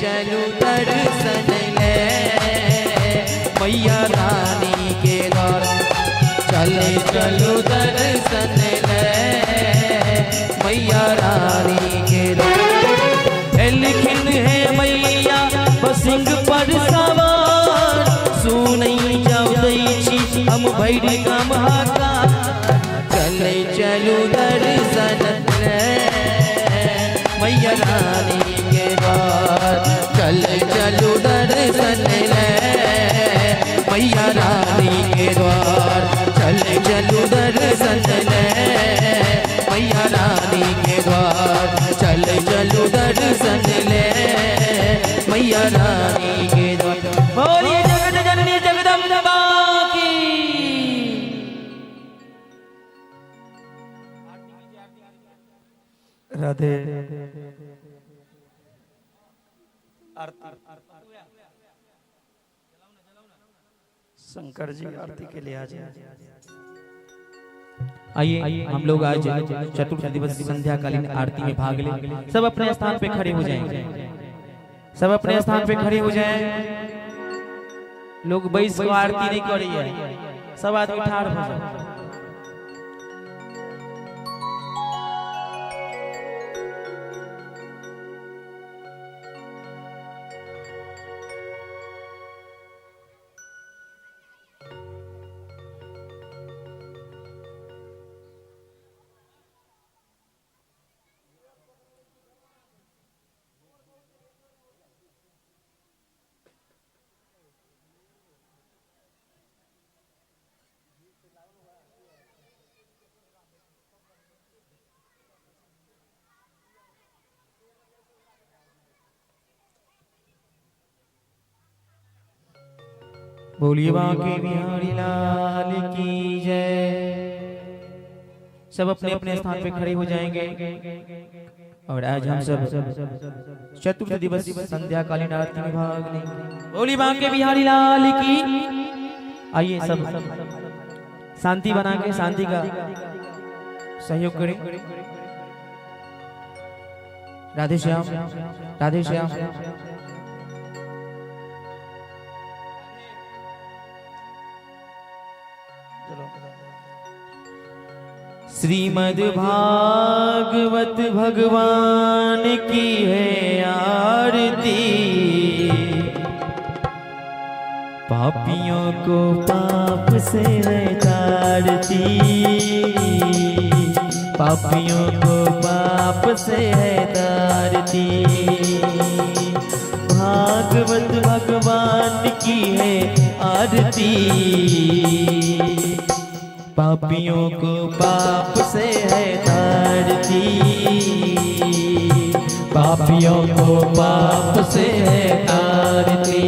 चलू दर्शन ले मैया रानी के द्वार। चले चलू दर्शन ले मैया रानी के द्वार। लिखिन है मैया बसिंग पर सवार, सुनई जाऊ दै छी हम भरि गाम हाकार। चले चलू दर्शन ले मैया रानी के द्वार। चले चलू दर्शन ले मैया रानी के द्वार। चले चलू दर्शन ले मैया रानी के द्वार। चले चलू दर्शन ले मैया रानी के द्वार। बोलिए जगत जननी जगदम्बा की। राधे। शंकर जी आरती के लिए आ जाए। आइए हम लोग आज चतुर्थ दिवस संध्याकालीन आरती में भाग लें। सब अपने स्थान पे खड़े हो जाएं, सब अपने स्थान पे खड़े हो जाएं। लोग बैस को आरती नहीं कर रही है, सब आदमी ठाड़ हो जाए। बोलिए बांके बिहारी लाल की जय। सब अपने अपने स्थान पे खड़े हो जाएंगे और आज हम सब चतुर्थ दिवस संध्याकालीन आरती में भाग लेंगे। बोलिए बांके बिहारी लाल की। आइए सब शांति बना के शांति का सहयोग करें। राधे श्याम, राधे श्याम। श्रीमद् भागवत भगवान की है आरती, पापियों को पाप से है तारती, पापियों को पाप से है तारती। भागवत भगवान की है आरती, पापियों को पाप से है तारती, पापियों को पाप से है तारती।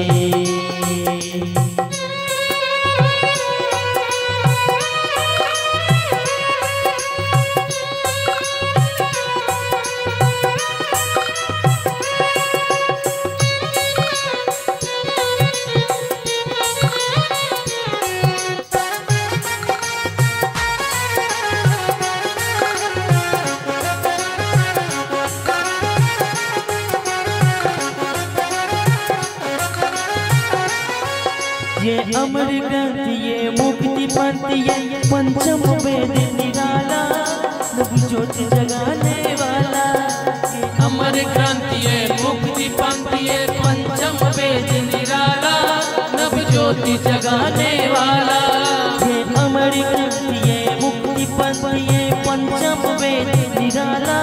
ये अमर ग्रंथ ये मुक्ति पंथ ये पंचम वेद निराला, नव ज्योति जगाने वाला। अमर ग्रंथ ये मुक्ति पंथ ये पंचम वेद निराला, नव ज्योति जगाने वाला। ये अमर ग्रंथ ये मुक्ति पंथ ये पंचम वेद निराला,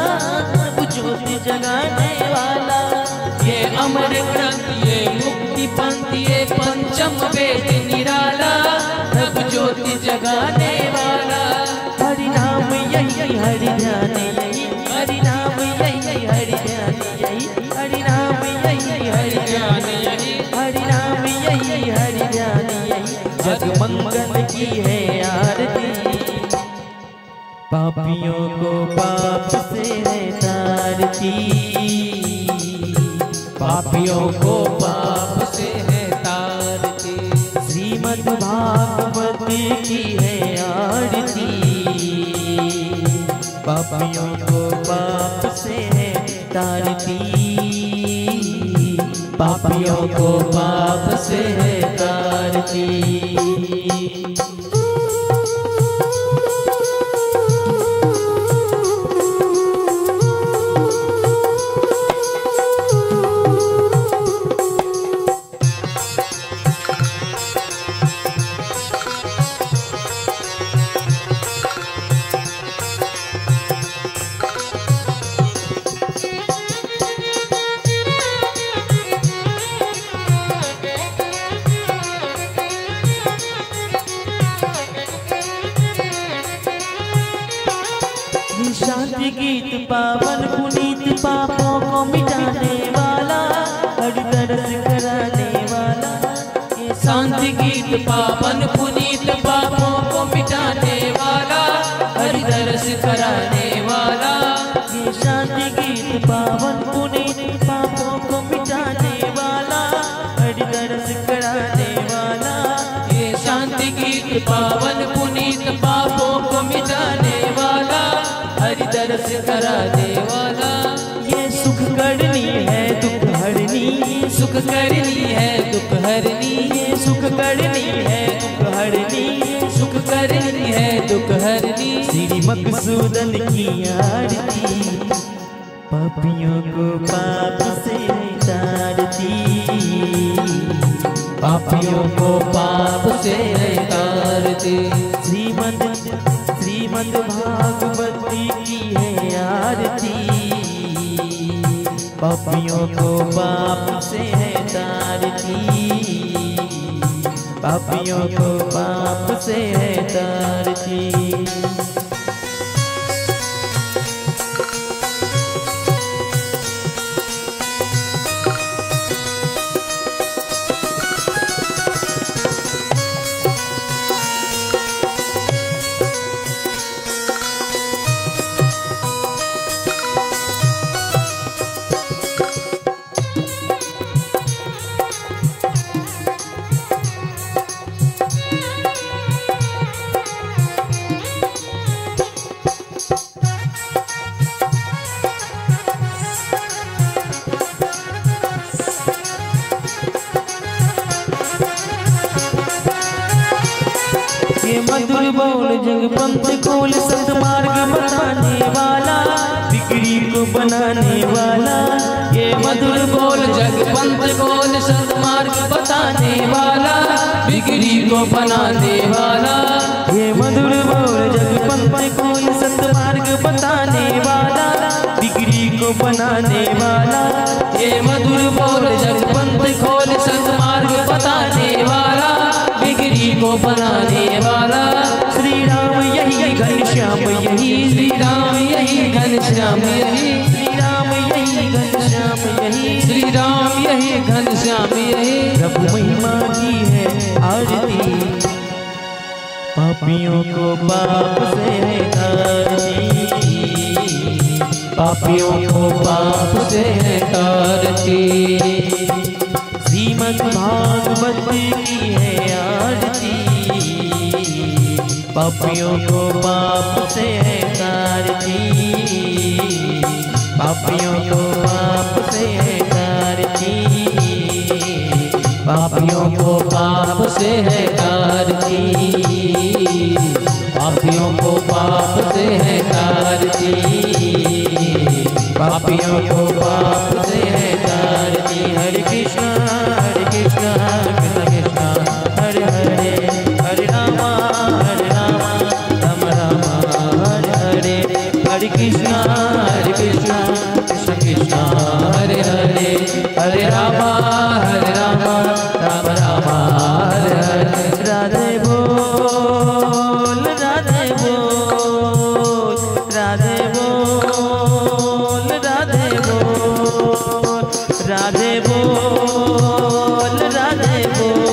नव ज्योति जगाने वाला। ये अमर ग्रंथ ये मुक्ति पंथ ये पंचम वेद निराला, नव ज्योति जगाने वाला। हरि नाम यही हरि ध्यान यही, हरि नाम यही हरि ध्यान यही, हरि नाम यही हरि ध्यान यही, हरि नाम यही हरि ध्यान यही। जग मंगल की है आरती, पापियों को पाप से है तारती, पापियों को पाप से है तारती। श्रीमद् भागवत की है आरती, पापियों को पाप से है तारती, पापियों को पाप से है तारती। शांति गीत पावन पुनीत पापों को मिटाने वाला, हर दर्द कराने वाला। शांति गीत पावन पुनीत पापों को मिटाने वाला, हर दर्श कराने वाला। ये शांति गीत पावन पुनीत पापों को मिटाने वाला, हर दर्श कराने वाला। ये शांति गीत पावन पुनीत पापों को मिटाने वाला, हरि दर्श कराने वाला। ये सुख करनी है दुख हरनी, सुख करनी है दुख हरनी, ये सुख करनी है दुख हरनी, सुख करनी है दुख हरनी। श्री मकसूदन की आरती पापियों को पाप से तारती, पापियों को पाप से तारती। श्रीमद् श्रीमद् भागवत की है आरती, पापियों को पाप से है तारती, पापियों को पाप से है तारती। मधुर बोल जगपंथ खोल सतमार्ग बताने वाला, बिगड़ी को बनाने वाला। ये मधुर बोल जगपंथ खोल सतमार्ग बताने वाला, बिगड़ी को बनाने वाला। ये मधुर बोल जगपंथ खोल सतमार्ग बताने वाला, बिगड़ी को बनाने वाला। ये मधुर बोल जगपंथ खोल सतमार्ग बताने वाला, बिगड़ी को बनाने वाला। श्री राम यही घनश्याम यही, श्री राम यही घनश्याम यही, श्री राम यही घनश्याम यही, श्री राम यही घनश्याम यही। प्रभु महिमा की है आरती, पापियों को पाप से तारती, पापियों को पाप से तारती। श्रीमद् भागवत की है आरती, पापियों को पाप से है तारती, पापियों को पाप से है तारती, पापियों को पाप से है तारती, पापियों को पाप से है तारती, पापियों को पाप से है तारती। हरे कृष्णा हरे कृष्णा कृष्ण कृष्णा हरे हरे, हरे रामा हरे रामा राम रामा हरे हरे, हरे कृष्णा हरे कृष्णा कृष्ण कृष्णा हरे हरे, हरे रामा हरे रामा राम रामा हरे हरे। राधे बोल राधे बोल राधे बोल राधे बोल राधे बोल राधे बोल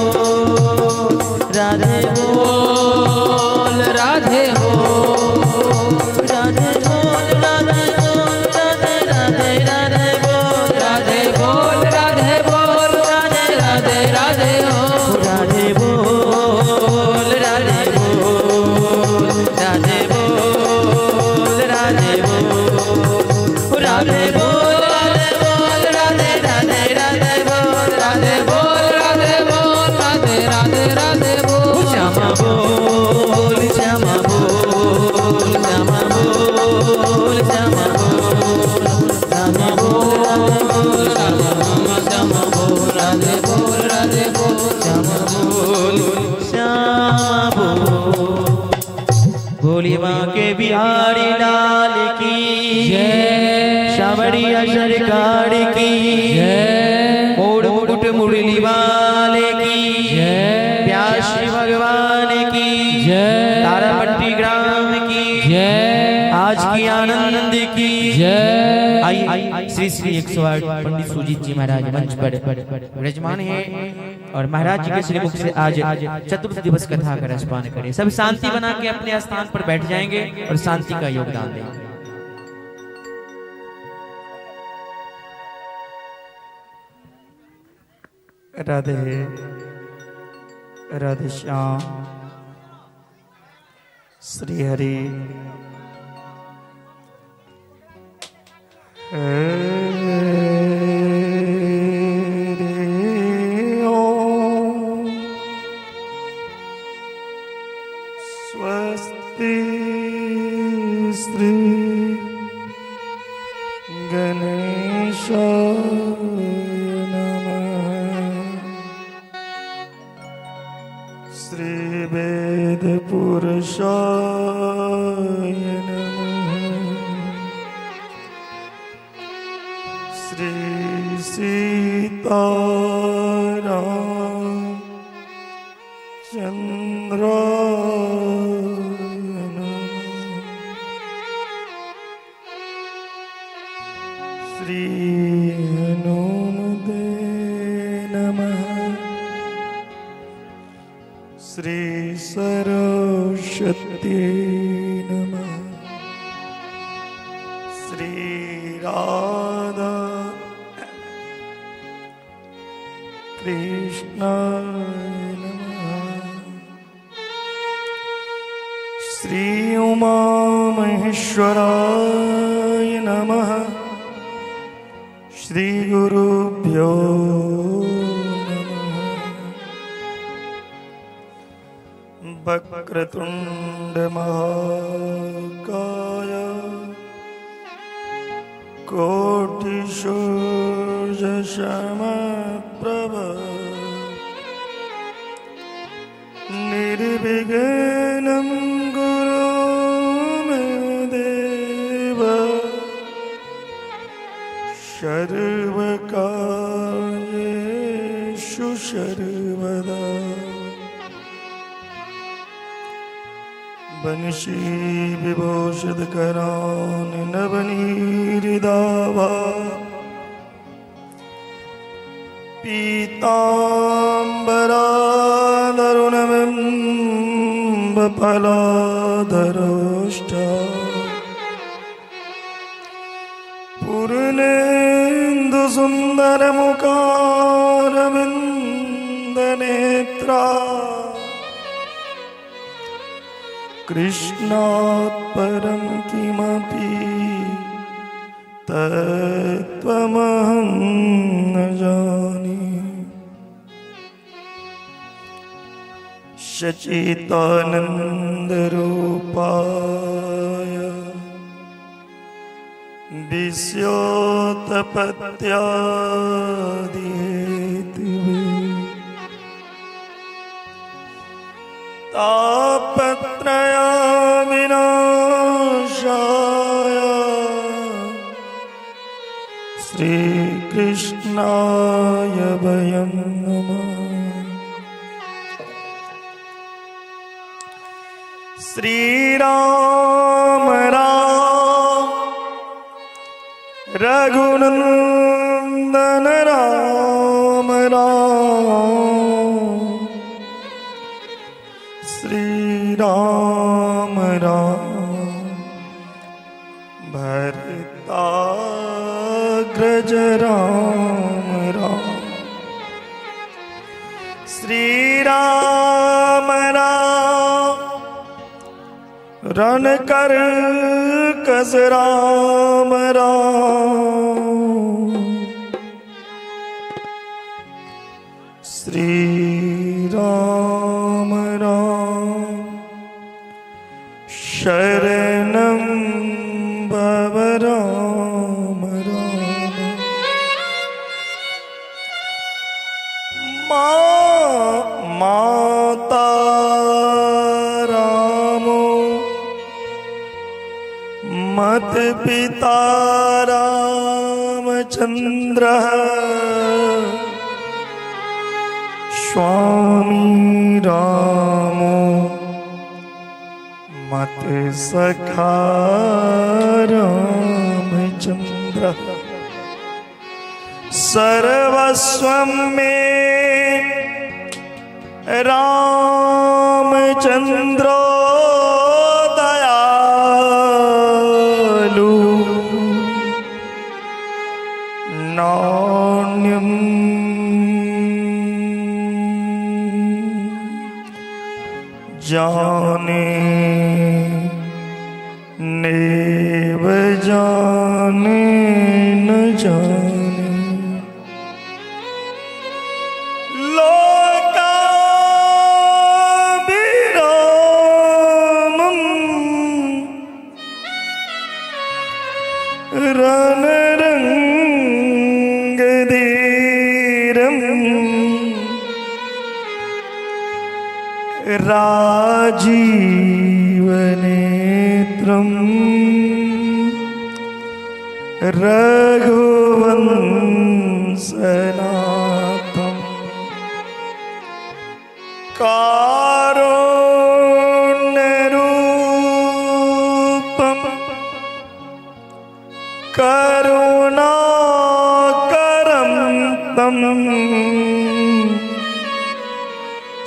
राधे बोल राधे बोल राधे बोल राधे बोल राधे राधे राधे बोल राधे बोल राधे बोल राधे राधे राधे हो राधे बोल राधे बोल राधे बोल राधे बोल राधे बोल राधे बोल राधे राधे राधे बोल राधे बोल राधे बोल श्याम बोल श्याम बोल। बोली बांके बिहारी लाल की जय, शावड़िया सरकार की जय, मोड़ मुकुट मुरली वाले की जय, प्यासी भगवान की जय, तारापट्टी ग्राम की जय, आज की आनंद की जय। आई श्री श्री 108 पंडित सुजीत जी महाराज मंच पर विराजमान हैं और महाराज जी के श्रीमुख से आज चतुर्थ दिवस कथा का रसपान करें। सब शांति बना के अपने स्थान पर बैठ जाएंगे और शांति का योगदान देंगे। राधे राधे श्याम श्री हरि हरि ओम। स्वस्ति श्री गणेशाय नमः। श्री वेद पुरुषाय नमः। श्री सीताराम चंद्राय नमः। श्री हनुमते नमः। श्री सरस्वती नमः। श्री राधा कृष्णाय नमः। श्री उमा महेश्वराय नमः। श्री गुरुभ्यो नमः। वक्रतुंड महाकाय कोटि सूर्य समप्रभ निर्विघ्नं गुरु मे देव सर्वकार्येषु सर्वदा। बनशी विभूषित करान नवनीरिदावा पीताम्बरादरुणबिम्बफलाधरोष्ठ पूर्णेन्दु सुन्दरमुखारविन्दनेत्रा कृष्णात् परं किमपि तत्त्वमहं न जाने। सच्चिदानन्दरूपाय विश्योत्पत्त्यादिहेतवे तापत्रय विनाशाय श्रीकृष्णाय वयं नमः। श्री राम राम रघुनंदन राम राम श्री राम राम भरताग्रज राम राम श्री राम राम रण कर कस राम राम श्री राम राम शरणं भव राम राम। माता रामो मत पिता रामचंद्र स्वामी रामो मत सखा रामचंद्र सर्वस्व में रामचंद्र दयालु नान्यं जाने नेव जाने न जाने लोकाभिरामं रणरङ्गधीरं राजीवनेत्रं रघुवंशनाथं कारुण्यरूपं करुणाकरं तं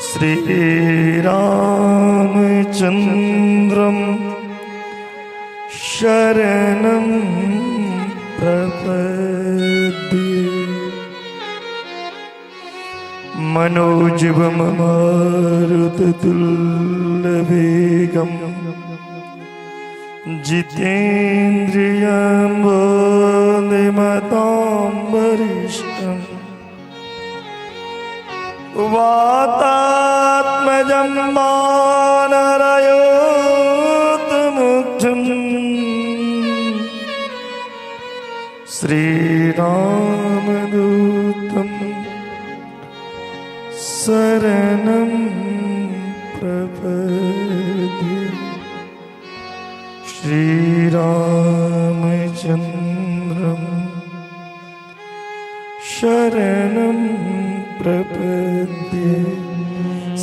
श्रीरामचंद्रं शरणं प्रपद्ये। मनोजवं मारुततुल्यवेगं जितेन्द्रियं बुद्धिमतां वरिष्ठं वातात्मजं वानरयोतमुख्यं श्रीरामदूतं शरणं प्रपद्ये। श्रीरामचंद्रं शरणं प्रपद्ये।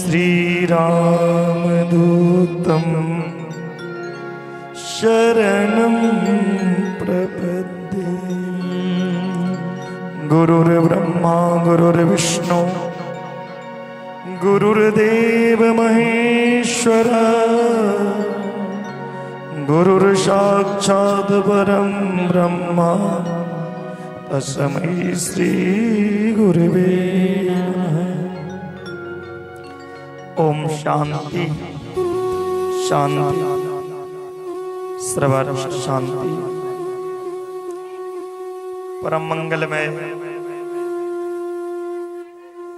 श्रीरामदूतं शरणं प्रपद्ये। गुरुर्ब्रह्मा गुरुर्विष्णु गुरुर्देव महेश्वर गुरुर्साक्षात् परं ब्रह्म तस्मै श्री गुरुवे नमः। ओम शांति शांति सर्व शांति। परम मंगलमय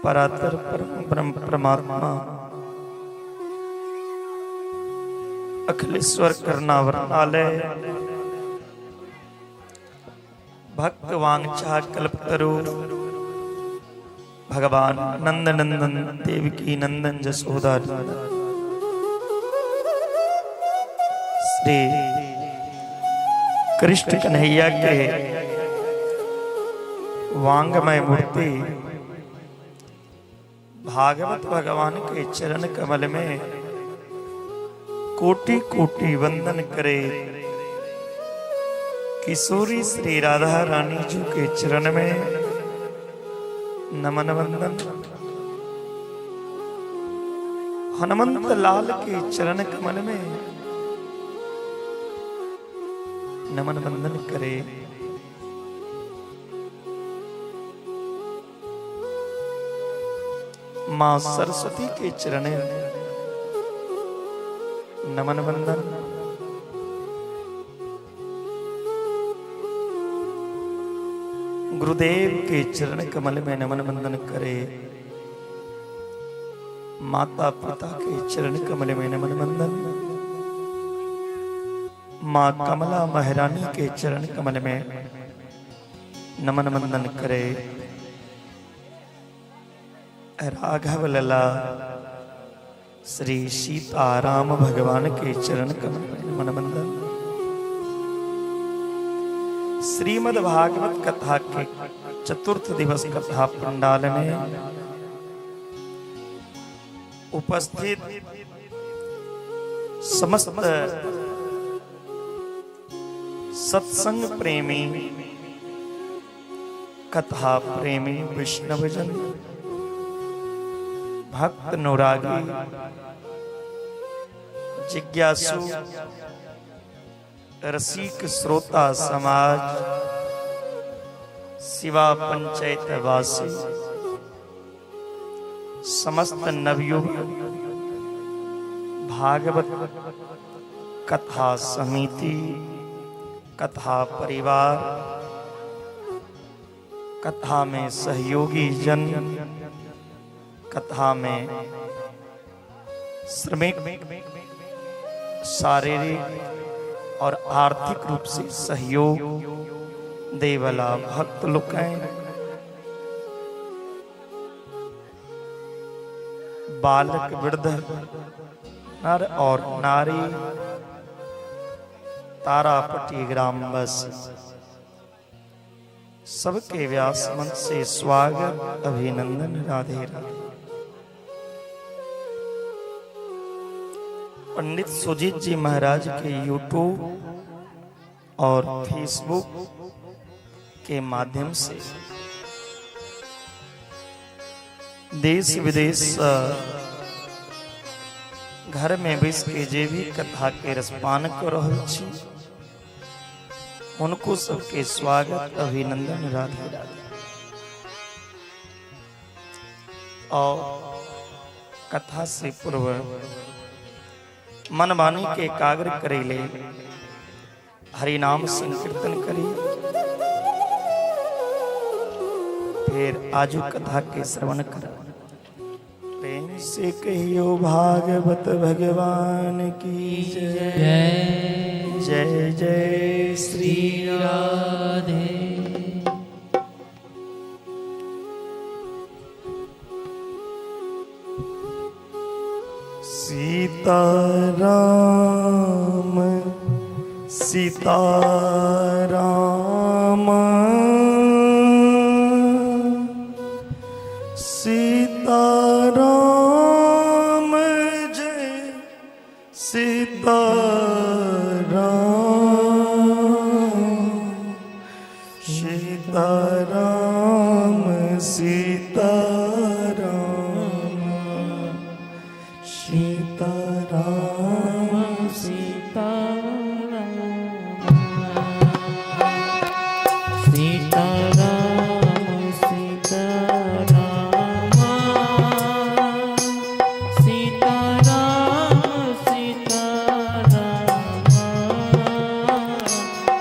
परातर परम ब्रह्म परमात्मा अखिलेश्वर करुणावरणालय भक्त वांछा कल्पतरु भगवान नंद नंदन देवकी नंदन जसोदा श्री कृष्ण कन्हैया के वांगमय मूर्ति भागवत भगवान के चरण कमल में कोटि कोटि वंदन करे। किशोरी श्री राधा रानी जी के चरण में नमन वंदन। हनुमंत लाल के चरण कमल में नमन वंदन करे। मां सरस्वती के चरण में नमन वंदन। गुरुदेव के चरण कमल में नमन वंदन करे। माता पिता के चरण कमल में नमन वंदन। माँ कमला महारानी के चरण कमल में नमन वंदन करे। राघव लला श्री सीताराम भगवान के चरण कमल में नमन वंदन। श्रीमद् भागवत कथा के चतुर्थ दिवस कथा पंडाल में उपस्थित समस्त सत्संग प्रेमी, कथा प्रेमी वैष्णवजन, भक्त अनुरागी, जिज्ञासु, रसिक श्रोता समाज, शिवा पंचायत वासी, समस्त नवयुग भागवत कथा समिति, कथा परिवार, कथा में सहयोगी जन, कथा में श्रमिक, शारीरिक और आर्थिक रूप से सहयोग देवला भक्त लोग, बालक वृद्ध, नर और नारी, तारापट्टी ग्रामवासी, सबके व्यास मंच से स्वागत अभिनंदन। राधे राधे। पंडित सुजीत जी महाराज के यूट्यूब और फेसबुक के माध्यम से देश विदेश घर में बैस के जे भी कथा के रसपान कर रहल छी, उनको सबके स्वागत अभिनंदन। राधे राधे। और कथा से पूर्व मनवाणी के एकाग्र करेले हरिनाम संकीर्तन करी, फिर आजू कथा के श्रवण कर। प्रेम से कहियो भागवत भगवान की जय। जय जय श्री राधे। सीता राम सीता राम सीता राम जय सीता राम सीता राम सीता राम सीता राम सीता राम सीता राम सीता राम सीता राम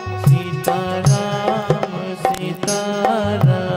सीता राम सीता राम सीता राम।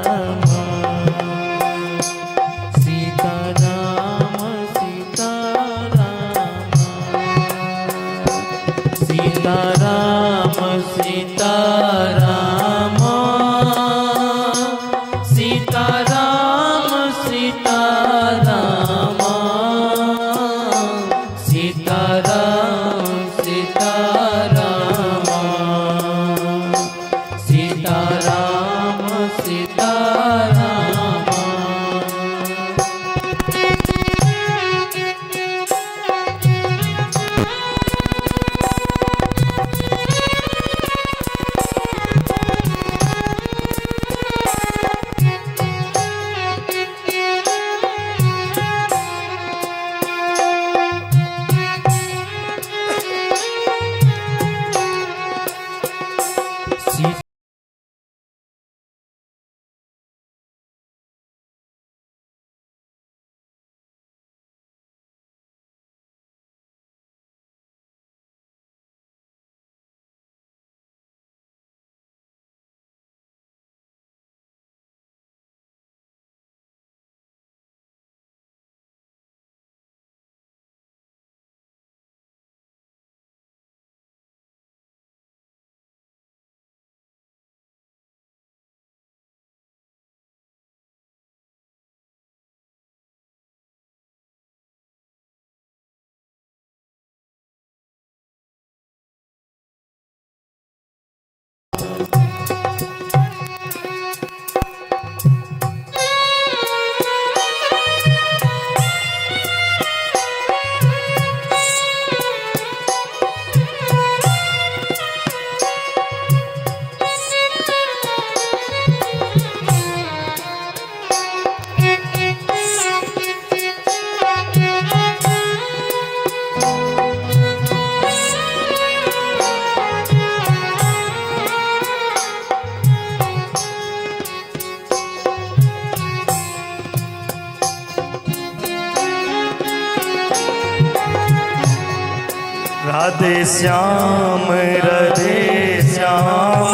राधे श्याम राधे श्याम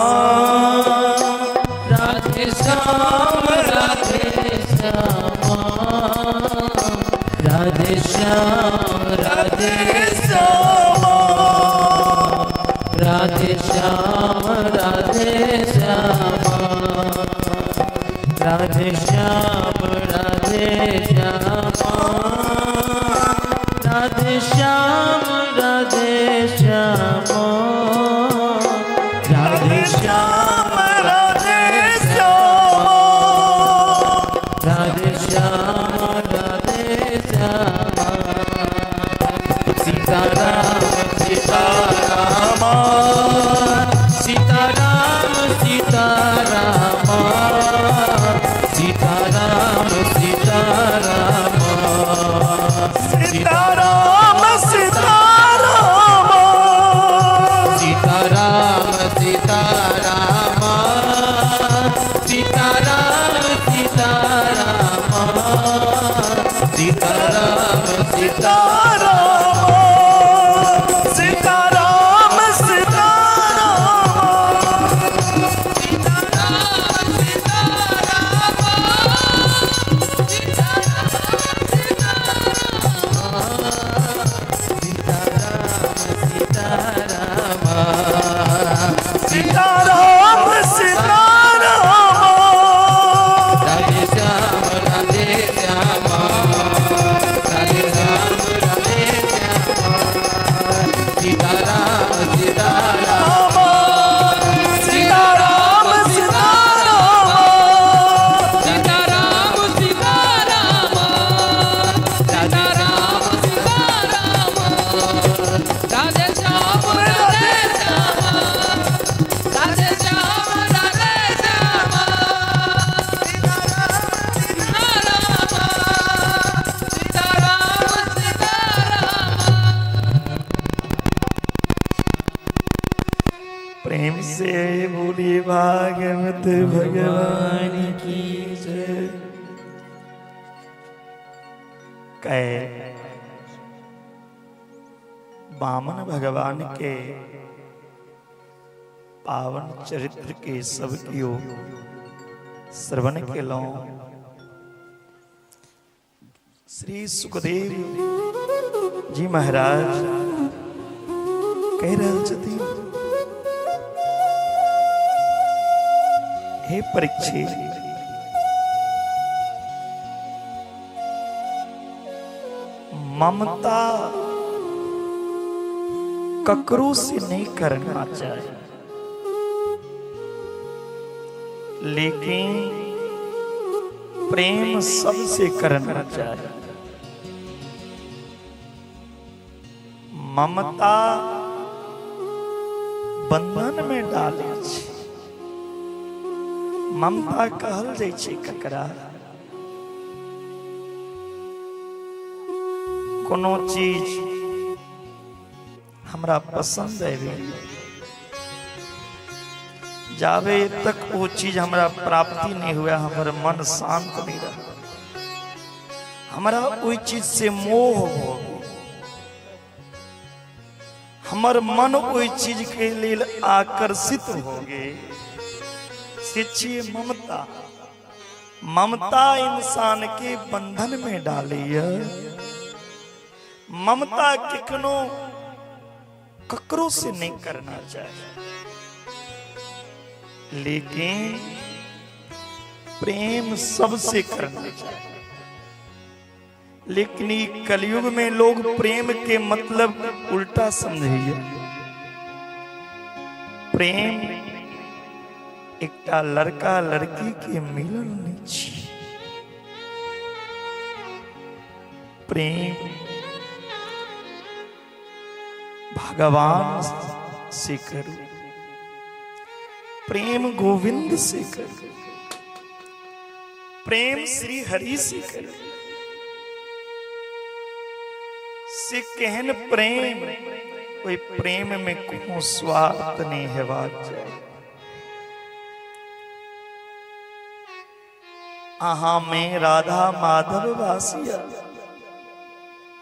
राधे श्याम राधे श्याम राधे श्याम राधे श्याम राधे श्याम राधे श्याम राधे श्याम राधे श्याम राधे श्याम राधे श्याम राधे श्याम राधे श्याम राधे श्याम राधे श्याम सीता राम सीता राम सीता राम सीता राम सीता राम सीता राम सीता राम सीता राम सीता राम सीता राम सीता राम सीता राम सीता राम सीता राम सीता राम सीता सीता राम सीता राम राधे श्याम राधे श्याम राधे श्याम राधे श्याम सीता राम सीता राम सीता राम सीता राम सीता राम सीता राम सीता राम सीता राम राधे श्याम राधे श्याम राधे श्याम राधे श्याम सीता राम सीता राम सीता राम। प्रेम से बोलिए भागवत भगवान की जय। कह वामन भगवान के पावन चरित्र के सब कियो श्रवण के लो। श्री सुखदेव जी महाराज कह रहल छथिन, हे परीक्षित, ममता ककरो से नहीं करना चाहिए, लेकिन प्रेम सबसे करना चाहिए। ममता बंधन में डाले छै। ममता कहल जाइ छै ककरा? कोनो चीज हमरा पसंद आबि जाबे तक वो चीज हमरा प्राप्ति नहीं हुआ, हमर मन शांत नहीं रहा, हमरा ओहि चीज से मोह हो, हमर मन ओहि चीज के लेल आकर्षित हो गए, से छियै ममता। ममता इंसान के बंधन में डालैया। ममता केकनो ककरो से नहीं करना चाहिए, लेकिन प्रेम सबसे करना चाहिए। लेकिन कलयुग में लोग प्रेम के मतलब उल्टा समझिए। प्रेम एकटा लड़का लड़की के मिलन नहीं छी। प्रेम भगवान से करू, प्रेम गोविंद से करू, प्रेम श्री हरि से करू। से केहन प्रेम, कोई प्रेम में कोनो स्वार्थ नहीं हेबाक चाही। अहाँ में राधा माधव वासिया,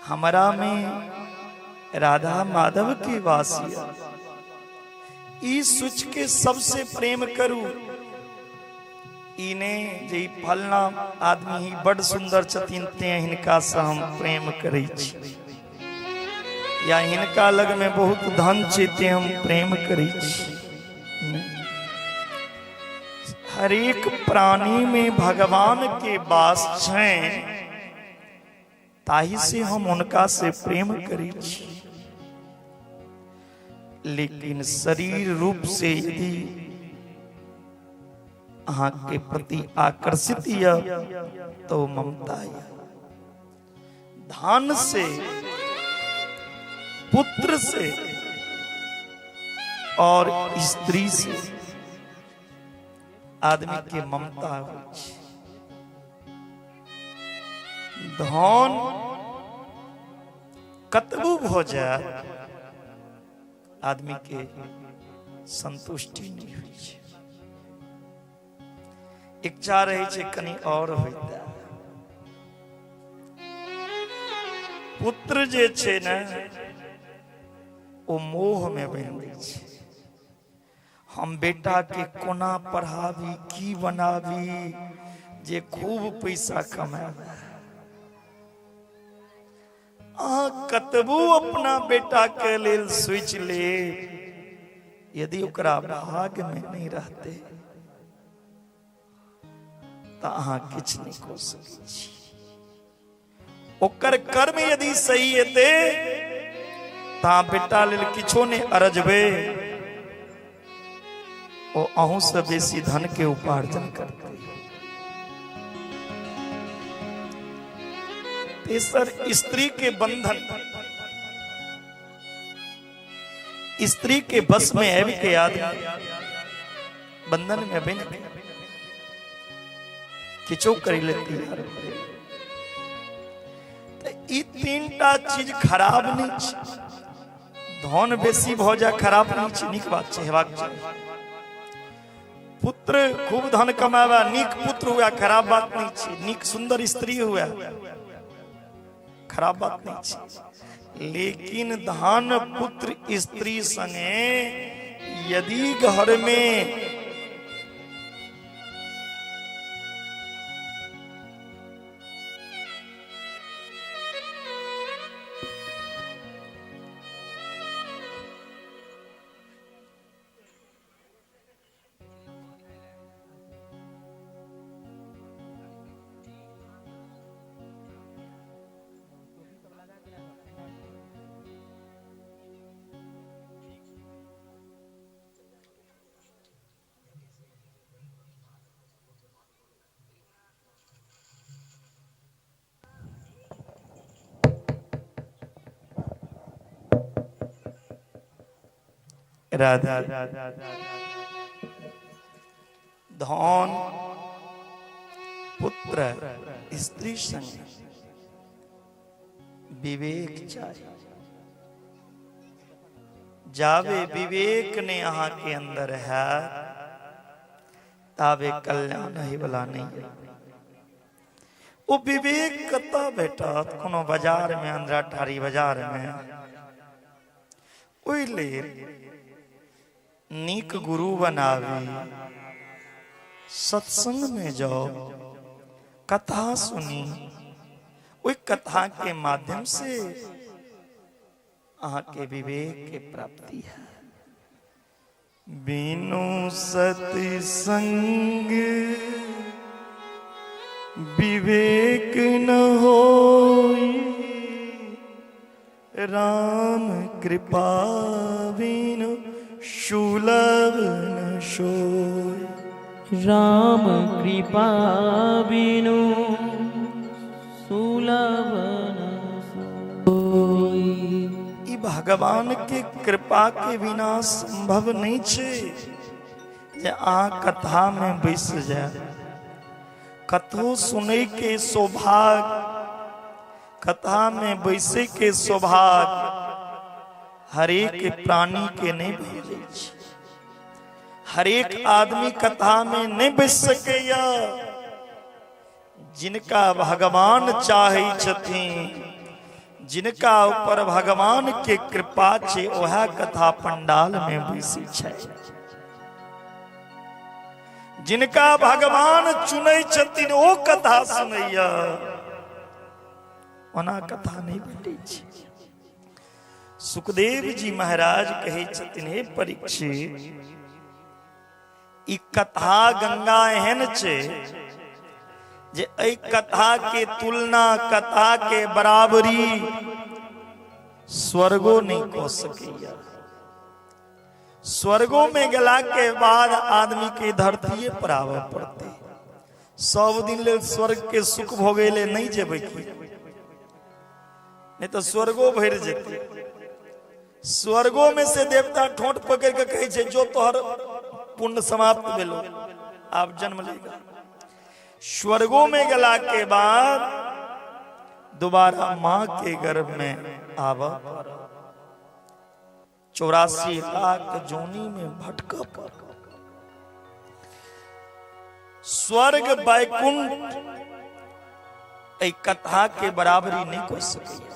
हमरा में राधा माधव के वास यऽ। ई सोच के सबसे प्रेम करू, ई ने जे ई फलना आदमी ही बड सुंदर छथिन तें हिनका से हम प्रेम करै छी, या हिनका लग में बहुत धन छै तें हम प्रेम करै छी। हरेक प्राणी में भगवान के वास छै, ताहि से हम उनका से प्रेम करै छी। लेकिन शरीर रूप से यदि अहाँ के प्रति आकर्षित यऽ तो ममता यऽ। धन से, पुत्र से और स्त्री से आदमी के ममता होइ छै। धन कतबो भऽ जाय आदमी के संतुष्टि नहीं होइ छै, इच्छा रहै छै कनि और होइता। पुत्र जे छै ने ओ मोह में बनि दै छै। हम बेटा के कोना पढ़ाबी, की बनाबी जे खूब पैसा कमाबे। अहाँ कतबो अपना बेटा के लेल सोचि ले, यदि ओकरा भाग में नहीं रहते तऽ अहाँ किछु नहीं कऽ सकै छी। ओकर कर्म यदि सही हेतै तऽ बेटा लेल किछो नहीं अरजबै, ओ अहूँ से बेसी धन के उपार्जन करते। तेसर, स्त्री के बंधन। स्त्री के बस में आबि के आदमी बंधन में बनि के किछो करै ले तैयार। तऽ ई तीनटा चीज खराब नहीं छै। धन बेसी भऽ जाय खराब नहीं छै, नीक बात छै, हेबाक चाही। पुत्र खूब धन कमावे, नीक पुत्र हुआ खराब बात नहीं छै, नीक सुंदर स्त्री हुआ खराब बात नहीं छै। लेकिन धन पुत्र स्त्री संगे यदि घर में राधा धन पुत्र स्त्री संग विवेक चाहिए। जावे विवेक ने अहाँ के अंदर है तावे कल्याण ही वाला नहीं है। ओ विवेक कतऽ भेटत? कोनो बाजार में, अंधरा ठारी बाजार में। ओहि लेल नीक गुरु बनाबी, सत्संग में जाओ, कथा सुनी, ओहि कथा के माध्यम से अहाँ के विवेक के प्राप्ति है। बिनु सत्संग विवेक न होई, राम कृपा बिनु सुलभ न सोई। राम कृपा बिनु सुलभ न सोई। ई भगवान के कृपा के बिना संभव नहीं छै जे अहाँ कथा में बैस जाए। कथो सुनै के सौभाग्य, कथा में बैसे के सौभाग्य हरेक प्राणी के नहीं भऽ जाइ छै। हरेक आदमी कथा में नहीं बैस सकैया। जिनका भगवान चाहै छथिन, जिनका ऊपर भगवान के कृपा छे वह कथा पंडाल में बैसी छै। जिनका भगवान चुनै छथिन ओ कथा सुनैया, ओना कथा नहीं भेटै छै। सुखदेव जी महाराज कहै छथिन, हे परीक्षित, ई कथा गंगा एहन छै जे एहि कथा के तुलना, कथा के बराबरी स्वर्गो नहीं कऽ सकैया। स्वर्गो में गेला के बाद आदमी के धरतीये पर आबऽ पड़तै। सब दिन लेल स्वर्ग के सुख भोगै ले नहीं जेबै की, नहीं तो स्वर्गो भरि जेतै। स्वर्गो में से देवता ठोंठ पकड़ के कहै छै, जो तोहर पुण्य समाप्त भेलो, आब जन्म लेगा। स्वर्गो में गेला के बाद दोबारा माँ के गर्भ में आबऽ पड़त, 84 लाख जोनी में भटकऽ पड़त। स्वर्ग वैकुंठ एहि कथा के बराबरी नहीं कऽ सकैया।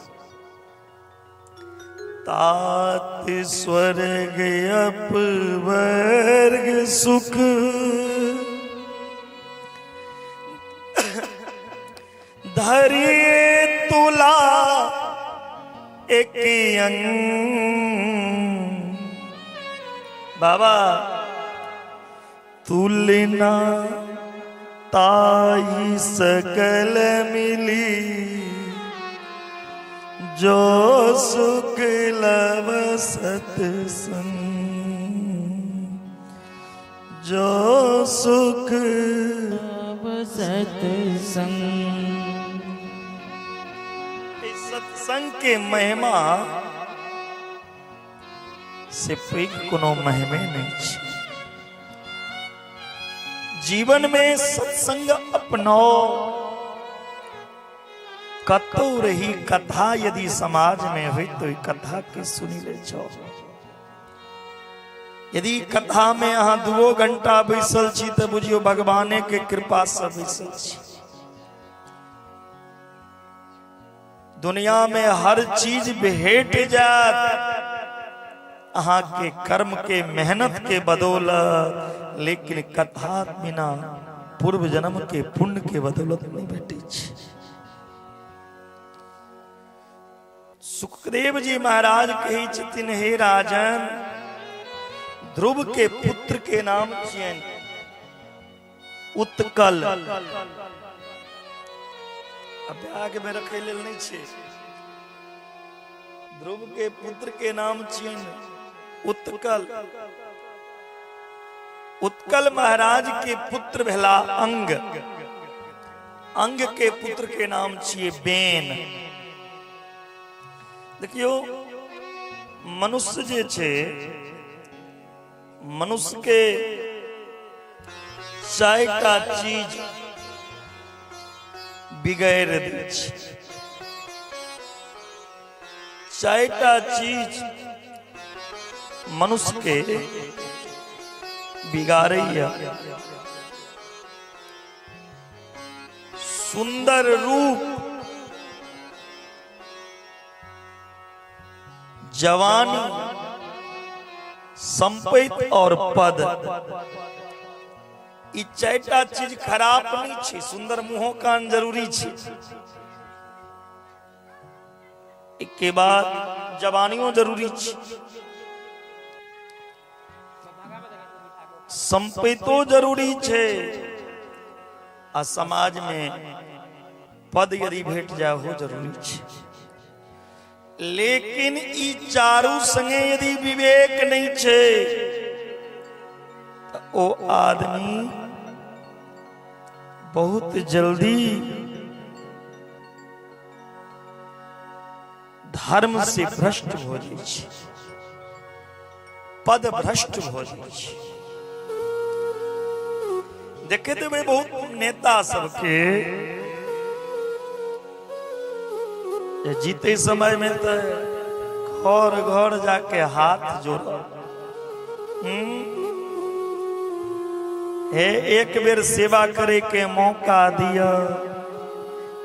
तात स्वर्ग अपवर्ग सुख धरिए तुला एक अंग। बाबा तुलना ताई सकल मिली, जो सुख लव सत्संग, जो सुख लव सत्संग। सत्संग के महिमा से पैघ कोनो महिमे नहीं छै। जीवन में सत्संग अपनाओ, कतौ रही कथा यदि समाज में हो तो कथा के सुनी ले जाओ। यदि कथा में अहाँ 2 घंटा बैसल छी तो बुझियो भगवाने के कृपा से बैसल छी। दुनिया में हर चीज भेट जात अहाँ के कर्म के मेहनत के बदौलत, लेकिन कथा बिना पूर्व जन्म के पुण्य के बदौलत नहीं भेटै छै। सुखदेव जी महाराज कहै छथिन, हे राजन, ध्रुव के पुत्र के नाम छियनि उत्कल। बैग में रखै लेल नहीं छै। ध्रुव के पुत्र के नाम छियनि उत्कल। उत्कल महाराज के पुत्र भेला अंग। अंग के पुत्र के नाम छियै बेन। देखियो मनुष्य जे छै, मनुष्य के 4टा चीज बिगाड़ि दै छै। 4टा चीज मनुष्य के बिगाड़ैया। सुंदर रूप, जवानी, संपत्ति और पद, ई 4टा चीज खराब नहीं छै। सुंदर मुंहो कान जरूरी छै। के बाद जवानियों जरूरी छै, संपत्तिओ जरूरी छै, आ समाज में पद यदि भेट जाए हो जरूरी छै। लेकिन ई चारू संगे यदि विवेक नहीं छै तो ओ आदमी बहुत जल्दी धर्म से भ्रष्ट हो जाइ छै, पद भ्रष्ट हो जाइ छै। देखे देबै बहुत नेता सबके जीते समय में तो घर घर जाके हाथ जोड़, हे एक बेर सेवा करे के मौका दिया,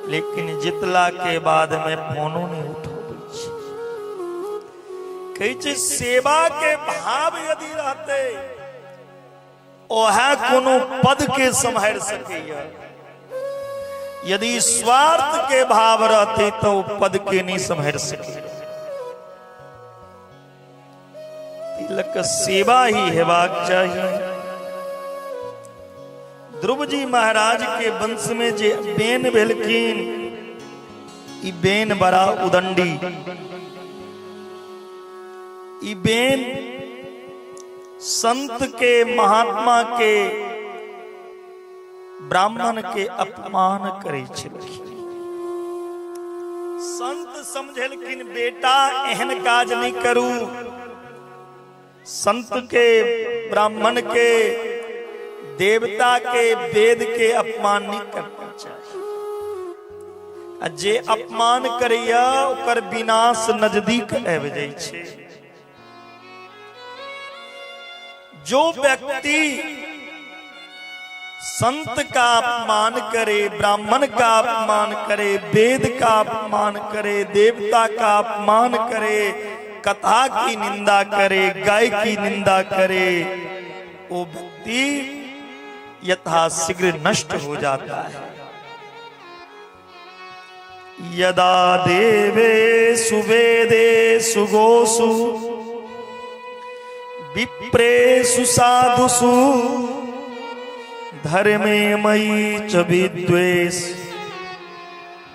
लेकिन जितला के बाद में फोनो नहीं उठो। कहै छै सेवा के भाव यदि रहते ओहे कोनो पद के सम्हारि सकैया। यदि स्वार्थ के भाव रहते तो पद के नहीं सम्हारि सकैया। तिलक सेवा ही हेबाक चाही। ध्रुव जी महाराज के वंश में जे बेन भेलखिन, ई बेन बड़ा उदंडी, ई बेन संत के, महात्मा के, ब्राह्मण के अपमान करै छलखिन। संत समझेलखिन बेटा एहन काज नहीं करू। संत के, ब्राह्मण के, देवता के, वेद के अपमान नहीं करना चाहिए। आ जे अपमान करैया ओकर विनाश नजदीक आबि जाइ छै। जो व्यक्ति संत का अपमान करे, ब्राह्मण का अपमान करे, वेद का अपमान करे, देवता का अपमान करे, कथा की निंदा करे, गाय की निंदा करे, वो व्यक्ति यथाशीघ्र नष्ट हो जाता है। यदा देवेषु वेदेषु गोषु विप्रेषु साधुषु धर्मे मयि च विद्वेष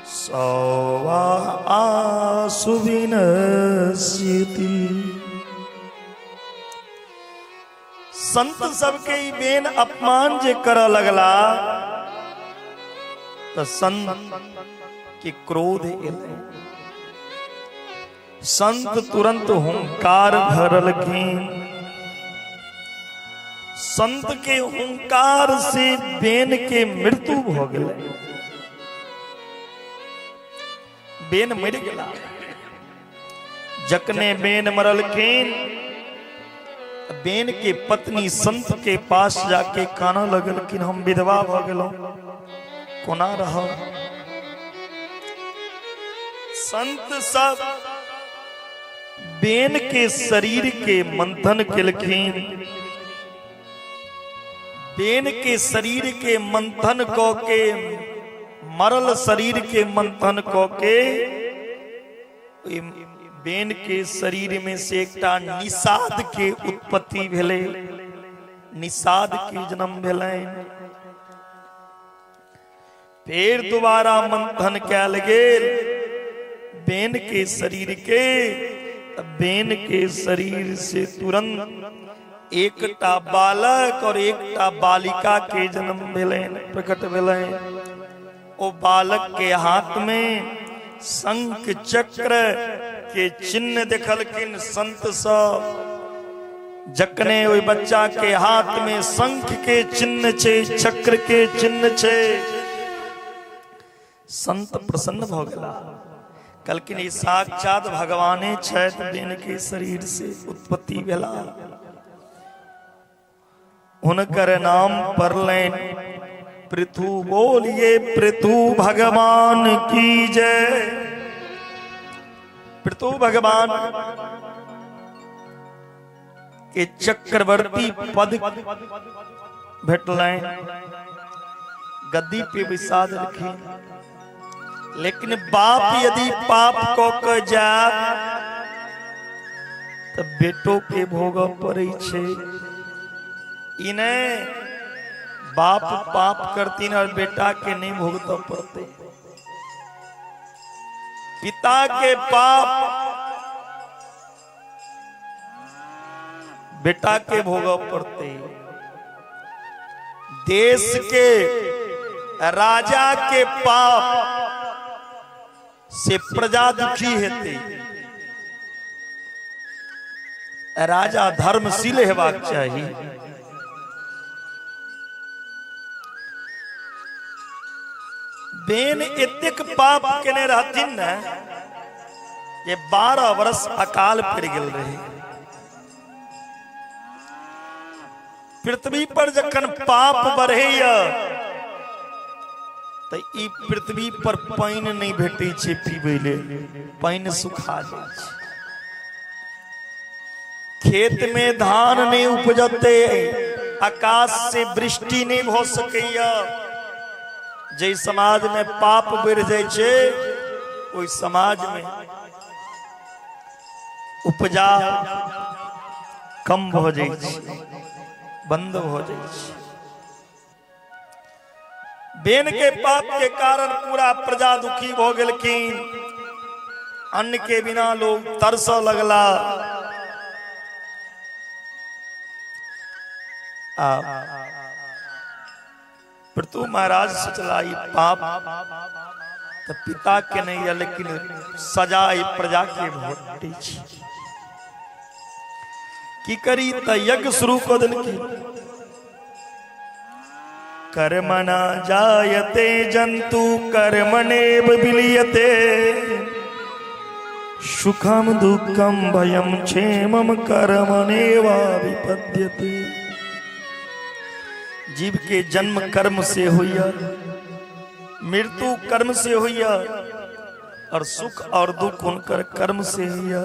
सौवा आसु विनश्यति। संत सबके ई बेन अपमान जे करऽ लगला त संत के क्रोध एलै। संत तुरंत हुंकार भरलखिन। संत के हुंकार से बेन के मृत्यु भ गेलै। बेन मरि गेला। जखने बेन मरलखिन, बेन के पत्नी संत के पास जाके कानऽ लगलखिन, हम विधवा भ गेलहुं, कोना रहब। संत सब बेन के शरीर के मंथन केलखिन। बेन के शरीर के मंथन क के, मरल शरीर के मंथन क के, बेन के शरीर में से एकटा निषाद के उत्पत्ति भेलै, निषाद के जन्म भेलै। फिर दोबारा मंथन कयल गेल बेन के शरीर के। बेन के शरीर से तुरंत एकटा बालक और एकटा बालिका के जन्म भेलनि, प्रकट भेलनि। ओ बालक के हाथ में शंख चक्र के चिन्ह देखलखिन संत सब। जखने ओहि बच्चा के हाथ में शंख के चिन्ह छै, चक्र के चिन्ह छै, संत प्रसन्न भ गेला। कहलखिन ई साक्षात भगवाने छथि, बेन के शरीर से उत्पत्ति भेला। हुनकर नाम पड़लनि पृथु। बोलिए पृथु भगवान की जय। पृथु भगवान के चक्रवर्ती पद भेटलनि, गद्दी पे बैसा देलखिन। लेकिन बाप यदि पाप क के जायत त बेटो के भोगऽ पड़ै छै। ई नहि बाप पाप करतीन और बेटा के नहीं भुगतऽ पड़ते। पिता के पाप बेटा के भोगऽ पड़ते। देश के राजा के पाप से प्रजा दुखी हेतै। राजा धर्मशील हेबाक चाही। बेन एतेक पाप केने रहथिन ने जे 12 वर्ष अकाल पड़ि गेल रहे। पृथ्वी पर जखन पाप बढ़ैया त ई पृथ्वी पर पानि नहि भेटै छै पीबै लेल, पानि सुखा जाइ छै। खेत में धान नहीं उपजते, आकाश से वृष्टि नहीं भ सकैया। जे समाज में पाप बढ़ जाए छे ओहि समाज में उपजा कम भ जाए छे, बंद भ जाए छे। बेन के पाप के कारण पूरा प्रजा दुखी भ गेलखिन। अन्न के बिना लोग तरस लगला। पृथु महाराज सोचला ई पाप तो पिता के नहीं है, लेकिन सजा ई प्रजा के भेटै छै। की करी त यज्ञ शुरू क देलखिन। कर्मणा जायते जंतु कर्मणेव विलीयते, सुखम दुःखम भयम क्षेमम कर्मणेव विपद्यते। जीव के जन्म कर्म से होइया, मृत्यु कर्म से होइया, और सुख और दुख उनकर कर्म से होइया।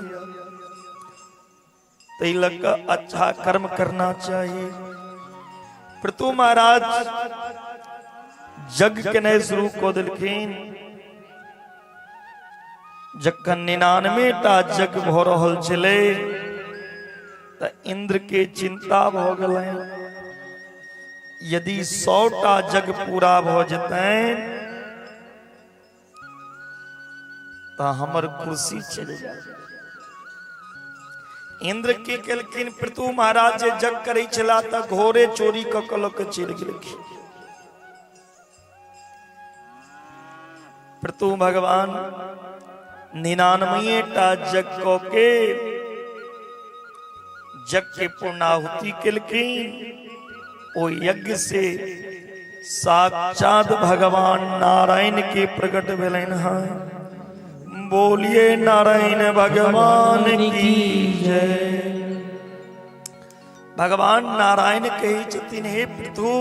तै लग अच्छा कर्म करना चाहिए। पृथु महाराज यज्ञ केनाइ शुरू क देलखिन। जखन 99 टा यज्ञ भ रहल छलै त इंद्र के चिंता भ गेलनि। यदि 100 टा यज्ञ पूरा भ जेतनि त हमर कुर्सी चलि जायत। इंद्र की केलखिन, पृथु महाराज जे यज्ञ करै छला त घोड़े चोरी क क ल के चलि गेलखिन। पृथु भगवान 99 टा यज्ञ क के यज्ञ के पूर्णाहुति केलखिन। ओ यज्ञ से साक्षात भगवान नारायण के प्रकट भेलनि हँ। बोलिए नारायण भगवान की जय। भगवान नारायण कहै छथिन, हे पृथु,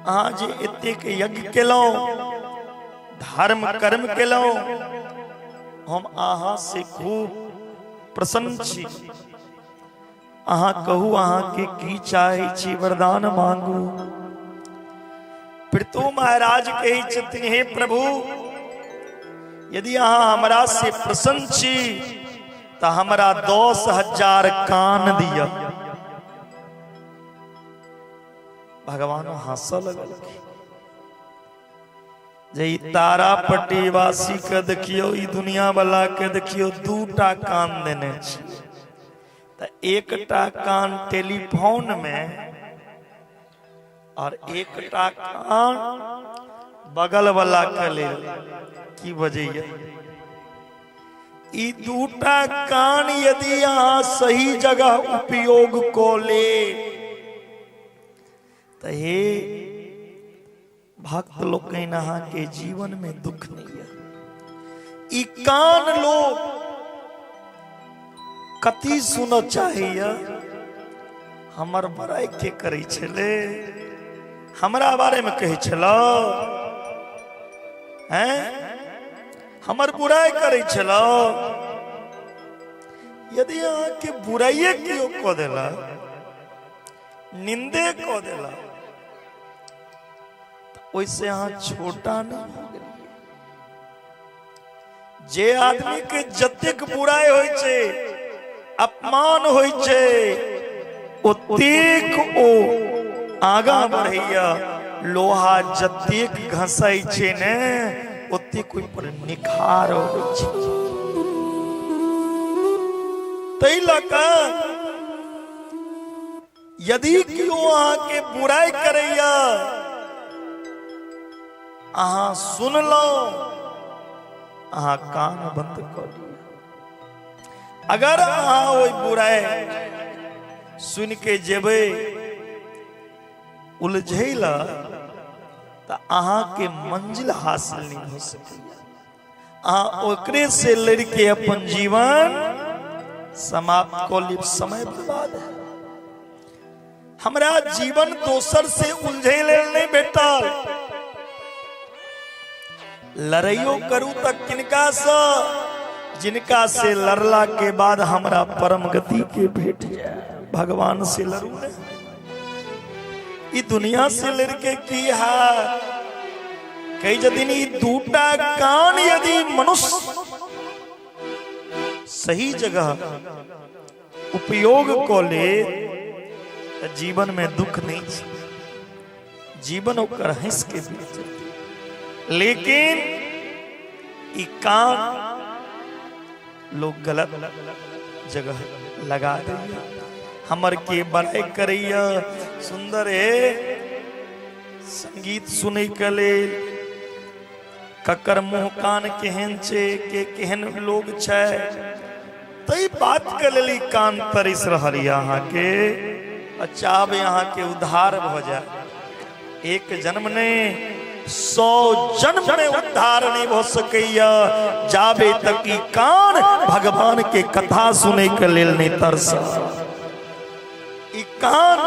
अहाँ जे एतेक यज्ञ केलहुँ, धर्म कर्म केलहुँ, हम अहाँ से खूब प्रसन्न छी। अहाँ कहू अहाँ के की चाहै छी, वरदान मांगू। पृथु महाराज कहै छथिन, हे प्रभु, यदि अहाँ हमरा से प्रसन्न छी त हमरा 10,000 कान दिअ। भगवान हंसऽ लगलखिन। जे ई तारापट्टी वासी के देखियौ, ई दुनिया वाला के देखियौ, 2टा कान देने छी, त एकटा कान टेलीफोन में और एकटा कान बगल वाला के लेल की बजैया। ई 2टा कान यदि अहाँ सही जगह उपयोग क ले त हे भक्त लोकनि, अहाँ के जीवन में दुख नहीं है। ई कान लोग कथी सुन चाहिए, हमर बड़ाई के करै छलै, हमरा बारे में कहै छल, हैं, हमर बुराई करै छल। यदि अहाँ के बुराइये केओ क देला, निंदे क देला, ओइसे अहाँ छोटा नहीं हो गेलियै। जे आदमी के जतेक बुराई होइ छै, अपमान होइ छै, ओतेक ओ आगा बढ़ैया। लोहा जतेक घसै छै ने, ओतेक ओहि पर निखार अबै छै। तै लऽ कऽ यदि केओ अहाँके बुराई करैया, अहाँ सुनलहुँ, अहाँ कान बंद कऽ लिअ। अगर अहाँ ओहि बुराई सुनि के जेबै उलझै ला, तऽ अहाँके मंजिल हासिल नहीं हो सकैया। अहाँ ओकरे से लड़के अपन जीवन समाप्त कऽ लेब, समय बर्बाद है। हमरा जीवन दोसर से उलझै लेल नहीं भेटल। लड़ाइयो करू तऽ किनका से, जिनका से लड़ला के बाद हमरा परम गति के भेट जाए। भगवान से लड़ू ने, ई दुनिया से लड़के की है। कही जदिन ई दूटा कान यदि मनुष्य सही जगह उपयोग को ले त जीवन में दुख नहीं छे, जीवन ओकर हंस के बीत जेतै। लेकिन ई कान लोग गलत जगह लगा दैया, हमर के बड़ाई करैया, सुंदर है संगीत सुनै के लेल, ककर मुँह कान केहन छे, के केहन लोग छै, तै बात के लेल ई कान तरस रहल यऽ अहाँके। चाहबै अहाँके उद्धार भऽ जाए, एक जन्म ने 100 जन्म में उद्धार नहीं भऽ सकैया जाबे तक ई कान भगवान के कथा सुनै के लेल नहीं तरस। ई कान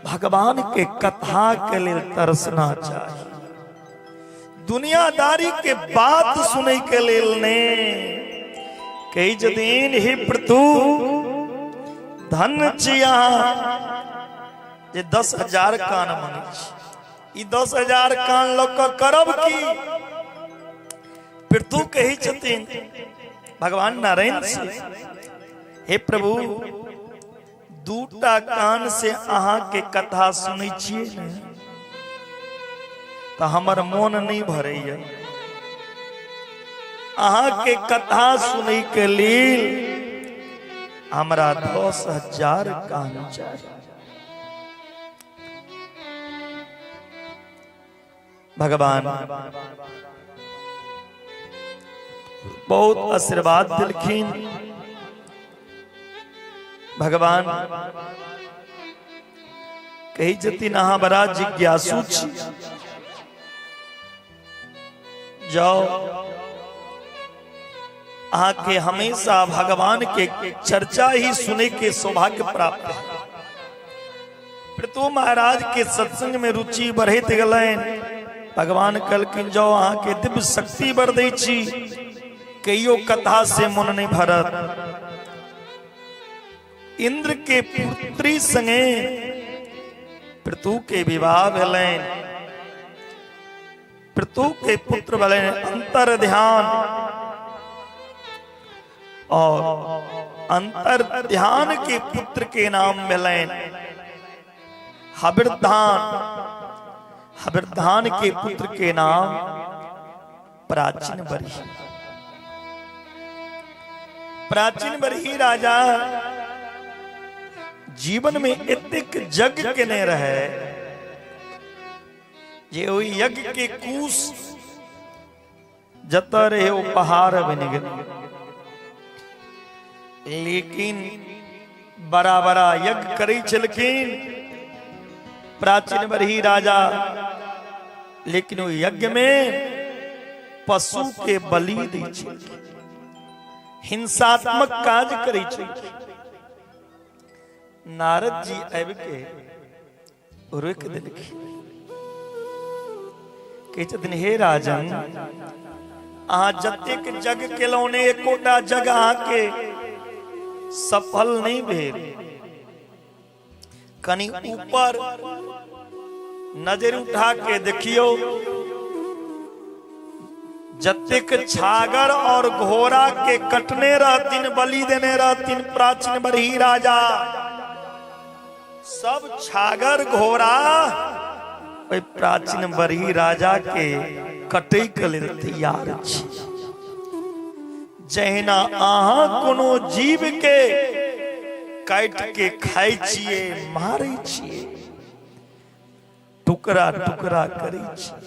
भगवान के कथा के लेल तरसना चाही, दुनियादारी के बात सुनै के लेल ने। कही जदीन हे पृथु धन छी अहाँ जे 10,000 कान मंगै छी, ई 10,000 कान लऽ कऽ करब की? पृथु कहै छथिन भगवान नारायण से, हे प्रभु दूटा कान से अहाँ के कथा सुनै छियै ने तऽ हमर मोन नहीं भरैया, अहाँ के कथा सुनै के लेल हमरा 10,000 कान चाही। भगवान बहुत आशीर्वाद दिलखिन। भगवान कही जतिन अहाँ बड़ा जिज्ञासु छी, जाओ अहाँ के हमेशा भगवान के चर्चा ही सुने के सौभाग्य प्राप्त है। पृथु महाराज के सत्संग में रुचि बढ़ैत गेलनि। भगवान कहलखिन जाओ अहाँ के दिव्य शक्ति बर दै छी, कहियो कथा से मन नहीं भरत। इंद्र के पुत्री संगे पृथु के विवाह भेलनि। पृथु के पुत्र भेलनि अंतर ध्यान, और अंतर ध्यान के पुत्र के नाम भेलनि हबिर्धान। हबिर्धान के पुत्र के नाम प्राचीन बरही। प्राचीन बरही राजा जीवन में एतेक यज्ञ केने रहे जे ओहि यज्ञ के कुश जतऽ रहे ओ पहाड़ बनि गेल। लेकिन बड़ा बड़ा यज्ञ करै छलखिन प्राचीन बरही राजा, लेकिन ओ यज्ञ में पशु के बलि दै छलखिन, हिंसात्मक काज करै छलखिन। नारद जी आबि के रोकि देलखिन, कहै छथिन हे राजन, अहाँ जतेक यज्ञ केलहुँ ने एकोटा यज्ञ अहाँके सफल नहीं भेल। कनी ऊपर नजर उठा के देखियो, जतेक छागर और घोड़ा के कटने रहतिन, बलि देने रहतिन प्राचीन बरही राजा, सब छागर घोड़ा ओहि प्राचीन बरही राजा के कटै के लेल तैयार छी। जहिना अहाँ कोनो जीव के काटि के खाइ छियै, मारै छियै, टुकड़ा टुकड़ा करै छियै,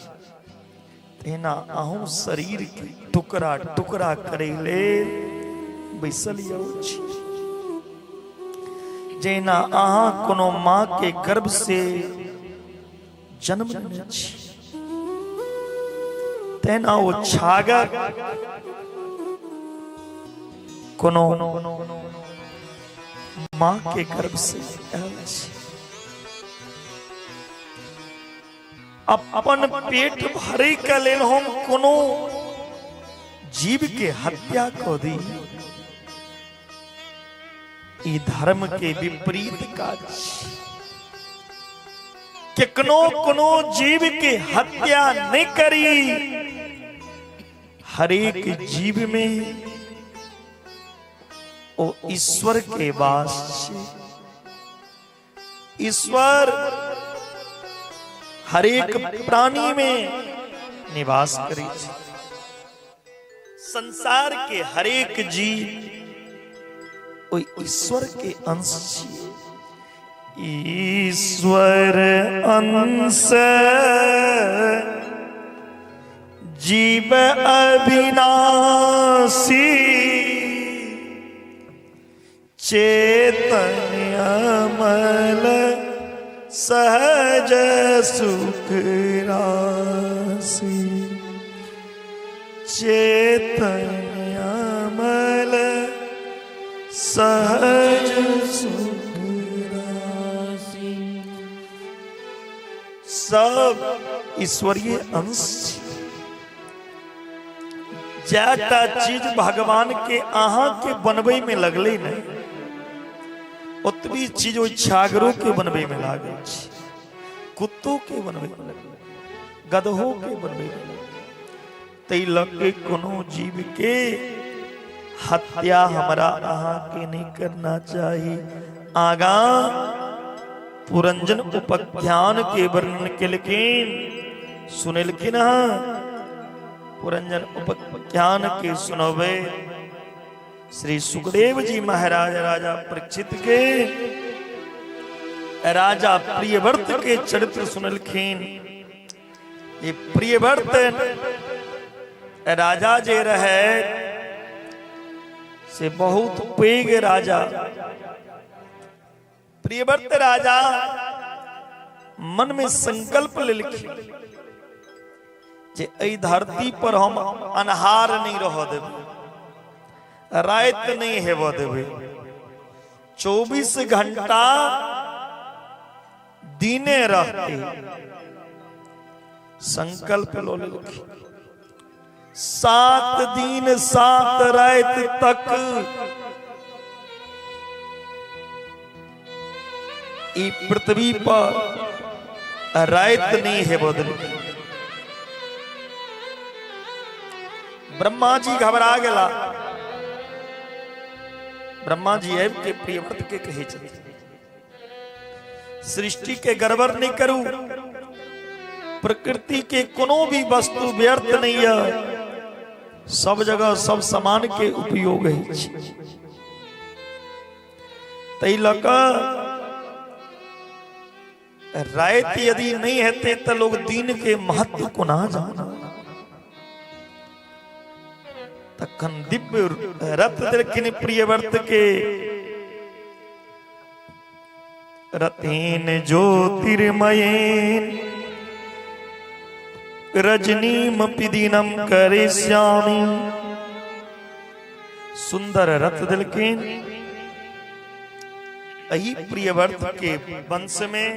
तहिना अहूँ शरीर के टुकड़ा टुकड़ा करै लेल बैसल छी। जहिना अहाँ कोनो माँ के गर्भ से जन्म लेने छी, तहिना ओ छागर कोनो माँ के गर्भ से आयल छी। अपन पेट भरे के लेल हम कोनो जीव के हत्या कऽ दी, ई धर्म के विपरीत काज। केकनो कोनो जीव के हत्या नहीं करी। हरेक जीव में ओ ईश्वर के वास छै। ईश्वर हरेक प्राणी में निवास करै छै। संसार के हरेक जीव ओ ईश्वर के अंश छियै। ईश्वर अंश जीव अविनाशी, चेतन अमल सहज सुख राशि। चेतन अमल सहज सुख राशि। सब ईश्वरीय अंश। जाटा चीज भगवान के अहाँ के बनबै में लगले नहीं, ओतबी चीज ओहि छागरो के बनबै में लागल छै, कुत्तो के बनबै में लगल, गदहो के बनबै में लगल। तै लऽ के कोनो जीव के हत्या हमरा अहाँ के नहीं करना चाही। आगा पुरंजन उपाख्यान के वर्णन केलखिन, सुनेलखिन हँ। पुरंजन उपाख्यान के सुनबे श्री सुखदेव जी महाराज राजा परीक्षित के राजा प्रियव्रत के चरित्र सुनलखिन। ये प्रियव्रत राजा जे रहे से बहुत पैघ राजा। प्रियव्रत राजा मन में संकल्प लेलखिन जे एहि धरती पर हम अन्हार नहीं रह देबै, राति नहीं हेबऽ देबै, 24 घंटा दिने रहते। संकल्प लो लेलखिन। 7 दिन 7 राति तक ई पृथ्वी पर राति नहीं हेबऽ देलखिन। ब्रह्मा जी घबरा गेला। ब्रह्मा जी आबि के प्रियव्रत के कहै छथिन, सृष्टि के गड़बड़ नहीं करू, प्रकृति के कोनो भी वस्तु व्यर्थ नहीं है, सब जगह सब सामान के उपयोग होइ छै। तै लऽ कऽ राति यदि नहीं हेतै तऽ लोग दिन के महत्व कोना जानत। तखन दिव्य रथ देलखिन प्रियव्रत के। रथेन ज्योतिर्मयेन रजनीमपि दिनम करिष्यामि। सुंदर रथ देलखिन। एहि प्रियव्रत के वंश में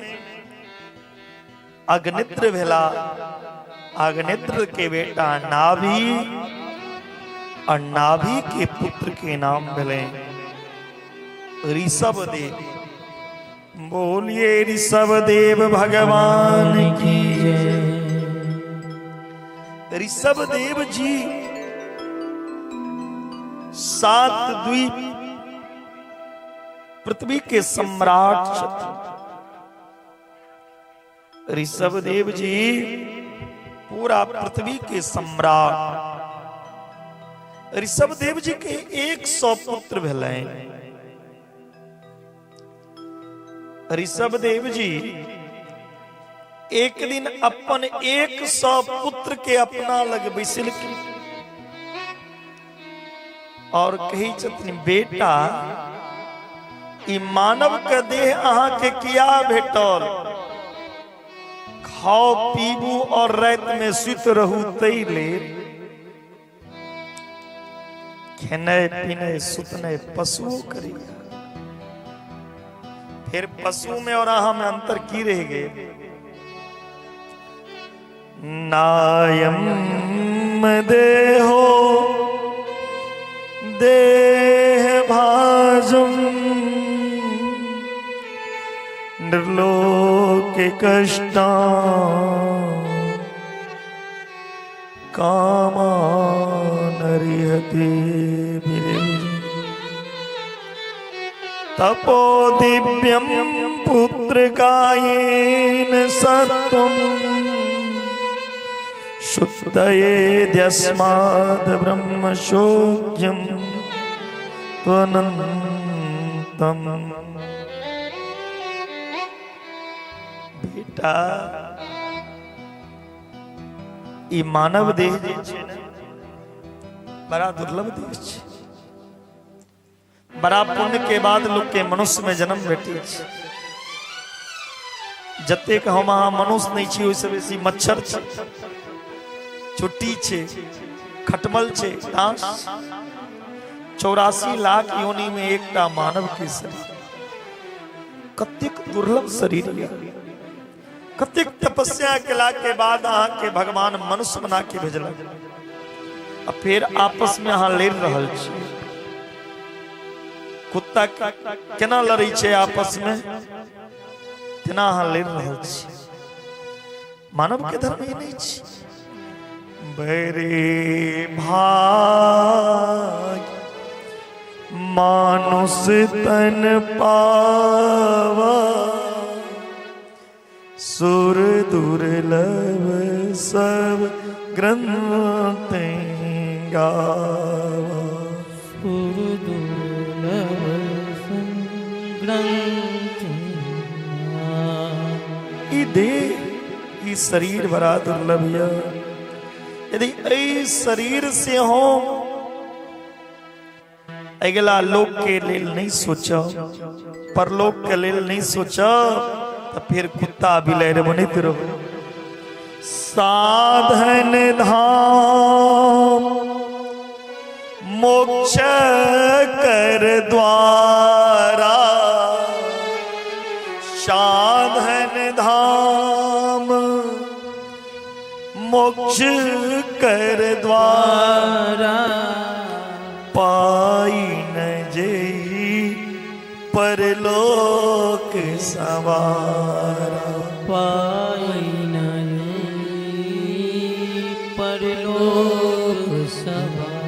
अग्नित्र भेला। अग्नित्र के बेटा नाभि और नाभि के पुत्र के नाम भेले ऋषभ देव। बोलिए ऋषभ देव भगवान की जय। ऋषभ देव जी 7 द्वीप पृथ्वी के सम्राट छथिन। ऋषभ देव जी पूरा पृथ्वी के सम्राट। ऋषभ देव जी के 100 पुत्र भेलनि। ऋषभ देव जी एक दिन अपन 100 पुत्र के अपना लग बैसलखिन और कहै छथिन, बेटा ई मानव के देह अहाँ के किया भेटल? खाओ पीबू और राति में सुत रहू तै लेल। खेनाइ पीनाइ सुतनाइ पशुओ करी। फिर पशु में और अहाँ में अंतर की रह गए? नायम देहो के कष्टा कामा नरिहति तपो दिव्यम पुत्र कायेन सत्वम शुद्धयेद्यस्माद् ब्रह्मशोक्यं त्वनन्तम्। बेटा ई मानव देह जे छै ने बड़ा दुर्लभ देह छै। बड़ा पुण्य के बाद लोग के मनुष्य में जन्म भेटै छै। जतेक हम अहाँ मनुष्य नहीं छी ओहिसँ बेसी मच्छर छै, चुट्टी छै, खटमल छै, डांस। 84 लाख योनि में एकटा मानव के शरीर, कतेक दुर्लभ शरीर यऽ। कतेक तपस्या केला के बाद अहाँ के भगवान मनुष्य बना के भेजलक आ फिर आपस में अहाँ लड़ि रहल छी। कुत्ता केना लड़ै छै आपस में तेना अहाँ लड़ि रहल छी। मानव के धर्म ई नहीं छै। बरे भाग मानुष तन पावा सुर दुर्लभ सब ग्रंथ गावा। सुर दुर्लभ सब ग्रंथ ई देह ई शरीर बड़ा दुर्लभ है। यदि एहि शरीर से हम अगिला लोक के लेल नहीं सोचब, परलोक के लेल नहीं सोचब, तो फिर कुत्ता बिलैर बनैत रहू। साधन धाम मोक्ष कर द्वारा, साधन धाम मोक्ष कर द्वारा, पाई न जेहि परलोक सवारा। पाई न जेहि परलोक सवारा।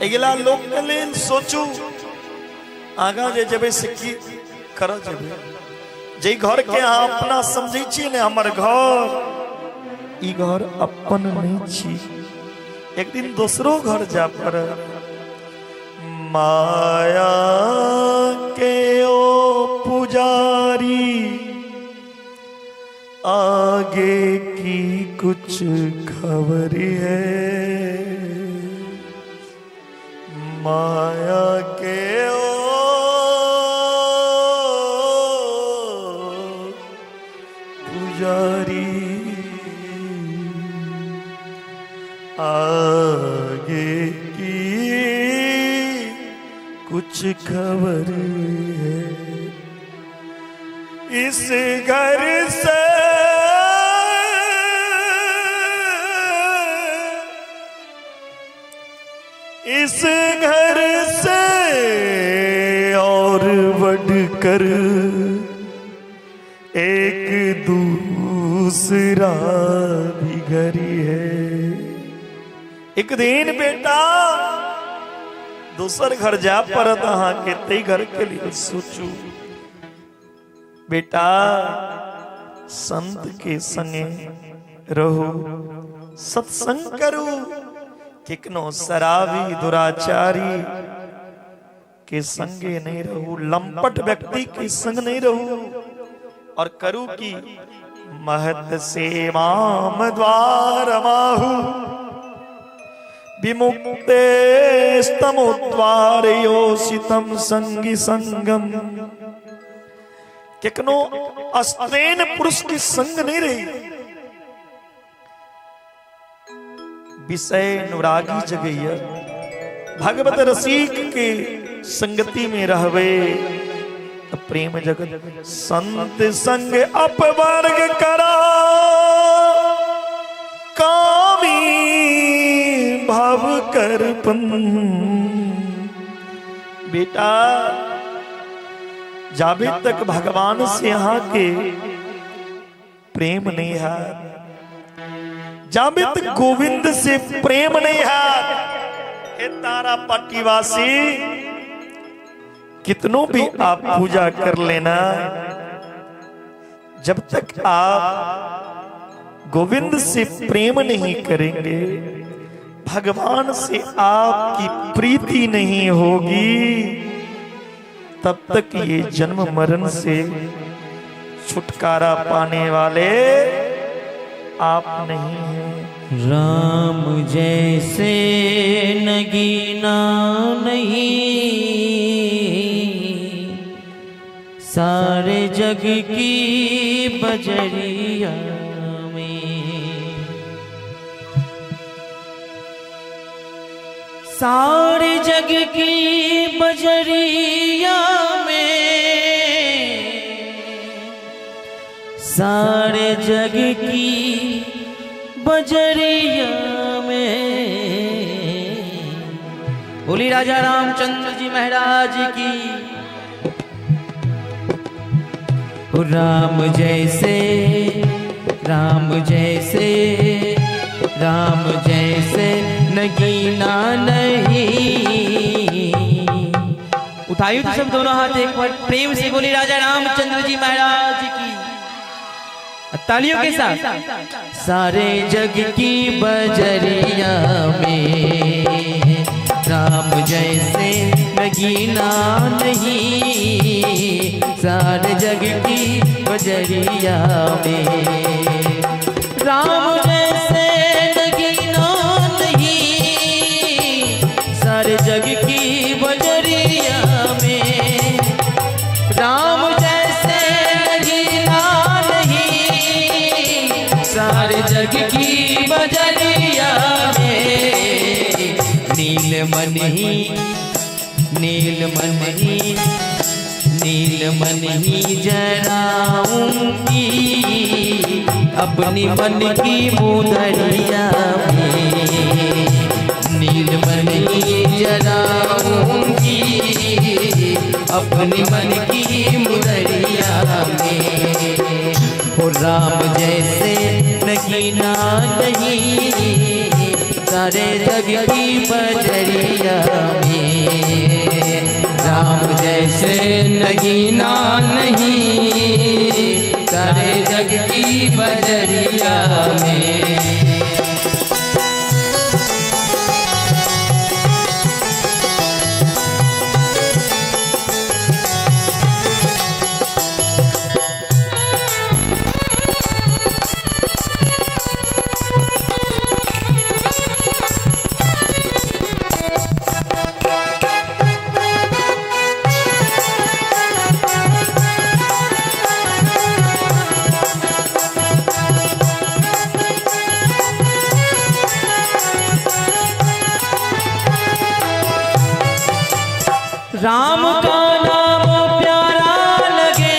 अगिला लोक के लेल सोचू, आगाँ जे जेबै से की करऽ जेबै। जे घर के अहाँ अपना समझै छी ने हमर घर, ई घर अपन नहीं छी, एक दिन दोसरो घर जा पड़त। माया के ओ पुजारी आगे की कुछ खबर है, माया के ओ पुजारी आगे की कुछ खबर है। इस घर से इस घर से और बढ़कर एक दूसरा भी घर है। एक दिन बेटा दोसर घर जा पड़त अहाँ के, तै घर के लिए सोचू। बेटा संत के संगे रहो, सत्संग करू, केकनो शराबी दुराचारी के संगे नहीं रहू, लंपट व्यक्ति के संग नहीं रहू, और करू की महत सेवाम द्वार माहू विमुक्ते स्तमोद्वार योषितम संगी संगम। केकनो अस्त्रेन पुरुष के संग नहीं रही, विषय अनुरागी जगैया भगवत रसिक के संगति में रहवे तो प्रेम जगत। संत संग अपवर्ग करा कामी भाव करपन। बेटा जाबे तक भगवान से यहाँ के प्रेम नहीं है, जाबित गोविंद से प्रेम नहीं है, हे तारापट्टी वासी, कितनों भी आप पूजा कर लेना, जब तक आप गोविंद से प्रेम नहीं करेंगे, भगवान से आपकी प्रीति नहीं होगी, तब तक ये जन्म मरण से छुटकारा पाने वाले आप नहीं हैं। राम जैसे नगीना नहीं, सारे जग की बजरिया में, सारे जग की बजरिया में, सारे जग की बजरिया में। बोली राजा रामचंद्र जी महाराज की। राम जैसे, राम जैसे, राम जैसे नगीना नहीं। उठाइए तो सब दोनों हाथ एक बार प्रेम से बोली राजा रामचंद्र जी महाराज की, तालियों के साथ। सारे जग की बजरिया में राम जैसे नगीना नहीं, सारे जग की बजरिया में राम जैसे नगीना नहीं, सारे जग की बजरिया में राम जैसे नगीना नहीं, सारे जग की बजरिया में। नीलमणि नीलमणि नीलमणि जराऊंगी अपनी मन की मुदरिया में, नीलमणि जराऊंगी अपनी मन की मुदरिया में। हो राम जैसे नगीना नहीं, सारे जग की बजरिया में राम जैसे नगीना नहीं, सारे जग की बजरिया में। राम का नाम प्यारा लगे,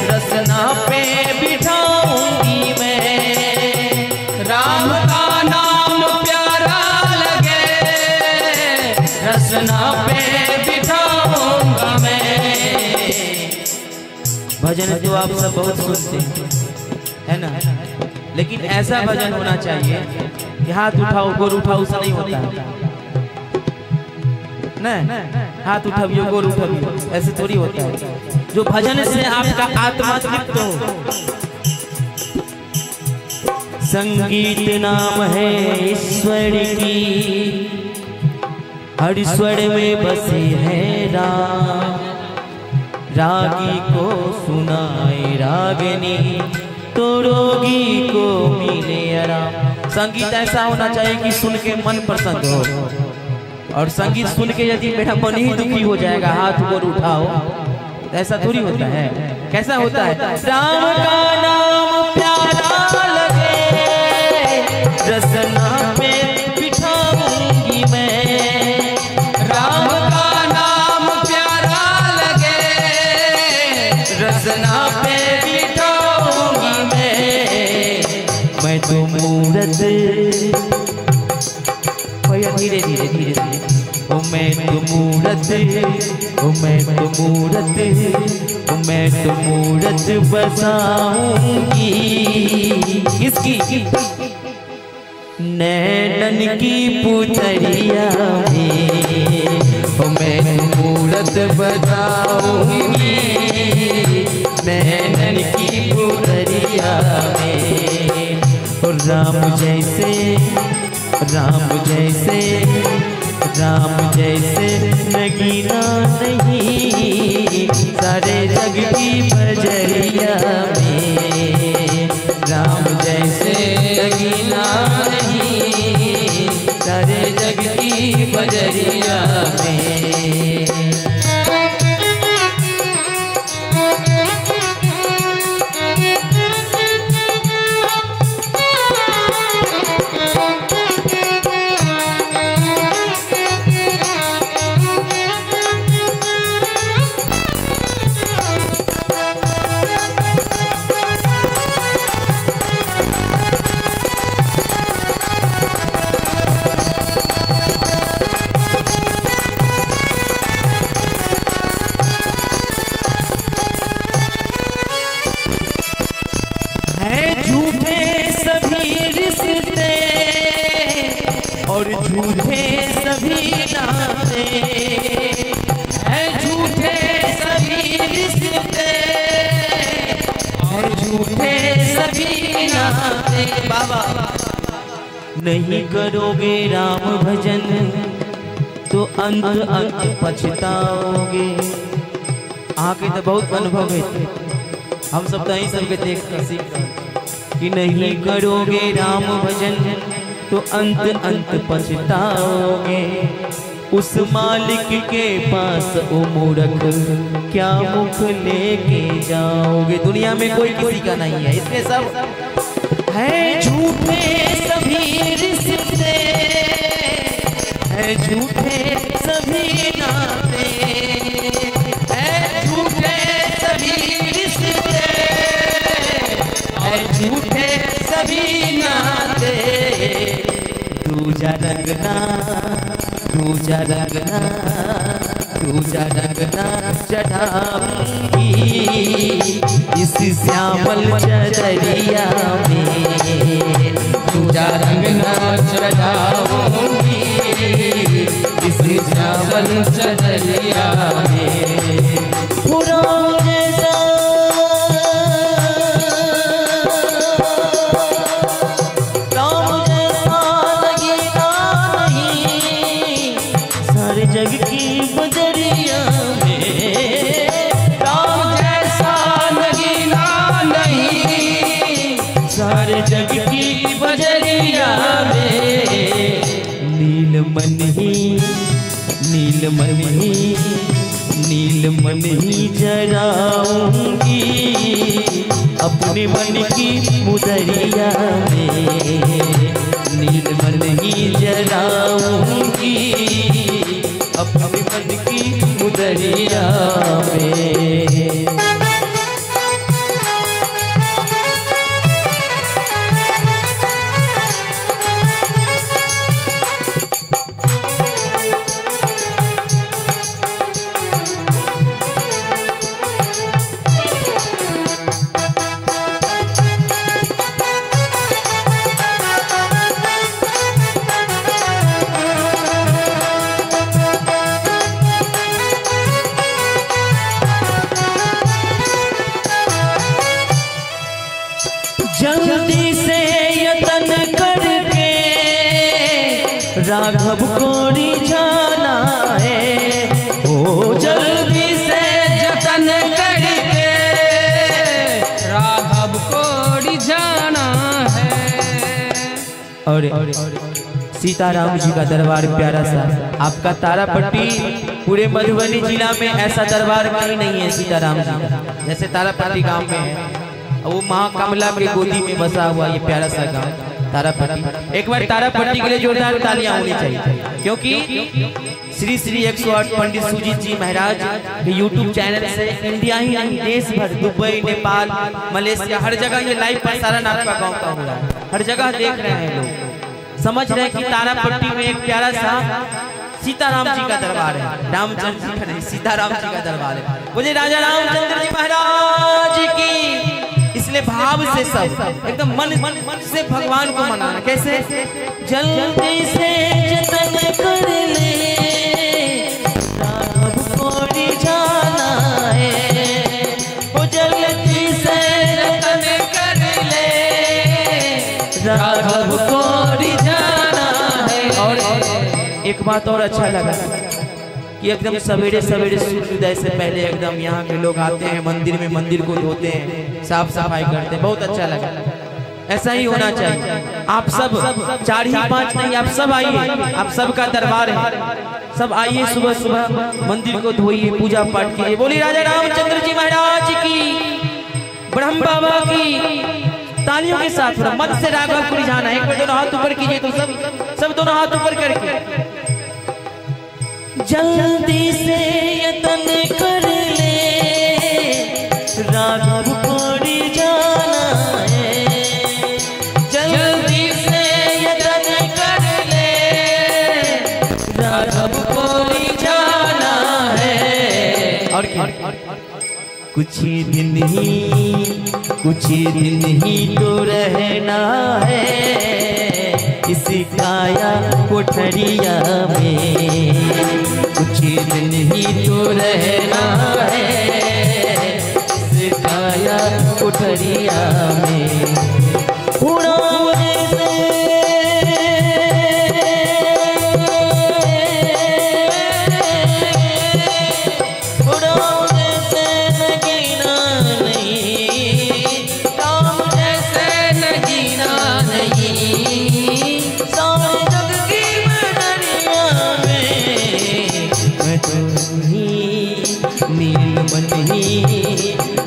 रसना पे बिठाऊंगी मैं। राम का नाम प्यारा लगे, रसना पे बिठाऊंगा मैं। भजन तो आप सब बहुत सुनते हैं, है ना? लेकिन ऐसा भजन होना चाहिए कि हाथ उठाओ गोर उठाओ से नहीं होता है। नहीं, हाथ उठाबियो गोर उठाबियो ऐसे थोड़ी होता है। जो भजन से आपका आत्मा तृप्त हो। संगीत नाम है ईश्वर की, हर स्वर में बसे है राम। रागी को सुनाए रागनी, तो रोगी को मिले आराम। संगीत ऐसा होना चाहिए कि सुन के मन प्रसन्न हो, और संगीत सुन के यदि मेरा मन ही दुखी हो जाएगा, हाथ ऊपर उठाओ, तो ऐसा थोड़ी होता है। कैसा होता है? राम का नाम प्यारा लगे, रसना पे बिठाऊंगी मैं। राम का नाम प्यारा लगे, रसना पे बिठाऊंगी मैं। मैं तो मूरत भैया धीरे धीरे धीरे धीरे, ओ मैं तो मूरत, ओ मैं तो मूरत मैं तो मूरत बसाऊंगी इसकी नैनन की पुतरिया में, मैं मूरत बसाऊंगी नैनन की पुतरिया में। और राम जैसे, राम जैसे, राम जैसे नगीना नहीं सारे जग की बजरिया में, राम जैसे नगीना नहीं सारे जग की बजरिया में। और झूठे सभी नाते हैं, झूठे सभी रिश्ते और झूठे सभी नाते। बाबा नहीं करोगे राम भजन तो अंत अंत पछताओगे। आके तो बहुत अनुभव है, हम सब तो यही सबके देख कर सीख कि नहीं करोगे राम भजन तो अंत अंत पछताओगे। उस मालिक के पास ओ मूर्ख क्या मुख लेके जाओगे। दुनिया में कोई किसी का नहीं है, इसलिए सब है झूठे सभी रिश्ते, है झूठे सभी नाते, है झूठे सभी रिश्ते, है झूठे सभी नाते। दूजा रंगना, दूजा रंगना, दूजा रंगना चढ़ाऊंगी इस श्यामल चदरिया में, दूजा रंगना चढ़ाऊंगी इस श्यामल चदरिया में। जग की बजरिया में राम जैसा नगीना नहीं सारे जग की बजरिया में। नीलमन ही, नीलमन ही, नीलमन ही जराऊंगी अपने मन की मुदरिया में, नीलमन ही जराऊंगी अपने मन की मुदरिया में। जल्दी से यतन करके राघव को रिझाना है, ओ जल्दी से जतन करके राघव को रिझाना है। और सीताराम जी का दरबार प्यारा सा आपका तारापट्टी, पूरे मधुबनी जिला में ऐसा दरबार कहीं नहीं है सीताराम जी का जैसे तारापट्टी गांव में है। वो माँ कमला के गोदी में बसा हुआ ये प्यारा सा गांव तारापट्टी। एक बार तारापट्टी के लिए जोरदार तालियां होनी चाहिए, क्योंकि श्री श्री 108 पंडित सुजीत जी महाराज के यूट्यूब चैनल से इंडिया ही नहीं देश भर, दुबई, नेपाल, मलेशिया, हर जगह ये लाइव प्रसारण आपका गाँव का हो रहा है। हर जगह देख रहे हैं लोग, समझ रहे हैं कि तारापट्टी में एक प्यारा सा सीताराम जी का दरबार है, रामचंद्र जी का नहीं, सीताराम जी का दरबार है। बोले राजा रामचंद्र जी महाराज की। इसलिए भाव से सब एकदम मन मन से भगवान को मनाना। कैसे? जल्दी से जतन कर ले, राघव को जाना है। वो जल्दी से जतन कर ले, राघव को जाना है। और एक बात और अच्छा लगा कि एकदम सवेरे सवेरे सूर्योदय से पहले एकदम यहाँ के लोग आते हैं मंदिर में, मंदिर को धोते हैं, साफ सफाई करते हैं। बहुत अच्छा लगा, ऐसा ही होना चाहिए। आप सब 4 ही 5 नहीं, आप सब आइए, आप सबका दरबार है। सब आइए, सुबह सुबह मंदिर को धोइए, पूजा पाठ कीजिए। बोलिए राजा रामचंद्र जी महाराज की, ब्रह्म बाबा की। तालियों के साथ थोड़ा मन से राघव को रिझाना है। एक बार दोनों हाथ ऊपर कीजिए तो सब दोनों हाथ ऊपर करके जल्दी से यतन कर ले, राघव को जाना है। जल्दी से यतन कर ले, राघव को जाना है। और क्या? कुछ ही दिन ही, कुछ ही दिन ही तो रहना है इस काया कोठरिया में। कुछ ही दिन ही तो रहना है इस काया कोठरिया में। उड़ावे से उड़ावे से नगीना नहीं, राम जैसे नगीना नहीं, सारे जग की मदरिया में मैं तो ही नील मन ही,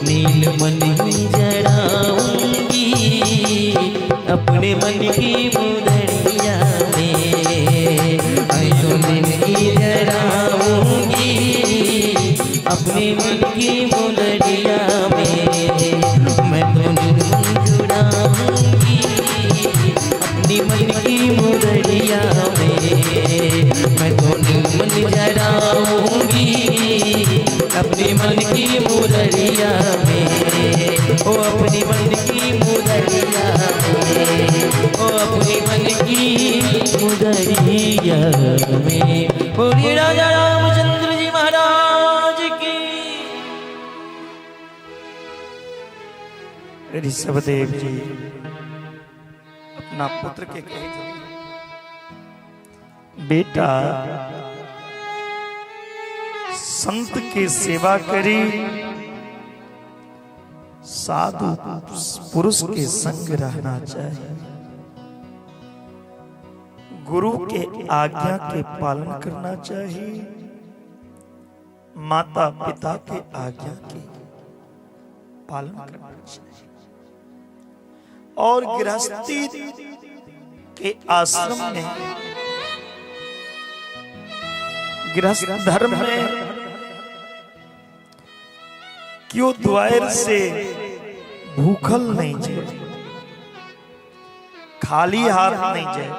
नील मन ही जड़ाऊंगी अपने मन की मुदरिया में। मैं तो मन ही जड़ाऊंगी अपने मन की मुदरिया में। मैं तो जुड़ाऊंगी अपनी मन की मुदरिया में। मैं तो मन जड़ाऊंगी अपने मन की मुदरिया में। ओ अपनी मन की मुदरिया में, ओ अपनी मन की मुदरिया में। बोलिए राजा रामचंद्र जी महाराज की। ऋषभदेव जी अपना पुत्र के कहे, बेटा संत की सेवा करी, साधु पुरुष के संग रहना चाहिए, गुरु के आज्ञा के पालन करना चाहिए, माता पिता के आज्ञा के पालन करना चाहिए और गृहस्थी के आश्रम में, गृहस्थ धर्म में क्यों द्वार से भूखल नहीं जाए, खाली हाथ नहीं जाए।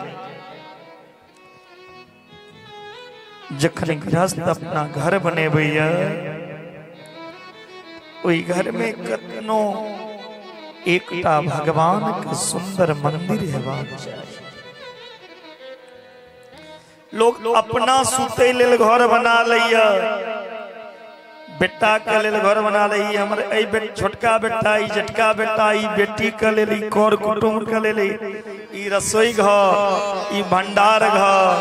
जखन गृहस्थ अपना घर बनेबैया, ओहि घर में कतनो एकटा भगवान के सुंदर मंदिर हेबाक चाही। लोग अपना सुते लेल घर बना लैया, बेटा के लेल घर बना लैया, हमर एहि छोटका बेटा, ई जेठका बेटा, ई बेटी के लेल, ई कर कुटुम्ब के लेल, ई रसोई घर, ई भंडार घर।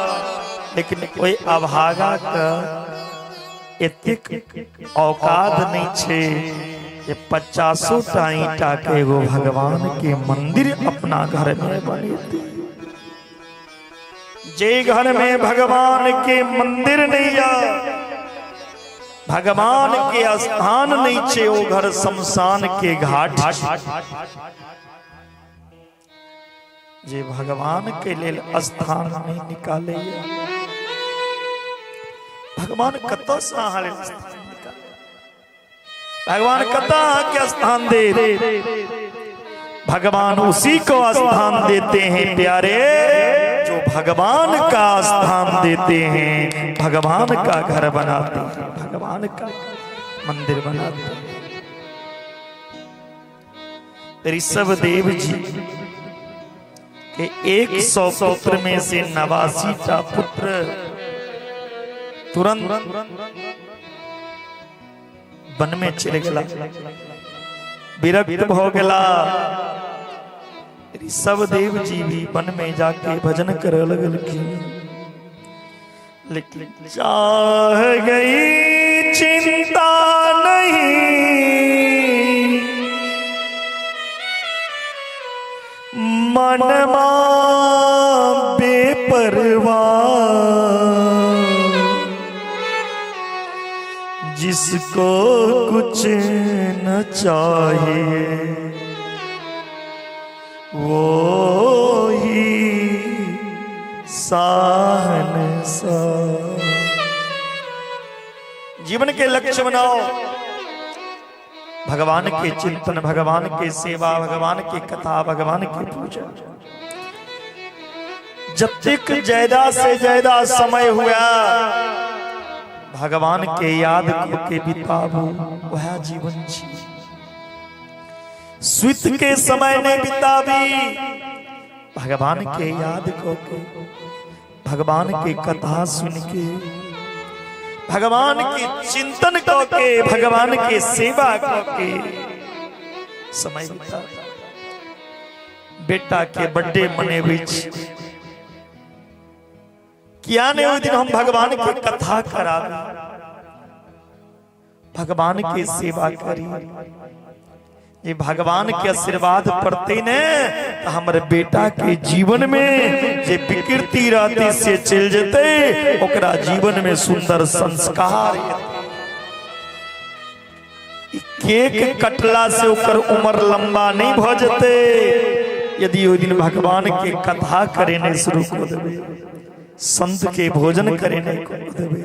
लेकिन ओहि अभागा के एतेक औकात नहीं छे जे 50 टा ईंटा के एगो भगवान के मंदिर अपना घर में बनेती। जे घर में भगवान के मंदिर नहीं या, भगवान के स्थान नहीं छे, ओ घर शमशान के घाट। जे भगवान के लेल स्थान नहीं निकाले, भगवान कतऽ से अहाँ लेल स्थान निकाले, भगवान कतऽ अहाँ के स्थान दे। भगवान उसी को स्थान देते हैं प्यारे, जो भगवान का स्थान देते हैं, भगवान का घर बनाते हैं, भगवान का मंदिर बनाते हैं। ऋषभदेव जी के 100 पुत्र में से 89 टा पुत्र तुरंत वन में चले गला, विरक्त भ गेला। ऋषभदेव जी भी वन में जाके भजन करे लगलखिन, लेकिन चाह गई चिंता नहीं, मन बेपरवाह, जिसको कुछ न चाहिए वो ही सहन सा। जीवन के लक्ष्य बनाओ, भगवान के चिंतन, भगवान के सेवा, भगवान की कथा, भगवान की पूजा। जब तक ज्यादा से ज्यादा समय हुआ भगवान के याद को के बिताबू, वह जीवन छी। सुत के समय ने बिताबी, भगवान के याद को के, भगवान के कथा सुन के, भगवान के चिंतन को के, भगवान के सेवा को के समय बिता। बेटा के बर्थडे मनेबै छी, किया ने ओहि दिन हम भगवान के कथा कराबी, भगवान के सेवा करी। ये भगवान के आशीर्वाद पड़ते ने तो हमारे बेटा के जीवन में जे विकृति रहती से चल जते, ओकरा जीवन में सुंदर संस्कार। केक कटला से ओकर उम्र लंबा नहीं भ जते यदि ओहि दिन भगवान के कथा करे नहीं शुरू कर देबे, संत के भोजन करे नहीं कर देबे,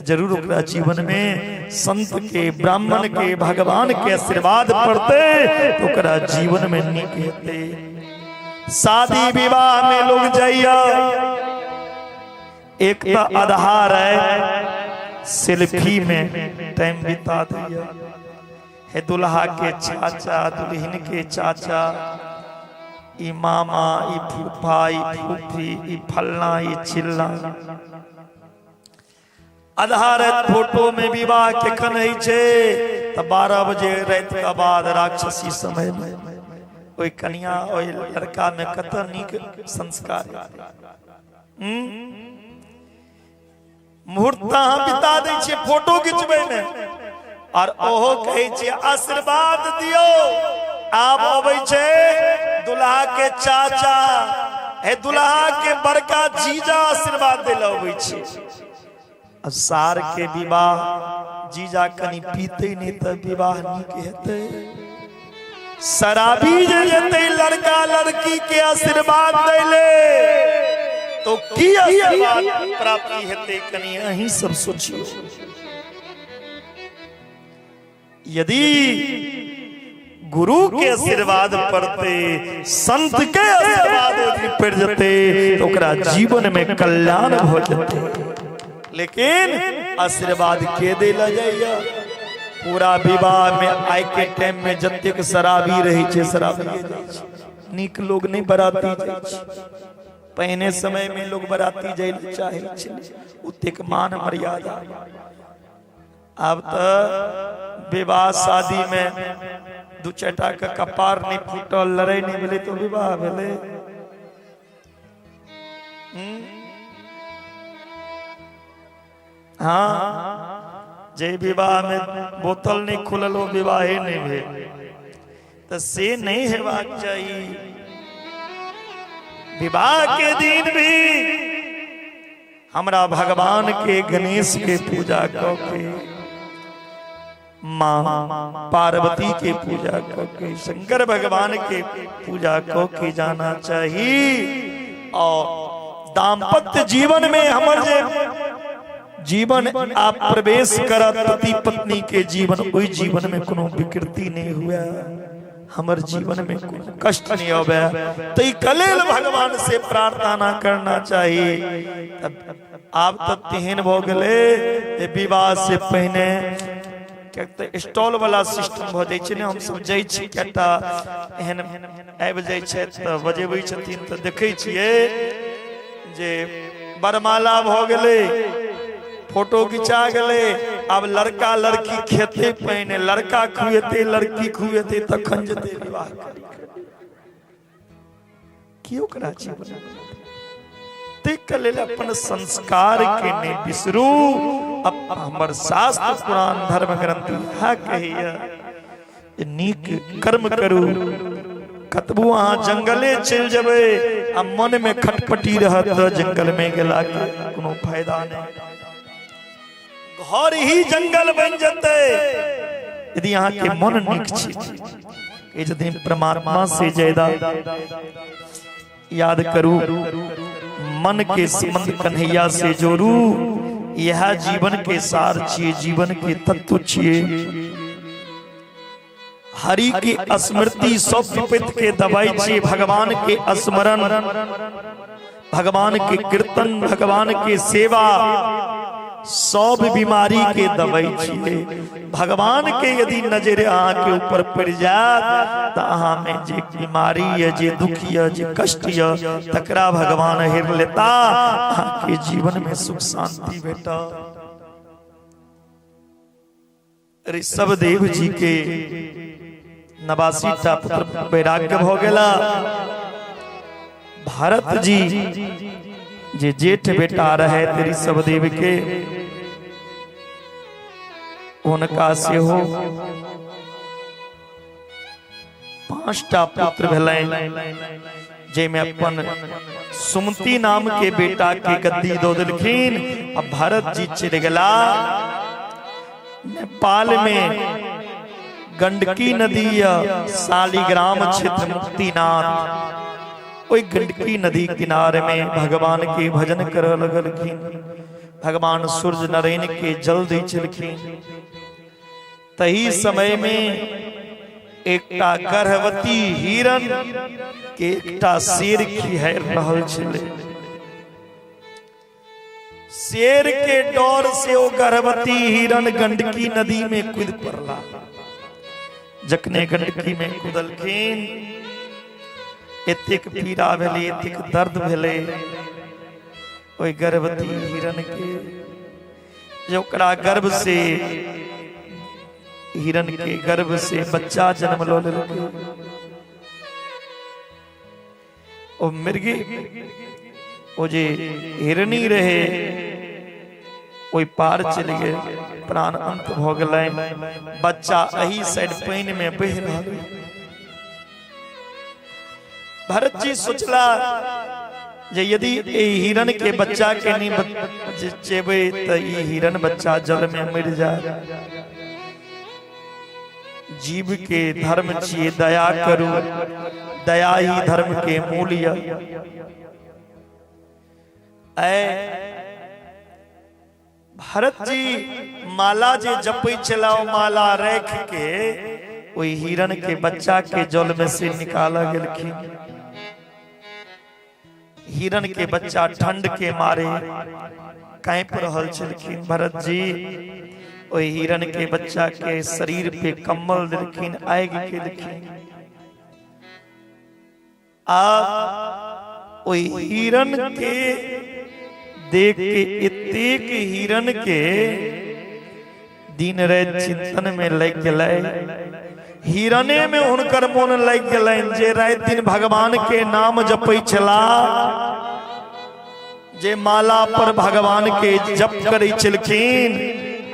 जरूर ओकरा जीवन में संत के, ब्राह्मण के, भगवान के आशीर्वाद पड़ते तो ओकरा जीवन में नीक हेतै। शादी विवाह में लोग जाइया, एक तो आधार है सेल्फी में टाइम बिता दिया है। दुल्हा के चाचा, दुल्हन के चाचा, ई मामा, ई फूफा, ई फूफी, ई फलना, ई चिल्ला, आधा रात फोटो में विवाह केखन होइ छै त 12 बजे राति के बाद राक्षसी समय में ओहि कनिया ओहि लड़का में कत नीक संस्कार। मुहूर्त अहाँ बिता दै छियै फोटो घिचबै में, और ओहो कहै छियै आशीर्वाद दियौ। आब अबै छै दुल्हा के चाचा, हे दुल्हा के बड़का जीजा आशीर्वाद दै लए अबै छै। अब सार के विवाह जीजा कनी पीते नहीं त विवाह नीक हेतै। शराबी जे जेतै लड़का लड़की के आशीर्वाद दैले तो की आशीर्वाद प्राप्ति हेतै, कनी अहीं सब सोचियो। यदि गुरु के आशीर्वाद पड़ते, संत के आशीर्वाद पड़ जते तो ओकरा जीवन में कल्याण भ जते। लेकिन आशीर्वाद के देला जाइया? पूरा विवाह में आइ के टाइम में जतेक शराबी रहे छै शराबी जाइ छै, नीक लोग नहीं बराती जाइ छै। पहिने समय में लोग बराती जाइ लए चाहे छै, ओतेक मान मर्यादा। आब तऽ विवाह शादी में दू चारिटा के कपार नहीं फूटल, लड़ाई नहीं भेलै तो विवाह भेलै। हाँ, जे विवाह में बोतल नहीं खुलल वो विवाहे नहीं भेल, तो से नहीं हेबाक चाही। विवाह के दिन भी हमरा भगवान के, गणेश के पूजा क के, माँ पार्वती के पूजा क के, शंकर भगवान के पूजा क के जाना चाही। और दाम्पत्य जीवन में हमर जे जीवन आप प्रवेश करत, पति पत्नी के जीवन, ओहि जीवन में कोनो विकृति नहीं हुआ। हमर जीवन में कोनो कष्ट नहीं आवे। ताहि लेल भगवान से प्रार्थना करना चाही। आब तऽ तेहन भऽ गेलै जे विवाह से पहिने किएक तऽ स्टॉल वाला सिस्टम भऽ जाइ छै ने। हमसब जाइ छी, कएटा एहन आबि जाइ छथि तऽ बजेबै छथिन, तऽ देखै छियै जे बरमाला भऽ गेलै, फोटो घिचा गेलै, आब लड़का लड़की खेतै, पहिने लड़का खुएतै, लड़की खुएतै, तखन जेतै विवाह करी। की ओकरा जीवन? ताहिके लेल अपन संस्कार के नहि बिसरू। हमर शास्त्र पुराण धर्म ग्रंथ इएह कहैया, नीक कर्म करू। कतबो अहाँ जंगले चलि जेबै आ मन में खटपटी रहत तऽ जंगल में गेला के कोनो फायदा नहीं। घर ही जंगल बन जेतै यदि अहाँ के मन नीक छै। कहै छथिन परमात्मा से ज्यादा याद करू, मन के संबंध कन्हैया से जोड़ू। यह जीवन के सार छिए, जीवन के तत्व छिए। हरि के स्मृति सब विपत्ति के दवाई छिए। भगवान के स्मरण, भगवान के कीर्तन, भगवान के सेवा सब बीमारी के दवाई छिए। भगवान के यदि नजर अहाँ के ऊपर पड़ जात तऽ अहाँ में जे बीमारी ये, जे दुख ये, जे कष्ट ये, तकरा भगवान हेर लेता, अहाँ के जीवन में सुख शांति भेटत। ऋषभ देव जी के 89 टा पुत्र वैराग्य भऽ गेला। भरत जी जे जेठ बेटा रहे ऋषभ देव के, हुनका सेहो 5टा पुत्र भेलनि, जाहिमे अपन सुमति नाम के बेटा के गद्दी दऽ देलखिन आ भरत जी चलि गेला नेपाल में गंडकी नदी या शालिग्राम क्षेत्र मुक्तिनाथ। ओहि गंडकी नदी किनारे में भगवान के भजन करऽ लगलखिन। भगवान सूर्य नारायण के जल दै छलखिन। तही समय में एकटा गर्भवती हिरण के एकटा शेर खिहारि रहल छलै। शेर के डर से ओ गर्भवती हिरण गंडकी नदी में कूद पड़ला। जखने गंडकी में कूदलखिन, एतेक पीड़ा भेलै, एतेक दर्द भेलै ओहि गर्भवती हिरण के जे ओकरा गर्भ से, हिरण के गर्भ से बच्चा जन्म लऽ लेलकै। ओ मिर्गी, ओ जे हिरणी रहे, ओहि पार चलि गेल, प्राण अंत भऽ गेलै। बच्चा एहि साइड पानि में बहि रहल। भरत जी सोचला जे यदि एहि हिरण के बच्चा के नहीं बचेबै तऽ ई हिरण बच्चा जल में मरि जाए। जीव के धर्म छिए दया करू, दया ही धर्म के मूल य। भरत जी माला जे जपै छला, ओ माला राख के ओहि हिरण के बच्चा के जल में से निकाल गेलखिन। हिरण के बच्चा ठंड के मारे कांपि रहल छलखिन। भरत जी ओहि हिरण के बच्चा के शरीर पे कम्बल देलखिन, आगि केलखिन आ ओहि हिरण के देख के एतेक हिरण के दिन राति चिंतन में लागि गेलै। हिरणे में हुनकर मोन लागि गेलनि जे राति दिन भगवान के नाम जपै छला, जे माला पर भगवान के जप करै छलखिन,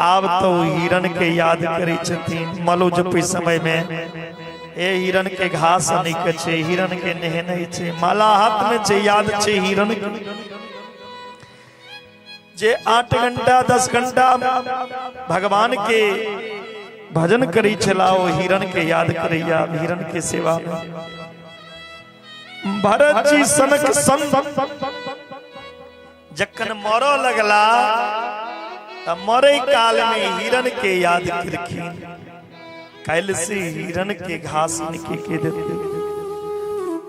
आब तो हिरण के याद करै छथिन। मलो जपै समय में ए हिरण के घास नहीं के छै, हिरण के नहेने छै, माला हाथ में छै, याद छै हिरण के। जे 8 घंटा 10 घंटा भगवान के भजन करै छला, ओ हिरण के याद करैया हिरण के सेवा में। भरत जी सनक संत जखन मरऽ लगला तऽ मरै काल में हिरण के याद केलखिन। काल्हि से हिरण के घास निके के देते।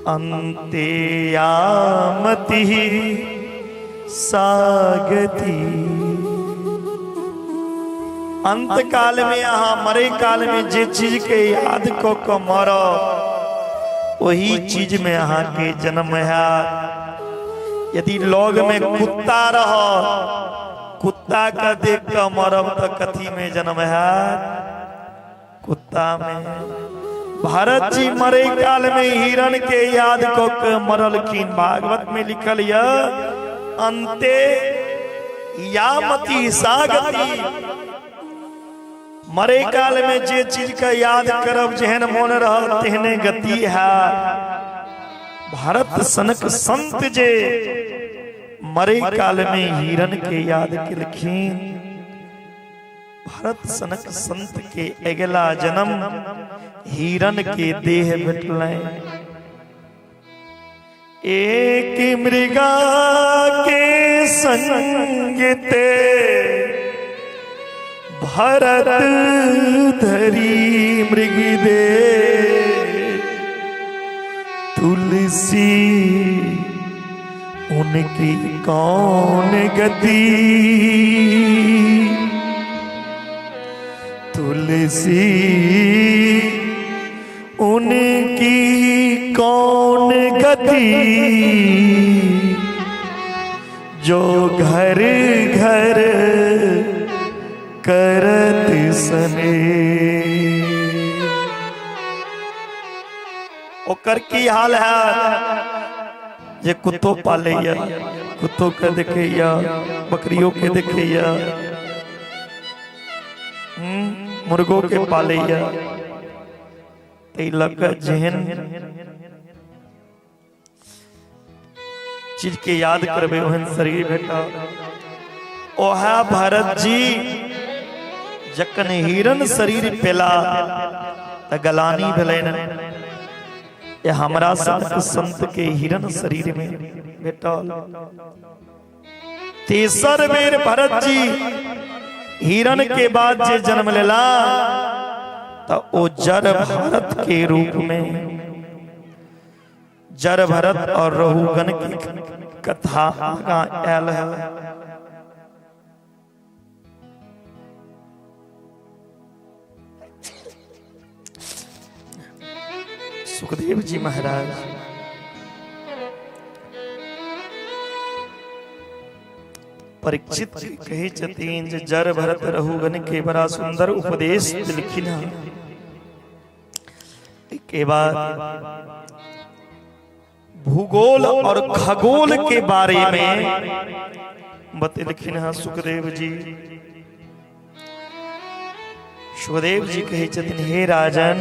अंत्यामति सागति, अंत काल में अहाँ मरे काल में जे चीज के याद क के मरब वही चीज में अहाँ के जन्म है। यदि लग में कुत्ता रह, कुत्ता के देख के मरब तो कथी में जन्म है? कुत्ता में। भरत जी मरे काल में हिरण के याद क के मरलखिन। भागवत में लिखल यह अंते यामति सागति, मरे काल में जे चीज के याद करब जेहन मोन रह तेहने गति है। भरत सनक संत जे मरे काल में हिरण के याद केलखिन, भरत सनक संत के अगला जन्म हिरण के देह भेटलनि। एक मृगा के संग ते भरत धरी मृग दे, तुलसी उनकी कौन गति, तुलसी उनकी कौन गति, जो घर घर करत सने। ओकर की हाल है जे कुत्तो पालैया, कुत्तो के देखैया, बकरियों के देखैया, मुर्गो के पालैया, तै लऽ कऽ जेहन चीज के याद करबै ओहन शरीर भेटत। ओहा भरत जी जखन हिरण शरीर पेला त गलानी भेलनि, ये हमरा संत संत के हिरण शरीर में भेटल। तेसर बेर भरत जी हिरण के बाद जे जन्म लेला त ओ जड़ भरत के रूप में, जड़ भरत और रहुगण की कथा आगाँ आयल है। सुखदेव जी महाराज परीक्षित कहै छथिन जे जड़ भरत रहुगण के बड़ा सुंदर उपदेश देलखिन हँ। के बाद भूगोल और खगोल के बारे में बतेलखिन हँ सुखदेव जी। सुखदेव जी कहै छथिन हे राजन,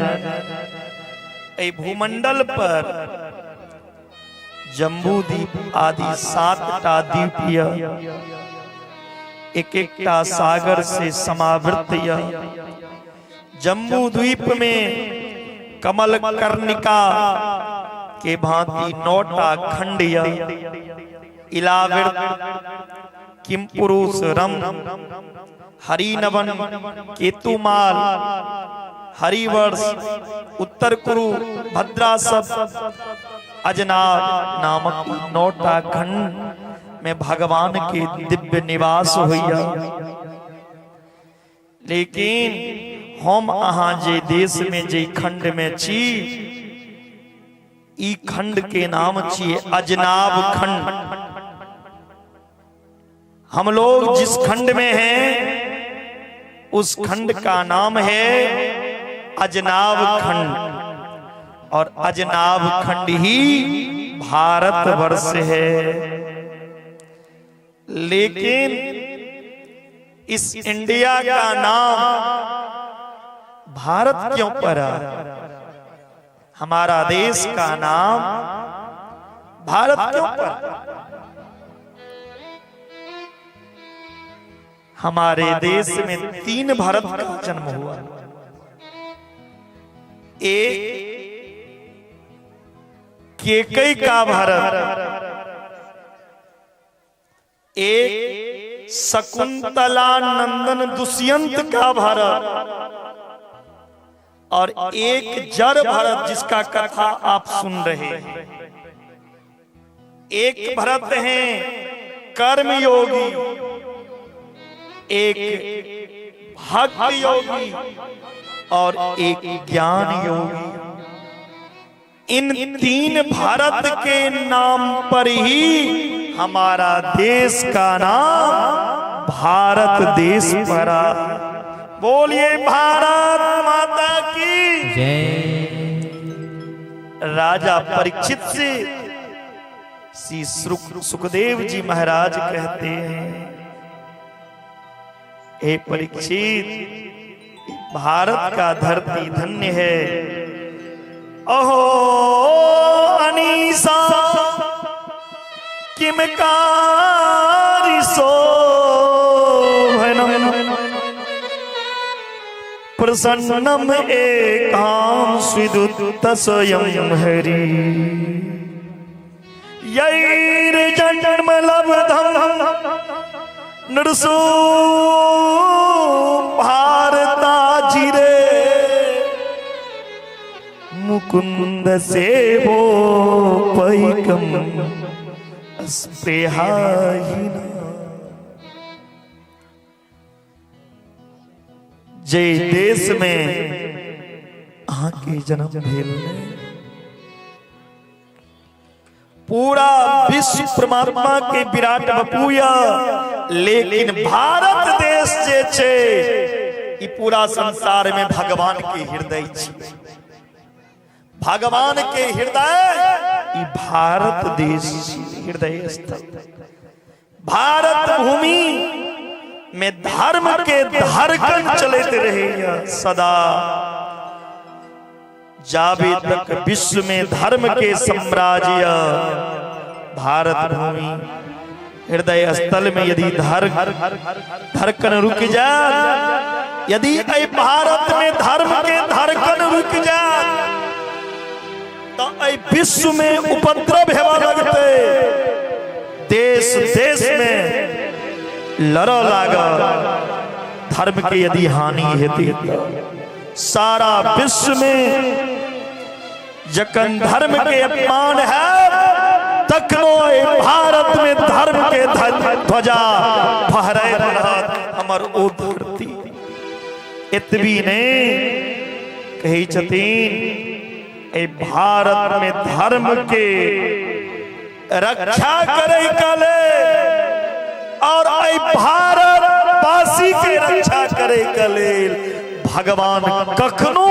एहि भूमंडल पर जम्बू द्वीप आदि 7टा द्वीप य, एक एकटा सागर से समावृत य। जम्बू द्वीप में कमल कर्णिका के भांति 9टा खंड य, इलावृत, किमपुरुष, रम, हरिनवन, केतुमाल, हरिवर्ष, उत्तर कुरु, भद्रासभ, अजनाभ नामक 9टा खंड में भगवान के दिव्य निवास होइया। लेकिन हम अहाँ जे देश में जे खंड में छी, ई खंड के नाम छिए अजनाभ खंड। हम लोग जिस खंड में हैं उस खंड का नाम है अजनाभ खंड, और अजनाभ खंड ही भारतवर्ष है। लेकिन इस इंडिया का नाम भारत क्यों पड़ा? हमारा देश का नाम भारत क्यों पड़ा? हमारे देश में 3 भरत का जन्म हुआ। एक केकई का भरत, एक शकुंतला नंदन दुष्यंत का भरत, और एक जड़ भरत जिसका कथा आप सुन रहे हैं। एक भरत हैं कर्म योगी, एक भक्ति योगी और एक ज्ञान योगी। इन तीन भारत के नाम पर ही हमारा देश का नाम भारत देश पड़ा। बोलिए भारत माता की जय। राजा परीक्षित से श्री सुखदेव जी महाराज कहते हैं, हे परीक्षित, भारत का धरती धन्य है। अहो अनीसा किम कारी शोभनम प्रसन्नम एकां स्विदुत स्वयं हरि यैर जन्म लब्धम नृसु भारता जिरे मुकुंद सेवो पैकम स्पृहाहीन। जे देश में अहाँ के जन्म भेल, पूरा विश्व परमात्मा के विराट बपुया, लेकिन भारत देश जे छे ई पूरा संसार में भगवान के हृदय छे। भगवान के हृदय ई भारत देश हृदय स्थल। भारत भूमि में धर्म के धड़कन चलते रहे सदा। जाबे तक विश्व में धर्म के साम्राज्य भारत भूमि हृदय स्थल में यदि धड़कन रुक जाए, यदि भारत में धर्म के धड़कन रुक जाए तो विश्व में उपद्रव हेवा लगते, देश देश में लड़ लागल। धर्म के यदि हानि हेती सारा विश्व में जखन धर्म के अपमान है तखनो भारत में धर्म के ध्वजा फहराइत रहत हमर ओ धरती। एतबी ने कहै छथिन भारत में धर्म के रक्षा करे के लेल और भारत वासी के रक्षा करे के लेल भगवान कखनो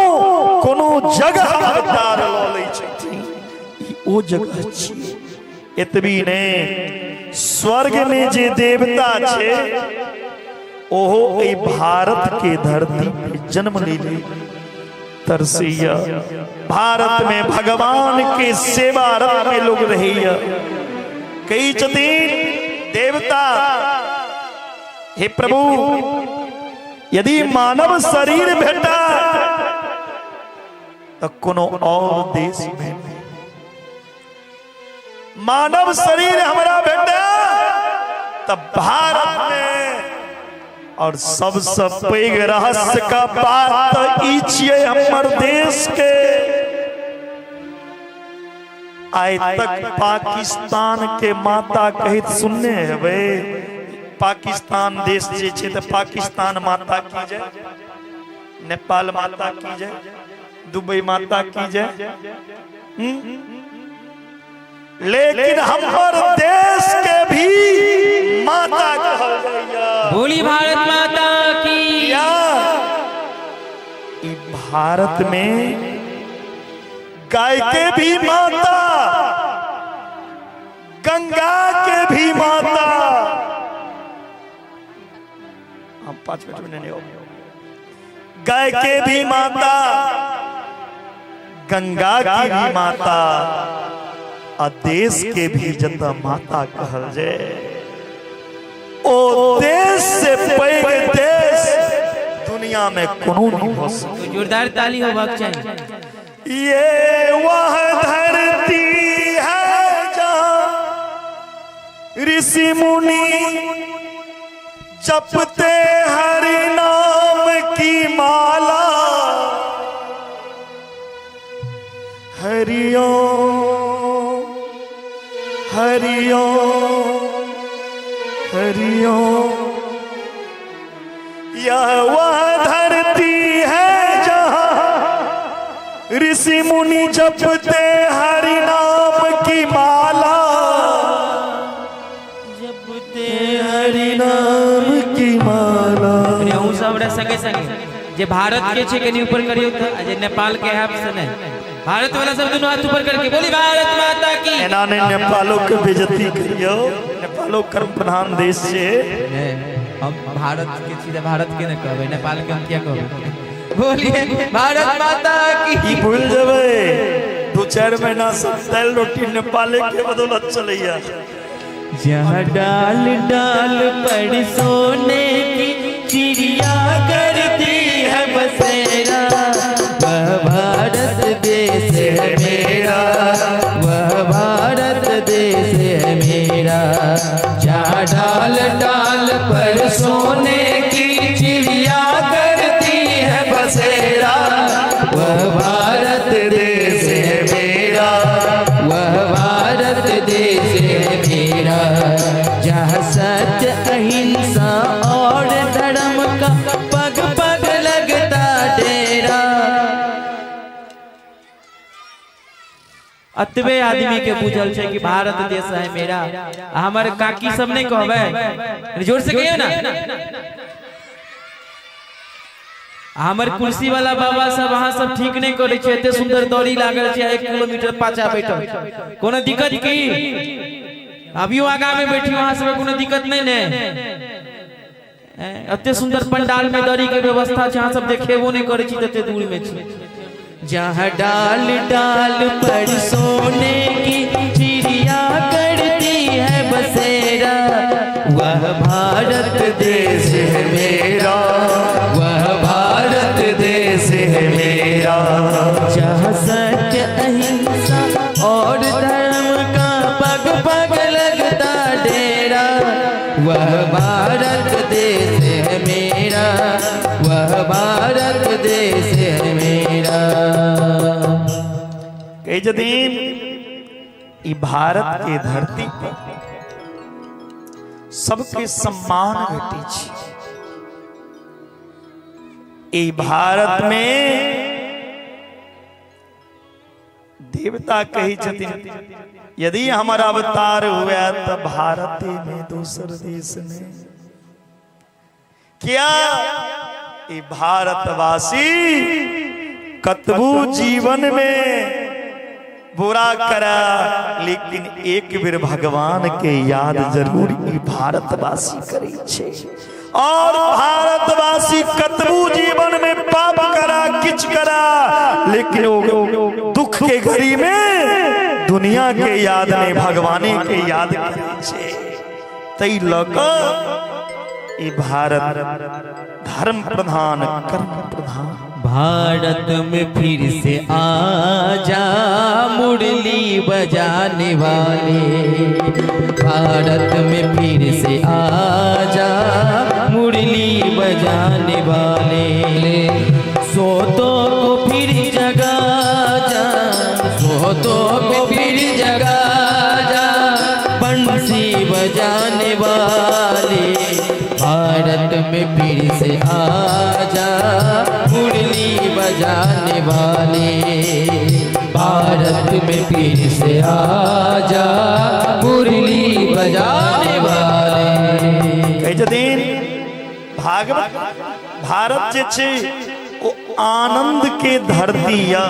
कोनो जगह अवतार ल लै छथिन। ओ जगह छी। एतबी ने स्वर्ग में जे देवता छे ओहो एहि भारत के धरती पे जन्म ले तरसैया। भारत में भगवान के सेवा रत में लोग रहैया। कई छथिन देवता, हे प्रभु यदि मानव शरीर भेटा तो कोनो और देश में मानव शरीर हमरा भेटा तो भारत में। और सबसे पैघ रहस्य का बात ई छियै हमर देश के आइ तक पाकिस्तान के माता कहत सुनने हेबै। पाकिस्तान देश जे छै तऽ पाकिस्तान माता की जय, नेपाल माता की जय, दुबई माता की जय, लेकिन हमर देश के भी माता कहल जाइया। बोली भारत माता की। भारत में गाय के भी माता, गंगा के भी माता। हम 5 मिनट में नहीं हो। गाय के भी माता, गंगा की भी माता आ देश के भी जता माता कहल जाए। ओ देश से पैघ देश दुनिया में कोनो नहीं हो सकता। जोरदार ताली होबाक चाही। ये वह धरती है जहां ऋषि मुनि जपते हरि नाम की माला। हरि ओम हरि ओम हरि ओम। यह वह धरती है जहां ऋषि मुनि जपते हरि नाम की माला, जपते हरि नाम की माला। अहूँ सब हमरा संगे संगे जे भारत के छे कनी ऊपर करियो त, जे नेपाल के है से नहीं, भारत वाला सब दोनों हाथ ऊपर करके बोली भारत माता की। एना नहीं नेपालो के बेइज्जती करियो, नेपालो कर्म प्रधान देश छे। हम भारत के छी त भारत के न कहबै, नेपाल के हम किया कहबै? बोलिए भारत माता की। ई भूल जेबै 2-4 महीना से दाल रोटी नेपाले के बदौलत चलैया। जहाँ डाल डाल पर सोने की चिड़िया करती है बसेरा, वह भारत देश है मेरा, वह भारत देश है मेरा। जहाँ डाल डाल पर सोने की चिड़िया करती है बसेरा, वह भारत देश है मेरा, वह भारत देश है मेरा। जहाँ सत्य अहिंसा और धर्म का पग पग लगता डेरा। अतबे आदमी के बुझल छै कि भारत देश है मेरा। हमर काकी सब नहीं कहबै, जोर से कहियो ना। हमर कुर्सी वाला बाबा सब अहाँ सब ठीक नहीं करे छै, एते सुंदर दौड़ी लागल छै, 1 किलोमीटर पाछा बैठल, कोनो दिक्कत की? अभियो आगा में बैठी अहाँ सब कोनो दिक्कत नहीं ने? एते सुंदर पंडाल में दौड़ी के व्यवस्था छै, अहाँ सब देखेबो नहीं करे छी, तते दूर में छी। जहाँ डाल डाल पर सोने की चिड़िया करती है बसेरा, वह भारत देश है मेरा, वह भारत देश है मेरा। जहाँ सत्य अहिंसा और धर्म का पग पग लगता डेरा, वह भारत देश है मेरा, वह भारत देश है मेरा। कही जदीन ई भारत के धरती पर सबके सम्मान भेटै छै। ई भारत में देवता कही छथिन यदि हमर अवतार हुए तो भारत में, दोसर देश में क्या? ई भारतवासी कतबू जीवन में बुरा करा, लेकिन एक बेर भगवान के याद जरूर ई भारतवासी करे छे। और भारतवासी कतबू जीवन में पाप करा, किछ करा, लेकिन वो दुख के घड़ी में दुनिया के याद नहीं, भगवान के याद करे छे। तई लक ई भारत धर्म प्रधान, कर्म प्रधान। भारत में फिर से आजा मुरली बजाने वाले, भारत में फिर से आजा मुरली बजाने वाले। सोतों को फिर जगा जा, सोतों को फिर जगा जा, बंसी बजाने वाले। भारत में फिर से आजा मुरली बजाने वाले, भारत में फिर से आजा मुरली बजाने वाले। कही छथिन भागवत भारत जे छै ओ आनंद के धरती या,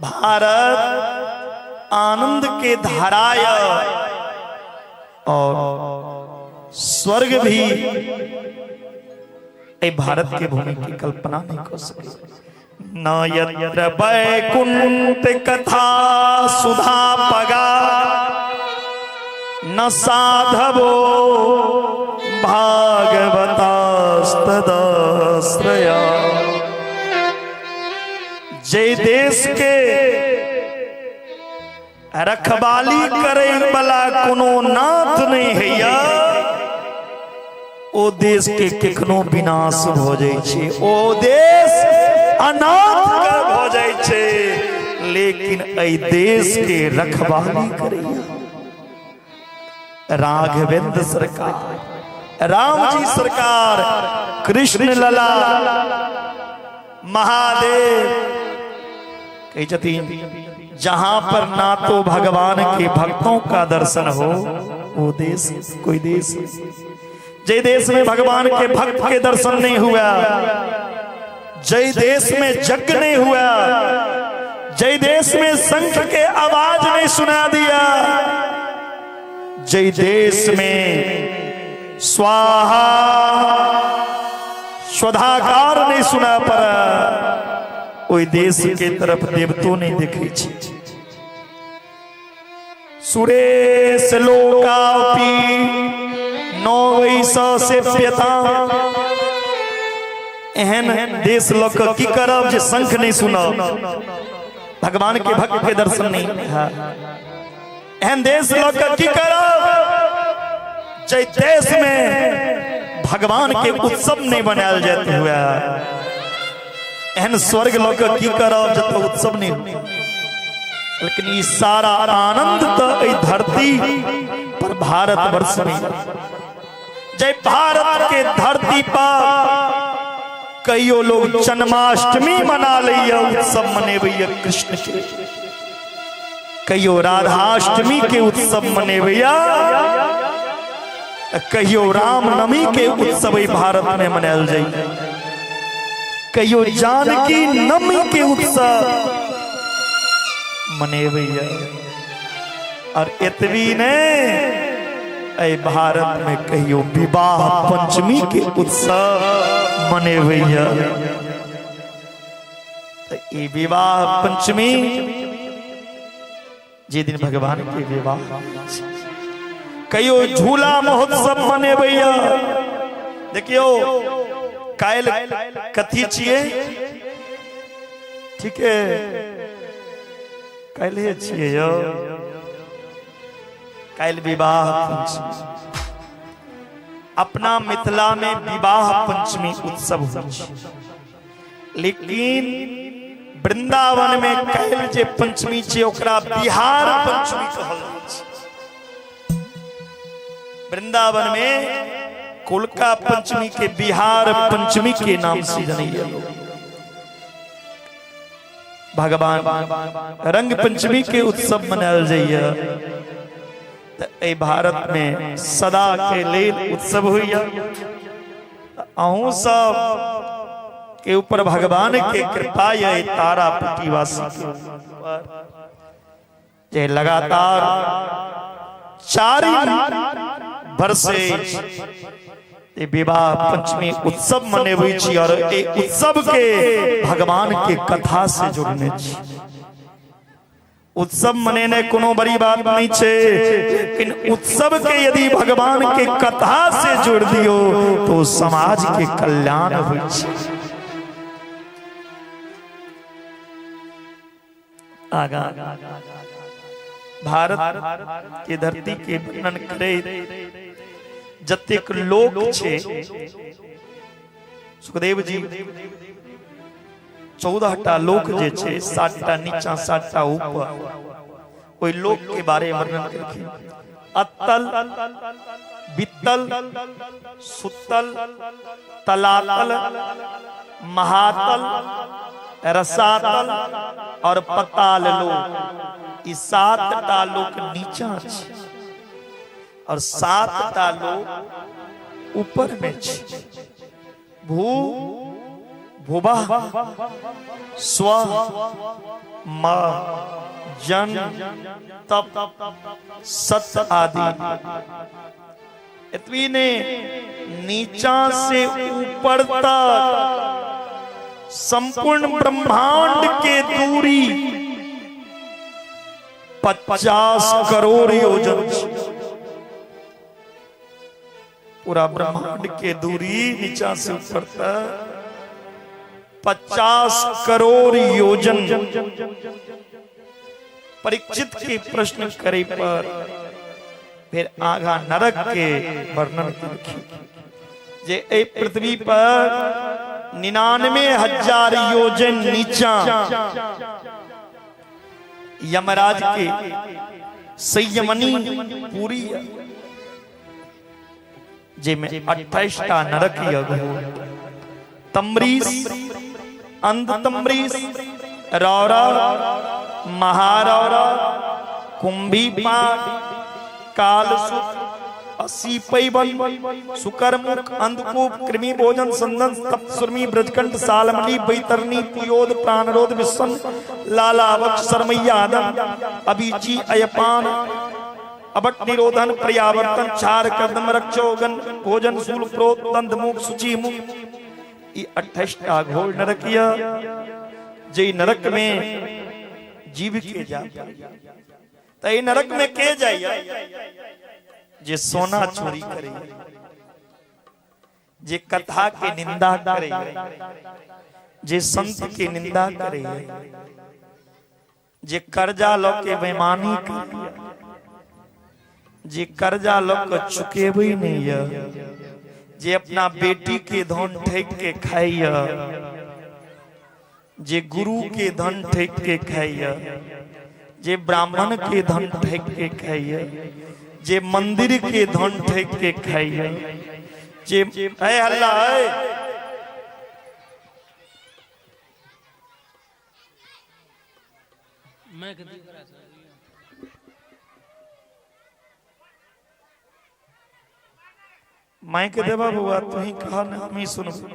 भारत आनंद के धारा या, और स्वर्ग भी ए भारत के भूमि की कल्पना नहीं कर सके। न यत्र वैकुंठ कथा सुधा पगा, न साधवो भागवतास्तदाश्रया। जय देश के रखवाली करे वाला कोनो नाथ नहीं है, ओ देश के केखनो विनाश भ जाइ छै, ओ देश अनाथ भ जाइ छै। लेकिन एहि देश के रखवाली करैया राघवेंद्र सरकार, राम जी सरकार, कृष्ण लला, महादेव। कही छथिन जहां पर ना तो भगवान के भक्तों का दर्शन हो वो देश कोई देश, जय देश में भगवान के भक्त के दर्शन नहीं हुआ, जय देश में यज्ञ नहीं हुआ, जय देश में शंख के आवाज नहीं सुना दिया, जय देश में स्वाहा स्वधाकार नहीं सुना पर ओहि देश के तरफ देवतो नहीं देखे छी। सुरेश लोकापि नौ सेव्यता, एहन देश लऽ कऽ की करब जे शंख नहीं सुनब, भगवान के भक्त के दर्शन नहीं। एहन देश लऽ कऽ की करब जे देश में भगवान के उत्सव नहीं बनायल जाते हुए, एहन स्वर्ग लऽ कऽ की करब जतऽ उत्सव नहीं। लेकिन ई सारा आनंद तो एहि धरती पर भारत वर्ष में, जय भारत के धरती पर कईयो लोग जन्माष्टमी मना लैया, उत्सव मनेबैया कृष्ण के, कहियो राधाष्टमी के उत्सव मनेबैया, कहियो रामनवमी के उत्सव भारत में मनायल जाइए, कहियो जानकी नवमी के उत्सव मनेबैया। और एतबी ने ऐ भारत में कहियो विवाह पंचमी के उत्सव मनेबैया। तो ई विवाह पंचमी जे दिन भगवान के विवाह, कहियो झूला महोत्सव मनेबैया। देखियो काल्हि कथी छियै, ठीक है काल्हि छियै यौ, काल्हि विवाह पंचमी। अपना मिथिला में विवाह पंचमी उत्सव होइ छै, लेकिन वृंदावन में काल्हि जे पंचमी छै ओकरा बिहार पंचमी कहल जाइ छै। वृंदावन में कोलका पंचमी के बिहार पंचमी के नाम से जनैया लोग। भगवान रंग पंचमी के उत्सव मनायल जाइए। तो भारत में सदा के लेल उत्सव होइए। अहूँ सब के ऊपर भगवान के कृपा ये तारापट्टी वासी के ऊपर जे लगातार 4 वर्ष से विवाह पंचमी उत्सव मनेबै छी और ए उत्सव के भगवान के कथा से जोड़ने छी। उत्सव मनेने कोनो बड़ी बात नहीं छे, लेकिन उत्सव के यदि भगवान के कथा से जोड़ दियो तो समाज के कल्याण होइ छै। आगा भारत के धरती के वर्णन करे जतेक लोक छे, सुखदेव जी 14 टा लोक जे छे, 7 टा नीचा 7 टा ऊपर, ओहि लोक के बारे में वर्णन करखिन। अतल, वित्तल, सुतल, तलातल, महातल, रसातल और पताल लोक, ई 7 टा लोक नीचा छे और 7 टा लोक ऊपर में छे। भू, भुवः, स्व, म, जन, तप, सत आदि। एतबी ने नीचा से ऊपर तक संपूर्ण ब्रह्मांड के दूरी 50 करोड़ योजन। पूरा ब्रह्मांड के दूरी नीचा से ऊपर तक 50 करोड़ योजन। परीक्षित के प्रश्न करे पर फिर आगा नरक के वर्णन केलखिन जे ए पृथ्वी पर 99,000 योजन नीचा यमराज के संयमनी पूरी जेमे 28 टा नरक यज्ञ हो। तमरीस, अंध तमरीस, रौरव, महारौरव, कुंभीपाक, कालसुत, असी पैबन, सुकरमुख, अंधकूप, कृमि भोजन, संदन, तपसुर्मी, ब्रजकंठ, सालमली, बैतरणी, पुयोद, प्राणरोध, विश्वन, लालावक्ष, शर्मैयादन, अभिची, अयपान, अबट निरोधन, पर्यावर्तन, क्षार, कदम, रक्षोगन, भोजन, शूल, प्रोत, दंत मुख, शुचि मुख, ई 28 टा घोर नरक य जे नरक में जीव के जा त ई नरक में के जाइए जे सोना चोरी करे, जे कथा के निंदा करे, जे संत के निंदा करे, जे कर्जा ल के बेईमानी करे, जे कर्जा ल के चुकेबे नहीं य, जे अपना बेटी के धन ठेक के खाइय, जे गुरु के धन ठेक के खाइय, जे ब्राह्मण के धन ठेक के खाइय, जे मंदिर के धन ठेक के खाइय, जे ए हल्ला ए माइक देबा बउआ, तुही कह न हम ही सुनबो।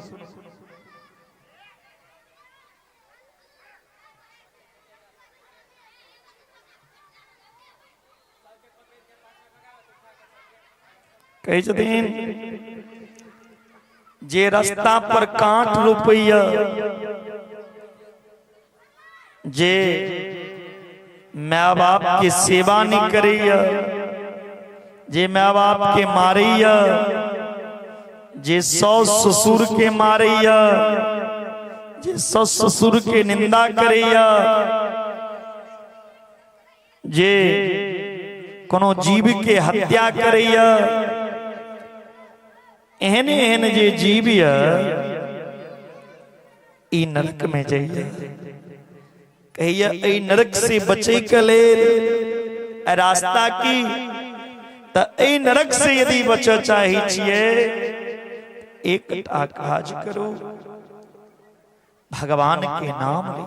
कहै छथिन जे रास्ता पर कांट रोपैया, जे my बाप के सेवा नहीं करैया, जे my बाप के मारैया, जे सास ससुर के मारैया, जे सास ससुर के निंदा करैया, जे कोनो जीव के हत्या करैया, एहन एहन जे जीव य ई नरक में जाइए। कहिया एहि नरक से बचे के लेल रास्ता की? त एहि नरक से यदि बचऽ चाहै छियै, एकटा काज करू, भगवान के नाम ली,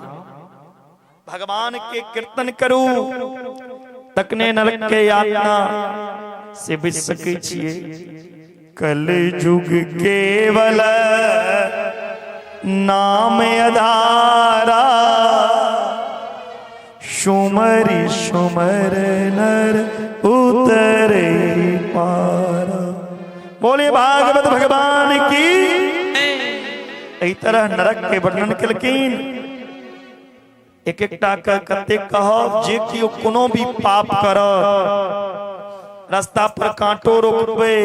भगवान के कीर्तन करू, तकने नरक के यातना से बच सकै छियै। कल युग केवल नाम अधारा, सुमरि सुमर नर उतरे पारा। बोले भागवत भगवान की। एहि तरह नरक के वर्णन केलखिन। एक एकटा के कते कहब, जे केओ कोनो भी पाप करत, रास्ता पर कांटो रोपबै,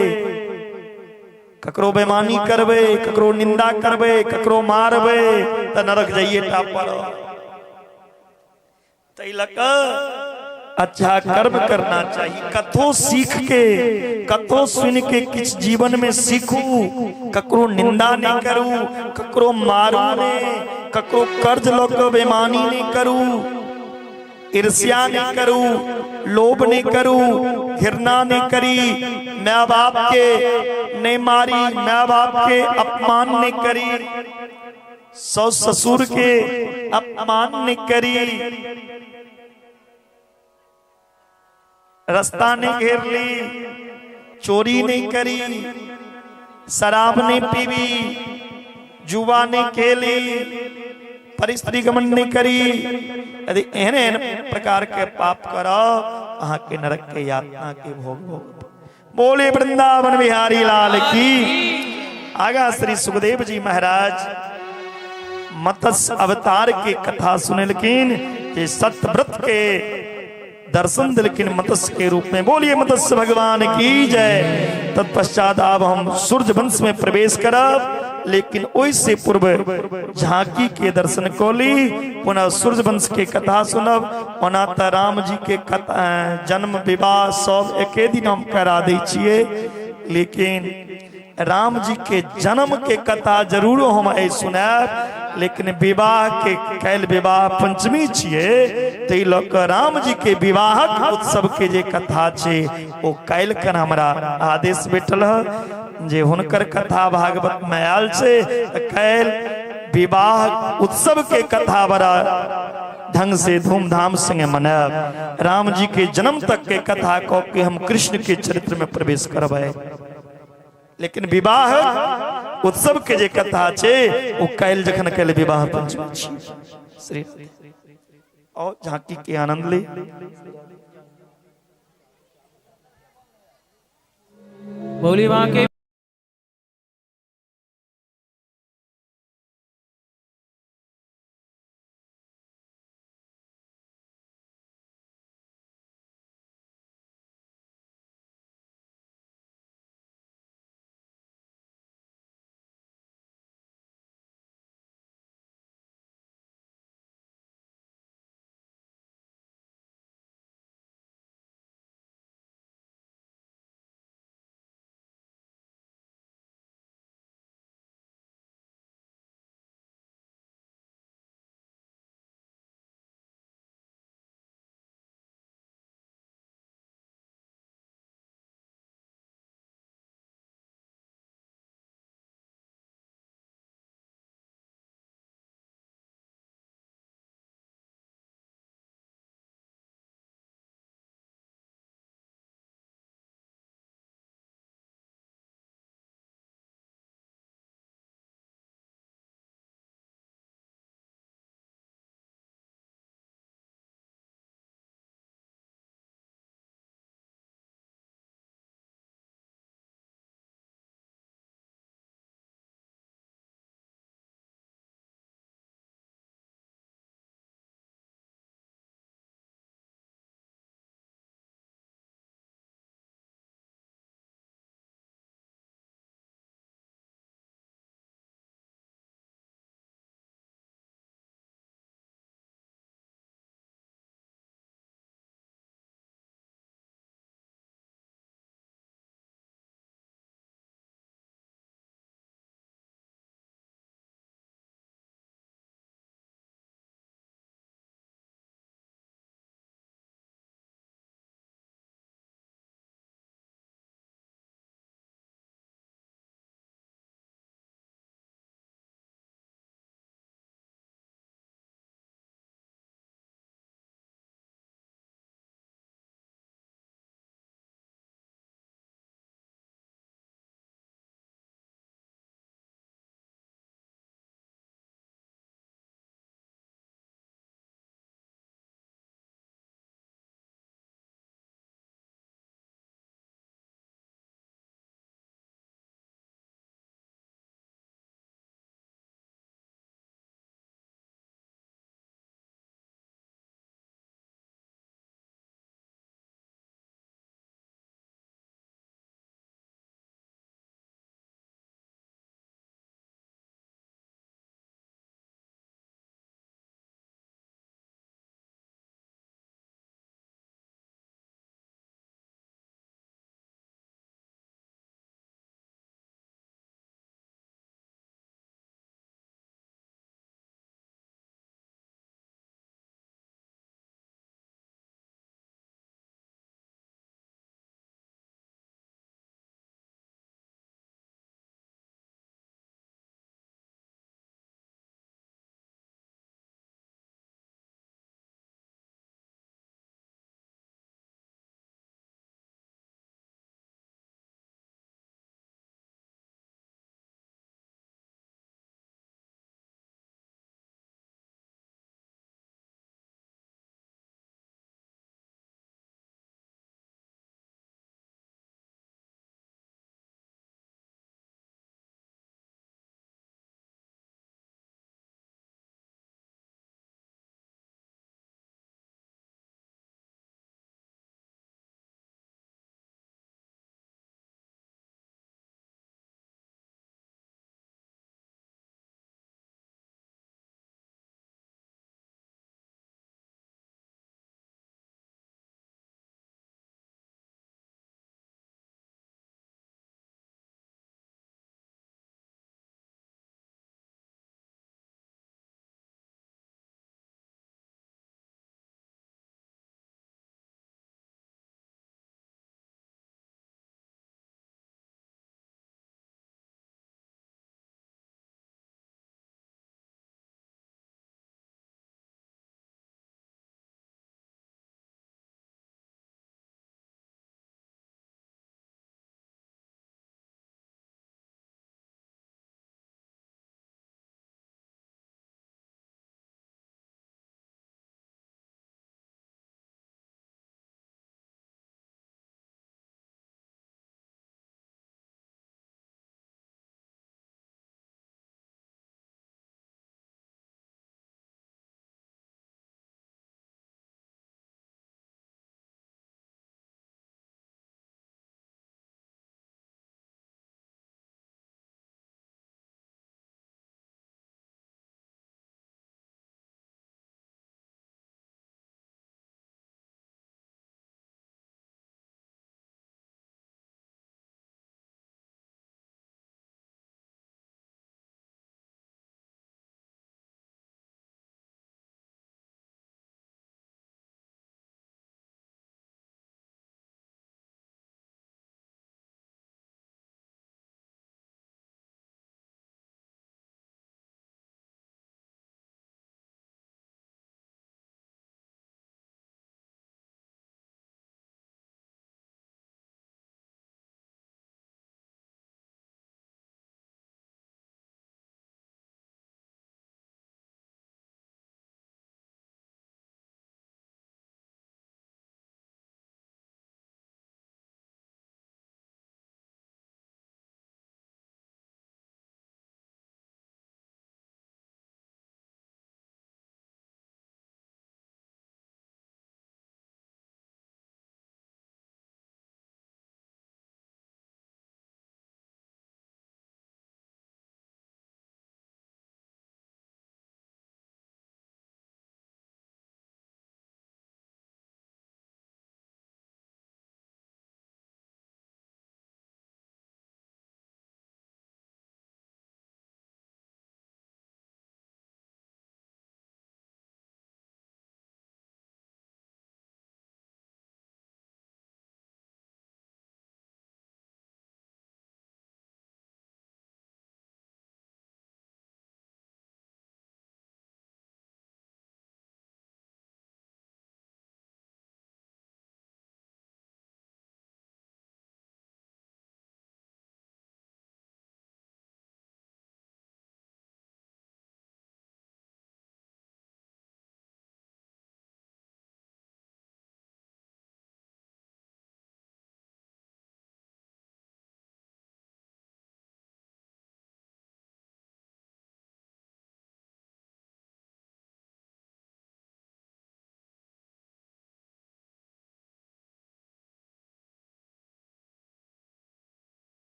ककरो बेमानी करबै, ककरो निंदा करबै, ककरो मारबै, त नरक जाइए टा पड़त। तै लऽ कऽ अच्छा कर्म करना चाही। कथो सीख के, कथो सुन के किछु जीवन में सीखू, ककरो निंदा नहीं करू, ककरो मारू नहीं, ककरो कर्ज लऽ कऽ बेमानी नहीं करू, ईर्ष्या नहीं करू, लोभ नहीं करू, घृणा नहीं करी, माँ बाप के नहीं मारी, माँ बाप के अपमान नहीं करी, सास ससुर के अपमान नहीं करी, रास्ता नहीं घेर ली, चोरी नहीं करी, शराब नहीं पीवी, जुआ नहीं खेली, परिस्त्री गमन नहीं करी। यदि एहन एहन प्रकार के पाप करब, अहाँ के नरक के यातना के भोग भोग। बोले वृंदावन बिहारी लाल की। आगा श्री सुखदेव जी महाराज मत्स्य अवतार के कथा सुनेलखिन, जे सत्यव्रत के दर्शन दिलखिन मत्स्य के रूप में। बोलिए मत्स्य भगवान की जय। तत्पश्चात अब हम सूर्य वंश में प्रवेश करब, लेकिन ओहि से पूर्व झांकी के दर्शन कऽ ली, पुनः सूर्य वंश के कथा सुनब। ओना तऽ राम जी के कथा जन्म विवाह सब एके दिन हम करा दै छियै, लेकिन राम जी के जन्म के कथा जरूर हम आइ सुनायब। लेकिन विवाह के कैल विवाह पंचमी छियै, तै लऽ कऽ राम जी के विवाहक उत्सव के जे कथा छै ओ काल्हि कन हमरा आदेश भेटल है जे हुनकर कथा भागवत में आयल छै। तऽ काल्हि विवाह उत्सव के कथा बड़ा ढंग से धूमधाम संगे मनायब। राम जी के जन्म तक के कथा कह के हम कृष्ण के चरित्र में प्रवेश करबै, लेकिन विवाह उत्सव के जे कथा छै ओ काल्हि जखन काल्हि विवाह पंचमी छी। श्री और झांकी के आनंद ली। बोली बांके।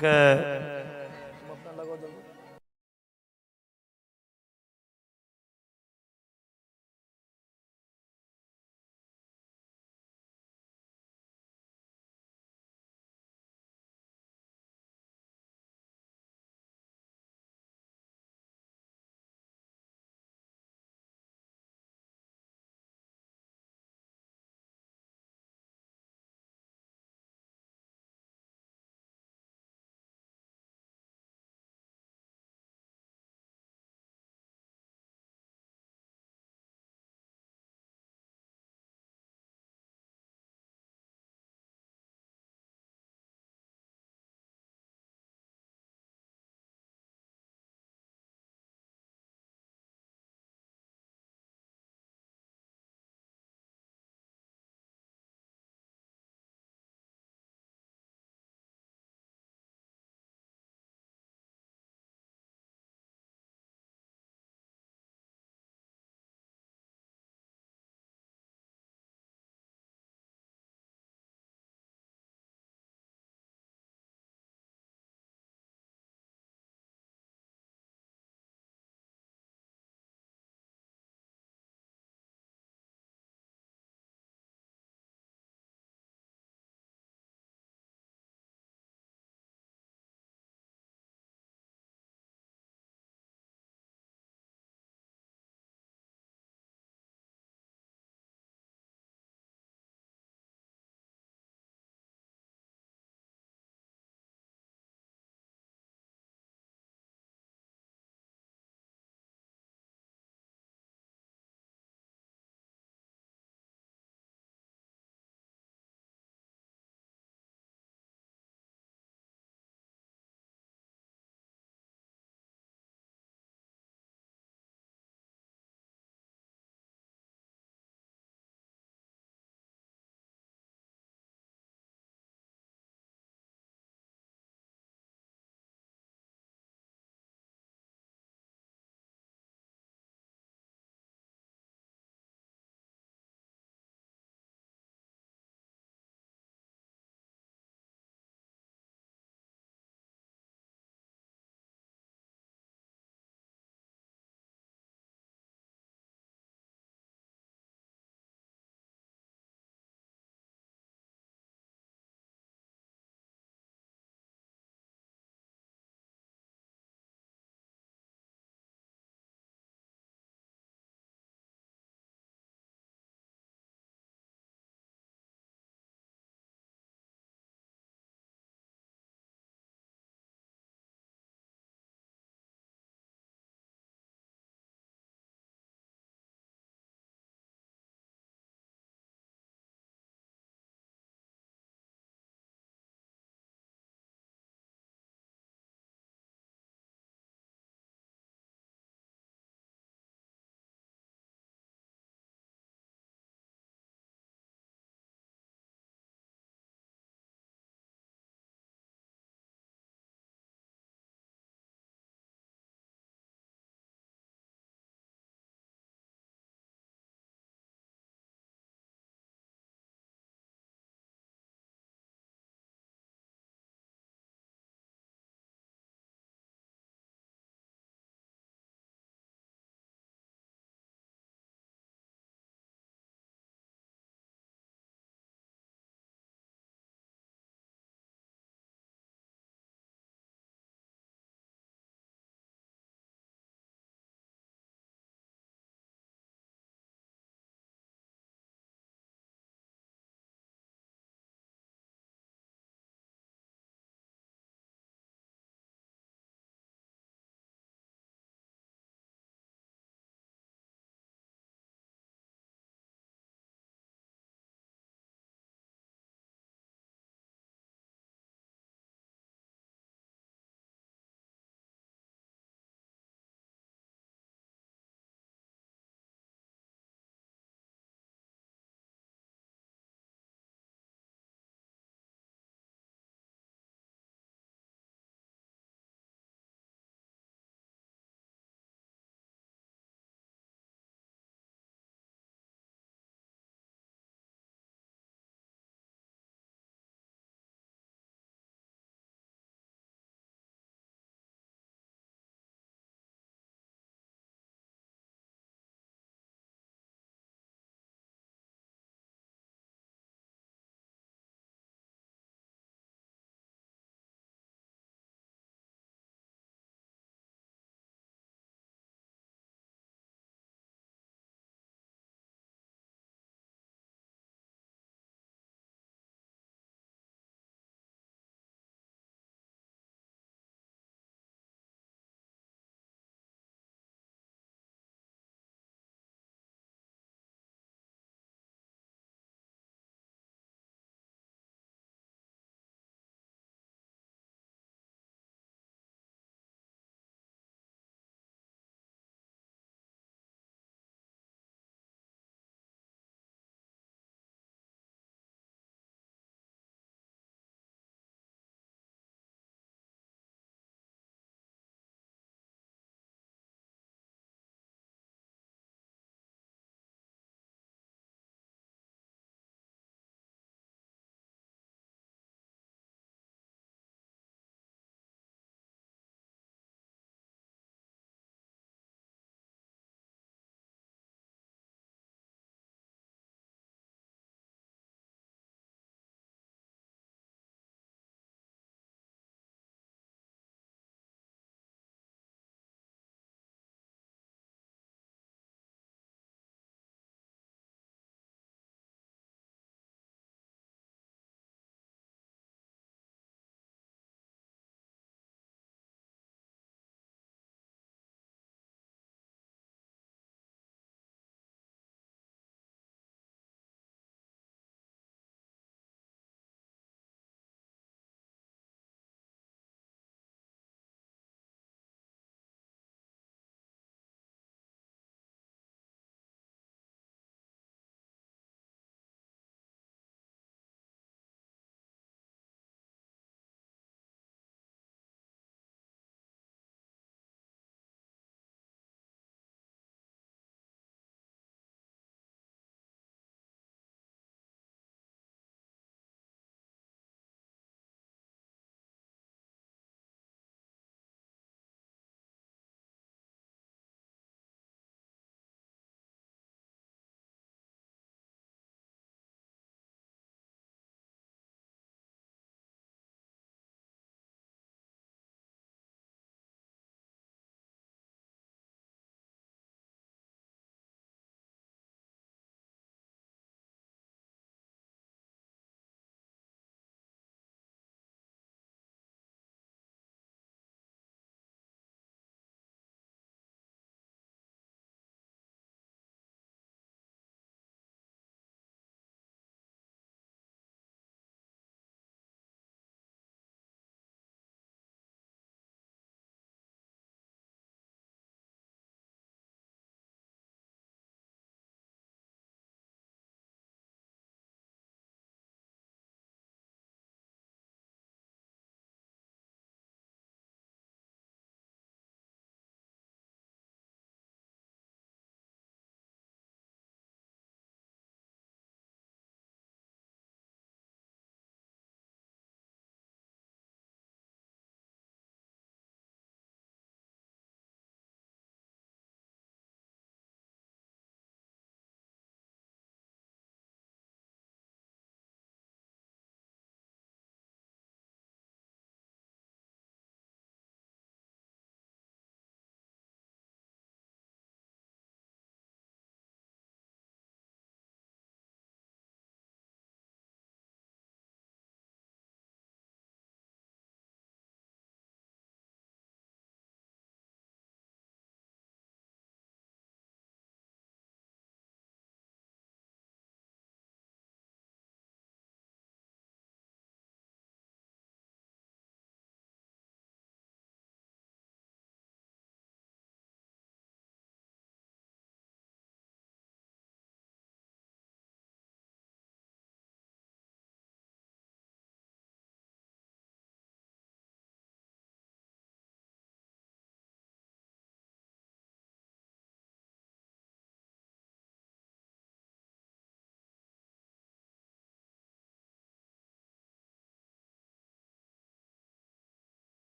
के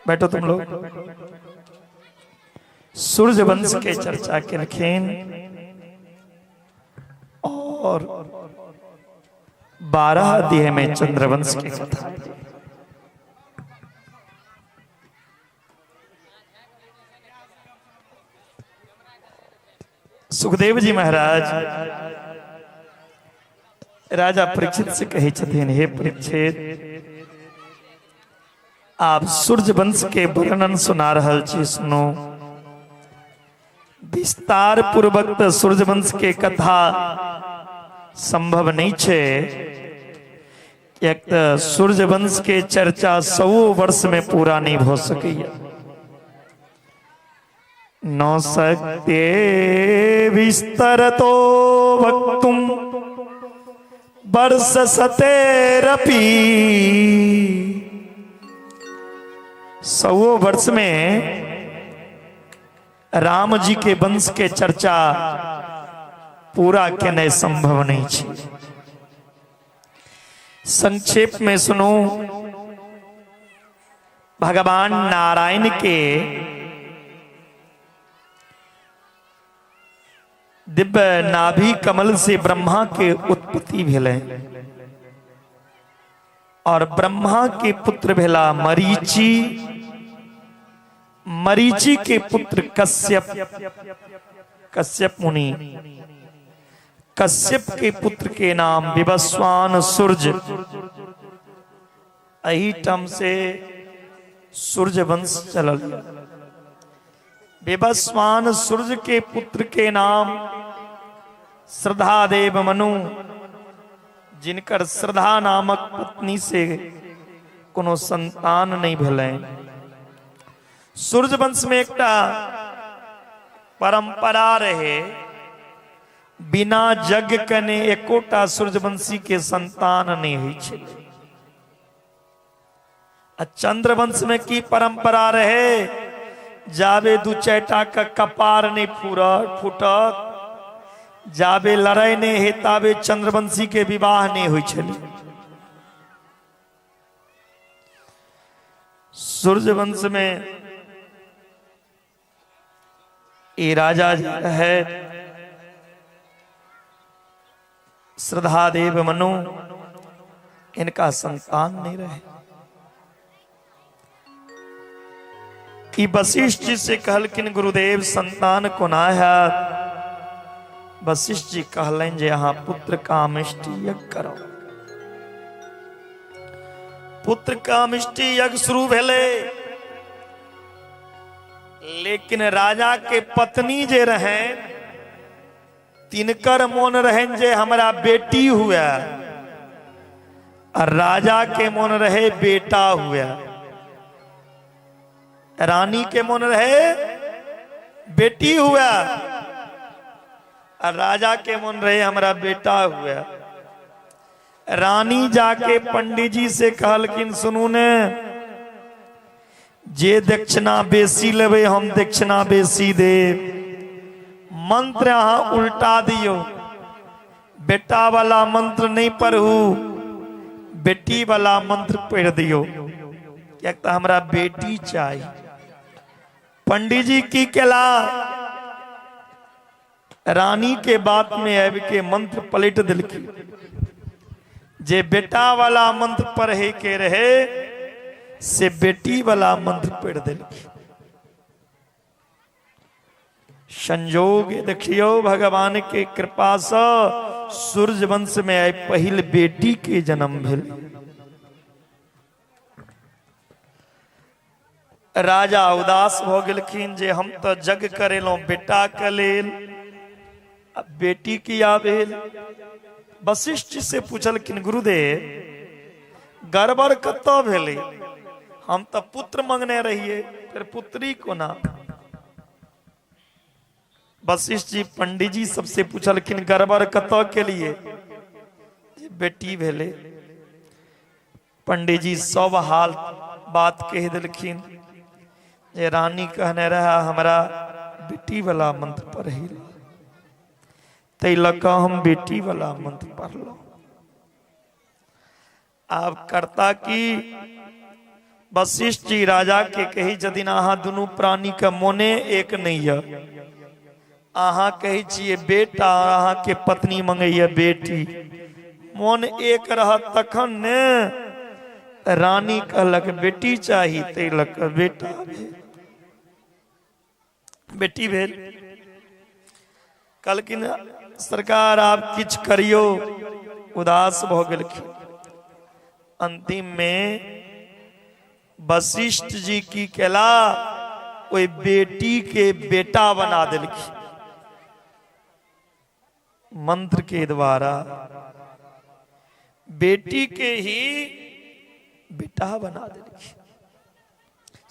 बैठो तुम लोग। सूर्य वंश के चर्चा केलखिन और 12 अध्याय में चंद्रवंश के कथा। सुखदेव जी महाराज राजा परीक्षित से कहे छथिन, हे परीक्षित, आप सूर्य वंश के वर्णन सुना रहल छी, सुनो। विस्तार पूर्वक तो सूर्य वंश के कथा संभव नहीं छे। एक तो सूर्य वंश के चर्चा 100 वर्ष में पूरा नहीं हो सकी। न सकते विस्तर तो वक्तुम वर्ष सतेरपि। 100 वर्ष में राम जी के वंश के चर्चा पूरा केनाइ संभव नहीं छे। संक्षेप में सुनो, भगवान नारायण के दिव्य नाभि कमल से ब्रह्मा के उत्पत्ति भेलै और ब्रह्मा के पुत्र भेला मरीचि, मरीचि के पुत्र कश्यप, कश्यप मुनि, कश्यप के पुत्र के नाम विवस्वान सूर्य। एही टम से सूर्य वंश चलल। विवस्वान सूर्य के पुत्र के नाम श्रद्धादेव मनु, जिनकर श्रद्धा नामक पत्नी से कोनो संतान नहीं भेलै। सूर्य वंश में एकटा परंपरा रहे, बिना यज्ञ कने एकोटा सूर्यवंशी के संतान नहीं होइ छलै। आ चंद्रवंश में की परंपरा रहे, जाबे दू चारिटा के कपार नहीं फूटत, जाबे लड़ाई नहीं हे ताबे चंद्रवंशी के विवाह नहीं होइ छलै। सूर्यवंश में ये राजा है श्रद्धादेव मनु, इनका संतान नहीं रहे। वशिष्ठ जी से कहलखिन, गुरुदेव संतान कोना है? वशिष्ठ जी कहलनि जे अहाँ पुत्र कामिष्टि यज्ञ करो। पुत्र कामिष्टि यज्ञ शुरू भेलै, लेकिन राजा के पत्नी जे रहे तिनकर मोन रहन जे हमरा बेटी हुए, और राजा के मोन रहे बेटा हुए। रानी के मोन रहे बेटी हुआ, और राजा के मोन रहे हमरा बेटा हुआ। रानी जाके पंडित जी से कहलखिन, सुनू ने, जे दक्षिणा बेसी लेबै हम दक्षिणा बेसी देब, मंत्र अहाँ उल्टा दियो, बेटा वाला मंत्र नहीं पढ़ू, बेटी वाला मंत्र पढ़ दियो, कियाक तऽ हमरा बेटी चाही। पंडित जी की केला, रानी के बात में आबि के मंत्र पलट देलखिन। जे बेटा वाला मंत्र पढ़े के रहे से बेटी वाला मंत्र पढ़ देलखिन। संजोग देखियो, भगवान के कृपा से सूर्य वंश में आइ पहिल बेटी के जन्म भेल। राजा उदास भ गेलखिन जे हम तो यज्ञ करेलहुं बेटा के लेल, अब बेटी किया भेल? वशिष्ठ से पूछलखिन, गुरुदेव गड़बड़ कतऽ भेलै? हम तो पुत्र मंगने रहिए, फिर पुत्री कोना? वशिष्ठ जी पंडित जी सबसे पूछलखिन, गड़बड़ कतऽ के लिए बेटी भेलै? पंडित जी सब हाल बात कहि देलखिन जे रानी कहने रहा हमरा बेटी वाला मंत्र पढ़ी, तै लऽ कऽ हम बेटी वाला मंत्र पढ़लहुँ। आब करता की, वशिष्ठ जी राजा के कहै छथिन, अहाँ दुनू प्राणी के मोने एक नहीं है। अहाँ कहै छियै बेटा, अहाँ के पत्नी मंगैया बेटी, मोन एक रहत तखन ने। रानी कहलक बेटी चाही, तै लऽ कऽ बेटा भेल, बेटी भेल। कहलखिन सरकार आब किछु करियौ, उदास भऽ गेलखिन। अंतिम में वशिष्ठ जी की केला, ओहि बेटी के बेटा बना देलखिन मंत्र के द्वारा, बेटी के ही बेटा बना देलखिन।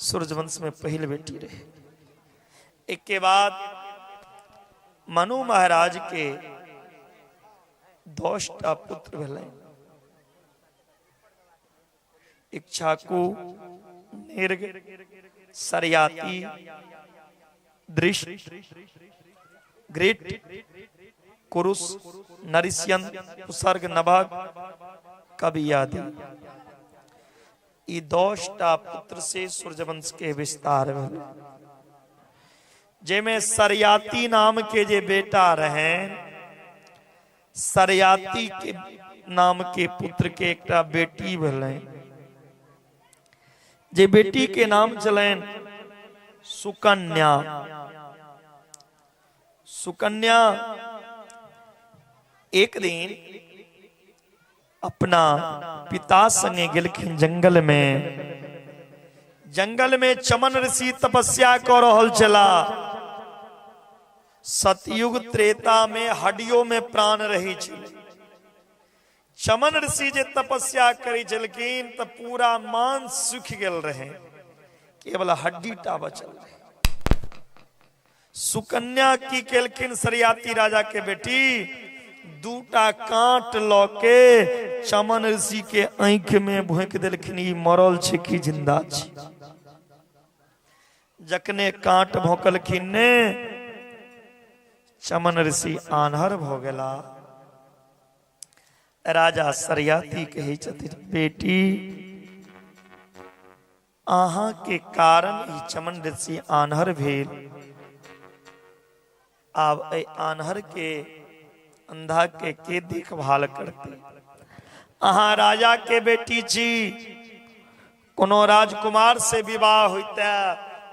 सूर्यवंश में पहिल बेटी रहे। एक के बाद मनु महाराज के 10टा पुत्र भेलै, इक्ष्वाकु, निर्ग, सरयाति, दृष्ट, ग्रेट, कुरुस, नरिष्यंत, उपसर्ग, नभग, कवि आदि। ई 10टा पुत्र से सूर्यवंश के विस्तार भेल, जेमे सरयाति नाम के जे बेटा रहे, सरयाति के नाम के पुत्र के एकटा बेटी भेलै, जे बेटी के नाम छलनि सुकन्या। सुकन्या एक दिन अपना पिता संगे गेलखिन जंगल में। जंगल में चमन ऋषि तपस्या कऽ रहल छला। सतयुग त्रेता में हड्डियों में प्राण रही छलै। चमन ऋषि जे तपस्या करै छलखिन तऽ पूरा मांस सूखि गेल रहे, केवल हड्डी टा बचल रहे। सुकन्या की केलखिन, सरियाती राजा के बेटी दूटा कांट लऽ के चमन ऋषि के आँखि में भोंकि देलखिन, ई मरल छै कि जिंदा छै। जखने कांट भोंकलखिन ने, चमन ऋषि आन्हर भऽ गेला। राजा सरियाती कहै छथिन, बेटी अहाँ के कारण ई चमन ऋषि आन्हर भेल, आब एहि आन्हर के अंधा के देखभाल करते। अहाँ राजा के बेटी छी, कोनो राजकुमार से विवाह होइते,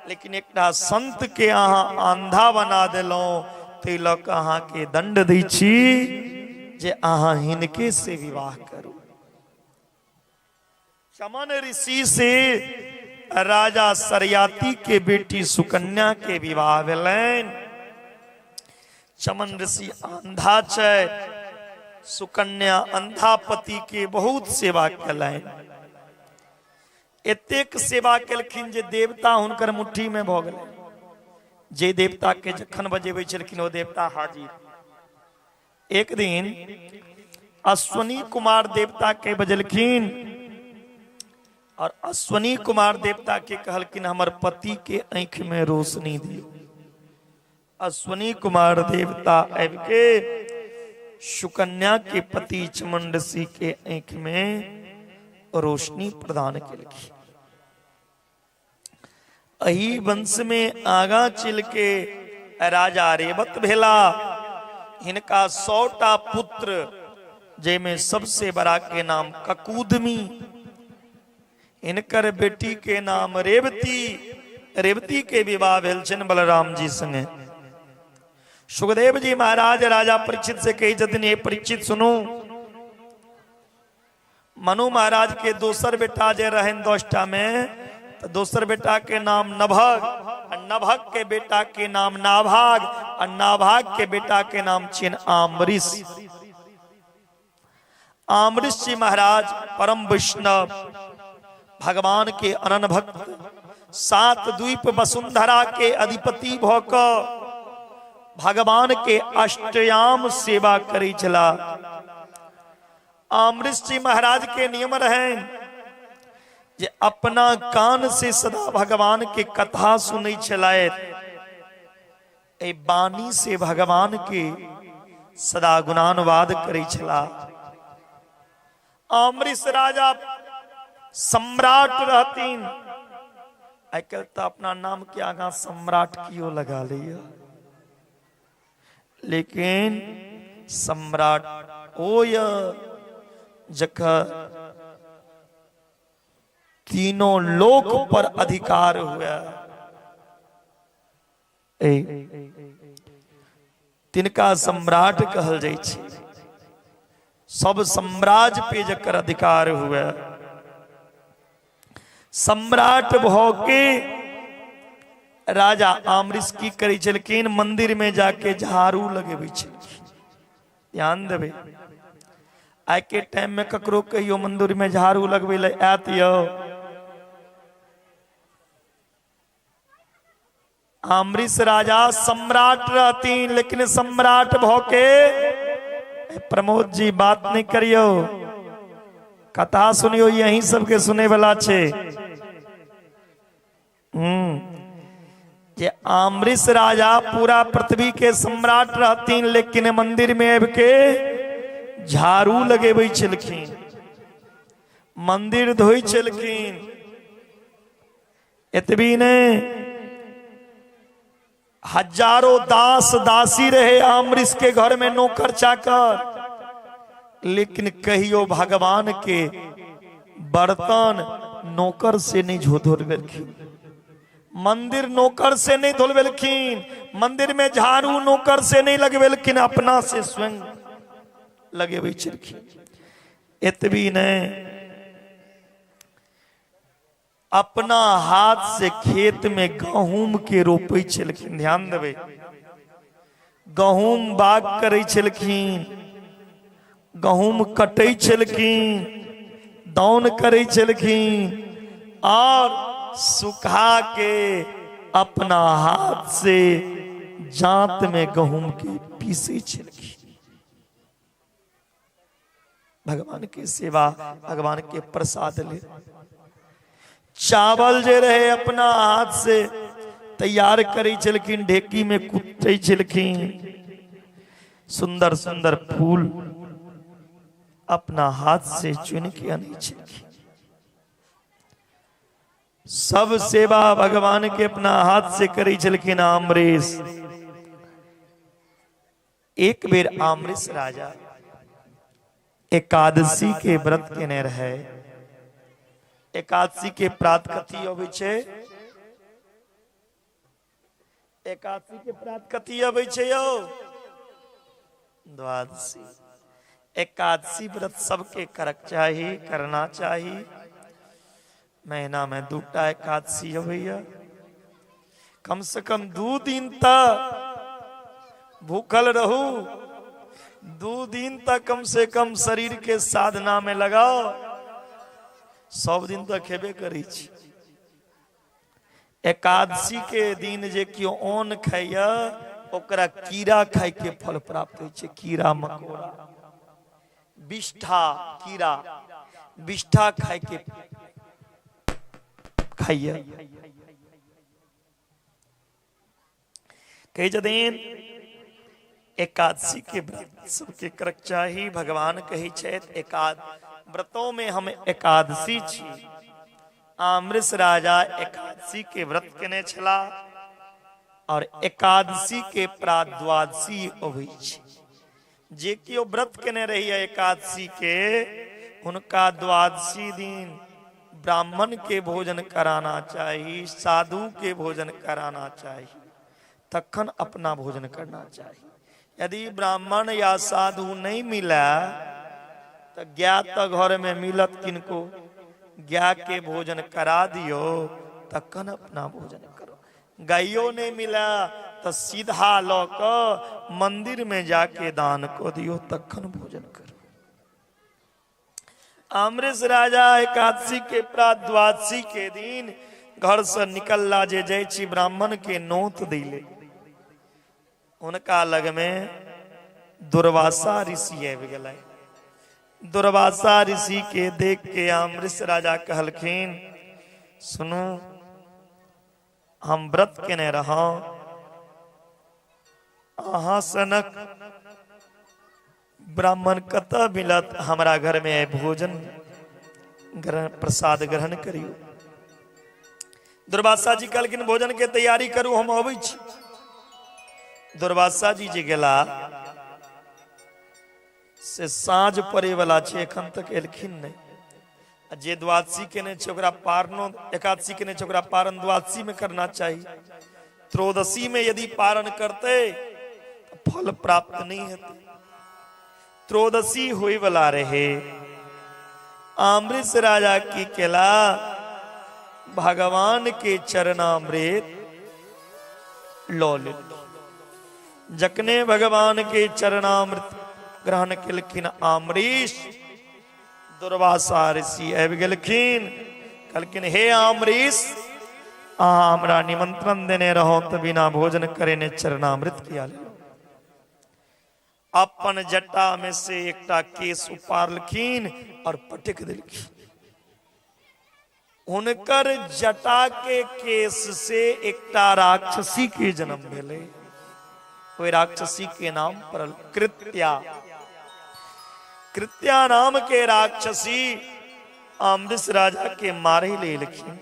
लेकिन एकटा संत के अहाँ अंधा बना देलहुँ, ताहि लऽ कऽ अहाँ के दंड दै छी जे अहाँ हिनके से विवाह करू। चमन ऋषि से राजा सरयाती के बेटी सुकन्या के विवाह भेलनि। चमन ऋषि अंधा छै, सुकन्या अंधा पति के बहुत सेवा केलनि। एतेक सेवा केलखिन जे देवता हुनकर मुट्ठी में भऽ गेलै। जे देवता के जखन बजेबै छलखिन ओ देवता हाजिर। एक दिन अश्वनी कुमार देवता के बजलखिन और अश्वनी कुमार देवता के कहलखिन हमर पति के आँखि में रोशनी दियौ। अश्वनी कुमार देवता आबि के सुकन्या के पति चमन ऋषि के आँखि में रोशनी प्रदान केलखिन। एहि वंश में आगा चल के राजा रेवत भेला। हिनका 100टा पुत्र, जाहिमे सबसे बड़ा के नाम ककुदमी, हिनकर बेटी के नाम रेवती। रेवती के विवाह भेल छनि बलराम जी संगे। सुखदेव जी महाराज राजा परीक्षित से कहै छथिन, हे परीक्षित सुनू, मनु महाराज के दोसर बेटा जे रहनि 10टा में, तो दोसर बेटा के नाम नभग, आ नभग के बेटा के नाम नाभाग, आ नाभाग के बेटा के नाम छियनि आमरीश। आमरीश जी महाराज परम वैष्णव, भगवान के अनन भक्त, 7 द्वीप वसुंधरा के अधिपति भऽ कऽ भगवान के अष्टयाम सेवा करै छला। आमरीश जी महाराज के नियम रहे जे अपना कान से सदा भगवान के कथा सुनै छलथि, एहि वाणी से भगवान के सदा गुणानुवाद करै छला। आमरीश राजा सम्राट रहथिन। आइ काल्हि तऽ अपना नाम के आगाँ सम्राट कियो लगा लैया, लेकिन सम्राट ओ य जकर तीनों लोक पर अधिकार हुए, ए तिनका सम्राट कहल जाइ छै। सब साम्राज्य पे जकर अधिकार हुए, सम्राट भऽ के राजा आमरिस की करै छलखिन, मंदिर में जाके झाड़ू लगेबै छलखिन। ध्यान देबै, आइ के टाइम में ककरो कहियो मंदिर में झाड़ू लगबै लए आयत यौ? आमरिस राजा सम्राट रहतीन, लेकिन सम्राट भऽ के, प्रमोद जी बात नहीं करियो, कथा सुनियो, यही सबके सुने वाला छे। जे आमरिस राजा पूरा पृथ्वी के सम्राट रहतीन, लेकिन मंदिर में आबि के झाड़ू लगेबै छलखिन, मंदिर धोइ छलखिन। एतबी नहीं, हजारों दास दासी रहे आमरिस के घर में नौकर चाकर, लेकिन कहियो भगवान के बर्तन नौकर से नहीं धोलबेलखिन, मंदिर नौकर से नहीं धोलबेलखिन, मंदिर में झाड़ू नौकर से नहीं लगबेलखिन, अपना से स्वयं लगेबै छलखिन। एतबी नहीं, अपना हाथ से खेत में गहूम के रोपै छलखिन। ध्यान देबै, गहूम बाग करै छलखिन, गहूम कटै छलखिन, दौन करै छलखिन, और सुखा के अपना हाथ से जांत में गहूम के पीसै छलखिन। भगवान के सेवा, भगवान के प्रसाद ले चावल जे रहे अपना हाथ से तैयार करै छलखिन, ढेकी में कुटै छलखिन, सुंदर सुंदर फूल अपना हाथ से चुन के अनै छलखिन। सब सेवा भगवान के अपना हाथ से करै छलखिन आमरीश। एक बेर आमरीश राजा एकादशी के व्रत केने रहे। एकादशी के प्रात कथी अबै छै? एकादशी के प्रात कथी अबै छै यौ? द्वादशी। एकादशी व्रत सबके करक चाही, करना चाही। महीना में दूटा एकादशी अबैया, कम से कम 2 दिन तक भूखल रहू, 2 दिन तक कम से कम शरीर के साधना में लगाओ। सब दिन तक खेबे करी छी। एकादशी के दिन जे केओ अन्न खाइया ओकरा कीड़ा खाय के फल प्राप्त होइ छै। कीड़ा मकोड़ा, विष्ठा, कीड़ा विष्ठा खाय के खाइया। कहै छथिन एकादशी के व्रत सबके करक चाही। भगवान कहै छथि एकाद व्रतों में हम एकादशी छी। आमृष राजा एकादशी के व्रत केने छला और एकादशी के प्रात द्वादशी अबै छै। जे केओ व्रत केने रही एकादशी के, हुनका द्वादशी दिन ब्राह्मण के भोजन कराना चाही, साधु के भोजन कराना चाही, तखन अपना भोजन करना चाही। यदि ब्राह्मण या साधु नहीं मिला तो गाय तो घर में मिलत किनको, गाय के भोजन करा दियो तखन अपना भोजन करो। गायो नहीं मिला तो सीधा ल के मंदिर में जाके दान को दियो तखन भोजन करो। अमरीश राजा एकादशी के प्रात द्वादशी के दिन घर से निकलला जे जाइ छी ब्राह्मण के नोत दिले। उनका लग में दुर्वासा ऋषि आबि गेलै। दुर्वासा ऋषि के देख के अमरीश राजा कहलखिन, सुनू हम व्रत केने रहौ, अहाँ सनक ब्राह्मण कतऽ मिलत, हमरा घर में आइ भोजन ग्रहण प्रसाद ग्रहण करियो। दुर्वासा जी कहलखिन भोजन के तैयारी करू, हम अबै छी। दुर्वासा जी जे गेला से साँझ पड़े वाला छै, एखन तक एलखिन नहीं। जे द्वादशी केने छै ओकरा पारनो, एकादशी केने छै ओकरा पारन द्वादशी में करना चाहिए। त्रयोदशी में यदि पारण करते तो फल प्राप्त नहीं हेतै। त्रयोदशी होय वाला रहे, अमृत राजा की केला भगवान के चरणामृत लो ले। जखने भगवान के चरणामृत ग्रहण केलखिन अमरीश, दुर्वासा ऋषि आबि गेलखिन, कहलखिन हे अमरीश, अहाँ हमरा निमंत्रण देने रहो तो बिना भोजन करेने चरणामृत किया ले। अपन जटा में से एकटा केस उपारलखिन और पटक देलखिन। हुनकर जटा के केस से एकटा राक्षसी के जन्म भेलै। ओहि राक्षसी के नाम पड़ल कृत्या। कृत्या नाम के राक्षसी अमरीश राजा के मारे ले एलखिन।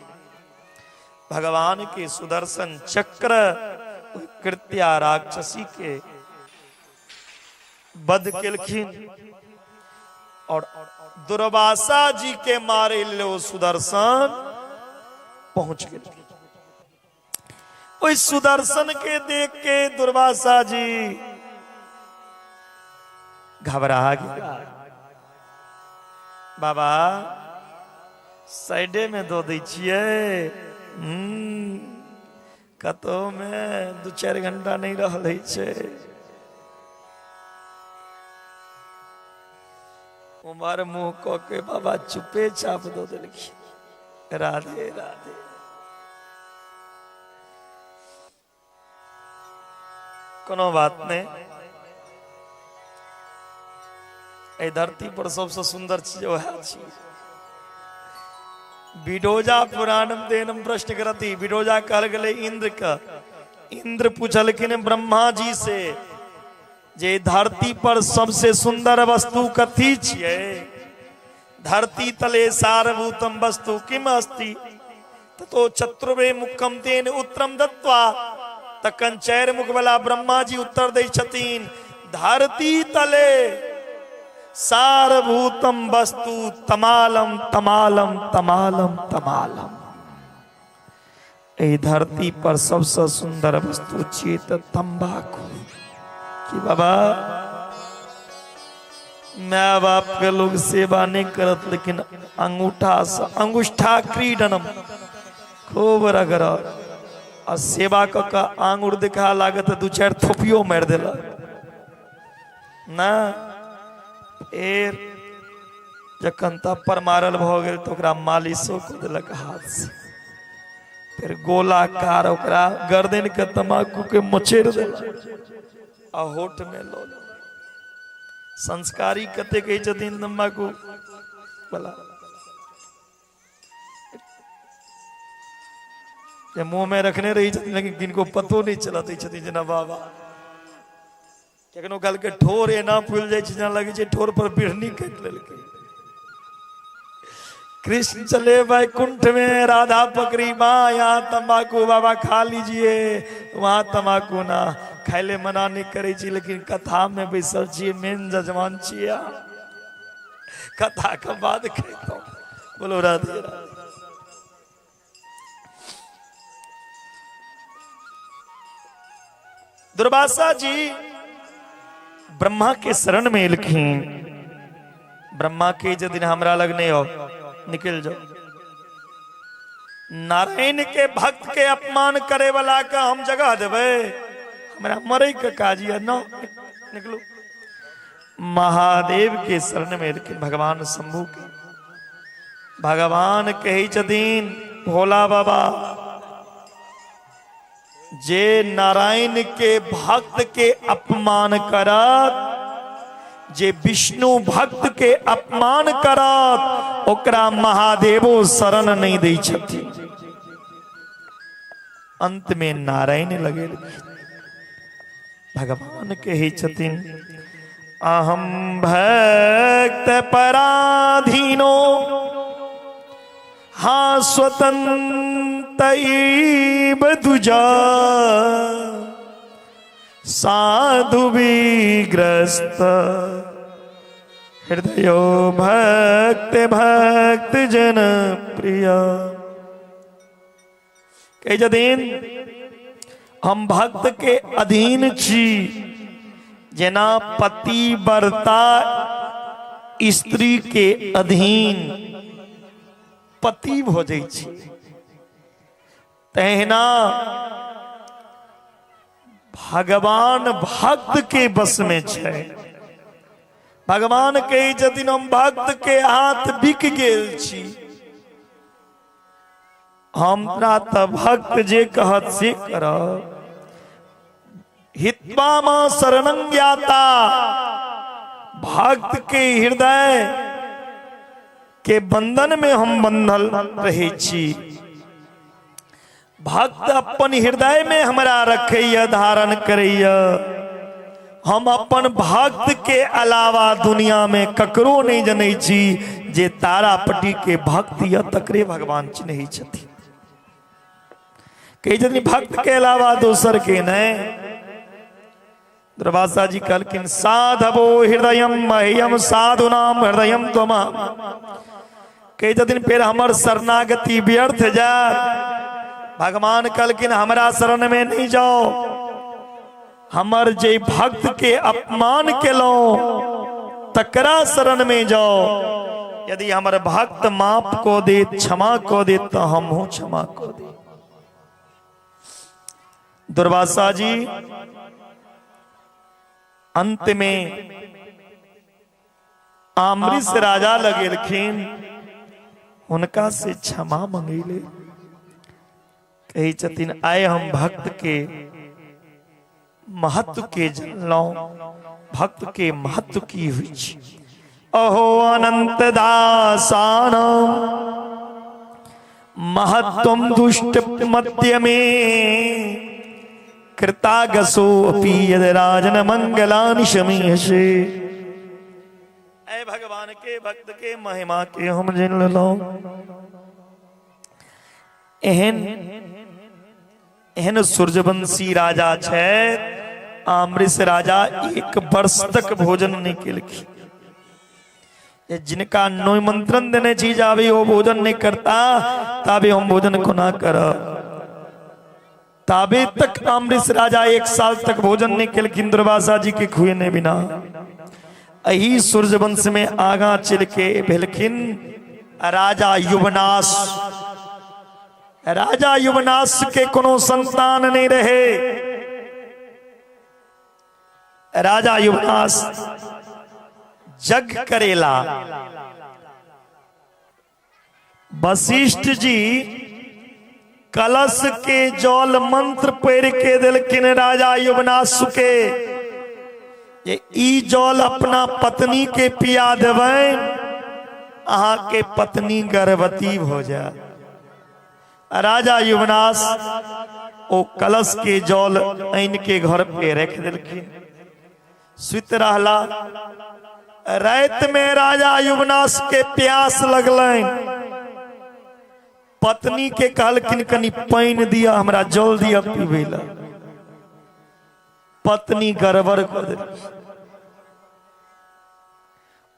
भगवान के सुदर्शन चक्र कृत्या राक्षसी के वध केलखिन और दुर्वासा जी के मारे ले ओ सुदर्शन पहुंच गेलखिन। ओहि सुदर्शन के देख के दुर्वासा जी घबरा गया। बाबा साइडे में दो दै छियै, कतौ में 2-4 घंटा नहीं रहल छै। उमर मुंह क के बाबा चुपे चाप दो देलखिन। राधे राधे। कोनो बात नहीं, एहि धरती पर सबसे सुंदर चीज वएह छी। बिडोजा पुराणम तेनम प्रश्न करती। बिडोजा कहल गेलै इंद्र के। इंद्र पूछलखिन ब्रह्मा जी से जे धरती पर सबसे सुंदर वस्तु कथी छियै? धरती तले सारभूतम वस्तु किम अस्ति? ततो चतुर्वे मुखम तेन उत्तरम दत्वा। तखन चारि मुख वाला ब्रह्मा जी उत्तर दै छथिन, धरती तले सारभूतम वस्तु तमालम तमालम तमालम तमालम। एहि धरती पर सबसे सुंदर वस्तु छियै तऽ तंबाकू। कि बाबा my बाप के लोग सेवा नहीं करत, लेकिन अंगूठा से अंगुष्ठा क्रीडनम खूब रगड़त आ सेवा क के आंगुर देखा लागत 2-4 थोपियो मारि देलक ना। फेर जखन थप्पड़ मारल भऽ गेल तऽ ओकरा मालिशो कऽ देलक हाथ से। फिर गोलाकार ओकरा गर्दन के तम्बाकू के मचेड़ देलक आ होठ में लऽ लेलक। संस्कारी कते कहै छथिन तम्बाकू वाला जे मुंह में रखने रही छथिन, लेकिन किनको पतो नहीं चलत छथिन। जेना बाबा कखनो काल के ठोर एना फूल जाइ छै जेना लगै छै ठोर पर बिढ़नी काटि लेलकै। कृष्ण चले वैकुंठ में, राधा पकड़ी माँ, यहाँ तंबाकू बाबा खा लीजिए, वहां तंबाकू ना खाइले मना नहीं करै छी, लेकिन कथा में बैसल छियै, मेन जजमान छियै, कथा के बाद खैतौं। बोलो राधे राधे। दुर्वासा जी ब्रह्मा के शरण में एलखिन। ब्रह्मा के जदिन हमरा लग नहीं हो, निकल जाओ। नारायण के भक्त के अपमान करे वाला का हम जगह देबै, हमरा मरे के काज है न, निकलू। महादेव के शरण में एलखिन, भगवान शंभू के। भगवान कहै छथिन भोला बाबा जे नारायण के भक्त के अपमान करत, जे विष्णु भक्त के अपमान करत, ओकरा महादेवो शरण नहीं दै छथिन। अंत में नारायण लगेलखिन। भगवान कहै छथिन अहम भक्त पराधीनो हाँ स्वतंत्र दुजा साधु विग्रस्त हृदय भक्त भक्त जन प्रिय। कहै छथिन हम भक्त के अधीन छी, जेना पति वर्ता स्त्री के अधीन पति भऽ जाइ छै, तहिना भगवान भक्त के बस में छै। भगवान कहै छथिन हम भक्त के हाथ बिक गेल छी, हमरा तऽ भक्त जे कहत से करब। हित्वा मां शरणं याता, भक्त के हृदय के बंधन में हम बंधल रहै छी। भक्त अपन हृदय में हमरा रखैया, धारण करैया। हम अपन भक्त के अलावा दुनिया में ककरो नहीं जनै छी, जे तारापटी के भक्त या तकरे भगवान चिन्है छथिन। कहै छथिन भक्त के अलावा दोसर के नहीं। दुर्वासा जी कहलखिन साधवो हृदयम मह्यम साधुनाम हृदयम त्वम। कहै छथिन फेर हमर शरणागति व्यर्थ जाय। भगवान कहलखिन हमरा शरण में नहीं जाओ, हमर जे भक्त के अपमान केलहुं तकरा शरण में जाओ। यदि हमर भक्त माफ को दे, क्षमा को दे, तो हमहूँ क्षमा को दे। दुर्वासा जी अंत में आमृत राजा लगेलखिन, हुनका से क्षमा मंगेले। कहै छथिन आइ हम भक्त के महत्व के जानलहुं, भक्त के महत्व की होइ छै। अहो अनंत दासानाम महत्वम दुष्ट मध्य में कृतागसो अपि यद राजन मंगलानि शमीहसे। ऐ भगवान के भक्त के महिमा के हम जान लेलहुं। एहन एहन सूर्यवंशी राजा छै आमृष राजा, एक वर्ष तक भोजन नहीं केलखिन। जिनका निमंत्रण देने छी जाबे ओ भोजन नहीं करता ताबे हम भोजन कोना करब। ताबे तक आमृष राजा एक साल तक भोजन नहीं केलखिन दुर्वासा जी के खुएने बिना। एही सूर्यवंश में आगा चल के भेलखिन राजा युवनाश। राजा युवनाश के कोनो संतान नहीं रहे। राजा युवनाश जग करेला। वशिष्ठ जी कलश के जल मंत्र पढ़ के दिलखिन राजा युवनाश के, ये ई जल अपना पत्नी के पिया देबै, अहाँ के पत्नी गर्भवती हो जाए। राजा युवनाश ओ कलश के जल आनि के घर पे रख दिलखिन, सुत रहला। रात में राजा युवनाश के प्यास लगलनि, पत्नी के कहलखिन कनि पानि दिया, हमरा जल दिया पीबै ला। पत्नी गड़बड़ कऽ देलखिन।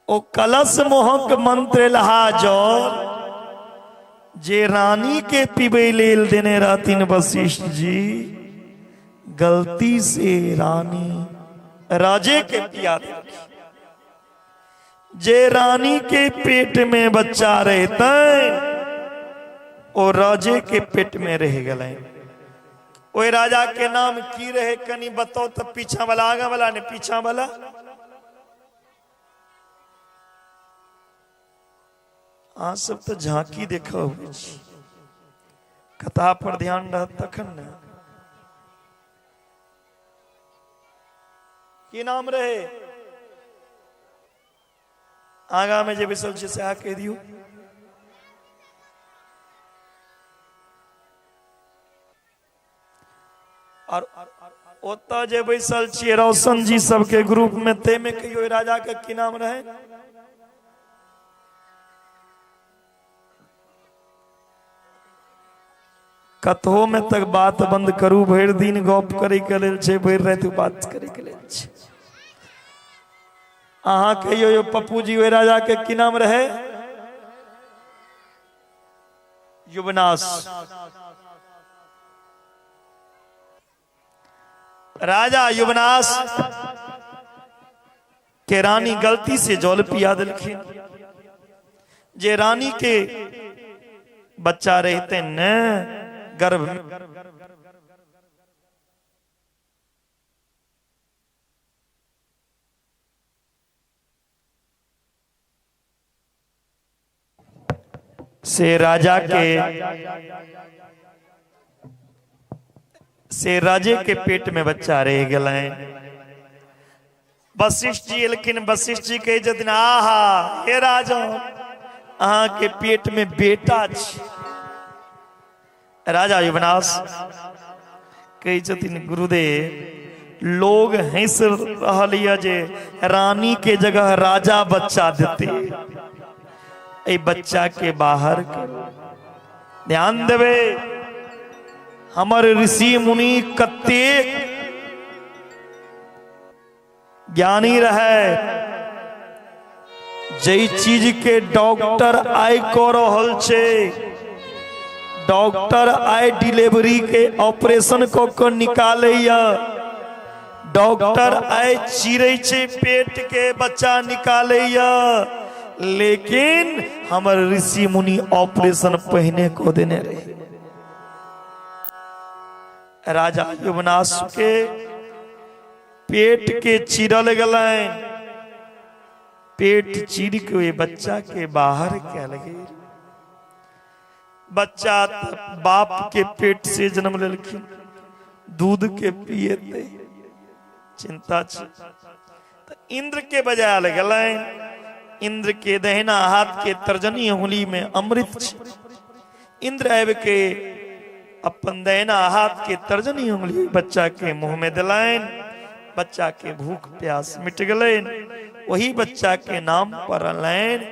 ओ कलश मोहक मंत्र लहा जल जे रानी के पीबै लेल देने रहथिन वशिष्ठ जी, गलती से रानी राजे के पिया देलखिन। जे रानी के पेट में बच्चा रहते ओ राजे के पेट में रह गए। ओहि राजा के नाम की रहे कनी बताओ तो, पीछा वाला आगा वाला ने पीछा वाला। अहाँ सब तो झांकी देखो, कथा पर ध्यान रहत तखन ने। की नाम रहे आगा में जे बैसल छै सएह कहि दियौ। और ओतऽ जे बैसल छियै रोशन जी सबके ग्रुप में, ते में कहियो राजा के की नाम रहे? कतहो में तक बात बंद करू, भरि दिन गप करे के लेल छै, भरि राति बात करे के लेल छै। अहाँ कहियो यो पप्पू जी ओहि राजा के की नाम रहे? युवनाश। राजा युवनाश के रानी गलती से जल पिया दिलखिन। जे रानी के बच्चा रहते न गर्भ में, से राजा के से राजे के पेट में बच्चा रह गए। वशिष्ठ जी एलखिन, वशिष्ठ जी कहे छथिन आहा हे राजा, अहाँ के पेट में बेटा छै। राजा युवनाश कहे छथिन गुरुदेव, लोग हंस रहल ये जे रानी के जगह राजा बच्चा देते, ए बच्चा के बाहर करू। ध्यान देवे, हमर ऋषि मुनि कतेक ज्ञानी रहे, जई चीज के डॉक्टर आइ क रहल छै, डॉक्टर आइ डिलीवरी के ऑपरेशन क के निकालैया, डॉक्टर आइ चीरै छै पेट के बच्चा निकालैया, लेकिन हमर ऋषि मुनि ऑपरेशन पहिने को देने रहे। राजा युवनाश के पेट के चीरल गेलनि, पेट चीर के ओहि बच्चा के बाहर कयल गेल। बच्चा बाप के पेट से जन्म लेलखिन, दूध के पिएते चिंता छै। इंद्र के बजायल गेलनि, इंद्र के दहिना हाथ के तर्जनी उंगली में अमृत छै। इंद्र आबि के अपन दहिना हाथ के तर्जनी उंगली बच्चा के मुंह में दिलनि, बच्चा के भूख प्यास मिट गेलनि। वही बच्चा के नाम पड़लनि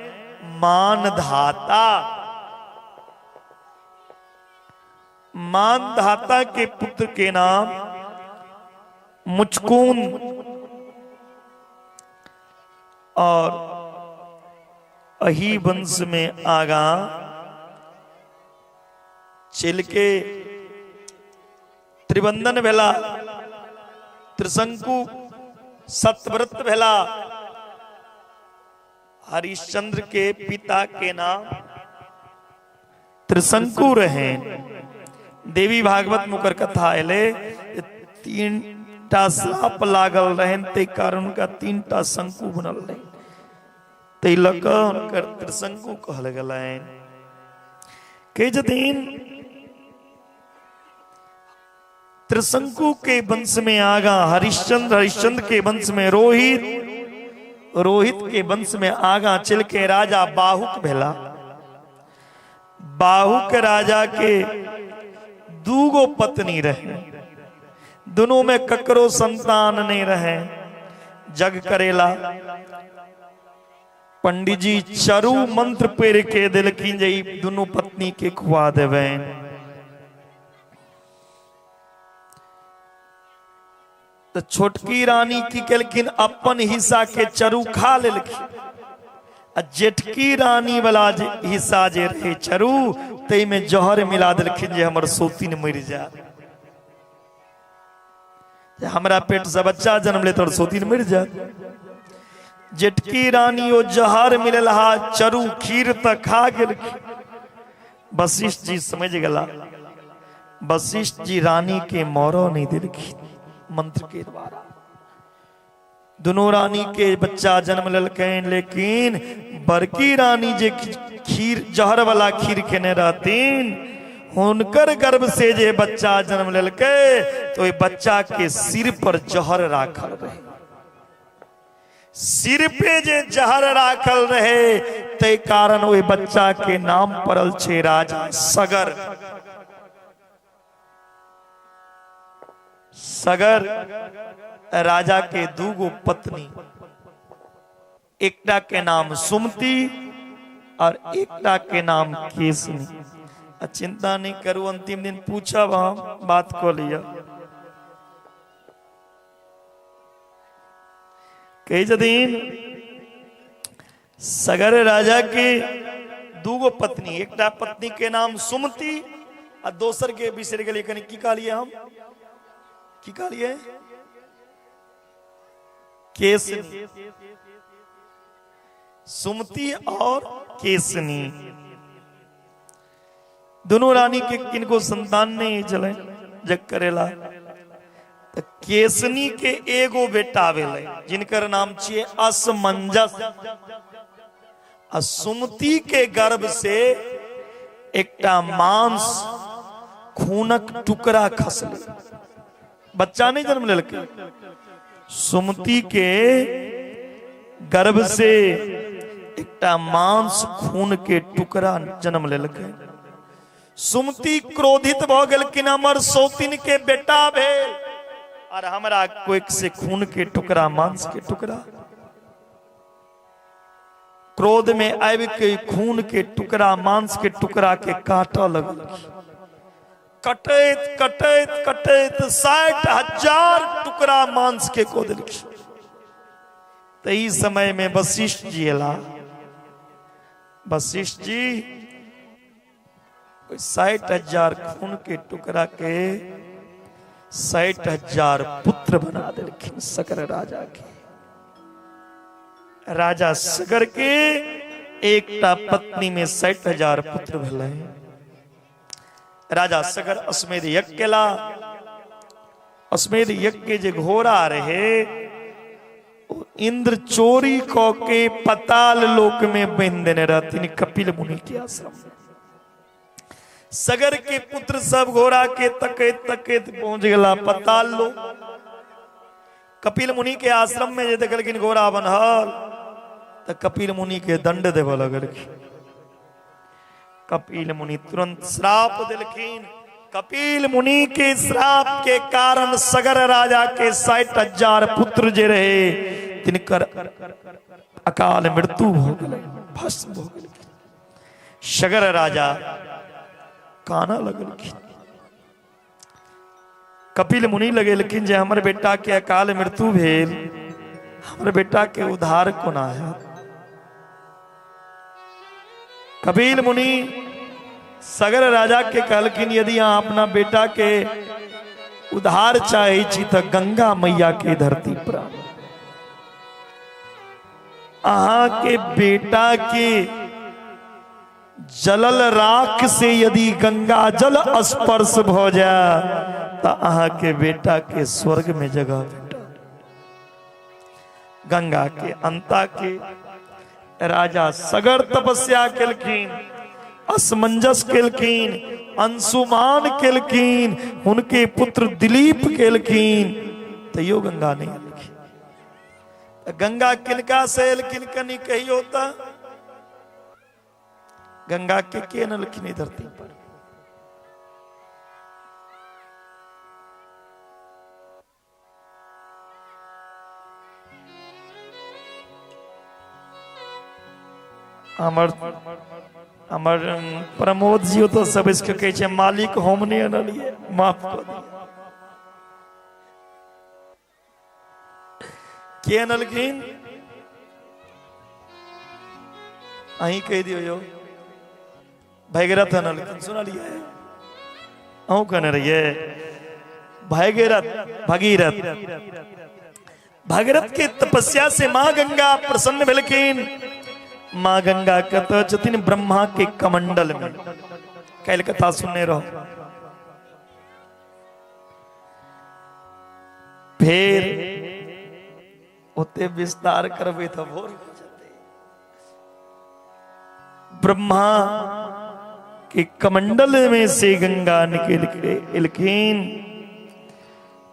मानधाता। मानधाता के पुत्र के नाम मुचकुंद और अही वंश में आगा चल के त्रिबंधन भेला, त्रिशंकु सतव्रत भेला। हरिश्चंद्र के पिता के नाम त्रिशंकु रहे। देवी भागवत मुकर कथा एले, तीन टा साप लागल रहन, ते कारण उनका तीन टा शंकु बनल रहे, तै लऽ कऽ हुनकर त्रिशंकु कहल गेलनि। कहै छथिन त्रिशंकु के वंश में आगा हरिश्चंद्र, हरिश्चंद्र के वंश में रोहित, रोहित के वंश में आगा चल के राजा बाहुक भेला। बाहुक राजा के दूगो पत्नी रहे, दोनों में ककरो संतान नहीं रहे। जग करेला पंडित जी चरु मंत्र पढ़ के दिलखिन जे ई दोनों पत्नी के खुआ देवे। तो छोटकी रानी की केलखिन अपन हिस्सा के चरु खा लेलखिन, आ जेठकी रानी वाला जे हिस्सा जे रहे चरु तै में जहर मिला देलखिन जे हमर सौतीन मरि जाए, हमरा पेट से बच्चा जन्म ले तो सौतीन मरि जाए। जेठकी रानी ओ जहर मिलल हा चरु खीर तक खा गेलखिन। वशिष्ठ जी समझ गला, वशिष्ठ जी रानी के मरो नहीं देलखिन मंत्र के द्वारा। दोनों रानी के बच्चा जन्म लेलखिन, लेकिन बड़की रानी जे खीर जहर वाला खीर खेने रहतीन, हुनकर गर्भ से जे बच्चा जन्म लेलकै तो बच्चा के सिर पर जहर राखल रहे। सिर पे जे जहर राखल रहे ते कारण ओहि बच्चा के नाम पड़ल छे राजा सगर। सगर राजा के दूगो पत्नी, एकटा के नाम सुमति और एकटा के नाम केसनी। आ चिंता नहीं करू, अंतिम दिन पूछब हम, बात कऽ लिअ। कहै छथिन सगर राजा के दूगो पत्नी, एकटा पत्नी के नाम सुमति आ दोसर के बिसरि गेलियै, कनि की कहलियै हम, की कहलियै, केसनी। सुमति और केसनी दोनों रानी के किनको संतान नहीं छलै जग करेला। त केसनी के एगो बेटा भेलै जिनकर नाम छियै असमंजस, आ सुमति के गर्भ से एकटा मांस खूनक टुकड़ा खसलै, बच्चा नहीं जन्म लेलकै। सुमति के गर्भ से एकटा मांस खून के टुकड़ा जन्म लेलकै। सुमति क्रोधित भ गेलखिन, हमर सौतिन के बेटा भेल और हमरा कोइक से खून के टुकड़ा, मांस के टुकड़ा। क्रोध में आबि के खून के टुकड़ा, मांस के टुकड़ा के काटऽ लगल। कटैत कटैत कटैत 60,000 टुकड़ा मांस के कऽ देलखिन। तही समय में वशिष्ठ जी एला। वशिष्ठ जी 60,000 खून के टुकड़ा के 60,000 पुत्र बना देलखिन सगर राजा के। राजा सगर के एकटा पत्नी में 60,000 पुत्र भेलै। राजा सगर अश्वमेध यज्ञ केला। अश्वमेध यज्ञ के जे घोड़ा रहे ओ इंद्र चोरी क के पताल लोक में बांधि देने रहथिन कपिल मुनि के आश्रम में। सगर के पुत्र सब घोड़ा के तकैत तकैत पहुंच गेला पताल लोक। कपिल मुनि के आश्रम में जे देखलखिन घोड़ा बन्हल त कपिल मुनि के दंड देबऽ लगलखिन। कपिल मुनि तुरंत श्राप देलखिन। कपिल मुनि के श्राप के कारण सगर राजा के 60,000 पुत्र जे रहे तिनकर अकाल मृत्यु भ गेलै, भस्म भ गेलखिन। सगर राजा कानऽ लगलखिन। कपिल मुनि लगेलखिन जे हमर बेटा के अकाल मृत्यु भेल, हमर बेटा के उद्धार कोना हैत। कपिल मुनि सगर राजा के कहलखिन यदि अहाँ अपना बेटा के उद्धार चाहे छी त गंगा मैया के धरती पर अहाँ के बेटा के जलल राख से यदि गंगा जल स्पर्श भ जाए त अहाँ के बेटा के स्वर्ग में जगह भेटत। गंगा के अंता के राजा सगर तपस्या केलखिन, असमंजस केलखिन, अंशुमान केलखिन, हुनके पुत्र दिलीप केलखिन, तैयो गंगा नहीं एलखिन। गंगा किनका से एलखिन कनि कहियो त गंगा के अनलखिन धरती पर? हमर हमर प्रमोद जी तो सब इसके कहै छै मालिक हम नहि अनलियै, माफ कऽ दियौ। के अनलखिन? अहीं कहि दियौ यौ। भगीरथ अनलखिन, सुनलियै? अहूँ कहने रहियै भगीरथ। भगीरथ भगीरथ के तपस्या से माँ गंगा प्रसन्न भेलखिन। माँ गंगा कतऽ छथिन? ब्रह्मा के कमंडल में। काल्हि कथा सुनने रहो। फेर ओते विस्तार करबै तऽ भोर हो जेतै। ब्रह्मा के कमंडल में से गंगा निकल के एलखिन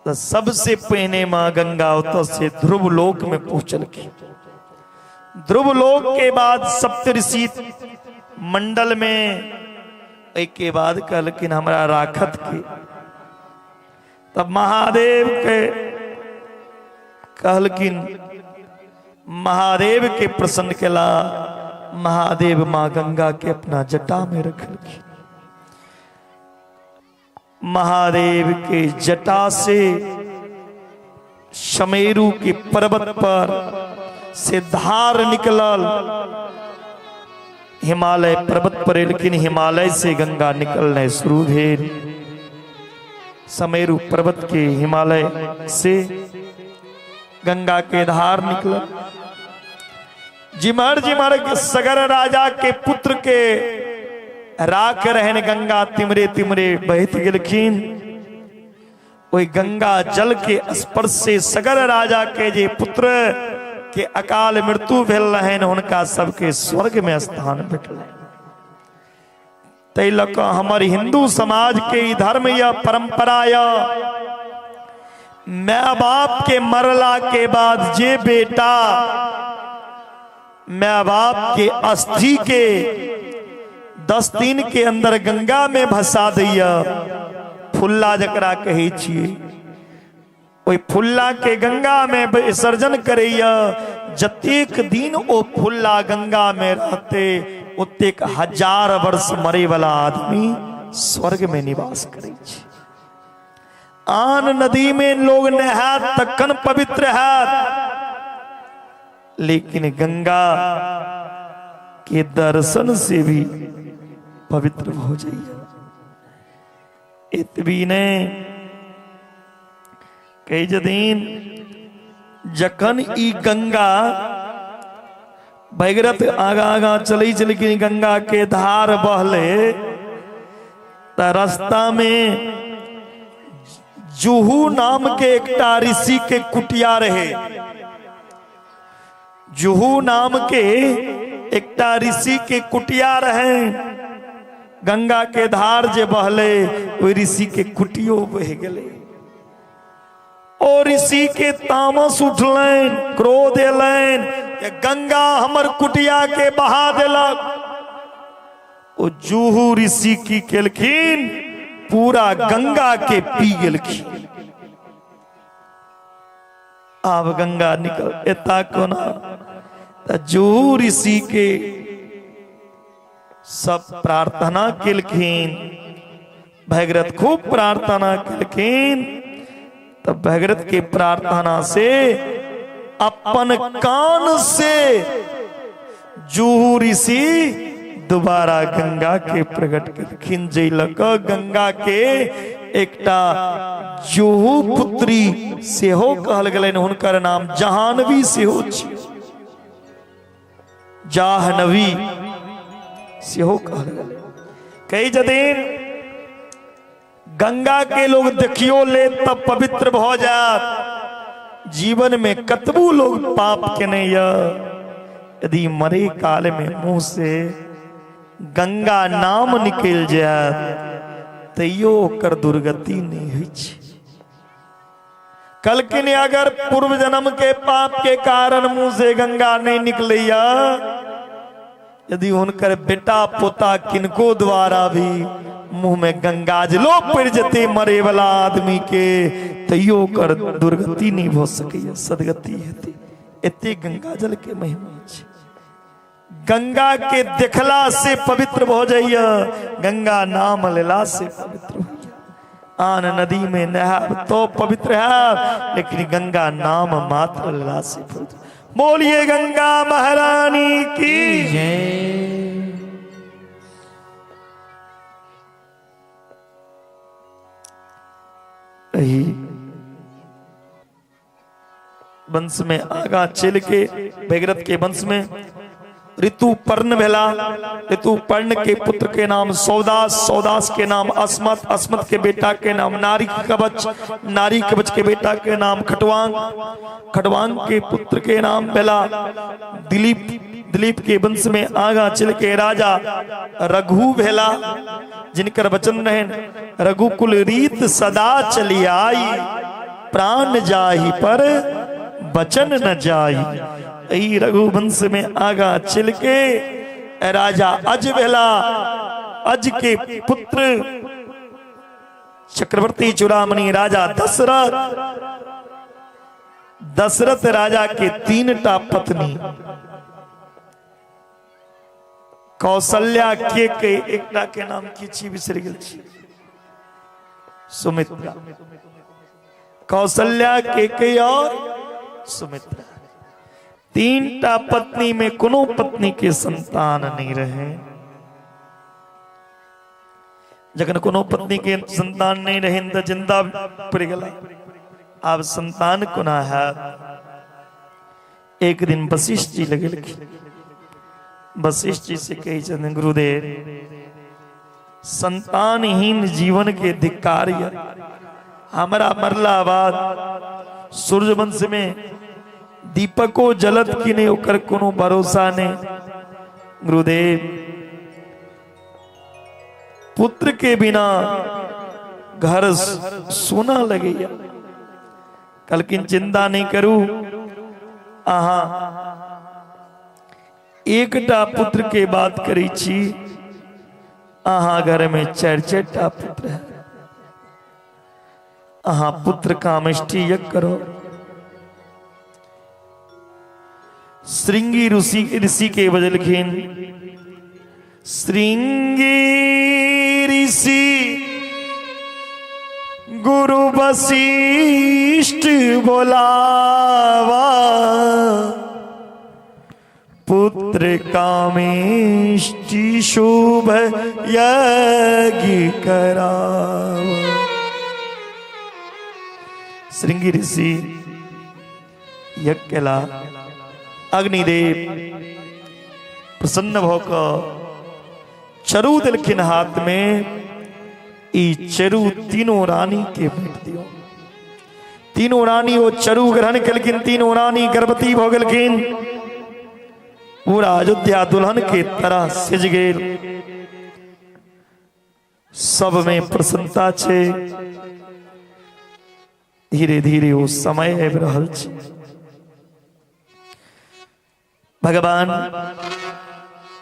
तऽ सबसे पहिने माँ गंगा ओतऽ से ध्रुव लोक में पहुंचलखिन। ध्रुव लोक के बाद सप्तऋषि मंडल में, एहि के बाद कहलखिन हमरा राखत के। तब महादेव के कहलखिन, महादेव के प्रसन्न केला। महादेव माँ गंगा के अपना जटा में रखलखिन। महादेव के जटा से समेरु के पर्वत पर से धार निकलल, हिमालय पर्वत पर एलखिन, हिमालय से गंगा निकलनाइ शुरू भेल। समेरु पर्वत के हिमालय से गंगा के धार निकलल। जिमहर जिमहर सगर राजा के पुत्र के राख रहन गंगा तिमरे तिमरे बहित गेलखिन। ओहि गंगा जल के स्पर्श से सगर राजा के जे पुत्र के अकाल मृत्यु भेल रहनि, हुनका सबके स्वर्ग में स्थान भेटलनि। ताहि लऽ कऽ हमर हिंदू समाज के ई धर्म या परंपरा या my बाप के मरला के बाद जे बेटा my बाप के अस्थि के 10 दिन के अंदर गंगा में भसा दैया, फुल्ला जकरा कहै छियै, ओहि फुल्ला के गंगा में विसर्जन करैया, जतेक दिन ओ फुल्ला गंगा में रहते ओतेक 1000 वर्ष मरे वाला आदमी स्वर्ग में निवास करै छै। आन नदी में लोग नहायत तखन पवित्र हैत, लेकिन गंगा के दर्शन से भी पवित्र हो जाइए। एतबी ने कही जदीन जखन ई गंगा भगीरथ आगा आगा चलै छलखिन, गंगा के धार बहले त रास्ता में जुहू नाम के एकटा ऋषि के कुटिया रहे। जुहू नाम के एकटा ऋषि के कुटिया रहे। गंगा के धार जे बहले ओहि ऋषि के कुटियो बह गेलै। ओ ऋषि के तामस उठलनि, क्रोध एलनि कि गंगा हमर कुटिया के बहा देलक। ओ जुहू ऋषि की केलखिन, पूरा गंगा के पी गेलखिन। आब गंगा निकल एता कोना, त जुहू ऋषि के सब प्रार्थना केलखिन, भगीरथ खूब प्रार्थना केलखिन। तब भगीरथ के प्रार्थना से अपन कान से जुहू ऋषि दोबारा गंगा के प्रकट केलखिन, जै लऽ कऽ गंगा के एकटा जुहू पुत्री सेहो कहल गेलनि, हुनकर नाम जहानवी सेहो छै, जाहनवी सेहो कहल गेलै। कही जदिन गंगा के लोग देखियो ले तब पवित्र भऽ जायत। जीवन में कतबू लोग पाप केने य, यदि मरे काल में मुंह से गंगा नाम निकल जायत तैयो ओकर दुर्गति नहीं होइ छै। कलकिन अगर पूर्व जन्म के पाप के कारण मुंह से गंगा नहीं निकलैया, यदि हुनकर बेटा पोता किनको द्वारा भी मुंह में गंगाजलो पड़ जते मरे वाला आदमी के, तैयो ओकर दुर्गति नहीं भ सकैया, सदगति हेतै। एते गंगाजल के महिमा छै। गंगा के देखला से पवित्र भ जाइया, गंगा नाम लेला से पवित्र होइया। आन नदी में नहाब तो पवित्र है, लेकिन गंगा नाम मात्र लेला से पवित्र। बोलिए गंगा महारानी की जय। रही वंश में आगा चल के भगीरथ के वंश में ऋतुपर्ण भेला। ऋतुपर्ण के पुत्र के नाम सौदास, सौदास के नाम अस्मत, अस्मत के बेटा के नाम नारी कवच, नारी कवच के बेटा के नाम खटवांग, खटवांग के पुत्र के नाम भेला दिलीप। दिलीप के वंश में आगा चल के राजा रघु भेला, जिनकर वचन रहन रघुकुल रीत सदा चली आई, प्राण जाही पर वचन न जाई। एही रघुवंश में आगा चल के राजा अज भेला। अज के पुत्र चक्रवर्ती चूड़ामणि राजा दशरथ। दशरथ राजा के 3 टा पत्नी, कौशल्या के एकटा के नाम की छी बिसरि गेल छी, सुमित्रा। कौशल्या, केकई और सुमित्रा, 3टा पत्नी में कोनो पत्नी के संतान नहीं रहे। जखन कोनो पत्नी के संतान नहीं रहे तो जिंदा पड़ गला, आब संतान कोना है। एक दिन वशिष्ठ जी लगेलखिन, वशिष्ठ जी से कही छथिन, गुरुदेव संतानहीन जीवन के धिक्कार यऽ, हमरा मरला बाद सूर्यवंश में दीपको जलत कि नहीं ओकर कोनो भरोसा नहीं। गुरुदेव पुत्र के बिना घर सोना लगैया। कहलखिन चिंता नहीं करू, अहाँ एकटा पुत्र के बात करै छी, अहाँ घर में 4-4 टा पुत्र है, अहाँ पुत्र कामेष्टि यज्ञ करो। श्रृंगी ऋषि के बजलखिन, श्रृंगी ऋषि गुरु वशिष्ठ बोलावा, पुत्र कामेष्टि शुभ यज्ञ करावा। श्रृंगी ऋषि यज्ञ केला, अग्निदेव प्रसन्न भऽ कऽ चरू देलखिन हाथ में, ई चरू तीनों रानी के भेंट दियौ। तीनों रानी ओ चरू ग्रहण केलखिन, तीनों रानी गर्भवती भऽ गेलखिन, पूरा अयोध्या दुल्हन के तरह सज गेल, सब में प्रसन्नता छे। धीरे धीरे ओ समय आबि रहल छै, भगवान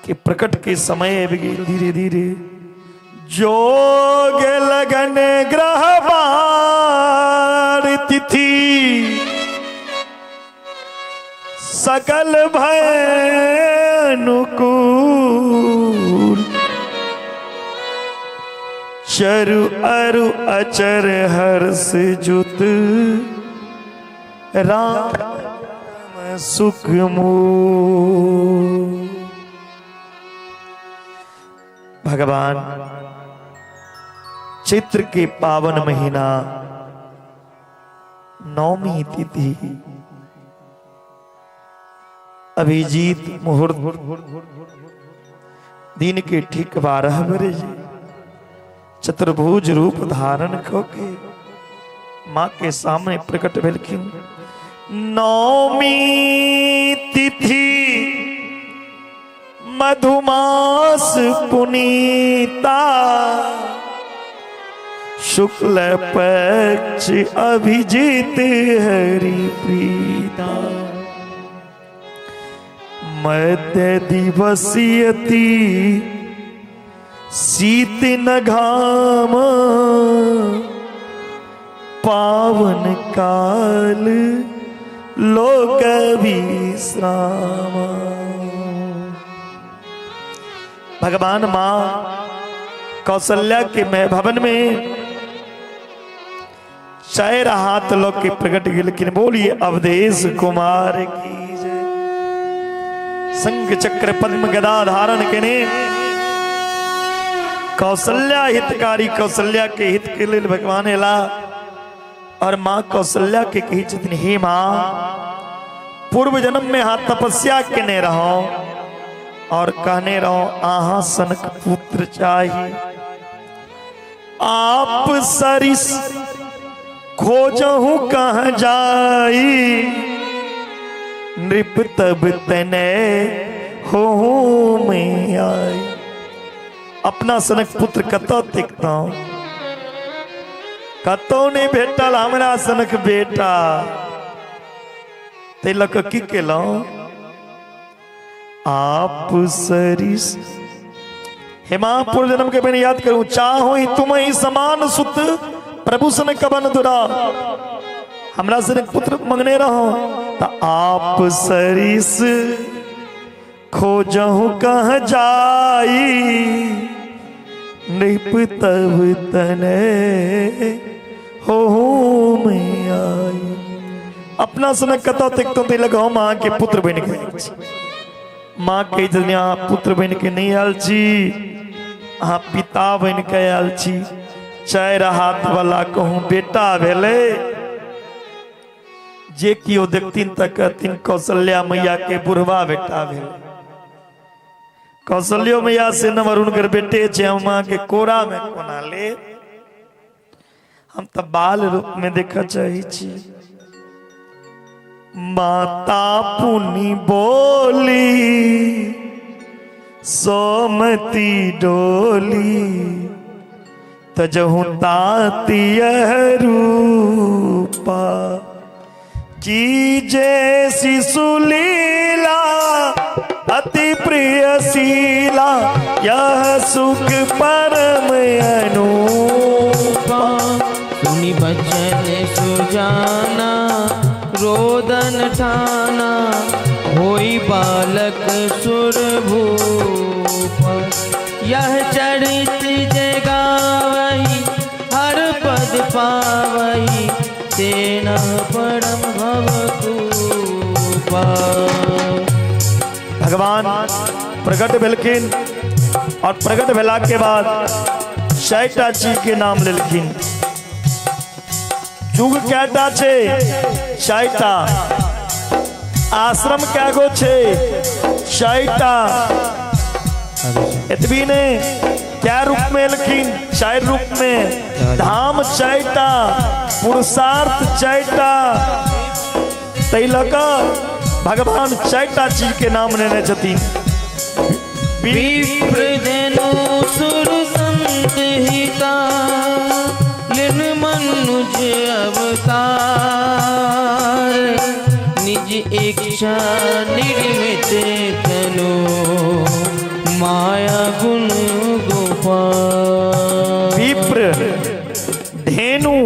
के प्रकट के समय आबि गेल। धीरे धीरे जोग लगन ग्रह बार तिथि सकल भय अनुकूल, चरु अरु अचर हर्ष जुत राम सुख मूल। भगवान चैत्र के पावन महीना नवमी तिथि अभिजीत मुहूर्त दिन के ठीक 12 बजे चतुर्भुज रूप धारण करके मां के सामने प्रकट भेलखिन। नवमी तिथि मधुमास पुनीता, शुक्ल पक्ष अभिजीत हरि प्रीता, मध्य दिवसीयति शीत न घाम, पावन काल लोक विश्राम। भगवान मां कौशल्या के भवन में 4 हाथ लोग के प्रकट गेलखिन। बोलिए अवधेश कुमार की जय। शंख चक्र पद्म गदा धारण केने कौशल्या हितकारी, कौशल्या के हित के लिए भगवान एला और मां कौशल्या के कही छथिन, हे मां पूर्व जन्म में हाथ तपस्या केने रहो और कहने रहो आहा सनक पुत्र चाहिए, आप सरिस खोजहु कहाँ जाई, नृप तब तने हो में आई। अपना सनक पुत्र कतौ देखता, कतौ नहीं भेटल हमरा सनक बेटा, तै लऽ कऽ की केलहुं आप सरिस। हे मां पूर्व जन्म के मैंने याद करूं, चाहो ही तुम ही समान सुत प्रभु सन कबन दुरा, हमरा सनक पुत्र मंगने रहो त आप सरिस खोजहु कहाँ जाई, नृप तब तने हो में आई। अपना सनक कतऽ देखतहुँ तै लग हम अहाँके पुत्र बनि के आयल छी। माँ कहै छथिन अहाँ पुत्र बनि के नहि आयल छी, अहाँ पिता बनि के आयल छी। 4 हाथ वाला कहूँ बेटा भेलै, जे केओ देखथिन तऽ कहथिन कौशल्या मैया के बुढ़वा बेटा भेलै। कौशल्यो मैया से नमर हुनकर बेटे छै, हम अहाँके कोरा में कोना ले, हम तऽ बाल रूप में देखऽ चाहै छी। माता पुनि बोली सोमती डोली, तजहु ताती रूपा कीजे शिशु लीला अति प्रिय शीला, यह सुख परम अनूपा। सुनि बचन सुजाना रोदन ठाना, होई बालक सुर भूप। यह चरित जे गावही हर पद पावही, तेना परम भव कूपा। भगवान प्रकट भेलखिन और प्रकट भेला के बाद 4टा चीज के नाम लेलखिन। युग कैटा छे? 4टा। आश्रम कैगो छे? 4टा। एतबी ने क्या रूप में एलखिन? 4 रूप में। धाम 4टा, पुरुषार्थ 4टा। तै लऽ कऽ भगवान 4टा चीज के नाम लेने छथिन। विप्र धेनु सुर संत हिता, लिन मनुज अवतार। निज इच्छा निर्मित तनु, माया गुण गोपाल। विप्र धेनु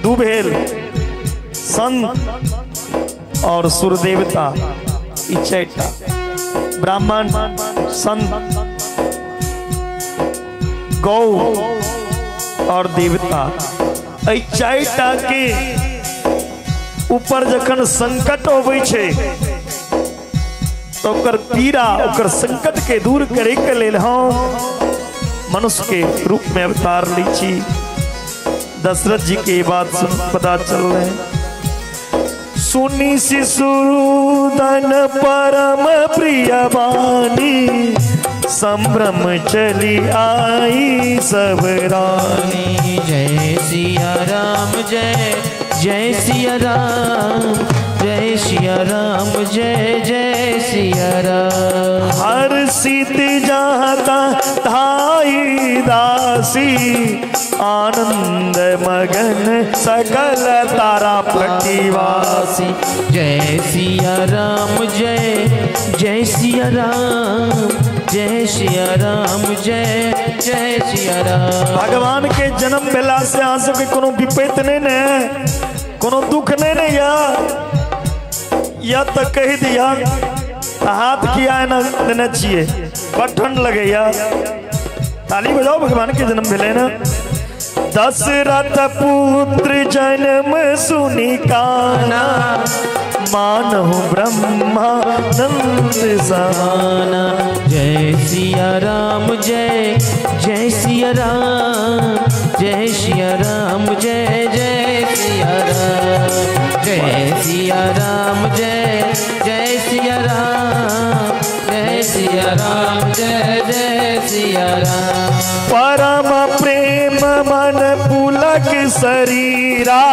दू भेल, संत और सुर देवता, ई 4टा। ब्राह्मण, संत, गौ और देवता, एहि 4टा के ऊपर जखन संकट अबै छै तो ओकर पीड़ा, ओकर संकट के दूर करे के लेल हम मनुष्य के रूप में अवतार लै छी। दशरथ जी के बात सुन पता चल रहे हैं। सुनी शिशुदन परम प्रिय बानी, संभ्रम चली आई सब रानी। जय सिया राम जय जय सिया राम, जय सिया राम जय जय सिया राम। हर्षित जाता धाई दासी, आनंद मगन सकल तारा पटिवासी। जय सिया राम जय जय सिया राम, जय सिया राम जय जय सिया राम। भगवान के जन्म भेला से अहाँ सबके कोनो विपैत नहीं ने, कोनो दुख नहीं ने, या तो कहि दिया हाथ किया एना देने छियै, बड़ ठंड लगैया, ताली बजाओ भगवान के जन्म भेलै ना। दशरथ पुत्र जन्म सुनि काना, मानहु ब्रह्मानंद समाना। जय सिया राम जय जय सिया राम, जय सिया राम जय जय सिया राम, जय सिया राम जय जय सिया राम, जय सिया राम जय जय सिया राम। परम प्रेम मन पुलक शरीरा,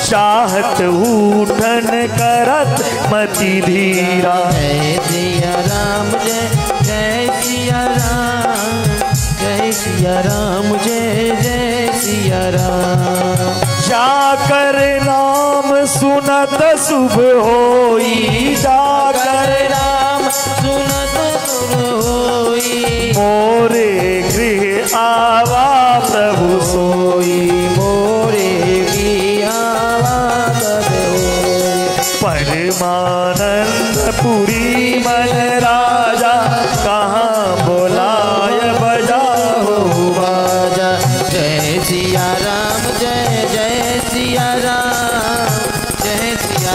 चाहत उठन करत मति धीरा। जय सिया राम जय जय सिया राम, जय सिया राम जय जय सिया राम। जाकर नाम सुनत शुभ होई, जाकर नाम सुनत शुभ होई। मोरे गृह आवा प्रभु सोई, मोरे गृह आवा प्रभु सोई। परमानंद पुरी मन राजा, कहाँ बोलाय बजाहो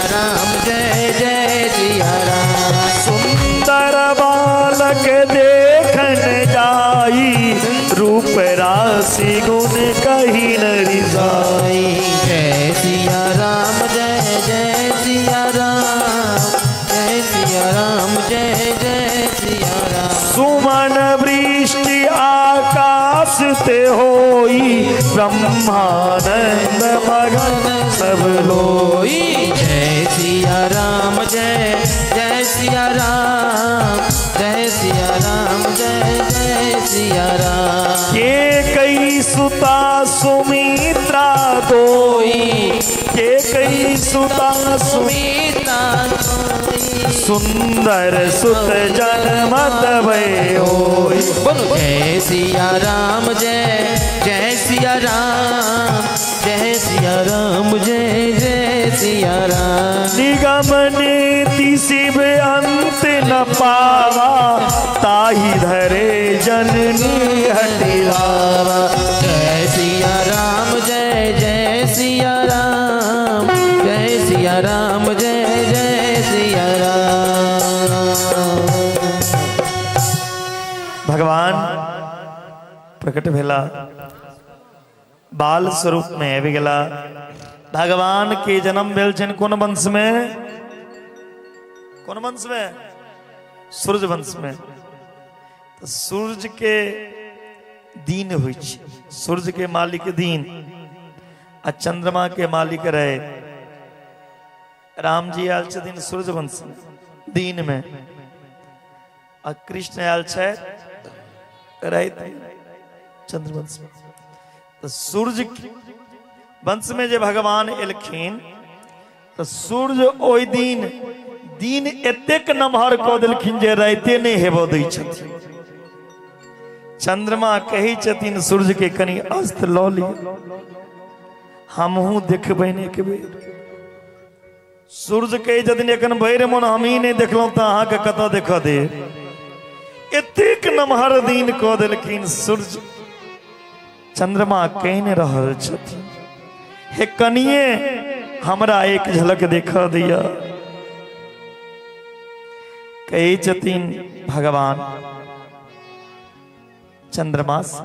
राम जय जय सिया राम। सुंदर बालक देखन जाई, रूप राशि गुण कही न रिझाई। जय सिया राम जय जय सिया राम, जय सिया राम जय जय सिया राम। सुमन वृष्टि आकाश ते होई, ब्रह्मानंद मगन सब होई। जय सिया राम जय जय सिया राम, जय सिया राम जय जय सिया राम। के कई सुता सुमित्रा दोई, के कई सुता सुमित्रा दोई, सुंदर सुत जनमत भय होई। बोलो जय सिया राम जय जय सिया राम, जय सिया राम जय जय सिया राम। निगम नीति शिव अंत न पावा, ताही धरे जननी हटिलावा। जय सिया राम जय जय सिया राम, जय सिया राम जय जय सिया राम। भगवान प्रकट भेला, बाल स्वरूप में आबि गेला। भगवान के जन्म भेल छनि कोन वंश में? कोन वंश में? सूर्य वंश में। तो सूर्य के दिन होइ छै, सूर्य के मालिक दिन आ चंद्रमा के मालिक रहे। राम जी आयल छथिन सूर्य वंश में दिन में, आ कृष्ण आयल छै राति चंद्रवंश में। तो सूर्य वंश में जे भगवान एलखिन तो सूर्य ओहि दिन दिन एतेक नमहर कऽ देलखिन जे राइते नहि हेबऽ दै छथिन। चंद्रमा कहै छथिन सूर्य के कनि अस्त लऽ लिअ, हमहूँ देखबनि एक बेर। सूर्य कहै छथिन एखन भरि मोन हमही नहि देखलहुँ तऽ अहाँके कतऽ देखऽ देब। एतेक नमहर दिन कऽ देलखिन सूर्य। चंद्रमा कहि रहल छथिन हे कनिए हमरा एक झलक देखऽ दिअ। कहै छथिन भगवान चंद्रमा से,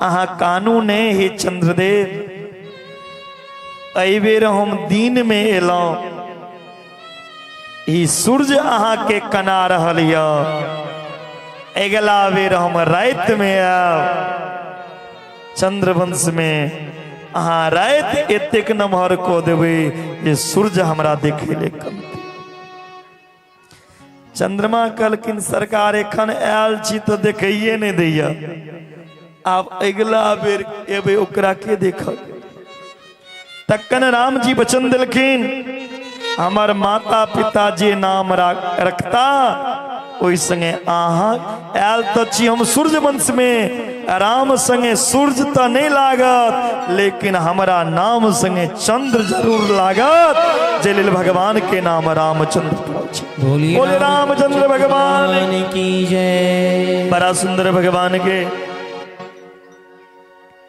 अहाँ कानू ने हे चंद्रदेव, एहि बेर हम दिन में एलहुं, ई सूर्य अहाँ के कना रहल यऽ, अगिला बेर हम राति में आयब चंद्रवंश में, अहाँ राति एतेक नमहर कऽ देबै जे सूर्य हमरा देखे ले कमती। चंद्रमा कहलखिन सरकार एखन आयल छी तऽ देखैए नहि दैया, आब अगिला बेर एबै ओकरा के देखत। तखन राम जी वचन देलखिन हमर माता पिता जे नाम रखता ओहि संगे अहाँ आयल तऽ छी हम सूर्य वंश में, राम संगे सूर्य तऽ नहीं लागत लेकिन हमारा नाम संगे चंद्र जरूर लागत, जे लेल भगवान के नाम रामचंद्र पड़ल छै। बोले रामचंद्र भगवान की जय। बड़ा सुंदर भगवान के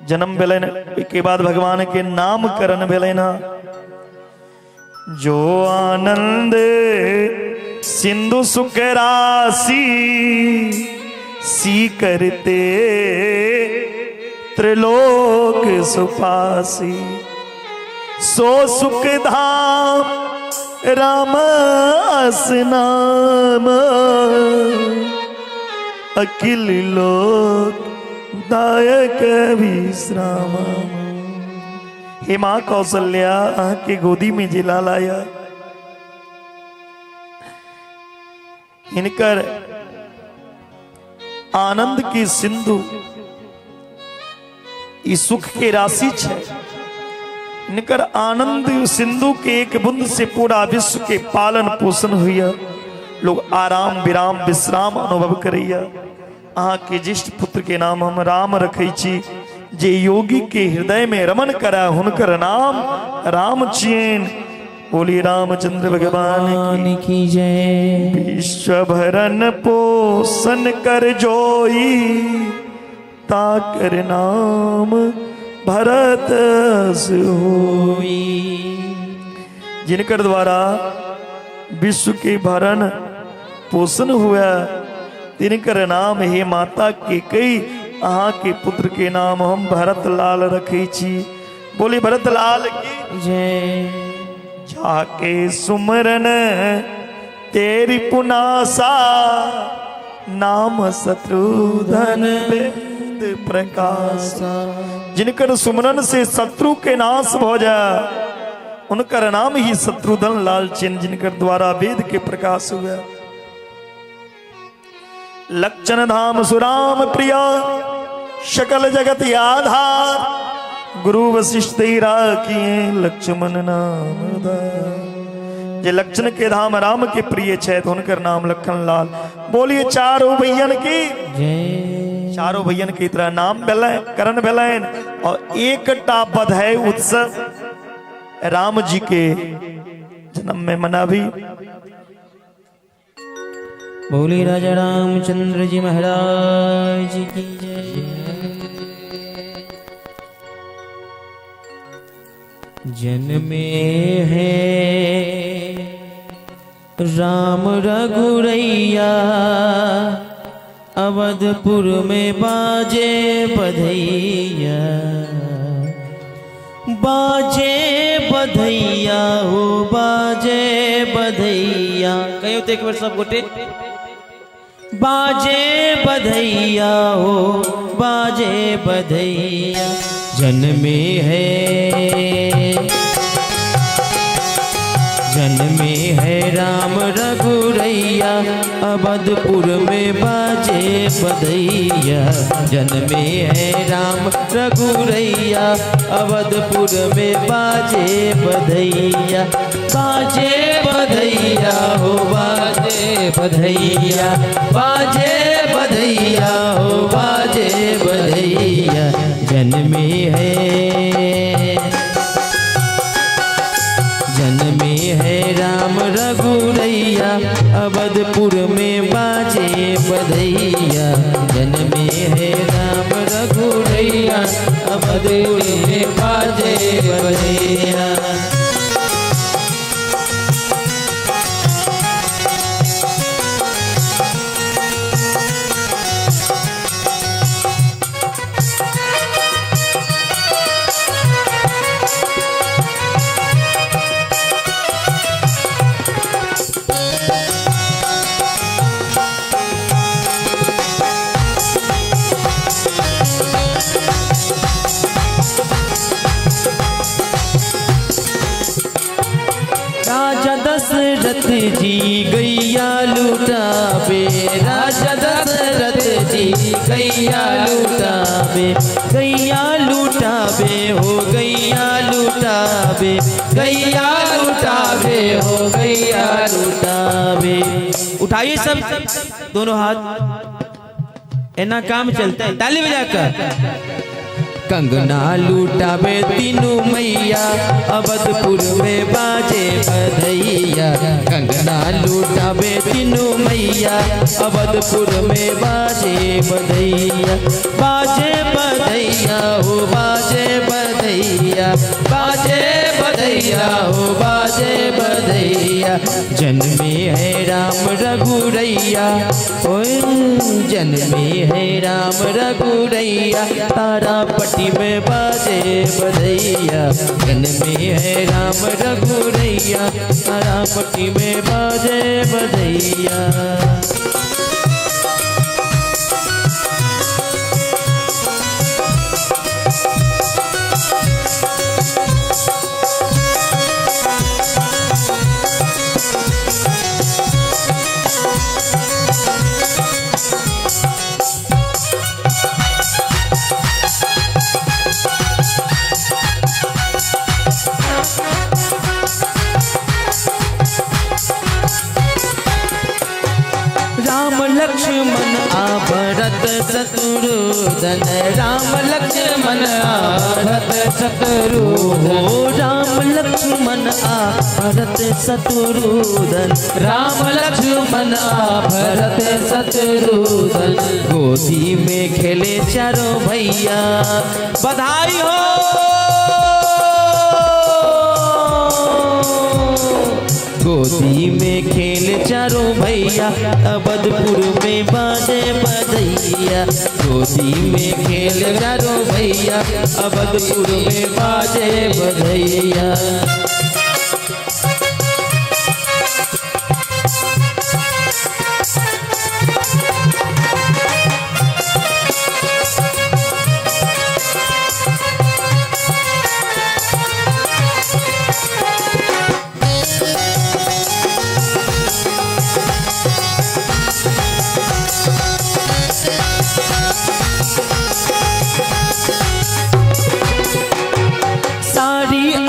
जन्म भेलनि, ओहिके बाद भगवान के नामकरण भेलनि। जो आनंद सिंधु सुख राशि सी करते त्रिलोक सुपासी, सो सुख धाम राम अस नाम, अखिल लोक दायक विश्राम। हे माँ कौशल्या, अहाँ के गोदी में जे लाल आया, हिनकर आनंद की सिंधु ई सुख के राशि है। हिनकर आनंद सिंधु के एक बूंद से पूरा विश्व के पालन पोषण हुआ, लोग आराम विराम विश्राम अनुभव करैया। अहाँ के ज्येष्ठ पुत्र के नाम हम राम रखै छी, जे योगी के हृदय में रमन करा हुनकर नाम राम छियनि। बोली रामचंद्र भगवान की जय। विश्व भरन पोषण कर जोई, ताकर नाम भरत होई। जिनकर द्वारा विश्व के भरण पोषण हुआ, तिनकर नाम हे माता कैकेयी, अहाँ के पुत्र के नाम हम भरत लाल रखे छी। बोली भरत लाल की जय। जाके सुमरन तेरी पुनासा, नाम शत्रुधन वेद प्रकाश। जिनकर सुमरन से शत्रु के नाश हो जाए, उनकर नाम ही शत्रुधन लाल चिन्ह, जिनकर द्वारा वेद के प्रकाश हुआ। लक्षण धाम सुराम प्रिया, शकल जगत आधार, गुरु वशिष्ठ किए लक्ष्मण नाम। जे लक्षण के धाम राम के प्रिय छे तो उनकर नाम लखन लाल। बोलिए चारों भैयन की जय। चारों भैयन के तरह नाम भेलनि, करण भेलनि, और एकटा बधाई उत्सव राम जी के जन्म में मनावी। बोले राजा रामचंद्र जी महाराज की जय। जन्मे है राम रघुरैया, अवधपुर में बाजे बधैया, बाजे बधैया हो बाजे बधैया। कहियो तो एक बार सब गोटे, बाजे बधैया हो बाजे बधैया। जन्मे है, जन्मे है राम रघुरैया, अवधपुर में बाजे बधैया। जन्मे है राम रघुरैया, अवधपुर में बाजे बधैया, बाजे बधैया हो बाजे बधैया, बाजे बधैया हो बाजे बधैया। जन्मे है, जन्मे है राम रघुरैया, अवधपुर में बाजे बधैया। जन्मे है राम रघुरैया, अवधपुर में बाजे बधैया। राजा दशरथ जी गैया लुटावे, राजा दशरथ जी गैया लुटावे, गैया लुटावे हो गैया लुटावे, गैया लुटावे हो गैया लुटावे। उठाइए सब दोनों हाथ, एना काम चलता है, ताली बजाकर। कंगना लूटावे तीनू मैया, अवधपुर में बाजे बधैया। कंगना लूटावे तीनू मैया, अवधपुर में बाजे बधैया, बाजे बधैया हो बाजे बधैया, बाजे बधैया हो बाजे बधैया। जन्मे है राम रघुरैया, ओए जन्मे है राम रघुरैया, तारापटी में बाजे बधैया। जन्मे है राम रघुरैया, तारापटी में बाजे बधैया। राम लक्ष्मण आ भरत शत्रुघ्न, राम लक्ष्मण आ भरत शत्रुघ्न, राम लक्ष्मण आ भरत शत्रुघ्न, राम लक्ष्मण आ भरत शत्रुघ्न। गोदी में खेले चारों भैया, बधाई हो। गोदी में खेल चारों भैया, अवधपुर में बाजे बधैया। गोदी में खेल चारों भैया, अवधपुर में बाजे बधैया।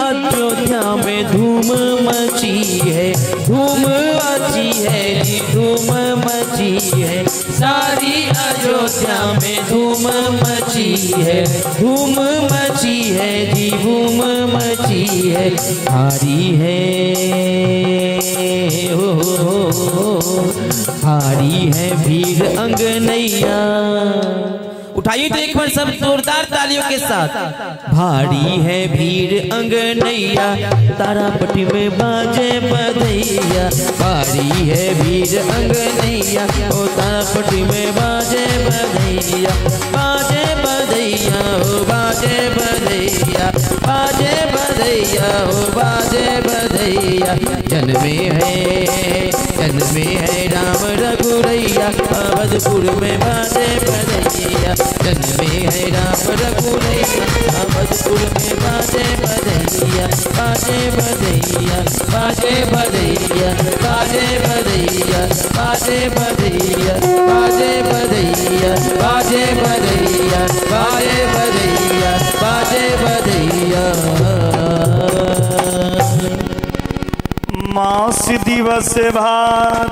अयोध्या में धूम मची है, धूम मची है जी, धूम मची है। सारी अयोध्या में धूम मची है, धूम मची है जी, धूम मची है। हारी है हो, हारी है भीड़ अंगनैया। उठाइए तो एक बार सब जोरदार तालियों के साथ। भारी है भीड़ अंगनैया, तारापटी में बाजे बधैया। भारी है भीड़ अंगनैया, ओ तारापटी में बाजे बधैया। बाजे बधैया हो बाजे बधैया, बाजे बधैया हो बाजे बधैया। जन्मे है, जन्मे है राम रघुरैया, अवधपुर में बाजे बधैया। जन्मे है राम रघुरैया, अवधपुर में बाजे बधैया। बाजे बधैया, बाजे बधैया, बाजे बधैया, बाजे बधैया, बाजे बधैया, बाजे बधैया, बाजे बधैया, बाजे बधैया। मास दिवस भा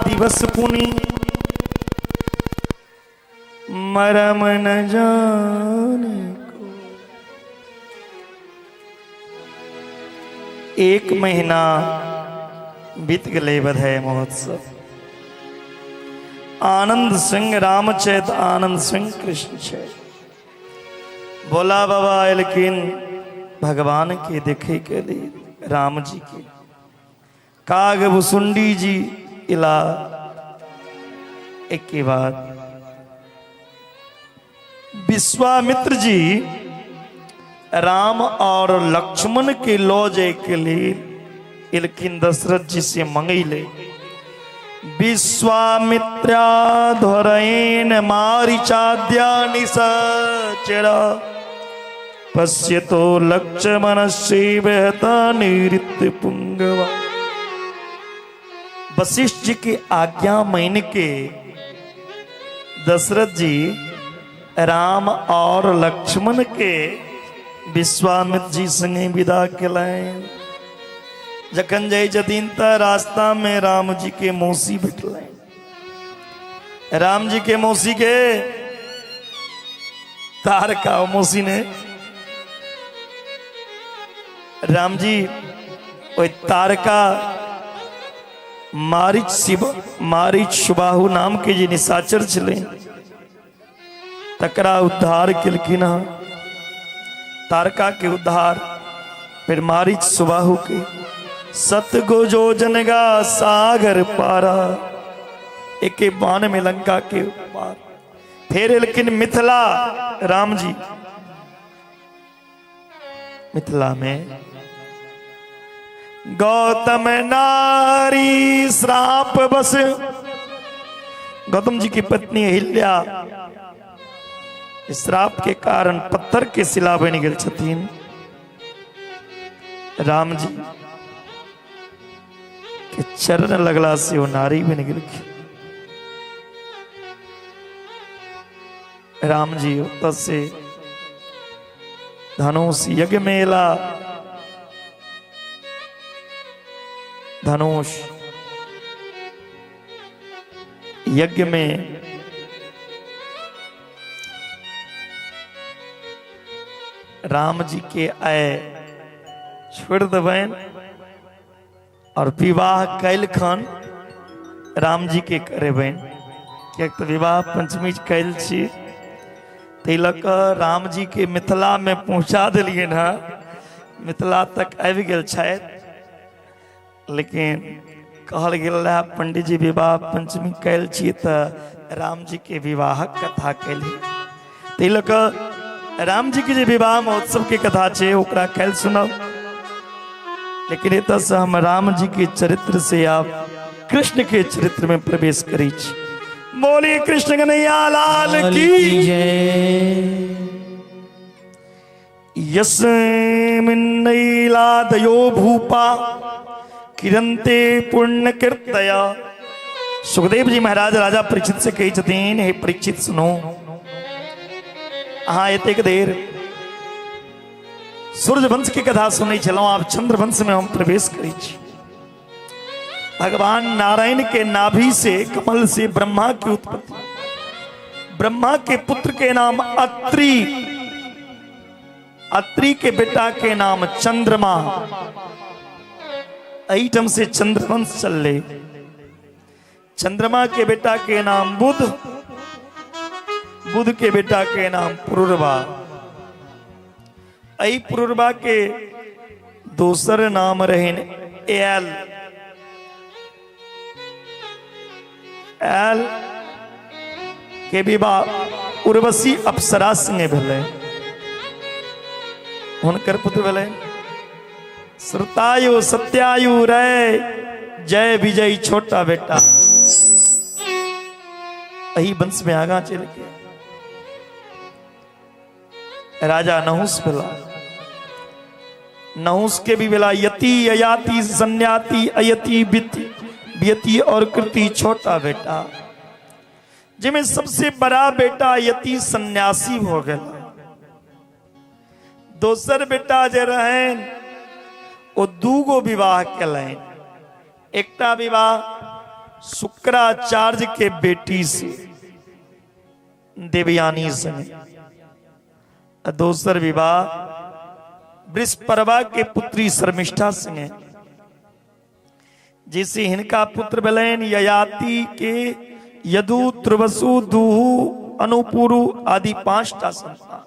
दिवस पुनि, मरम न जाने को। एक महीना बीत गए बधाई महोत्सव। आनंद सिंह राम चैत, आनंद सिंह कृष्ण चैत। भोला बाबा लेकिन भगवान के देखे के लिए राम जी के काग भुसुंडी जी इला। एक के बाद विश्वामित्र जी राम और लक्ष्मण के लो जाए के लिए इलकिन दशरथ जी से मंगैले। विश्वामित्रा धरेन मारीचाद्या निशाचर, पश्यतो लक्ष्मणस्य बहता निरुत पुंगवा। वशिष्ठ जी की आज्ञा मान के दशरथ जी राम और लक्ष्मण के विश्वामित्र जी संगे विदा केलनि। जखन जाइ छथिन त रास्ता में राम जी के मौसी भेटलनि। राम जी के मौसी के तारका मौसी ने राम जी ओहि तारका मारीच शिव मारीच सुबाहु नाम के जे निशाचर छलै तकरा उद्धार केलखिन हँ। तारका के उद्धार फिर मारीच सुबाहु के सतगो जोजन गा सागर पारा, एके बाण में लंका के पार। फिर एलखिन मिथिला राम जी। मिथिला में गौतम नारी श्राप बस, गौतम जी की पत्नी अहिल्या श्राप के कारण पत्थर के शिला बनि गेल छथिन। राम जी के चरण लगला से वो नारी बनि गेलखिन। राम जी ओतऽ से धनुष यज्ञ मेला, धनुष यज्ञ में राम जी के आए छोड़ देबनि और विवाह कैलखन राम जी के करेबनि, किएक तऽ विवाह पंचमी कैल छी, ताहि लऽ कऽ राम जी के मिथिला में पहुँचा देलियनि हँ। मिथिला तक आबि गेल छथि, लेकिन कहल गेल रहे पंडित जी विवाह पंचमी कैल छी तऽ राम जी के विवाहक कथा कैली। ताहि लऽ कऽ राम जी के जे विवाह महोत्सव के कथा छै ओकरा काल्हि सुनब। लेकिन एतऽसँ हम राम जी के चरित्र से आब कृष्ण के चरित्र में प्रवेश करै छी। बोलिए कृष्ण कन्हैया लाल की जय। यस्मिन्नैलादयो भूपा किरन्ते पुण्य कीर्तया। सुखदेव जी महाराज राजा परीक्षित से कहै छथिन, हे परीक्षित सुनो, अहाँ एतेक देर सूर्यवंश की कथा सुनै छलहुँ, आब चंद्रवंश में हम प्रवेश करै छी। भगवान नारायण के नाभि से कमल से ब्रह्मा की उत्पत्ति, ब्रह्मा के पुत्र के नाम अत्रि, अत्रि के बेटा के नाम चंद्रमा। एहिठाम से चंद्रवंश चलले। चंद्रमा के बेटा के नाम बुध, बुध के बेटा के नाम पुरुरवा। एहि पुरुरवा के दोसर नाम रहन एल। एल के विवाह उर्वशी अप्सरा संगे भेलै। हुनकर पुत्र भेलै श्रुतायु सत्यायु रे जय विजय छोटा बेटा। एहि वंश में आगा चल के राजा नहुस भेला। नहुस के भी भेला यति अयाति सन्याति अयति विति व्यति और कृति छोटा बेटा, जिसमें सबसे बड़ा बेटा यति सन्यासी हो गया। दोसर बेटा जे रहन ओ दूगो विवाह केलनि। एकटा विवाह शुक्राचार्य के बेटी से देवयानी से, दोसर विवाह बृहस्पतिवा के पुत्री शर्मिष्ठा से, जिसे हिनका पुत्र भेलनि ययाति के यदु त्रुवसु दुहु अनुपुरु आदि 5टा संतान।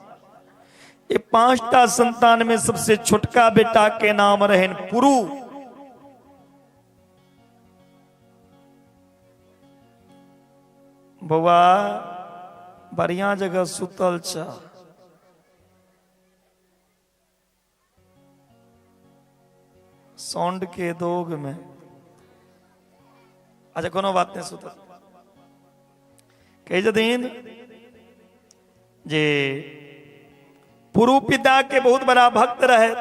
ये 5टा संतान में सबसे छोटका बेटा के नाम रहन पुरु। बउआ बढ़िया जगह सुतल छ, साउंड के दोग में। अच्छा कोनो बात नहीं, सुतल कहे छथिन जे पुरु पिता के बहुत बड़ा भक्त रहे।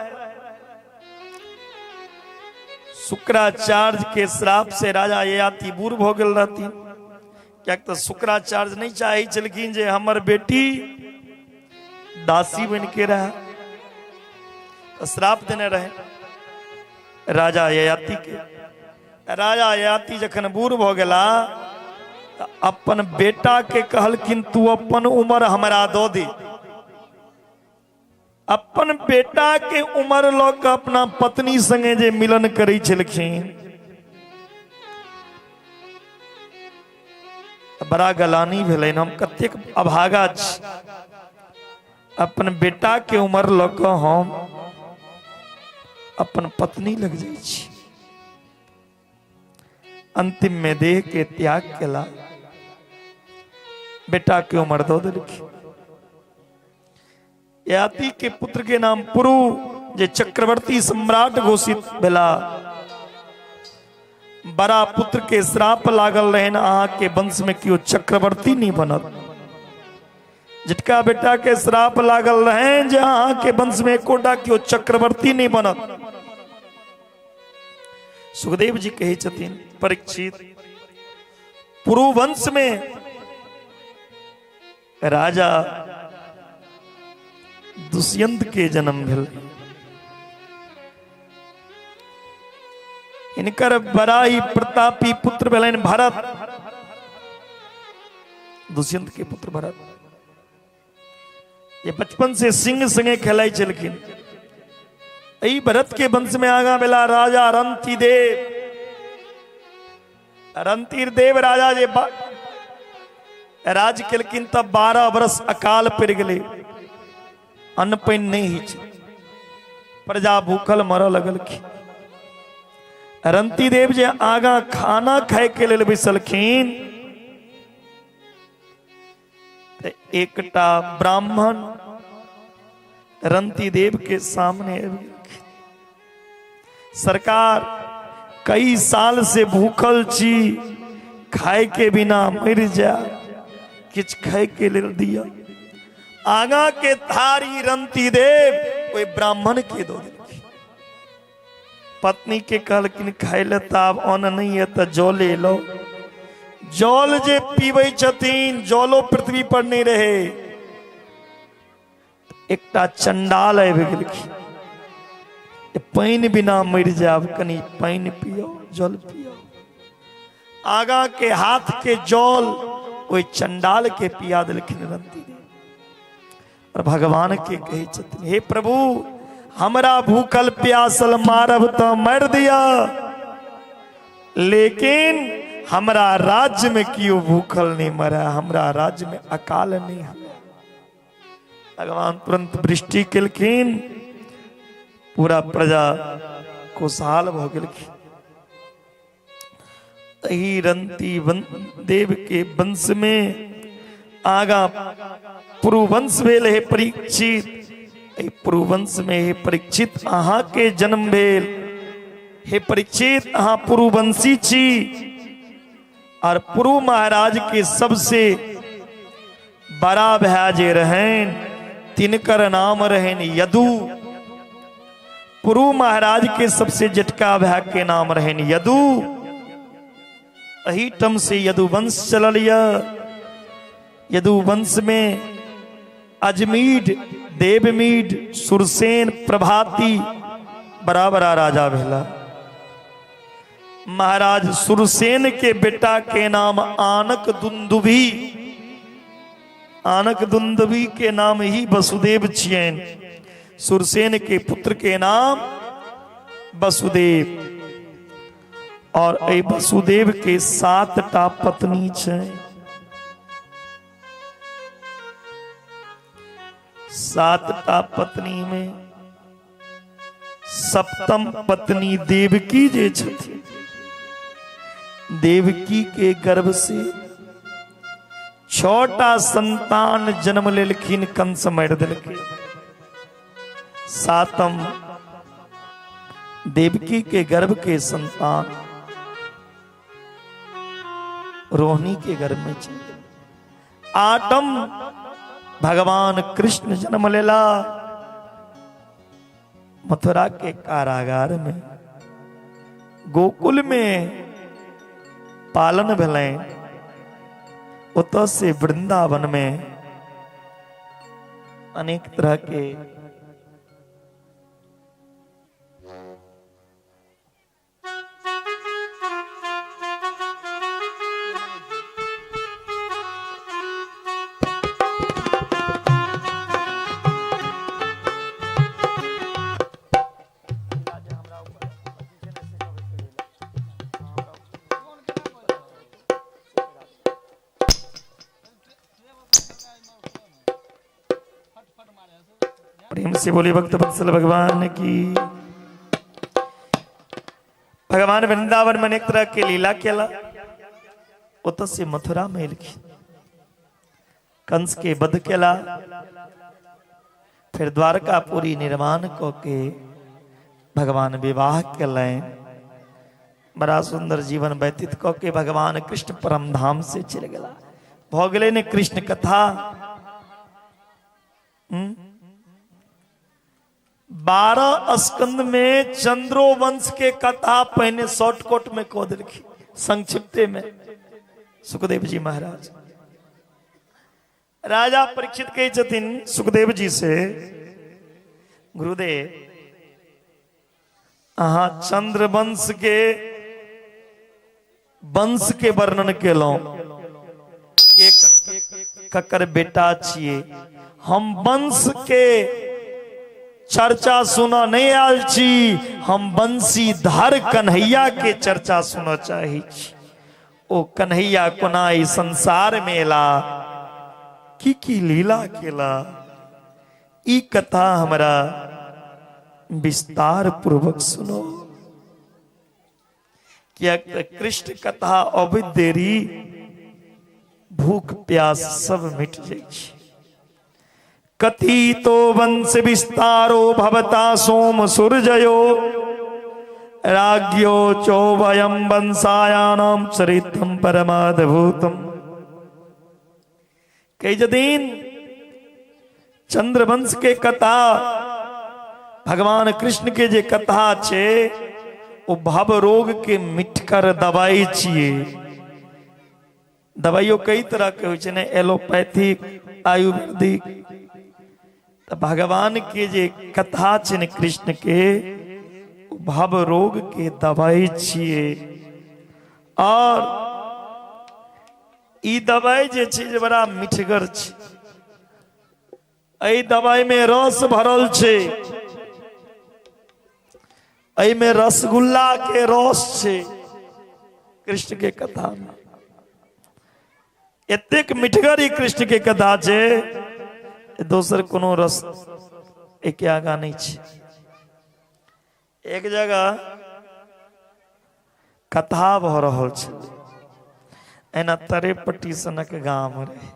शुक्राचार्य के श्राप से राजा ययाति बूढ़ भ गेल रहथिन, कियाक तऽ शुक्राचार्य नहीं चाहै छलखिन जे हमर बेटी दासी बन के रहे, श्राप देने रहे राजा ययाति के। राजा ययाति जखन बूढ़ भ गेला तऽ अपन बेटा के कहलखिन तू अपन उम्र हमरा दऽ दे। अपन बेटा के उम्र लऽ कऽ अपना पत्नी संगे जे मिलन करै छलखिन, बड़ा गलानी भेलनि, हम कतेक अभागा छी, अपन बेटा के उम्र लऽ कऽ हम अपन पत्नी लग जाइ छी। अंतिम में देह के त्याग केला, बेटा के उम्र दऽ देलखिन। ययाति के पुत्र के नाम पुरु, जे चक्रवर्ती सम्राट घोषित भेला। बड़ा पुत्र के श्राप लागल रहन, अहाँ के वंश में केओ चक्रवर्ती नहीं बनत। जिटका बेटा के श्राप लागल रहन जे अहाँ के वंश में एकोटा केओ चक्रवर्ती नहीं बनत। सुखदेव जी कहै छथिन परीक्षित, पुरु वंश में राजा दुष्यंत के जन्म भेल। इनकर बड़ा ही प्रतापी पुत्र भेलनि भरत, दुष्यंत के पुत्र भरत। ये बचपन से सिंह संगे खेलाई छलखिन। एहि भरत के वंश में आगा भेला राजा रंतिदेव। रंतिदेव राजा जे राज केलखिन तब 12 वर्ष अकाल पड़ि गेलै, अन्न पानि नहि होइ छै, प्रजा भूखल मरऽ लगलखिन। रंतीदेव जे आगा खाना खाय के लेल बैसलखिन तऽ एकटा ब्राह्मण रंतीदेव के सामने आबि गेलखिन। सरकार, कई साल से भूखल छी, खाय के बिना मरि जा, किछु खाय के लेल दिया। आगा के थारी रंतीदेव ओहि ब्राह्मण के दो देलखिन। पत्नी के कहलखिन खाय ले तऽ आब अन्न नहीं है तऽ जल एलो। जल जे पीबै छथिन, जलो पृथ्वी पर नहीं रहे। एकटा चंडाल आबि गेलखिन, पानि बिना मरि जायब, कनि पानि पियो, जल पियो। आगा के हाथ के जल ओहि चंडाल के पिया देलखिन रंतीदेव। और भगवान के कहै छथिन, हे प्रभु, हमरा भूखल प्यासल मारब तऽ मारि दिया, लेकिन हमरा राज्य में कियो भूखल नहीं मरा, हमरा राज्य में अकाल नहीं है। भगवान तुरंत वृष्टि केलखिन, पूरा प्रजा खुशहाल भ गेलखिन। तही रंती देव के वंश में आगा पुरुवंश भेल। हे परीक्षित, एहि पुरुवंश में हे परीक्षित अहाँ के जन्म भेल। हे परीक्षित, अहाँ पुरुवंशी छी। और पुरु महाराज के सबसे बड़ा भाई जे रहन तिनकर नाम रहन यदु। पुरु महाराज के सबसे जेठका भाई के नाम रहन यदु। एही टम से यदुवंश चलल। यदुवंश में अजमीड, देवमीड, सुरसेन, प्रभाती बड़ा बड़ा राजा भेला। महाराज सुरसेन के बेटा के नाम आनक दुंदुभी, आनक दुंदुभी के नाम ही वसुदेव छियन। सुरसेन के पुत्र के नाम वसुदेव। और ए वसुदेव के 7टा पत्नी छै। 7टा पत्नी में सप्तम पत्नी देवकी जे छथिन, देवकी के गर्भ से 6टा संतान जन्म लेलखिन, कंस मारि देलखिन। 7म देवकी के गर्भ के संतान रोहिणी के गर्भ में चल। 8म भगवान कृष्ण जन्म लेला मथुरा के कारागार में, गोकुल में पालन भेलनि। ओतऽ से वृंदावन में अनेक तरह के प्रेम से बोले भक्त वत्सल भगवान की। भगवान वृंदावन में अनेक तरह के लीला केला। ओतऽ से मथुरा में एलखिन, कंस के वध केला, फिर द्वारकापुरी निर्माण क के भगवान विवाह केलनि। बड़ा सुंदर जीवन व्यतीत क के भगवान कृष्ण परम धाम से चलि गेला। भ गेलै ने कृष्ण कथा। 12 स्कंद में चंद्रोवंश के कथा पहले शॉर्टकट में कह देलखिन, संक्षिप्ते में सुखदेव जी महाराज। राजा परीक्षित कहै छथिन सुखदेव जी से, गुरुदेव अहाँ चंद्रवंश के वंश के वर्णन केलहुं, के ककर बेटा छियै। हम वंश के चर्चा सुना नहीं आयल छी, हम बंशीधर कन्हैया के चर्चा सुनऽ चाहै छी। ओ कन्हैया कोना ई संसार में एला, की की लीला केला, ई कथा हमरा विस्तार पूर्वक सुनो। किएक तऽ कृष्ण कथा अबैत देरी भूख प्यास सब मिट जाइ छै। कथितो वंश विस्तारो भवता सोम सूर्ययो राज्ञो चोभयं वंशायानां चरित्रं परमाद्भुतम्। कई जदीन चंद्रवंश के कथा, भगवान कृष्ण के जे कथा छे ओ भव रोग के मिटकर दवाई छिए। दवाइयो कई तरह के होइ छै ने, एलोपैथिक, आयुर्वेदिक। तो भगवान के जे कथा छे ने कृष्ण के, भव रोग के दवाई छिए। और ई दवाई जे छै जे बड़ा मिठगर छै, एहि दवाई में रस भरल छै, एहि में रसगुल्ला के रस छै। कृष्ण के कथा में एतेक मिठगर ई कृष्ण के कथा छै, दोसर कोनो रस एके आगा नहीं छै। एक जगह कथा भऽ रहल छै, एना तरेपट्टी सनक गाम रहे,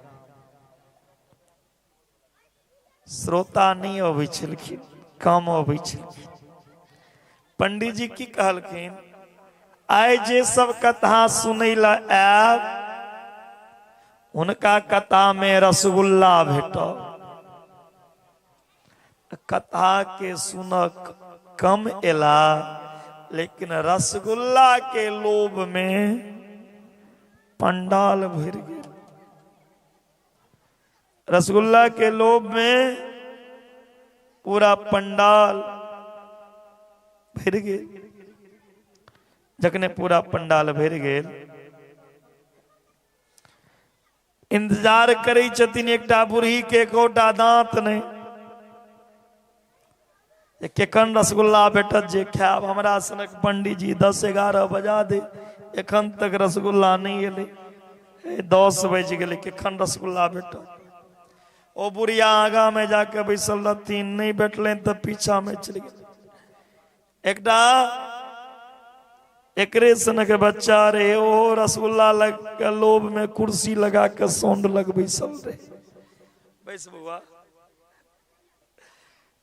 श्रोता नहीं अबै छलखिन, कम अबै छलखिन। पंडीजी की कहलखिन, आइ जे सब कथा सुनै लए आयब हुनका कथा में रसगुल्ला भेटत। कथा के सुनक कम एला, लेकिन रसगुल्ला के लोभ में पंडाल भरि गेल। रसगुल्ला के लोभ में पूरा पंडाल भरि गेल। जखने पूरा पंडाल भरि गेल, इंतजार करै छथिन एकटा बूढ़ी के एकोटा दांत नहीं, केखन रसगुल्ला भेटत जे खायब। हमरा सनक पंडीजी 10-11 बजा दे, एखन तक रसगुल्ला नहीं एलै, 10 बजि गेलै, केखन रसगुल्ला भेटत। ओ बुढ़िया आगा में जाके बैसल रहथिन, नहीं भेटलनि तऽ पीछा में चलि गेल। एकटा एकरे सनक बच्चा रहे, ओ रसगुल्ला लग के लोभ में कुर्सी लगा के सौंड लग बैसल रहे। बैस बउआ,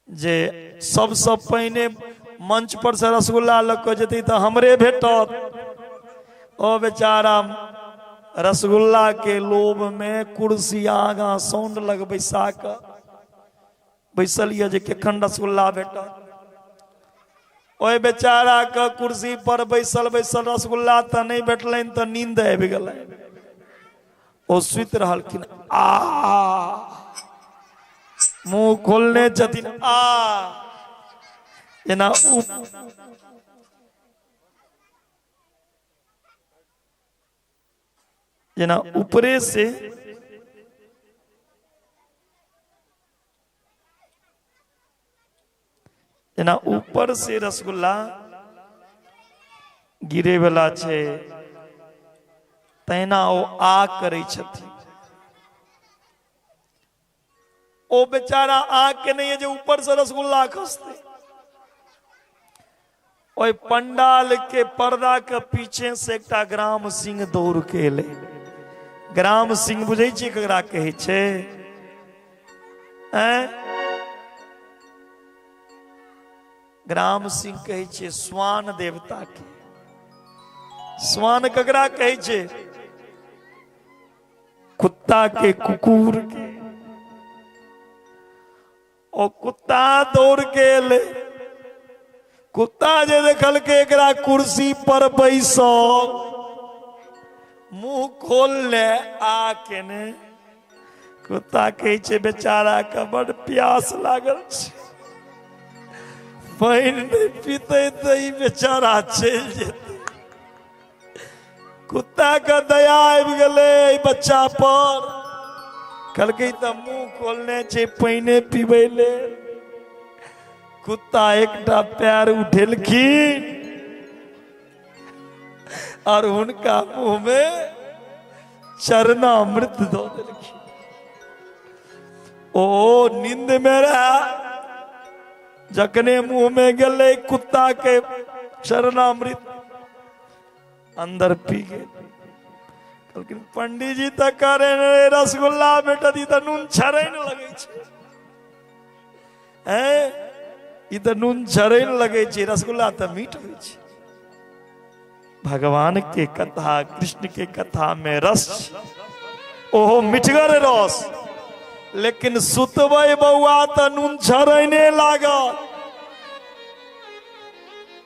जे सबसँ पहिने मंच पर से रसगुल्ला लग के जेतै तऽ हमरे भेटत। ओ बेचारा रसगुल्ला के लोभ में कुर्सी आगा सौंड लग बैसा के बैसल यऽ जे केखन रसगुल्ला भेटत। ओहि बेचारा के कुर्सी पर बैसल बैसल रसगुल्ला तऽ नहीं भेटलनि तऽ नींद आबि गेलनि, ओ सुति रहलखिन। आ मुंह खोलने छथिन, आ जेना जेना ऊपरे से जेना ऊपर से रसगुल्ला गिरे वाला छै तहिना ओ आ करै छथिन। ओ बेचारा आ के नहीं है जे ऊपर से रसगुल्ला खसते। ओहि पंडाल के पर्दा के पीछे से एकटा ग्राम सिंह दौड़ के एलै। ग्राम सिंह बुझै छियै ककरा कहै छै? ग्राम सिंह कहै छै स्वान देवता के। स्वान ककरा कहै छै? कुत्ता के, कुकुर के। ओ कुत्ता दौड़ के एलै। कुत्ता जे देखलकै एकरा कुर्सी पर बैसल, मुंह खोल ले आ केने, कुत्ता कहै छै बेचारा के बड़ प्यास लागल छै, पानि नहि पीतै तऽ ई बेचारा चलि जेतै। कुत्ता के दया आबि गेलै एहि बच्चा पर, कहलकै तऽ मुंह खोलने छै पानि पीबै लेल। कुत्ता एकटा पैर उठेलखिन और हुनका मुंह में चरणामृत दऽ देलखिन। ओ नींद में रहा, जखने मुंह में गेलै कुत्ता के चरणामृत, अंदर पी गेल। कहलखिन पंडीजी तऽ करे रसगुल्ला भेटत, ई तऽ नून छरैन लगै छै, ई तऽ नून छरैन लगै छै, रसगुल्ला तऽ मीठ होइ छै। भगवान के कथा, कृष्ण के कथा में रस, ओहो मिठगर रस, लेकिन सुतबै बौआ तऽ नून छरैने लागत।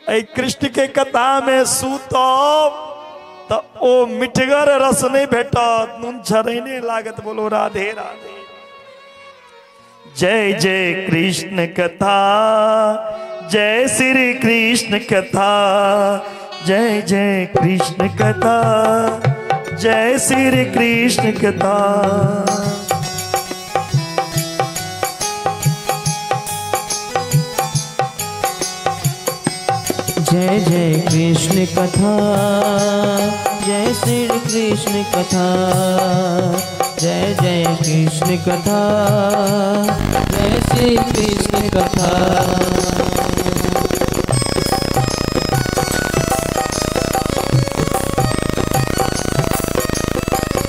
एहि कृष्ण के कथा में सुतब तऽ ओ मिठगर रस नहीं भेटत, नून छरैने लागत। बोलो राधे राधे। जय जय कृष्ण कथा, जय श्री कृष्ण कथा, जय जय कृष्ण कथा, जय श्री कृष्ण कथा। जय जय कृष्ण कथा, जय श्री कृष्ण कथा, जय जय कृष्ण कथा, जय श्री कृष्ण कथा।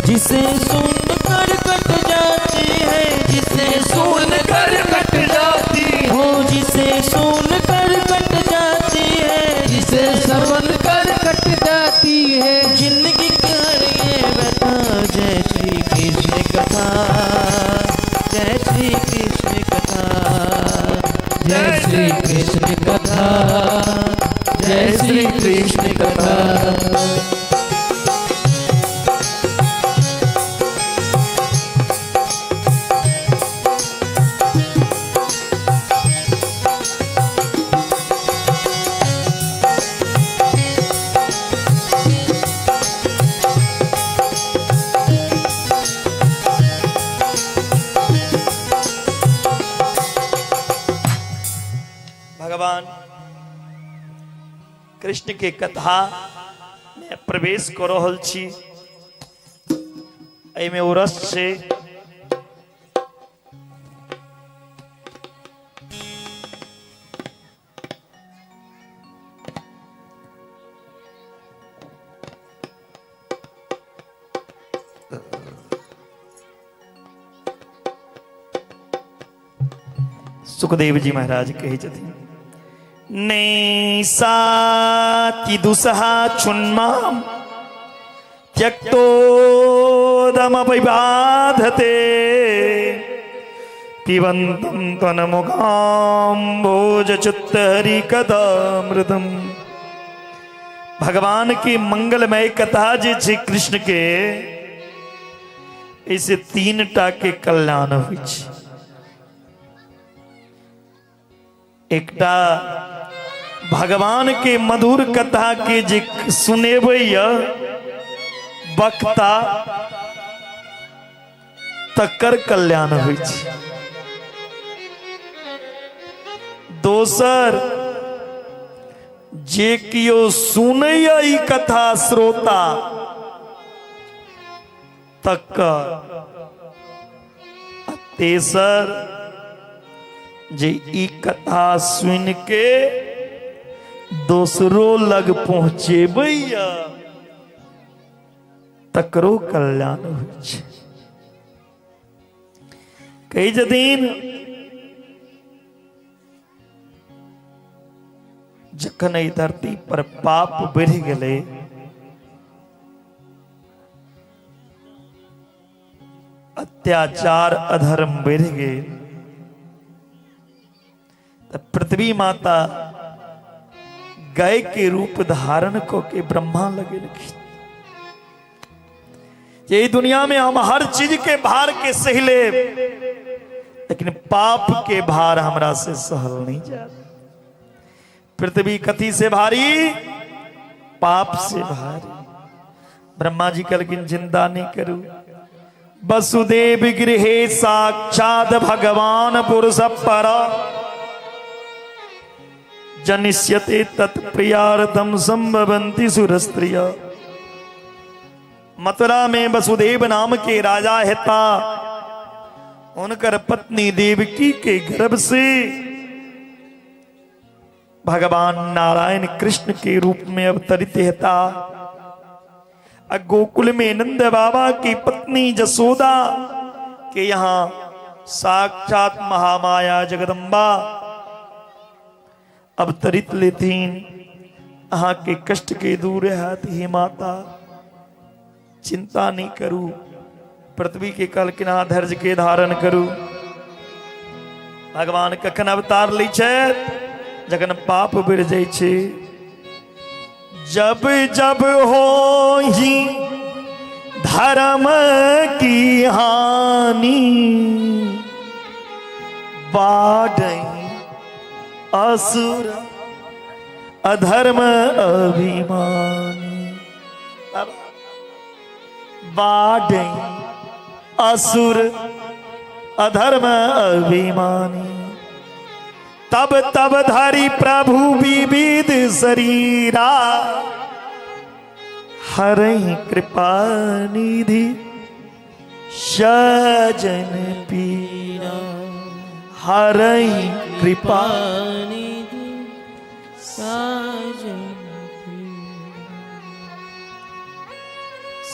जिसे सुन कर कट जाती है, जिसे सुन कर कट जाती हो, जिसे सुन कर कट जाती है, जिसे श्रवण कर कट जाती है, जिंदगी की हर ये व्यथा। जय श्री कृष्ण कथा, जय श्री कृष्ण कथा, जय श्री कृष्ण कथा, जय श्री कृष्ण कथा। भगवान कृष्ण के कथा में प्रवेश कर रहल छी। एहिमे ओ रस छै। सुखदेव जी महाराज कहै छथिन, नैसाति दुसहा चुन्माम त्यक्तोदमपि बाधते पिबन्तं त्वन्मुखाम्भोजचित्तहरि कदामृतम। भगवान की मंगलमय कथा जे छै कृष्ण के, इसे तीन टा के कल्याण होइ छै। एकटा भगवान के मधुर कथा के जे सुनेबै वक्ता तकर कल्याण होइ छै। दोसर जे कियो सुनैया ई कथा श्रोता तकर, तेसर जे ई कथा सुन के दोसरो लग पहुँचेबैया तकरो कल्याण होइ छै। कहै छथिन जखन एहि धरती पर पाप बढ़ि गेलै, अत्याचार अधर्म बढ़ि गेल, तऽ पृथ्वी माता गाय के रूप धारण क के ब्रह्मा लगेलखिन। ये दुनिया में हम हर चीज के भार के सह लेब, लेकिन पाप के भार हमरा से सहल नहीं जात। पृथ्वी कथी से भारी? पाप से भारी। ब्रह्मा जी कहलखिन चिंता नहीं करू, वसुदेव गृहे साक्षात भगवान पुरुष पर जनिष्यते तत्प्रियार्थम संभवन्ति सुरस्त्रिय। मथुरा में वसुदेव नाम के राजा हेता, उनकर पत्नी देवकी के गर्भ से भगवान नारायण कृष्ण के रूप में अवतरित हेता। आ गोकुल में नंद बाबा की पत्नी जसोदा के यहाँ साक्षात महामाया जगदम्बा अवतरित लेथिन। अहाँ के कष्ट के दूर हैत हे माता, चिंता नहीं करू। पृथ्वी के कहलखिन अहाँ धैर्य के धारण करू। भगवान कखन अवतार लै छथि? जखन पाप बढ़ि जाइ छै। जब जब हो ही धर्म की हानि, बाढ़ असुर अधर्म अभिमानी। बाढ़ असुर अधर्म अभिमानी, तब तब धरि प्रभु विविध शरीरा, हरहि कृपा निधि सजन पीरा, हरहि कृपा निधि साजन पीरा।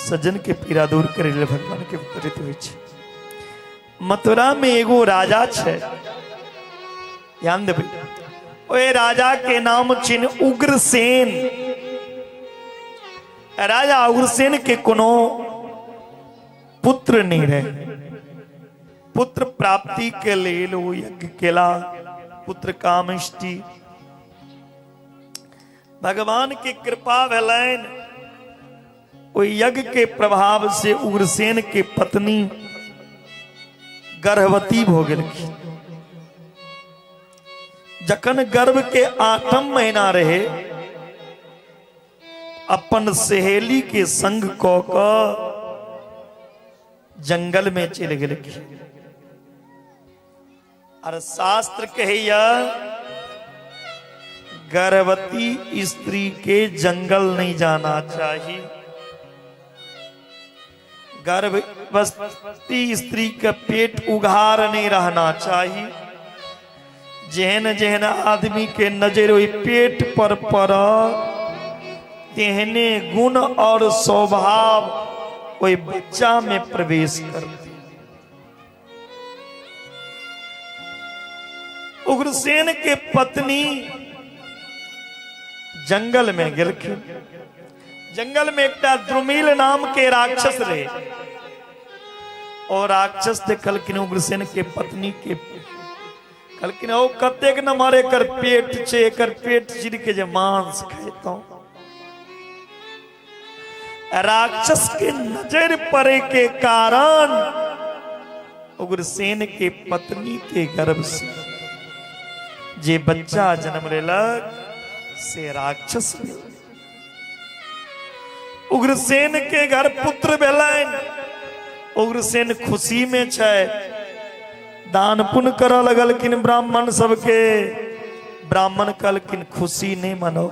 सजन के पीड़ा दूर करे ले भगवान के अवतरित होइ छै। मथुरा में एगो राजा छै, ध्यान देबै, ओहि राजा के नाम छिन उग्रसेन। राजा उग्रसेन के कोनो पुत्र नहीं रहे। पुत्र प्राप्ति के लेल ओ यज्ञ केला, पुत्र कामष्टि। भगवान के कृपा भेलनि, ओहि यज्ञ के प्रभाव से उग्रसेन के पत्नी गर्भवती भ गेलखिन। जखन गर्भ के 8म महीना रहे, अपन सहेली के संग क जंगल में चलि गेलखिन। और शास्त्र कहैया गर्भवती स्त्री के जंगल नहीं जाना चाहिए। गर्भवती स्त्री के पेट उघार नहीं रहना चाहिए। जेहन जेहन आदमी के नजर ओहि पेट पर पड़ल, तेहने गुण और स्वभाव ओहि बच्चा में प्रवेश करते। उग्रसेन के पत्नी जंगल में गेलखिन। जंगल में एकटा द्रुमिल नाम के राक्षस रहे, और राक्षस देखलखिन उग्रसेन के पत्नी के, कहलखिन ओ कतेक नमहर एकर पेट छै, एकर पेट चीर के जे मांस खेतौं। राक्षस के नजर पड़े के कारण उग्रसेन के पत्नी के गर्भ से जे बच्चा जन्म लेलक से राक्षस भेल। उग्रसेन के घर पुत्र भेलनि। उग्रसेन खुशी में छै, दान पुण्य करऽ लगलखिन ब्राह्मण सबके। ब्राह्मण कहलखिन खुशी नहीं मनो,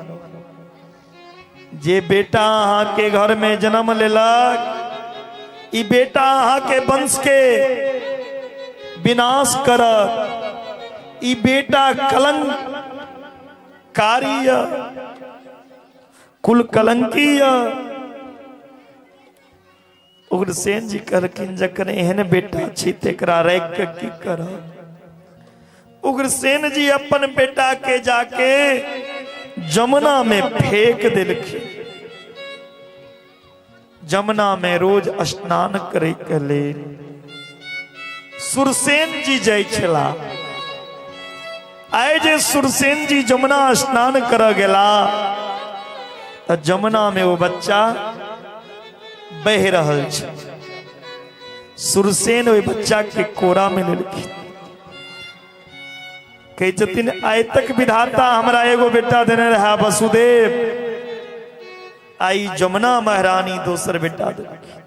जे बेटा अहाँ के घर में जन्म लेलक, ई बेटा अहाँ के वंश के विनाश करत, ई बेटा कलंकारी य, कुल कलंकी य। उग्रसेन जी कहलखिन जखन एहन बेटा छी तेकरा राखि के की करब। उग्रसेन जी अपन बेटा के जाके जमुना में फेंक देलखिन। जमुना में रोज स्नान करे के लेल सुरसेन जी जाइ छला। आइ जे सुरसेन जी जमुना स्नान कर गेला त जमुना में वो बच्चा बह रहल छै। सुरसेन ओहि बच्चा के कोरा में लेलखिन। कहै छथिन आइ तक विधाता हमरा एगो बेटा देने रहा वसुदेव, आई जमुना महारानी दोसर बेटा देलखिन।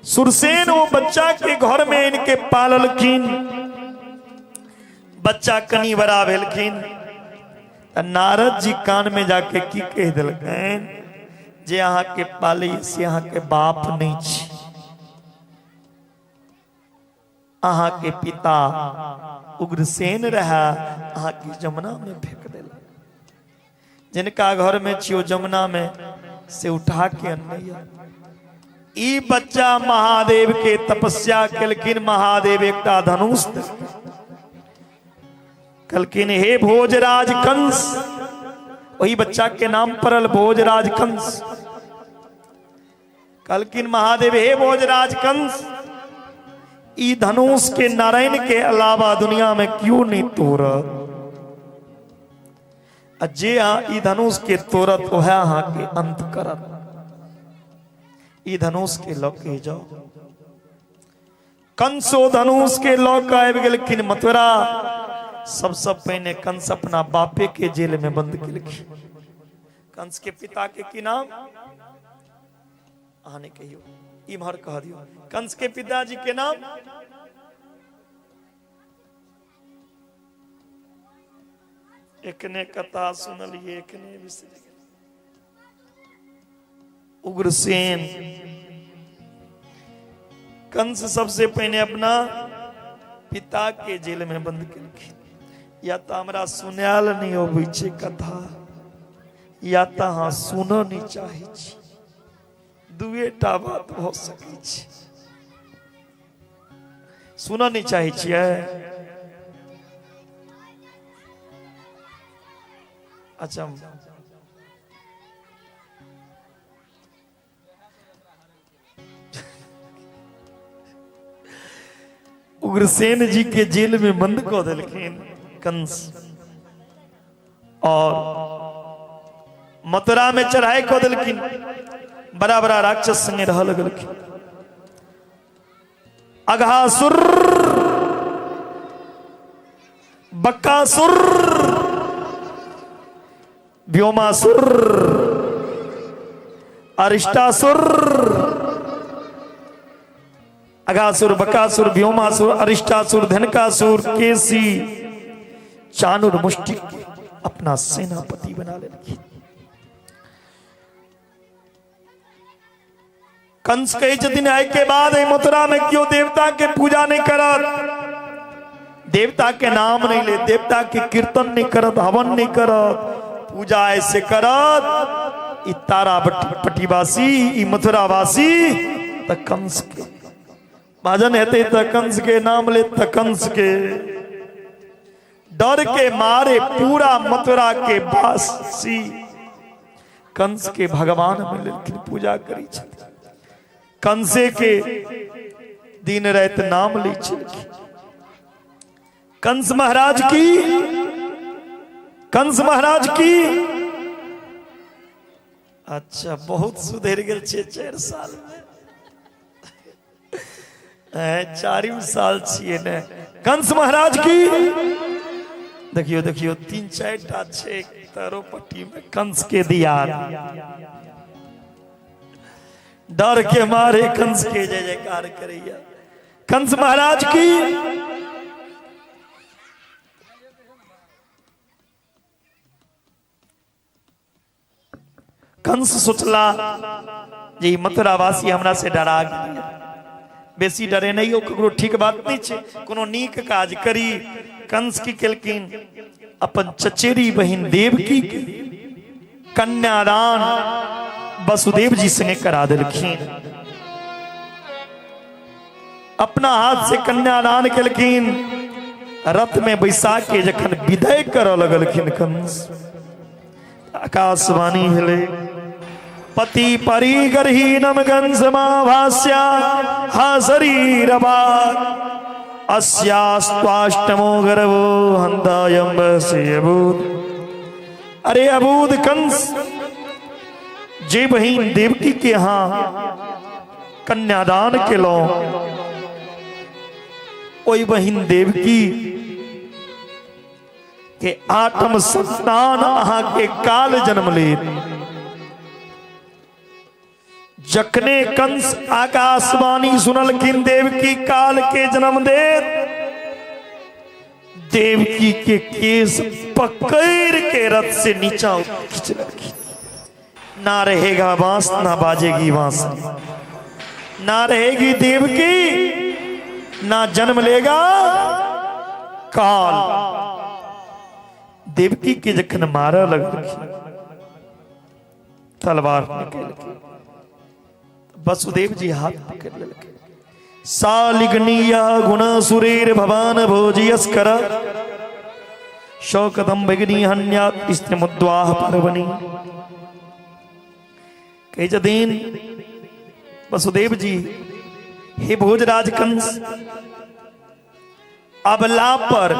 सुरसेन वो बच्चा के घर में इनके पाललखिन। बच्चा कनी बड़ा भेलखिन त नारद जी कान में जाके की कहि देलखिन, जे अहाँ के पाले से अहाँ के बाप नहीं छी, अहाँ के पिता उग्रसेन रहा, अहाँ के जमुना में फेंक देलक। जिनका घर में छी ओ जमुना में से उठा के अनने। ई बच्चा महादेव के तपस्या केलखिन, महादेव एकटा धनुष कहलखिन हे भोजराज कंस, वही बच्चा के नाम पड़ल भोजराज कंस। कहलखिन महादेव हे भोजराज कंस, ई धनुष के नारायण के अलावा दुनिया में क्यों नहीं तोड़त, आ जे अहाँ ई धनुष के तोड़त वह अहाँ के अंत करत, ई धनुष के लऽ के जाओ। कंसो धनुष के लऽ के आबि गेलखिन मथुरा। सबसे पहिने कंस अपना बापे के जेल में बंद केलखिन। कंस के पिता के की नाम अहाँ नहीं कहियो, इम्हर कह दियो। कंस के पिताजी के नाम एकने कथा सुनलिए, एकने बिसरि गेलियै। उग्रसेन। कंस सबसे पहिने अपना पिता के जेल में बंद केलखिन। या तो हमरा सुनायल नहीं अबै छै कथा, या तो अहाँ सुनऽ नहीं चाहै छी, दुएटा बात भऽ सकै छै। सुनऽ नहीं चाहै छियै? अच्छा, उग्रसेन जी के जेल में बंद कऽ देलखिन कंस, और मथुरा में चढ़ाई कऽ देलखिन। बड़ा बड़ा राक्षस संगे रह लगलखिन। अघासुर, बक्कासुर, व्योमासुर, अरिष्टासुर, अघासुर, बकासुर, व्योमासुर, अरिष्टासुर, धनकासुर, केसी, चानुर, मुष्टिक अपना सेनापति बना लेलखिन। कंस कहै छथिन आइ के बाद एहि मथुरा में केओ देवता के पूजा नहीं करत, देवता के नाम नहीं ले, देवता के कीर्तन नहीं करत, हवन नहीं करत, पूजा ऐसे करत ई तारा पटीवासी, ई मथुरावासी त कंस के भजन हेतै त कंस के नाम ले, त कंस के डर के मारे पूरा मथुरा के वासी कंस के भगवान में लेलखिन, पूजा करी छथिन, कंसे के दिन राति नाम लै छलखिन। कंस महाराज की, कंस महाराज की। अच्छा, बहुत सुधरि गेल छै 4 साल में, 4 साल छियै ने। कंस महाराज की देखियो देखियो 3-4 टा छै तारोपट्टी में कंस के दिया, डर के मारे कंस के जय जयकार करैया। कंस महाराज की। कंस सोचला जे मथुरावासी हमरा से डरा गेल, बेसी डरे नहीं हो, ककरो ठीक बात नहीं छै, कोनो नीक काज करी। कंस की केलखिन, अपन चचेरी बहिन देवकी के कन्यादान वसुदेव जी संगे करा देलखिन। अपना हाथ से कन्यादान केलखिन। रथ में बैसा के जखन विदाई करऽ लगलखिन कंस, आकाशवाणी भेलै, पति परिगरही नम कंस मा भास्या हा शरीरवाक् अस्यास्त्वाष्टमो गर्भो हन्तायं वसे अबूत। अरे अबूत कंस, जे बहिन देवकी के यहाँ कन्यादान केलौं, ओहि बहिन देवकी के आठम संतान अहाँ के काल जन्म लेत। जखने कंस आकाशवाणी सुनलखिन देवकी काल के जन्म देत, देवकी के केस पकड़ के रथ से नीचा खींच लखिन। ना रहेगा बांस, ना बाजेगी बांसुरी, ना रहेगी देवकी, ना जन्म लेगा काल। देवकी के जखन मारऽ लगलखिन, तलवार निकलि गेल। वसुदेव जी हाथ पकड़ लेलकै। सालिग्नीय गुण सुरेर भवान भोजियस्कर शौकदम भगिनी हन्यात स्त्रीमुद्वाह पर्वणि। कहै छथिन वसुदेव जी, हे भोजराज कंस, अबला पर,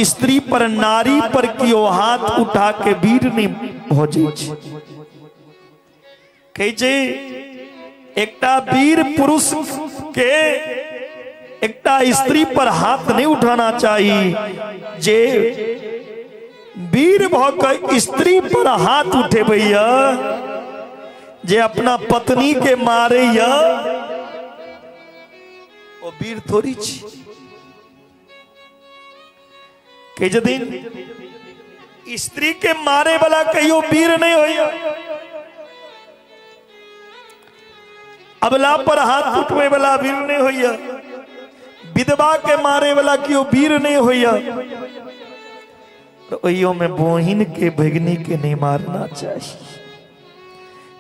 स्त्री पर, नारी पर कियो हाथ उठा के वीर नहीं भोजै छै। कहै छै एकटा वीर पुरुष के एकटा स्त्री पर हाथ नहीं उठाना चाहिए। जे वीर भ के स्त्री पर हाथ उठेबैया, जे अपना पत्नी के मारैया, ओ वीर थोड़ी छी। कहै छथिन स्त्री के मारे वाला कहियो वीर नहीं होइया। अबला पर हाथ उठवे वाला वीर नहीं होइया, विधवा के मारे वाला केओ वीर नहीं होइया। तो ओहियो में बहिन के भगिनी के नहीं मारना चाहिए।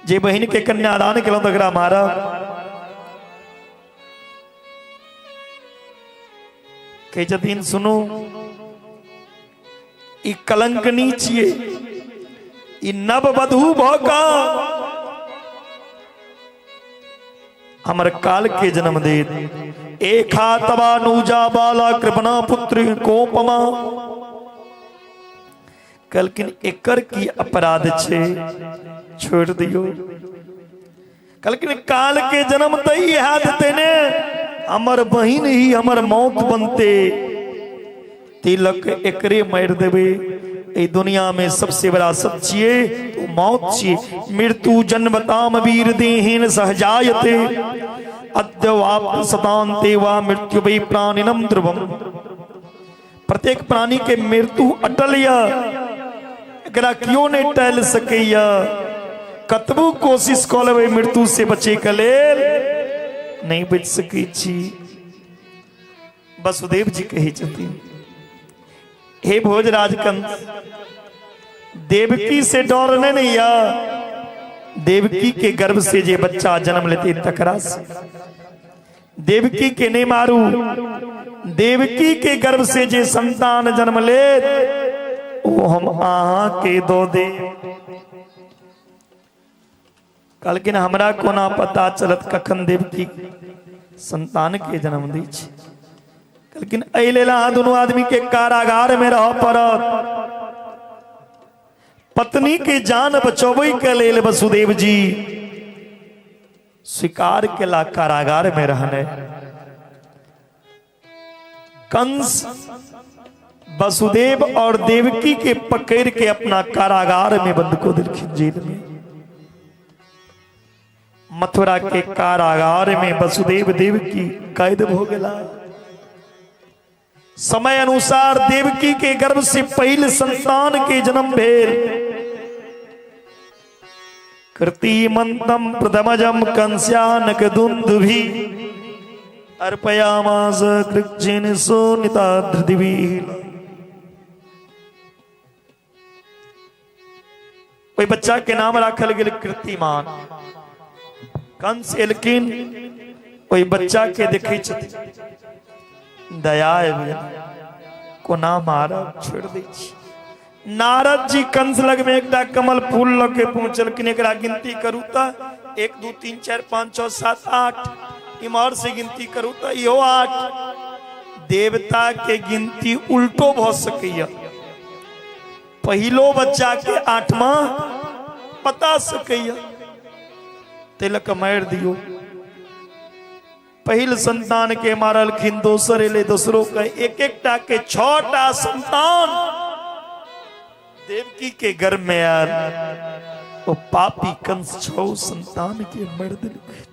जे बहिन के कन्यादान केलहुं तकरा मारब। कहै छथिन सुनू, ई कलंकनी छियै, ई नववधू भऽ कऽ हमर काल के जन्म देत। एखा तवा नूजा बाला कृपना पुत्री कोपमा। कहलखिन एकर की अपराध छै, छोड़ दियो। कहलखिन काल के जन्म तऽ इएह देते ने, हमर बहिन ही हमर मौत बनते, तिलक एकरे मारि देबै। एहि दुनिया में सबसे बड़ा सत्य छियै तो मौत छियै। मृत्यु जन्मताम वीर देहेन सहजायते अद्यवाप सतान्ते वा मृत्यु वै प्राणिनम ध्रुवम। प्रत्येक प्राणी के मृत्यु अटल या, एकरा क्यों नहीं टल सकैया। कतबो कोशिश कऽ लेबै मृत्यु से बचे के लेल, नहीं बच सकै छी। वसुदेव जी कहै छथिन हे भोजराज कंस, देवकी से डर नहीं नहीं या, देवकी के गर्भ से जे बच्चा जन्म लेते तकरा से देवकी के नहीं मारू। देवकी के गर्भ से जे संतान जन्म ले वो हम अहाँ के दो दे। कहलखिन हमरा कोना पता चलत कखन देवकी संतान के जन्म दै छै। कहलखिन एहि लेल अहाँ दुनू आदमी के कारागार में रह पड़त। पत्नी के जान बचबै के लेल वसुदेव जी स्वीकार केला कारागार में रहने। कंस वसुदेव और देवकी के पकड़ के अपना कारागार में बंद को देलखिन, जेल में। मथुरा के कारागार में वसुदेव देवकी कैद हो गेला। समय अनुसार देवकी के गर्भ से पहिल संतान के जन्म भेल। कृतिमंतम प्रथमजम कंस्यानक दुंदुभि अर्पयामास कृक्षेण सोनिता धृतिभिः। ओहि बच्चा के नाम राखल गेल कृतिमान। कंस एलखिन, ओहि बच्चा के देखै छथिन, दया आबि गेल, कोना मारब, छोड़ि दै छी। नारद जी कंस लग में एकटा कमल फूल लऽ के पहुंचलखिन। एकरा गिनती करू तऽ 1 2 3 4 5 6 7 8, इम्हर से गिनती करू तऽ इहो 8। देवता के गिनती उल्टो भऽ सकैया, पहिलो बच्चा के 8वां बता सकैया, तिलक मारि दियौ। पहिल संतान के मारलखिन, दोसर एलै दोसरो के, एक एकटा के 6टा संतान देवकी के गर्भ में आयल। ओ पापी कंस 6 संतान के मारि देलखिन।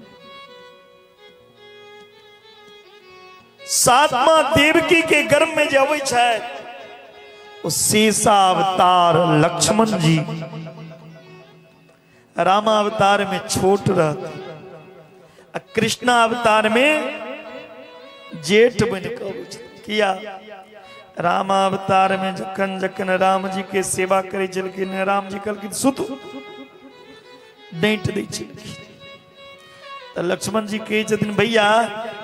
7वां देवकी के गर्भ में जे अबै छै ओ शेषावतार लक्ष्मण जी। रामावतार में छोट रहत आ कृष्णावतार में जेठ बनि कऽ अबै छथिन। किया? रामावतार में जखन जखन राम जी के सेवा करै छलखिन, राम जी कहलखिन सुतू, डाँटि दै छलखिन। तऽ लक्ष्मण जी कहै छथिन, भैया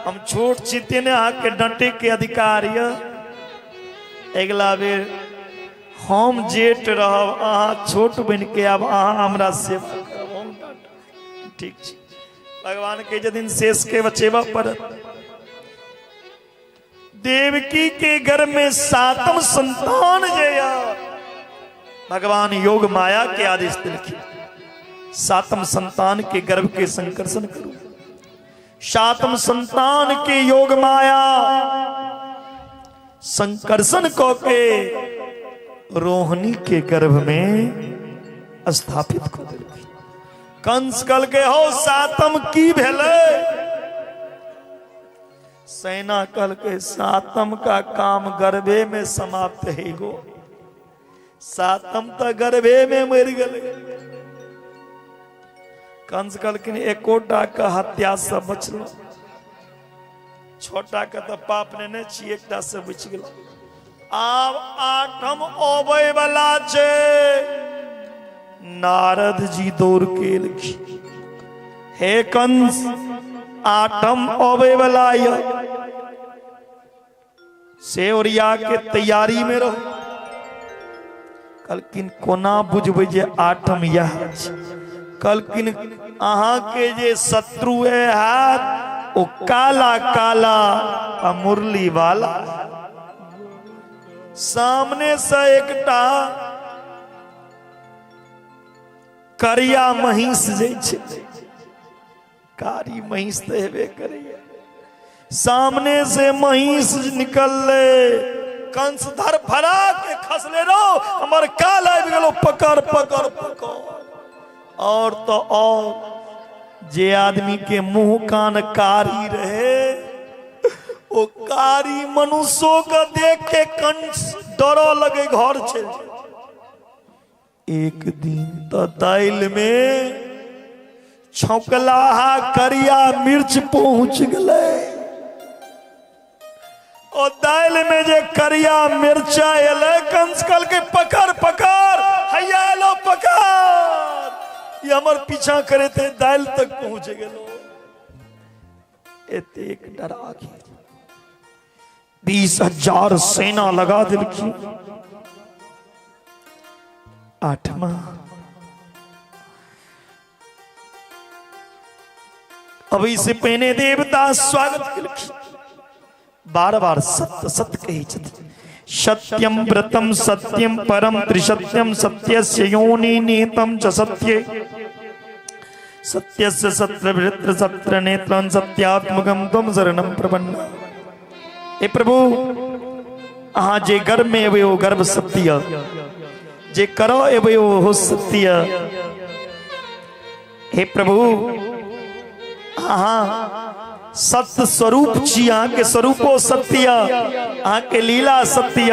हम छोट छी तेने अहाँके डाँटे के अधिकार यऽ, अगिला बेर हम जेठ रहब, अहाँ छोट बनि के आब अहाँ हमरा सेवा करब, हम डाँटब। ठीक छै। भगवान कहै छथिन शेष के बचेबा पड़त। देवकी के घर में सातम संतान जे यऽ, भगवान योग माया के आदेश देलखिन, सातम संतान के गर्भ के संकर्षण करू। सातम संतान के योग माया संकर्षण क के रोहिणी के गर्भ में स्थापित कऽ देलखिन। कंस कहलकै, हौ सातम की भेलै? सेना कहलकै, सातम का काम गर्भे में समाप्त है गो, सातम तऽ गर्भे में मरि गेलै। कंस कहलखिन, एकोटा के हत्या से बचलो, छोटा के तऽ पाप नेने छी, एकटा से बचि गेलो, आब आठम अबै वाला छै। नारद जी दौड़ के एलखिन, हे कंस, आठम अबै वाला यऽ, से ओरिया के तैयारी में रहो। कहलखिन, कोना बुझबै जे आठम यह छै? कहलखिन, अहाँके जे शत्रु हैत ओ काला काला आ मुरली वाला। सामने से एकटा करिया महींस जाइ छै, कारी महींस तऽ हेबे करैया, सामने से महींस निकललै, कंस धर फरा के खसले, रो हमर काल आबि गेलो, पकड़ पकड़ पकड़। और तो और जे आदमी के मुंह कान कारी रहे, ओ कारी मनुष्यो के देख के कंस डर लगे, घर चलि जाय। एक दिन तो दालि में छौकलाहा करिया मिर्च पहुंच गेलै, ओ दालि में जे करिया मिर्चा एलै, कंस कहलकै, पकड़ पकड़, हैया एलो पकड़, ई हमर पीछा करैत दालि तक पहुंच गेलो। एतेक डरा गेल, 20,000 सेना लगा देलखिन। आठमा अभी से पहिने देवता स्वागत केलखिन, बार बार सत्य सत्य कहै छथिन। सत्यम व्रतम सत्यम परम त्रिसत्यम सत्यस्य योनि निहितम च सत्ये सत्यस्य सत्र वृत्र सत्र नेत्रं सत्यात्मकम त्वं शरणं प्रपन्न। हे प्रभु, अहाँ जे गर्भ में एबै ओ गर्भ सत्य, जे करो एबै ओ सत्य। हे प्रभु, अहाँ सत्य स्वरूप छी, अहाँके स्वरूपो सत्य, अहाँके लीला सत्य,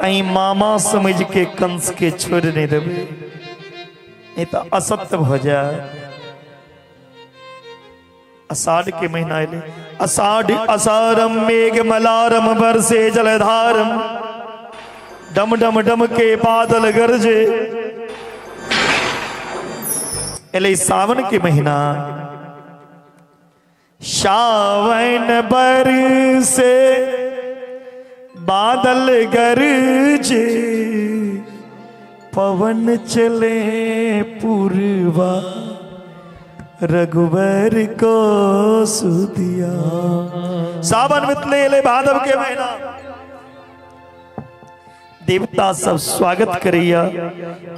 कहीं मामा समझ के कंस के छोड़ नहीं देबै, नहीं तो असत्य भऽ जाए। आषाढ़ के महीना एलै, आषाढ़ असारम मेघ मलारम बरसे जलधारम, डम डम डम के बादल गरजे। एलै सावन के महीना, सावन बरसे बादल गरजे, पवन चले पुरवा, रघुबर को सुदिया। सावन बितले, एलै भादव के महीना, देवता सब स्वागत करैया,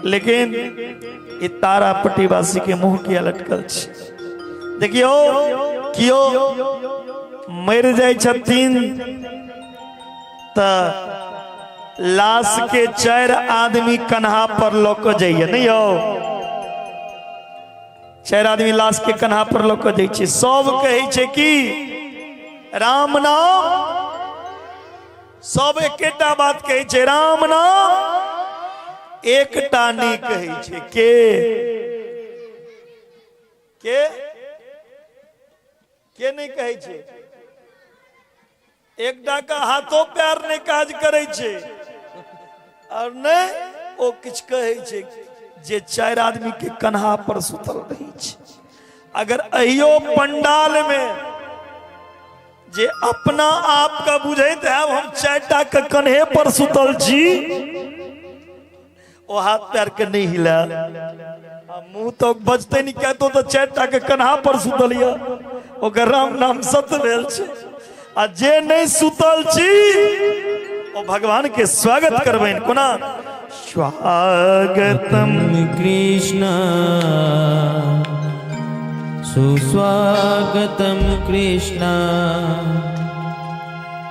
लेकिन ई तारापट्टी वासी के मुंह किया लटकल छै? देखियो, कियो मरि जाइ छथिन तऽ लाश के 4 आदमी कन्हा पर लऽ कऽ जाइए, नहीं यौ? 4 आदमी लाश के कन्हा पर लऽ कऽ जाइ छै, सब कहै छै कि राम नाम, सब एकेटा बात कहै छै राम नाम, एकटा नहि कहै छै। के के के नहि कहै छै? एकटा के हाथो पैर नहि काज करै छै और नहि ओ किछु कहै छै, जे 4 आदमी के कन्हा पर सुतल रही। अगर अहियो पंडाल में जे अपना आप का बुझैत है हम 4टा के कन्हे पर सुतल छी, ओ हाथ पैर के नहीं हिला, मुंह तो बजते नहीं कहतो तो 4टा के कन्हा पर सुतल या ओकर राम नाम सत्य भेल छै। आ जे नहीं सुतल छी ओ भगवान के स्वागत करबनि कोना? स्वागतम कृष्ण सुस्वागतम कृष्ण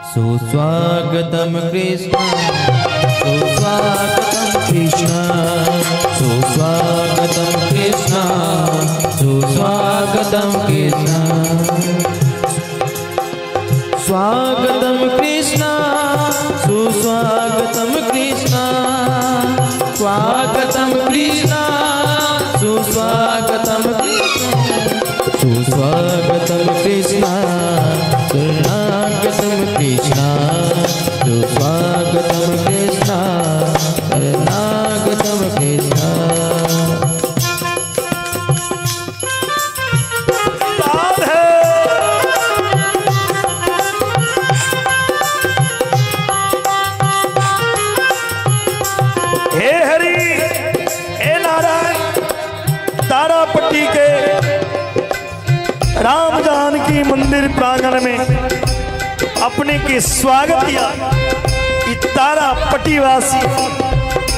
सुस्वागतम कृष्ण सुस्वागतम कृष्ण सुस्वागतम कृष्ण सुस्वागतम कृष्ण स्वागतम कृष्ण सुस्वागतम कृष्ण स्वागतम कृष्ण सुस्वागतम कृष्ण सुस्वागतम कृष्ण शरणागतम कृष्ण सुस्वागतम कृष्ण शरणागतम कृष्ण। हे हरि हे नारायण, तारापट्टी के राम जानकी मंदिर प्रांगण में अपने के स्वागत किया। तारापट्टीवासी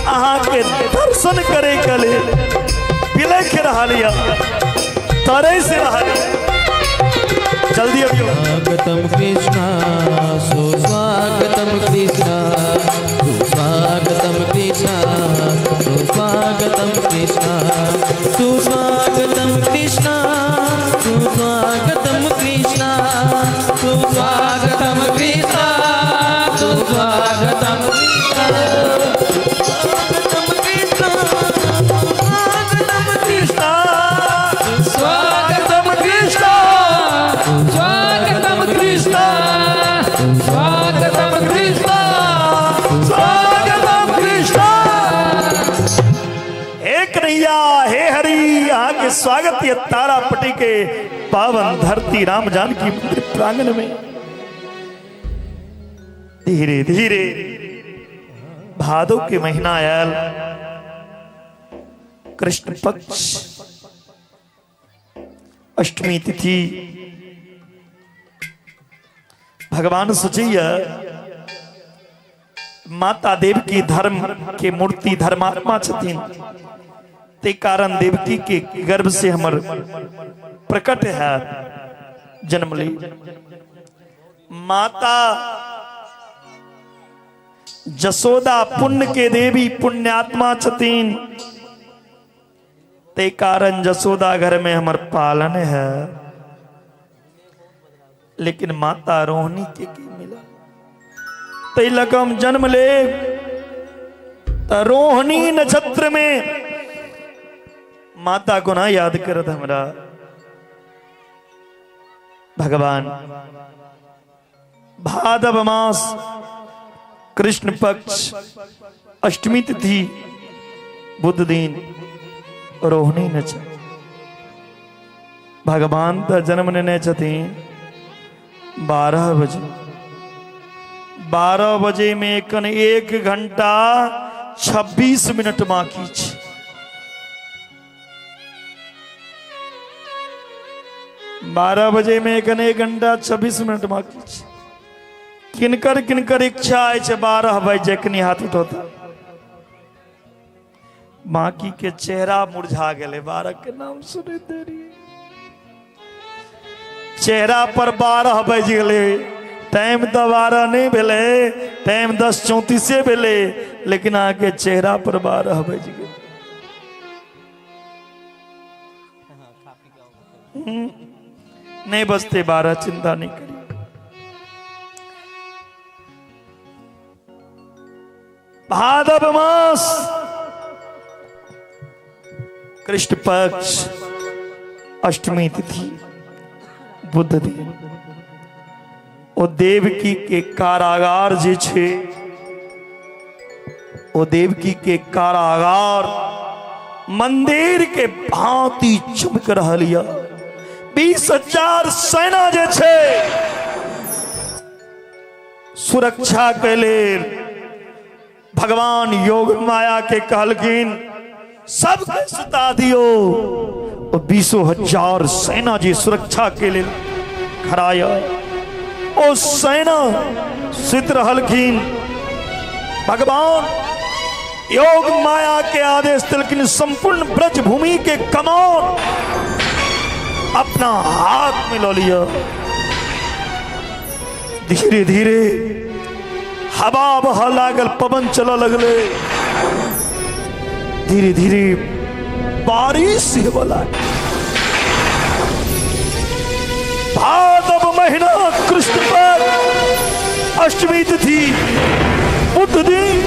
अहाँ के दर्शन करे के लेल बिलख रहा तरस रहा। जल्दी अबियो। स्वागतम कृष्ण सुस्वागतम कृष्ण सुस्वागतम कृष्ण सुस्वागतम कृष्ण सुस्वागतम कृष्ण सुस्वागतम कृष्ण सुस्वागतम कृष्ण सुस्वागतम कृष्ण सुस्वागतम कृष्ण सुस्वागतम कृष्ण सुस्वागतम कृष्ण सुस्वागतम कृष्ण। हे कन्हैया हे हरि, यहाँ के स्वागत ये तारापट्टी के पावन धरती राम जानकी मंदिर प्रांगण में। धीरे धीरे भादो के महीना आयल, कृष्ण पक्ष अष्टमी तिथि। भगवान सोचैया माता देवकी धर्म के मूर्ति धर्मात्मा छथिन, ते कारण देवकी के गर्भ से हमर प्रकट है जन्म ली। माता जसोदा पुण्य के देवी पुण्यात्मा छथिन, ते कारण जसोदा घर में हमर पालन है। लेकिन माता रोहिणी के की मिला तै लग हम जन्म ले रोहिणी नक्षत्र में माता को ना याद करत हमरा भगवान। भादव मास कृष्ण पक्ष अष्टमी तिथि बुध दिन रोहिणी नक्षत्र। भगवान तो जन्म लेने छथिन 12 बजे। 12 बजे में एखन 1 घंटा 26 मिनट बाकी छै। 12 बजे में एखन 1 घंटा 26 मिनट बाकी छै। किनकर किनकर इच्छा है 12 बजे कनी हाथ उठौता, बाकी के चेहरा मुरझा गेलै 12 के नाम सुनै देरी। चेहरा पर 12 बज गेलै, टाइम तो 12 नहीं भेलै, टाइम 10:34 भेलै, लेकिन अहाँके चेहरा पर 12 बज गेलै। नहीं बजते 12, चिंता नहीं करी। भादव मास कृष्ण पक्ष अष्टमी तिथि बुध दिन ओ देवकी के कारागार जे छे, ओ देवकी के कारागार मंदिर के भांति चमक रहल या। 20,000 सेना जे छै सुरक्षा के लेल भगवान योग माया के कहलखिन सबके सुता दियो। ओ 20,000 सेना जे सुरक्षा के लेल खड़ा यऽ, ओ सेना सुति रहलखिन। भगवान योग माया के आदेश देलखिन संपूर्ण ब्रज भूमि के कमान अपना हाथ में लऽ लिअ। धीरे धीरे हवा बहऽ लागल, पवन चलऽ लगलै, धीरे धीरे बारिश हेबऽ लागल। भादव महीना कृष्ण पर अष्टमी तिथि बुध दिन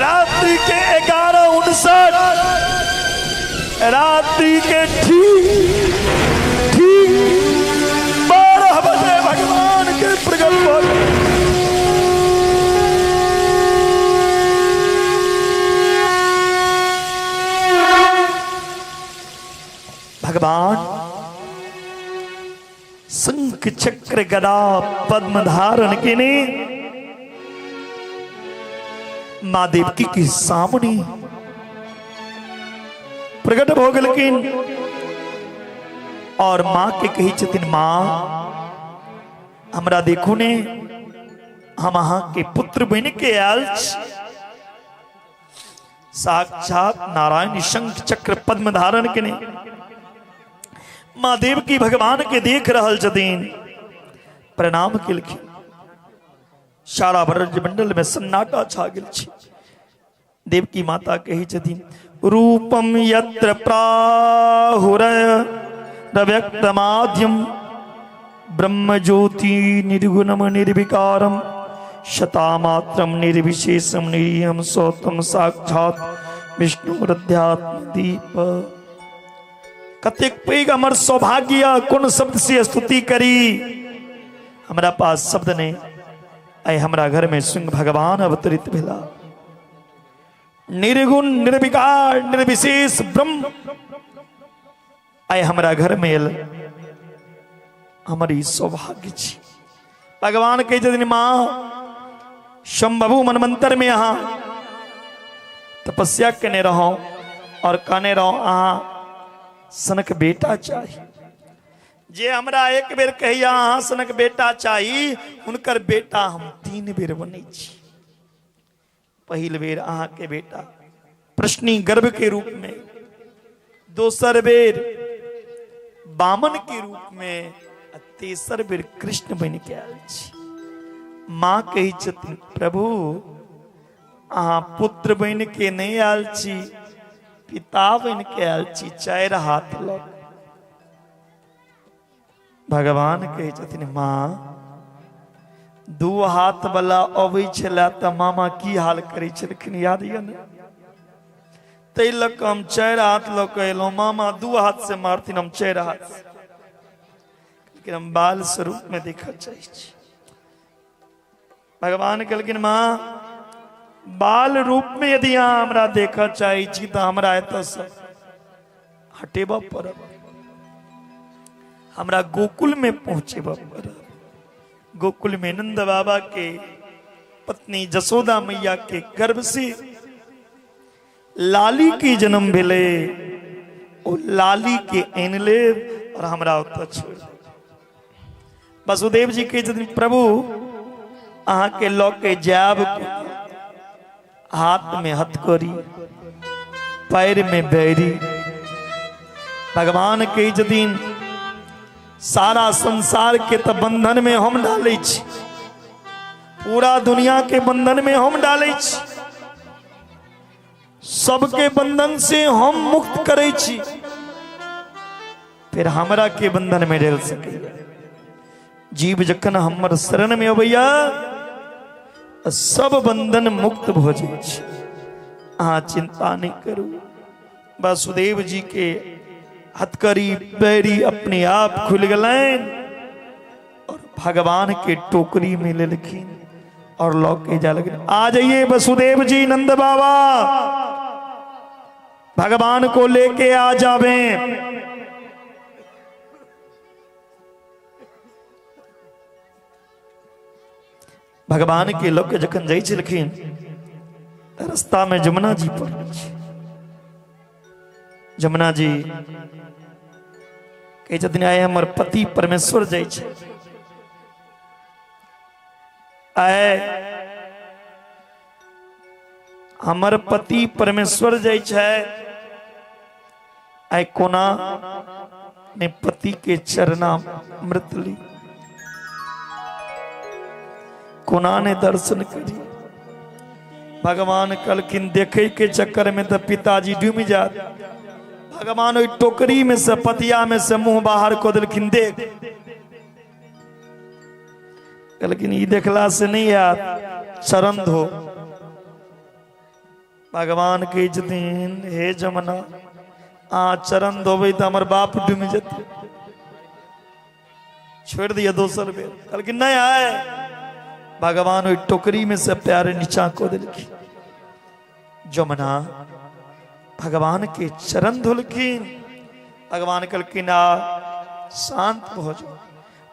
रात्रि के 11:59 रात्रि के ठीक ठीक 12 बजे भगवान के प्रकट भऽ गेल। भगवान शंख चक्र गदा पद्म धारण केने माँ देवकी के सामने प्रकट भऽ गेलखिन और माँ के कहै छथिन, माँ हमरा देखू ने, हम अहाँ के पुत्र बनि के आयल छी। साक्षात नारायण शंख चक्र पद्म धारण केने माँ देवकी भगवान के देख रहल छथिन, प्रणाम केलखिन। सारा ब्रज मंडल में सन्नाटा छा गेल छै। देवकी माता कहै छथिन, रूपम यत्र प्राहुरय रव्यक्तमाद्यम ब्रह्म ज्योति निर्गुणम निर्विकारम शतामात्रम निर्विशेषम निरीहम सौतम साक्षात विष्णु अध्यात्म दीप। कतेक पैघ हमर सौभाग्य, कोन शब्द से स्तुति करी, हमरा पास शब्द नहीं। आइ हमरा घर में स्वयं भगवान अवतरित भेला, निर्गुण निर्विकार निर्विशेष ब्रह्म आइ हमरा घर में एल, हमर ई सौभाग्य छी। भगवान कहै छथिन, माँ शंभु मनमंत्र में अहाँ तपस्या केने रहौ और कहने रहौ अहाँ सनक बेटा चाही, जे हमरा एक बेर कहिया अहाँ सनक बेटा चाही, हुनकर बेटा हम 3 बेर बनै छी। पहिल बेर अहाँ के बेटा प्रश्नी गर्भ के रूप में, दोसर बेर बामन के रूप में, आ तेसर बेर कृष्ण बनि के आयल छी। माँ कहै छथिन, प्रभु अहाँ पुत्र बनि के नहि आयल छी, पिता बनि के आयल छी, 4 हाथ लऽ। भगवान कहै छथिन, माँ 2 हाथ वाला अबै छलै तऽ मामा की हाल करै छलखिन याद यऽ ने, ताहि लऽ कऽ हम 4 हाथ लऽ कऽ एलहुँ, मामा 2 हाथ से मारथिन, हम 4 हाथ से, लेकिन हम बाल स्वरूप में देखऽ चाहै छी। भगवान कहलखिन, माँ बाल रूप में यदि अहाँ हमरा देखऽ चाहै छी तऽ हमरा एतऽसँ हटेबऽ पड़त, हमरा गोकुल में पहुँचेबऽ पड़त। गोकुल में नंद बाबा के पत्नी जसोदा मैया के गर्भ से लाली के जन्म भेलै, ओ लाली के आनि लेब और हमरा ओतऽ छोड़ि देब। वासुदेव जी कहै छथिन, प्रभु अहाँ के लऽ के जायब, हाथ में हथकड़ी पैर में बैरी। भगवान कहै छथिन, सारा संसार के तऽ बंधन में हम डालै छी, पूरा दुनिया के बंधन में हम डालै छी, सबके बंधन से हम मुक्त करै छी, फिर हमरा के बंधन में डाल सकैया। जीव जखन हमर शरण में अबैया सब बंधन मुक्त भऽ जाइ छै, अहाँ चिंता नहीं करू। वासुदेव जी के हथकड़ी पैरी अपने आप खुल गेलनि और भगवान के टोकरी में लेलखिन और लऽ के जा लगन। आ जाइए वसुदेव जी नंद बाबा, भगवान को लेके आ जावे। भगवान के लऽ के जखन जाइ छलखिन, रस्ता में जमुना जी पर जमुना जी कहै छथिन, आइ हमर पति परमेश्वर जाइ छै, आइ हमर पति परमेश्वर जाइ छै, आइ कोना ने पति के चरणामृत ली, कोना ने दर्शन करी। भगवान कहलखिन, देखे के चक्कर में तो पिताजी डूबि जात। भगवान ओहि टोकरी में से, पतिया में से मुंह बाहर कऽ देलखिन, देख। कहलखिन, ई देखला से नहीं आयत, चरण धो। भगवान कहै छथिन, हे जमुना, आ चरण धोबै तऽ हमर बाप डूबि जेतै, छोड़ि दिअ दोसर बेर। कहलखिन, नहि आय। भगवान ओहि टोकरी में से प्यारे नीचा कऽ देलखिन। जमुना भगवान के चरण धोलखिन। भगवान कहलखिन, आ शांत भऽ जाओ।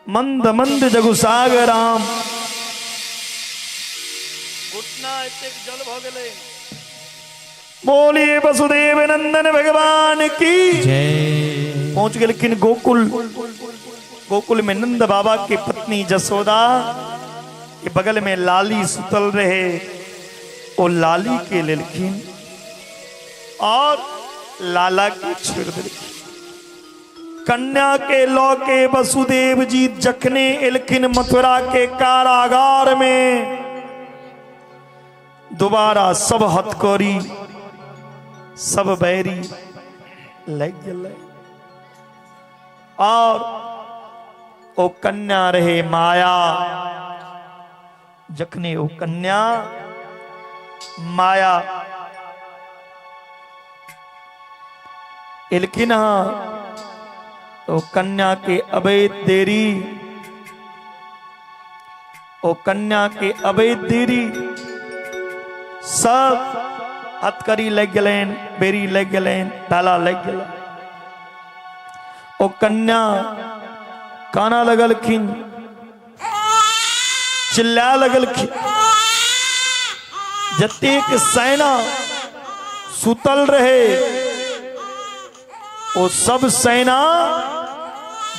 मंद मंद जगु सागराम, घुटना एतेक जल भऽ गेलै। बोलिए वसुदेव नंदन भगवान की जय। पहुंच गेलखिन गोकुल। गोकुल में नंद बाबा की पत्नी जसोदा के बगल में लाली सुतल रहे, ओ लाली के लेलखिन और लाला के छोड़ देलखिन। कन्या के लऽ के वसुदेव जी जखने एलखिन मथुरा के कारागार में, दोबारा सब हथकड़ी सब बैरी लग गेलै। और ओ कन्या रहे माया, जखने ओ कन्या माया एलखिन हँ, तो कन्या के अवैध देरी, ओ कन्या के अवैध देरी सब हथकड़ी लग गेलनि, बेरी लग गेलनि, ताला लग गेलनि। ओ कन्या काना लगलखिन, चिल्ला लगलखिन। जतेक सेना सुतल रहे ओ सब सेना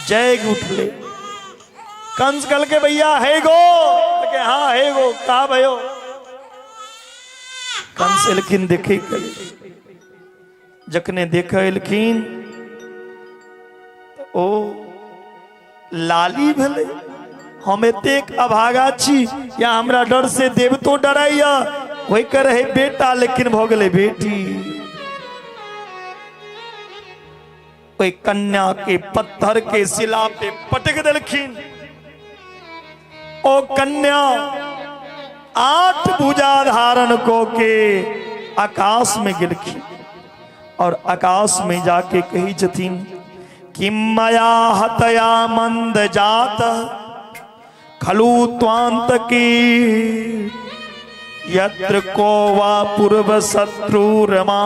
जैग उठले। कंस कल के भैया हे गो, के हाँ हे गो, का भयो। कंस एलखिन देखे के, जखने देखे एलखिन ओ लाली भेलै, हम एतेक अभागा छी या हमरा डर से देवतो डराइया, होय के रहे बेटा लेकिन भऽ गेलै बेटी। ओहि कन्या के पत्थर के शिला पे पटक देलखिन। ओ कन्या 8 भुजा धारण को के आकाश में गेलखिन और आकाश में जाके कही छथिन कि मया हतया मंद जात खलु त्वांत की यत्र को वा पूर्व शत्रु रमा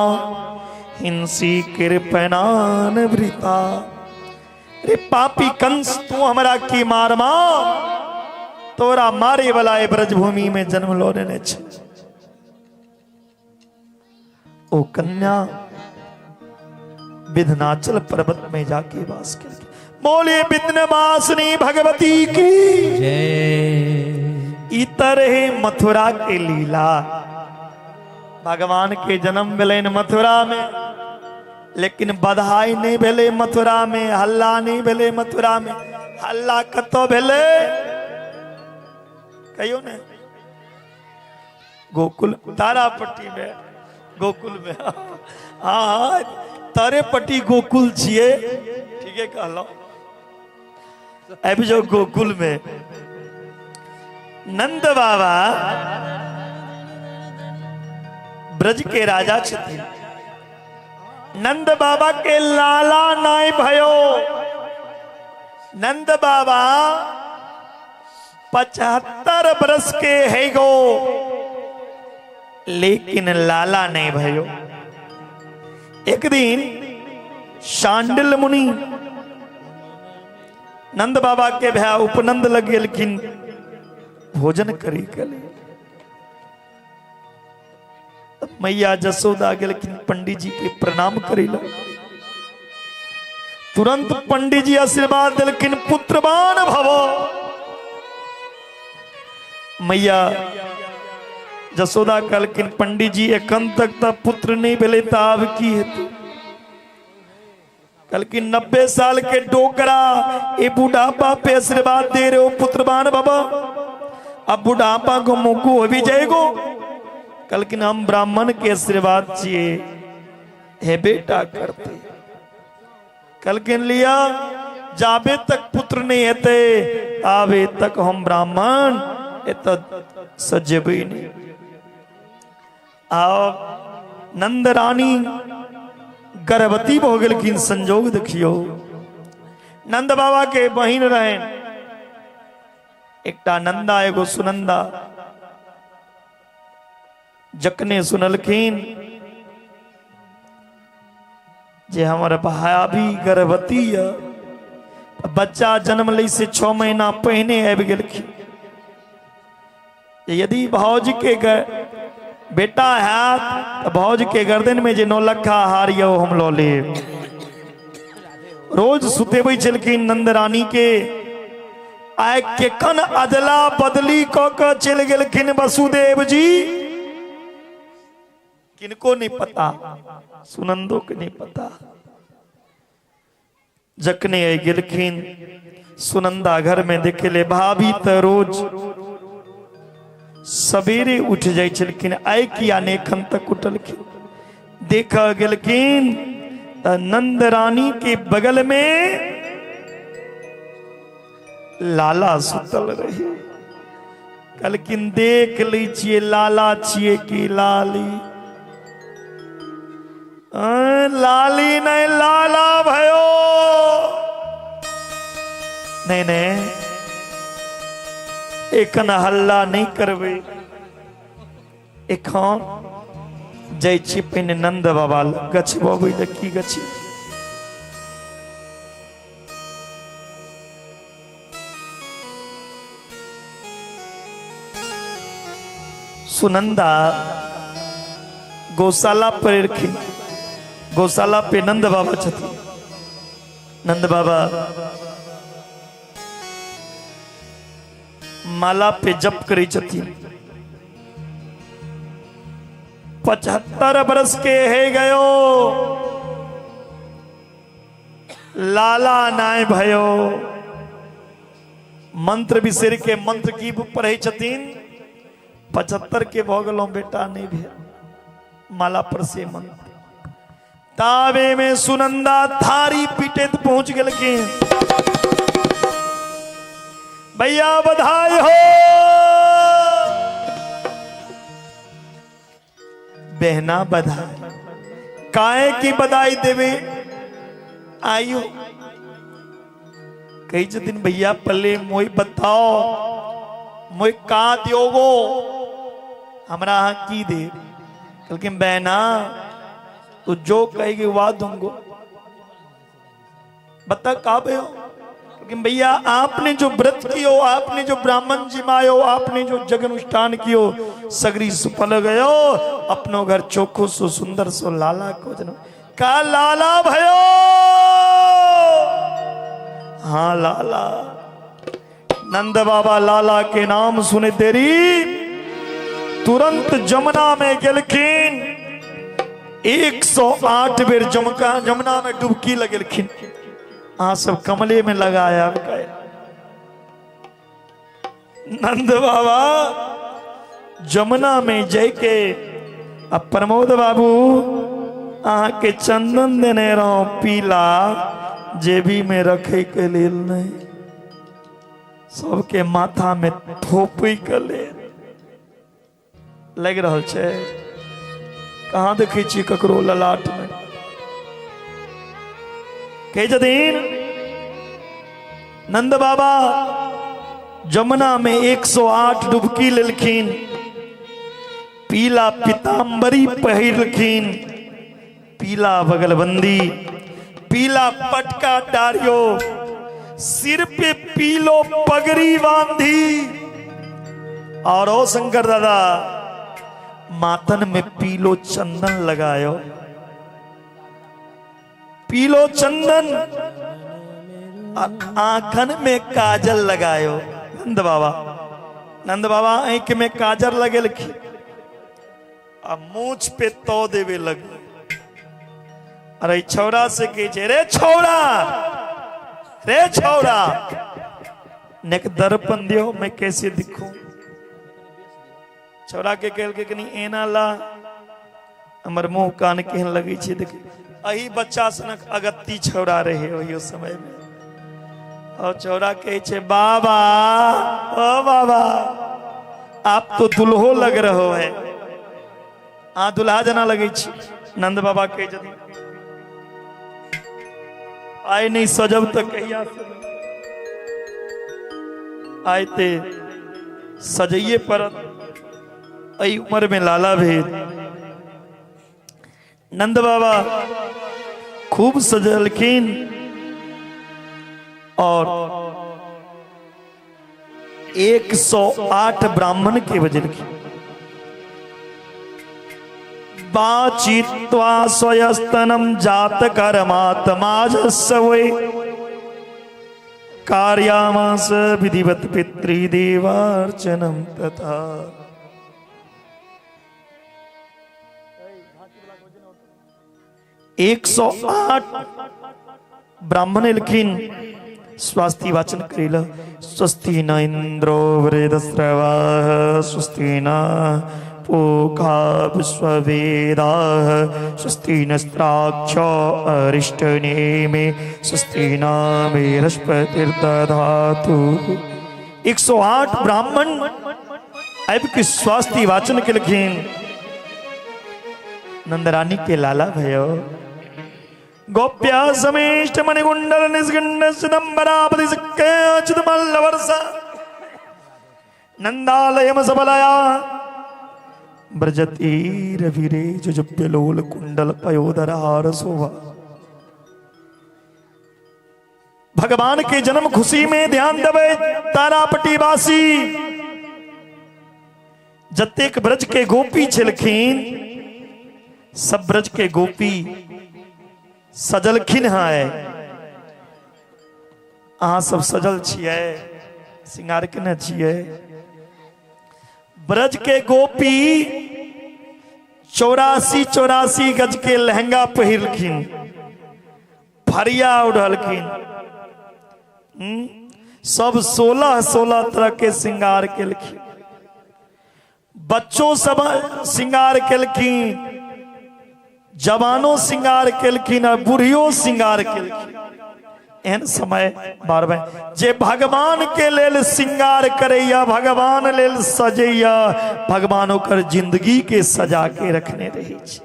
हिंसी कृपणान वृता। रे पापी कंस, तू हमरा की मारमा, तोरा मारे वाला ए ब्रजभूमि में जन्म लो लेने छे। ओ कन्या विघ्नाचल पर्वत में जाके वास कर। बोलिए विघ्नवासिनी भगवती की जय। इतर है मथुरा के लीला। भगवान के जन्म भेलनि मथुरा में, लेकिन बधाई नहीं भेलै मथुरा में, हल्ला नहीं भेलै मथुरा में। हल्ला कतौ भेलै कहियो ने? गोकुल तारापट्टी में, गोकुल में। हाँ, तारेपट्टी गोकुल छिए, ठीक है कहलो। आबि जाओ गोकुल में। नंद बाबा ब्रज के राजा छथिन। नंद बाबा के लाला नाय भयो। नंद बाबा 75 बरस के है गो, लेकिन लाला नहीं भयो। एक दिन शांडिल मुनि नंद बाबा के भैया उपनंद लग गेलखिन भोजन करे के लेल। मैया जसोदा गेलखिन पंडित जी के प्रणाम करे ला। तुरंत पंडित जी आशीर्वाद दिलखिन, पुत्रवान भव। मैया जसोदा कहलखिन पंडित जी एखन तक त पुत्र नहीं भेलै त आब की हेतै? कहलखिन 90 साल के डोकरा ए बुढ़ापा पे आशीर्वाद दे रहे हो पुत्रवान बाबा, अब बुढ़ापा को मुकू हो भी जाएगो। कहलखिन हम ब्राह्मण के आशीर्वाद छिए, हे बेटा करते। कहलखिन लिया जाबे तक पुत्र नहीं हेतै आबे तक हम ब्राह्मण एत सजेबै नहीं। आओ नंद रानी गर्भवती भ गेलखिन। संजोग देखियो, नंद बाबा के बहिन रहन एकटा नंदा एगो सुनंदा। जखने सुनलखिन जे हमर भाभी गर्भवती है, बच्चा जन्म लै से 6 महीना पहिने आबि गेलखिन। यदि भौज के बेटा हैत त भौज के गर्दन में जे 9 लखा हार यौ हम लऽ लेब। रोज सुतेबै छलखिन नंद रानी के। आइ केखन अदला बदली कऽ के चलि गेलखिन वसुदेव जी, किनको नहीं पता, सुनंदो के नहीं पता। जखने आइ गेलखिन सुनंदा घर में देखेले भाभी त रोज सवेरे उठ जाइ छलखिन, आइ किया ने एखन तक उठलखिन। देख गेलखिन त नंद रानी के बगल में लाला सुतल रहे। कहलखिन देख लै छियै लाला छियै कि लाली? लाली नहीं लाला भयो। नहीं नहीं एखन हल्ला नहीं करबै, एखन जाइ छी पहिने नंद बाबा लग गछबबै लए। की गछी? सुनंदा गौशाला पर एलखिन। गौशाला पे नंद बाबा छथिन। नंद बाबा माला पे जप करै छथिन। 75 बरस के है गयो, लाला नाय भयो। मंत्र बिसरि के मंत्र की पढ़ै छथिन। 75 के भऽ गेलहुँ बेटा नहीं भेल, माला पर से मंत्र। तावे में सुनंदा थारी पीटैत पहुंच गेलखिन। भैया बधाई हो। बहना बधाई काहे की बधाई देवे आइयो? कही छथिन भैया पहले मोई बताओ मोई का दियोगो, हमरा अहाँ की दे? कहलखिन बहना तू जो कहेगी वह दूंगो, बता का भयो? लेकिन भैया आपने जो व्रत कियो, आपने जो ब्राह्मण जिमायो, आपने जो जग अनुष्ठान कियो, सगरी सुफल गयो, अपनो घर चोखो सो सुंदर सो लाला को जन्म का लाला भयो। हाँ लाला। नंद बाबा लाला के नाम सुने तेरी तुरंत जमुना में गेलखिन। 108 बेर जमुना में डुबकी लगेलखिन। अहाँ सब कमले में लगाया। नंद बाबा जमुना में जाके अब प्रमोद बाबू अहाँ के चंदन देने रहो पीला, जेबी में रखे के लेल नहीं, सबके माथा में थोपे के लेल। लग रहल छै? कहाँ देखै छी ककरो ललाट में? कहै छथिन नंद बाबा जमुना में 108 डुबकी लेलखिन, पीला पीताम्बरी पहिरलखिन, पीला बगलबंदी, पीला पटका डारियो, सिर पे पीलो पगड़ी बांधी, और ओ शंकर दादा मातन में पीलो चंदन लगायो, पीलो चंदन, और आंखन में काजल लगायो। नंद बाबा, नंद बाबा आंख में काजल लगेलखिन आ मूछ पे तो देवे लग। अरे छौड़ा से कहे छै, रे छौड़ा, रे छौड़ा, नेक दर्पण दियो, मैं कैसे दिखूं। छौड़ा के कहलकै कनी एना ला, हमर मुंह कान केहन लगै छै देख। अही बच्चा सनक अगत्ती छौड़ा रहे ओहियो समय में। और छौड़ा कहै छै, बाबा ओ बाबा, आप तो दुल्हो लग रहो है, आ दुल्हा जना लगै छी। नंद बाबा कहै छथिन, आइ नहीं सजब तऽ कहिया सजब, आइ ते सजैये पड़त, एहि उम्र में लाला भेल। नंद बाबा खूब सजलखिन और 108 ब्राह्मण के बजलखिन। बाचित्वा स्वयस्तनम जात कर्मात्माजस्य वै कार्यामास विधिवत पितृदेवार्चनम तथा। 108 ब्राह्मण एलखिन, स्वास्ति वाचन करेल। स्वस्ति न इंद्रो वृद्धस्रवाः, स्वस्ति न पूषा विश्ववेदाः, स्वस्ति नस्त्राक्षो अरिष्टनेमि, स्वस्ति न बृहस्पतिर्दधातु। 108 ब्राह्मण आबि के स्वास्ति वाचन केलखिन। नंदरानी के लाला भयो। गोप्या समेष्ट मणिकुंडल निष्गंड चिदंबरापति सख्य नंदालयम सबलया ब्रजती रविरे जुजुप्यलोल कुंडल पयोधर हार शोभा। भगवान के जन्म खुशी में ध्यान देवे तारापटी वासी। जतेक ब्रज के गोपी छलखिन, सब ब्रज के गोपी सजलखिन है। अहाँ सब सजल छियै, श्रृंगार केने छियै। ब्रज के गोपी 84 84 गज के लहंगा पहिरलखिन, फरिया ओढ़लखिन, सब 16 16 तरह के श्रृंगार केलखिन। बच्चों सब श्रृंगार केलखिन, जवानो श्रृंगार केलखिन और बूढ़ियो श्रृंगार केलखिन। एहन समय बार बार जे भगवान के लेल श्रृंगार करैया, भगवान लेल सजैया, भगवान ओकर जिंदगी के सजा के रखने रहै छै।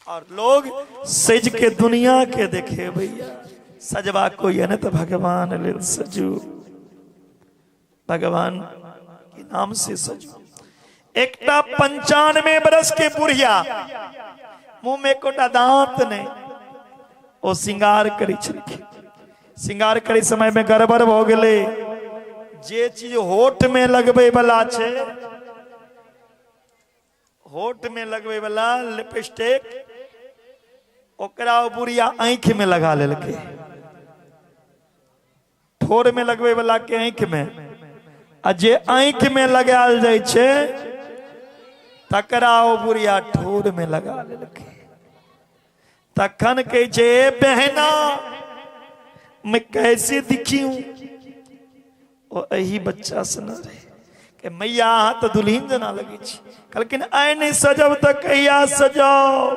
और लोग सज के दुनिया के देखे भैया, सजवा कोई है ना तो भगवान लेल सजू, भगवान के नाम से सजू। एकटा 95 बरस के बुढ़िया, मुंह में एकोटा दांत नहीं, ओ श्रृंगार करै छलखिन। श्रृंगार करै समय में गड़बड़ भ गेलै। जे चीज होठ में लगबै वाला छै, होठ में लगबै वाला लिपस्टिक, ओकरा ओ बुढ़िया आँखि में लगा लेलकै। ठोर में लगबै वाला के आँखि में, आ जे आँखि में लगायल जाइ छै तकरा ओ बुढ़िया ठोर में लगा लेलकै। तखन कहै छै, ए बहना, मैं कैसे दिखी हूं। ओ एही बच्चा सना रहे के मैया अहाँ तऽ दुल्हिन जेना लगै छी। कहलखिन आइ नहि सजब तऽ कहिया सजाओ।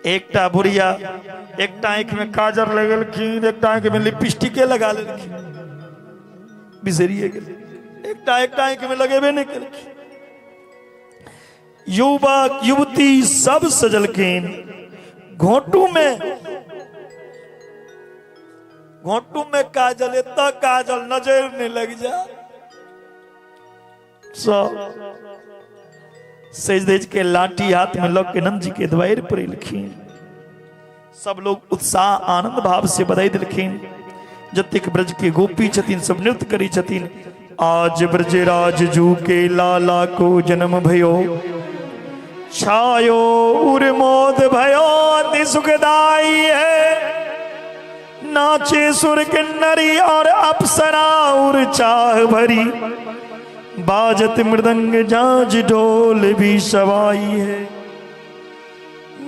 एकटा बुढ़िया एकटा आँखि में काजर लगेलखिन, एकटा आँखि में लिपस्टिके लगा लेलखिन, बिसरिए गेल, एकटा एकटा आँखि में लगेबे नहि केलखिन। युवक युवती सब सजलखिन। घोटू में काजल, एतऽ काजल नजर नहीं लग जा। सब सज धज के लाठी हाथ में लग के नंद जी के द्वार पर एलखिन। सब लोग उत्साह आनंद भाव से बधाई दिलखिन। जतेक ब्रज के गोपी छथिन सब नृत्य करी छथिन। आज ब्रजराज जू के लाला को जन्म भयो, छायो उर्मोद भयो अति सुखदाई है। नाचे सुर किन्नरी और अप्सरा उर चाह भरी, बाजत मृदंग जाज ढोल भी सवाई है।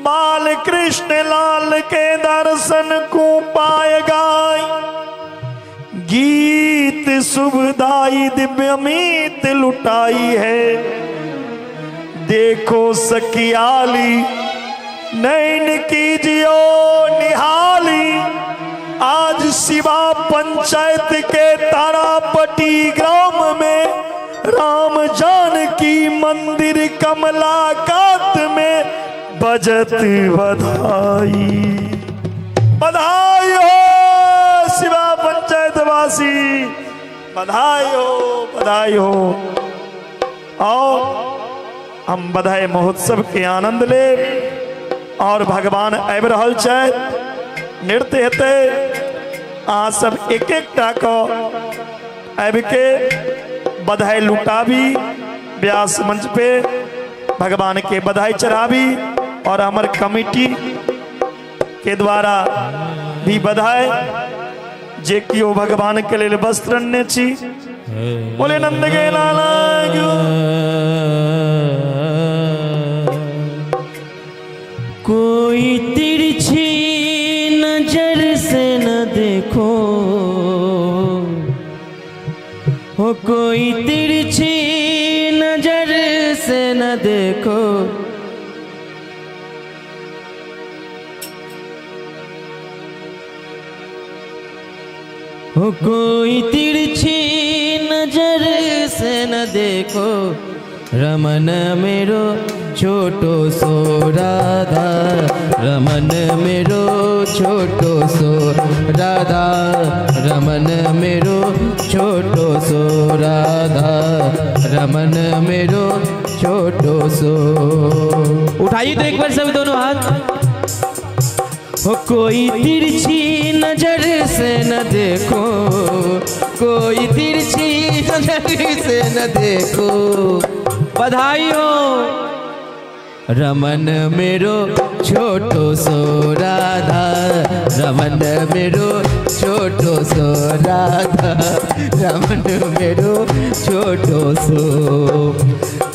बाल कृष्ण लाल के दर्शन को पाए गाय, गीत शुभदाई दिव्य मीत लुटाई है। देखो सखियाली नैन कीजियो निहाली, आज शिवा पंचायत के तारापटी ग्राम में राम जानकी मंदिर कमला कात में बजत बधाई। बधाई हो शिवा पंचायत वासी, बधाई हो, बधाई हो। आओ हम बधाई महोत्सव के आनंद ले और भगवान आबि रहल छथि, नृत्य हेतै। अहाँ सब एक एक टा के आबि के बधाई लुटाबी, व्यास मंच पे भगवान के बधाई चढ़ाबी और हमर कमिटी के द्वारा भी बधाई। जे कियो भगवान के लेल वस्त्र अनने छी, बोले नंद के लाला क्यों। कोई तिरछी नजर से न देखो, हो कोई तिरछी नजर से न देखो, हो कोई तिरछी नजर से न देखो, रमन मेरो छोटो सो राधा, रमन मेरो छोटो सो राधा, रमन मेरो छोटो सो राधा, रमन मेरो छोटो सो। उठाइए तो एक बार सब दोनों हाथ। हो कोई तिरछी नजर से न देखो, कोई तिरछी नजर से न देखो, बधाई हो रमन मेरो छोटो सो राधा, रमन मेरो छोटो सो राधा, रमन मेरो छोटो सो।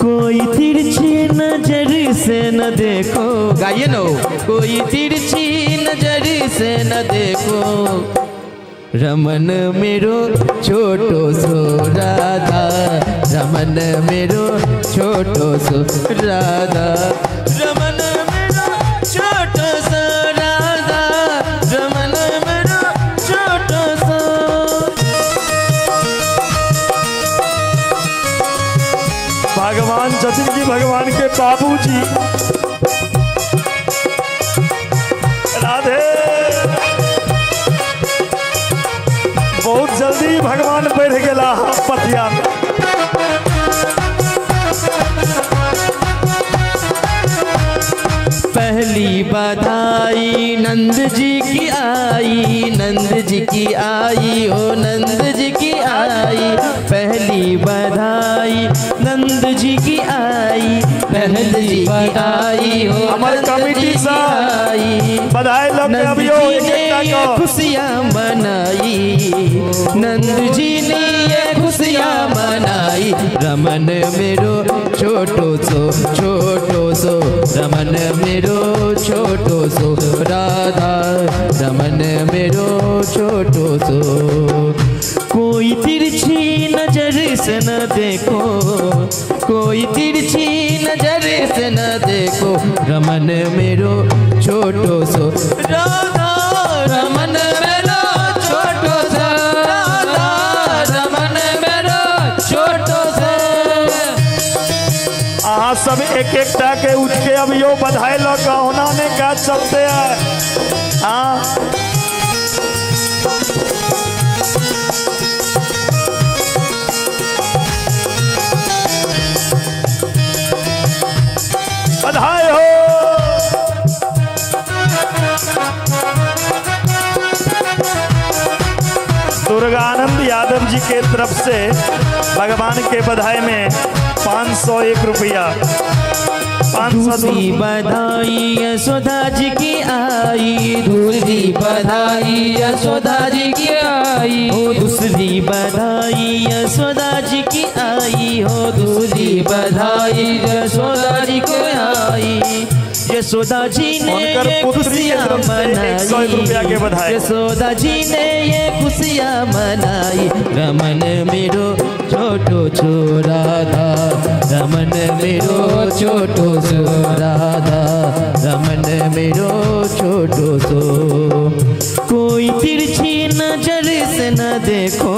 कोई तिरछी नजर से न देखो, गाइए नो, कोई तिरछी नजर से न देखो, रमन मेरो छोटो सो राधा, रमन मेरो छोटो सो राधा, रमन मेरो छोटो सो राधा, रमन मेरो छोटो सो। भगवान जतिन जी, भगवान के बाबूजी राधे, बहुत जल्दी भगवान बढ़ गया पथिया में। पहली बधाई नंद जी की आई, नंद जी की आई, ओ नंद जी की आई। पहली बधाई नंद जी की आई, नंद जी की आई, हो हमारे कमिटी साहब बधाई लोग नंद जी ने ये खुशियाँ मनाई, नंद जी ने ये खुशियाँ मनाई। रमन मेरो छोटो सो, छोटो सो, रमन मेरो छोटो सो राधा, रमन मेरो छोटो सो। कोई तिरछी नजर से न देखो, कोई तिरछी नजर से न देखो, रमन मेरो छोटो सो राधा, रमन मेरो छोटो सो राधा, रमन मेरो छोटो सो। अहाँ सब एक एक टा के उठ के अब यो बधाई लग होना ने क्या चलते हैं। हाँ बधाई हो। दुर्गानंद यादव जी के तरफ से भगवान के बधाई में 501 रुपया। 502 बधाई यशोदा जी की आई, दूसरी बधाई यशोदा जी की आई हो, दूसरी बधाई यशोदा जी की आई हो, दूसरी बधाई यशोदा जी को आई। यशोदा जी ने ये खुशियाँ मनाई, यशोदा जी ने ये खुशियाँ मनाई। रमन मेरो छोटो छो राधा, रमन मेरो छोटो सो राधा, रमन मेरो छोटो सो। कोई तिरछी नजर से न देखो,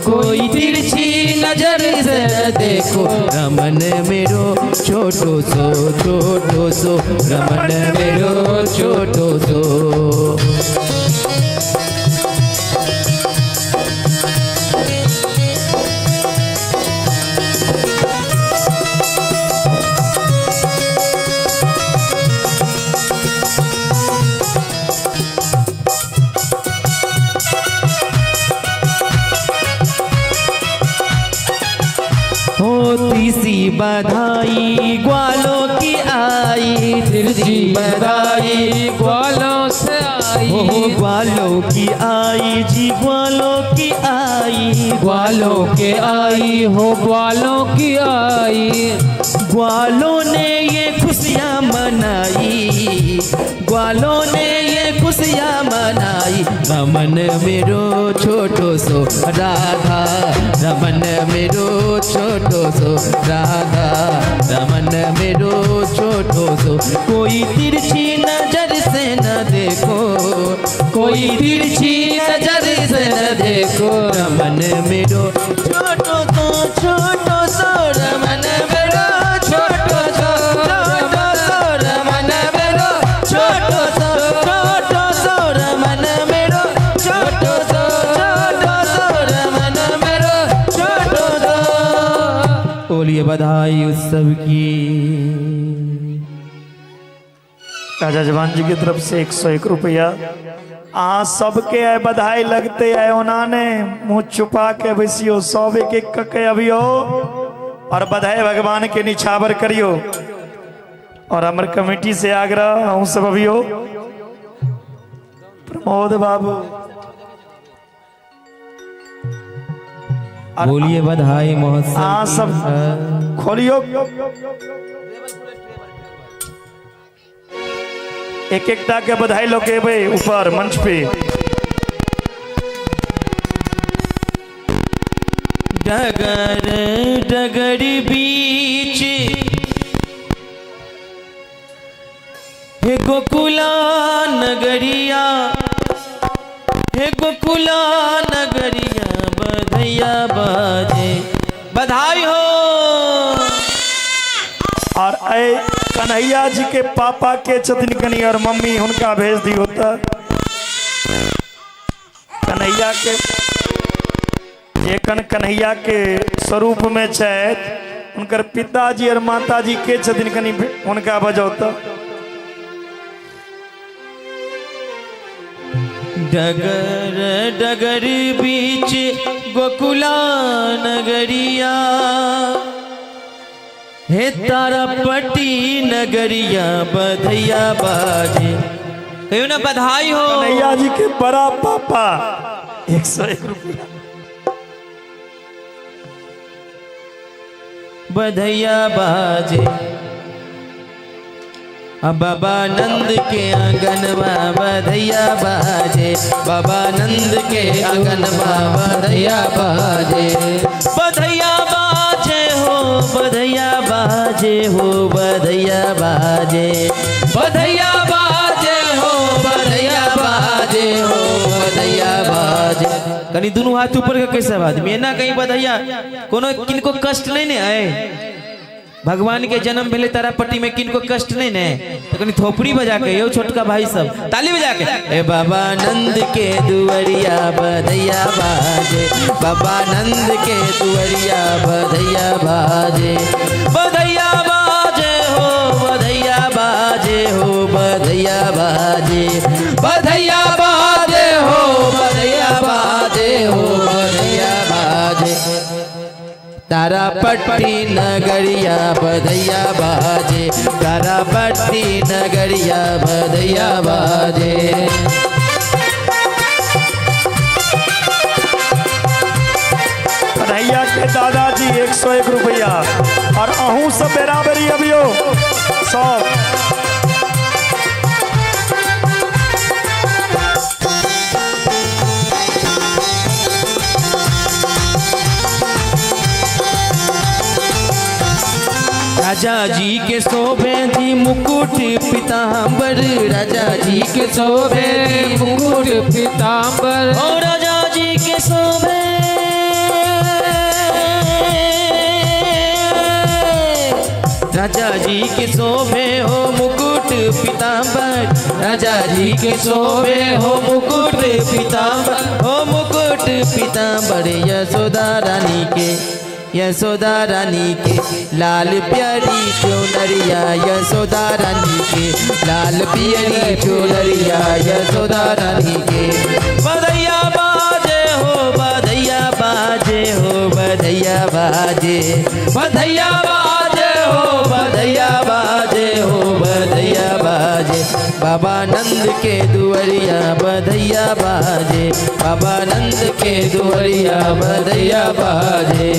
कोई तिरछी नजर से न देखो, रमन मेरो छोटो सो छोटो सो, रमन मेरो छोटो सो। तीसरी बधाई ग्वालों की आई, तीसरी बधाई ग्वालों से आई हो, ग्वालों की आई जी, ग्वालों की आई, ग्वालों के आई हो, ग्वालों की आई। ग्वालों ने ये खुशियाँ मनाई, ग्वालों ने ये खुशियाँ मनाई। रमन मेरो छोटो सो राधा, रमन मेरो छोटो सो राधा, रमन मेरो छोटो सो। कोई तिरछी नजर से न देखो, कोई तिरछी नजर से न देखो, रमन मेरो छोटो सो छोटो सो, रमन मेरो छोटो सो छोटो सो, रमन मेरो छोटो सो छोटो सो, रमन मेरो छोटो सो छोटो सो, रमन मेरो छोटो सो। बोलिए बधाई उत्सव की। राजा जवान जी की तरफ से 101 रुपया। आ सबके आए बधाई लगते आए ओना ने मुंह छुपा के बैसियो, सब एक एक के अभियो और बधाई भगवान के निछावर करियो। और अमर कमेटी से आग्रह हूं सब अभियो प्रमोद बाबू बोलिए बधाई महोत्सव। आ सब खोलियो एक एक टा के बधाई लोग के ऊपर मंच पे। डगर डगर बीच हे गोकुला नगरिया, हे गोकुला नगरिया बधैया बाजे, बधाई हो। और ऐ कन्हैया जी के पापा के छथिन कनी और मम्मी हुनका भेज दी होता। कन्हैया के एकन कन्हैया के स्वरूप में छथि उनकर पिताजी और माताजी के छथिन कनी हुनका बजौता। डगर डगर बीच गोकुला नगरिया, हे तारापट्टी नगरिया बधैया बाजे। कहियो ना बधाई हो। कन्हैया जी के बड़ा पापा 101 रुपया बधैया बाजे। बाबा नंद के आंगनवा बधैया बाजे, बाबा नंद के आंगनवा बधैया बाजे, बधैया बाजे हो, बधैया बाजे हो, बधैया बाजे, बधैया बाजे हो, बधैया बाजे हो, बधैया बाजे। कनी दोनों हाथ ऊपर के कैसे आदमी एना कहीं बधैया कोनो किनको कष्ट नहीं ने आए। भगवान के जन्म भेले तारापट्टी में किनको कष्ट नहीं ने, तो कनी थोपड़ी बजा के यो छोटका भाई सब ताली बजा के ए बाबा नंद के दुवरिया बधैया बाजे, बाबा नंद के दुवरिया बधैया बाजे, बधैया बाजे हो, बधैया बाजे हो, बधैया बाजे, बधैया बाजे हो, बधैया बाजे हो, तारा पट्टी नगरिया बधैया बाजे, तारा पट्टी नगरिया बधैया बाजे। कन्हैया के दादाजी 101 रुपया और अहू सब बराबरी अभियो सब। राजा जी के शोभे थी मुकुट पीताम्बर, राजा जी के शोभे थी मुकुट पीताम्बर, ओ राजा जी के शोभे, राजा जी के शोभे हो मुकुट पीताम्बर, राजा जी के शोभे हो मुकुट पीताम्बर, हो मुकुट पीताम्बर। यशोदा रानी के, यशोदा रानी के लाल प्यारी चुनरिया, यशोदा रानी के लाल प्यारी चुनरिया, यशोदा रानी के बधैया बाजे हो, बधैया बाजे हो, बधैया बाजे, बधैया बाजे हो, बधैया बाजे हो, बधैया बाजे। बाबा नंद के दुआरिया बधैया बाजे, बाबा नंद के दुआरिया बधैया बाजे।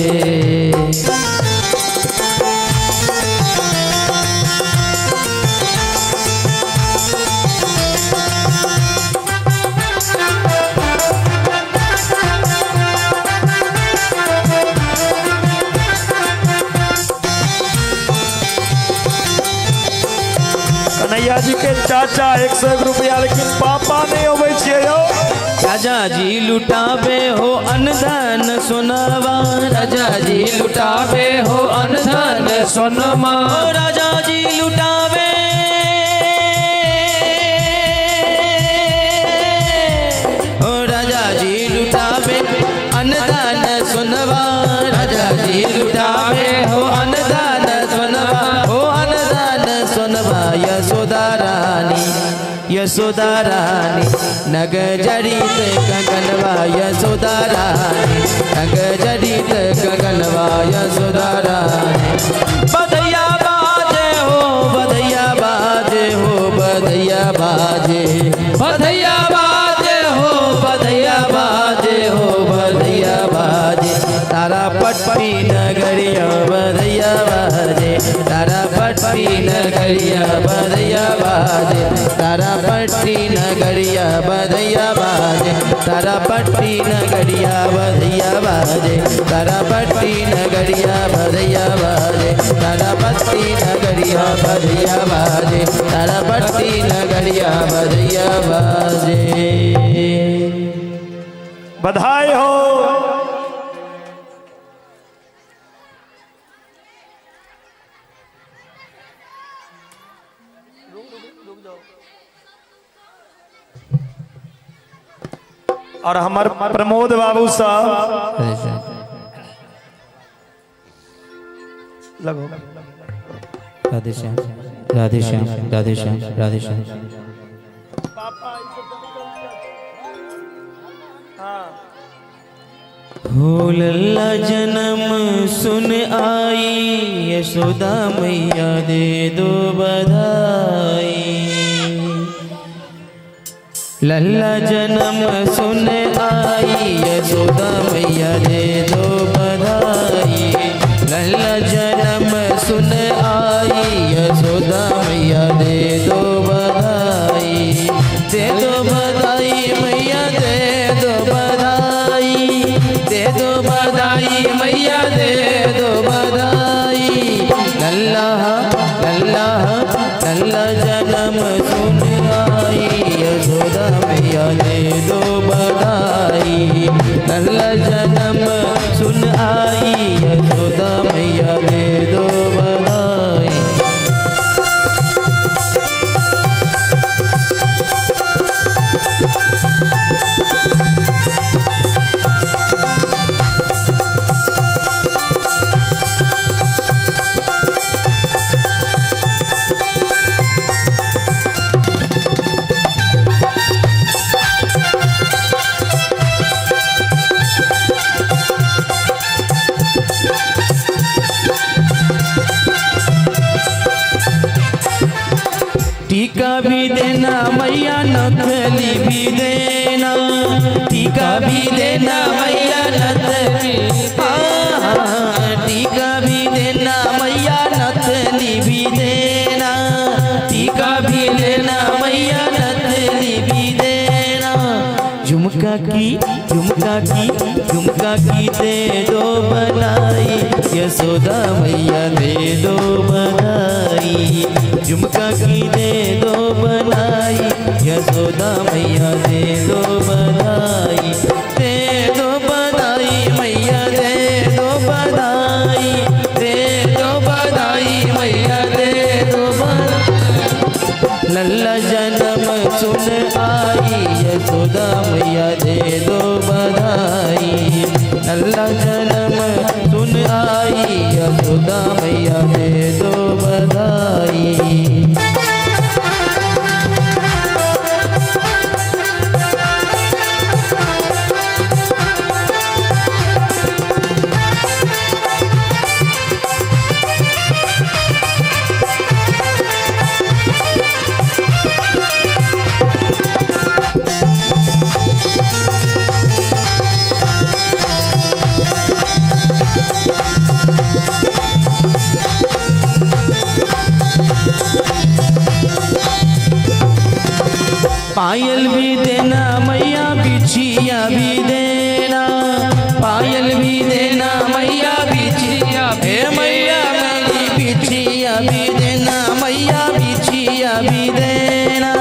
कन्हैया जी के चाचा 101 रुपया, लेकिन पापा नहीं अबै छियै यौ। राजा जी लुटावे हो अनधन सोनवा, राजा जी लुटावे हो अनधन सोनमा, राजा जी लुटावे, ओ राजा जी लुटावे अनधन सोनवा, राजा जी लुटावे हो अनधन सोनवा, हो अनधन सोनवा। यशोदा रानी, यशोदा रानी नग जड़ित कंगनवा, यशोदा रानी नग जड़ित कंगनवा, यशोदा रानी बधैया बाजे हो, बधैया बाजे हो, बधैया बाजे, बधैया बाजे हो, बधैया बाजे हो, बधैया बाजे। तारा पट्टी नगरिया बधैया बाजे, तारा पट्टी नगरिया बधैया बाजे, तारा पट्टी नगरिया बधैया बाजे, तारा पट्टी नगरिया बधैया बाजे, तारा पट्टी नगरिया बधैया बाजे, तारा पट्टी नगरिया बधैया बाजे, तारा पट्टी नगरिया बधैया बाजे। बधाई हो। और हमार प्रमोद बाबू साहब लगो। राधे श्याम, राधे श्याम, राधे श्याम, राधे श्याम। हो लल्ला जन्म सुन आई यशोदा मैया दे दो बधाई, लल्ला जन्म सुन आई यशोदा मैया दे दो बधाई, लल्ला जन्म सुन आई यशोदा मैया दे दो बधाई, दे दो बधाई मैया दे दो बधाई, दे दो बधाई मैया दे दो बधाई। लल्ला लल्ला लल्ला जन्म सुन आई यशोदा मैया दे दो बधाई, लल्ला जन्म सुन आई यशोदा मैया दे दो बधाई। टीका भी देना मैया नथली भी देना, टीका भी देना मैया नथली, टीका भी देना मैया नथली भी देना, टीका भी देना मैया नथली भी देना। झुमका की झुमका की झुमका की दे दो बनाई यशोदा मैया दे दो बनाई, झुमका की दे दो बनाई यशोदा मैया दे दो बधाई, दे दो बधाई मैया दे दो बधाई, दे दो बधाई मैया दे दो बधाई। लल्ला जन्म सुन आई यशोदा मैया दे दो बधाई, लल्ला जन्म सुन आई यशोदा मैया दे दो बधाई। पायल भी देना मैया बिछिया भी देना, पायल भी देना मैया बिछिया, हे मैया मेरी बिछिया भी देना मैया बिछिया भी देना।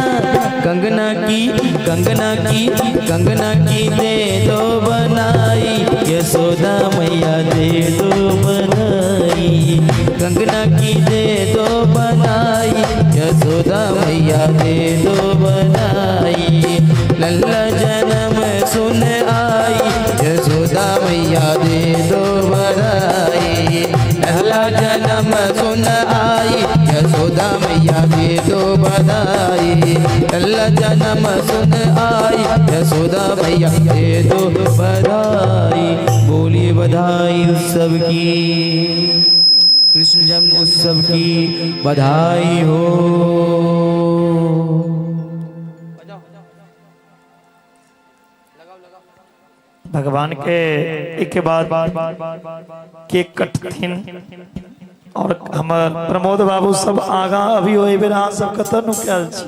कंगना की कंगना की कंगना की दे दो बनाई यशोदा मैया दे दो बनाई, कंगना की दे दो बनाई यशोदा मैया दे दो बनाई। लल्ला जन्म सुन आई यशोदा मैया दे दो बधाई, लल्ला जन्म सुन आई यशोदा मैया दे दो बधाई, लल्ला जन्म सुन आई यशोदा मैया दे दो बधाई। बोलिए बधाई उत्सव की, कृष्ण जन्म उत्सव की बधाई हो। भगवान के एक बाद केक कटथिन और हमर प्रमोद बाबू सब आगा अभी ओहि बेर अहाँ सब कतऽ नुकायल छी।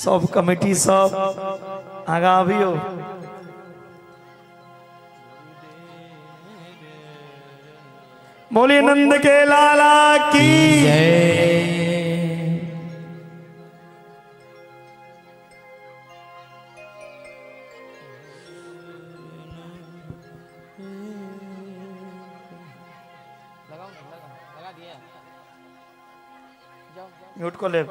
सब कमेटी सब आगा अभियो। बोलिए नंद के लाला की जय। म्यूट को ले।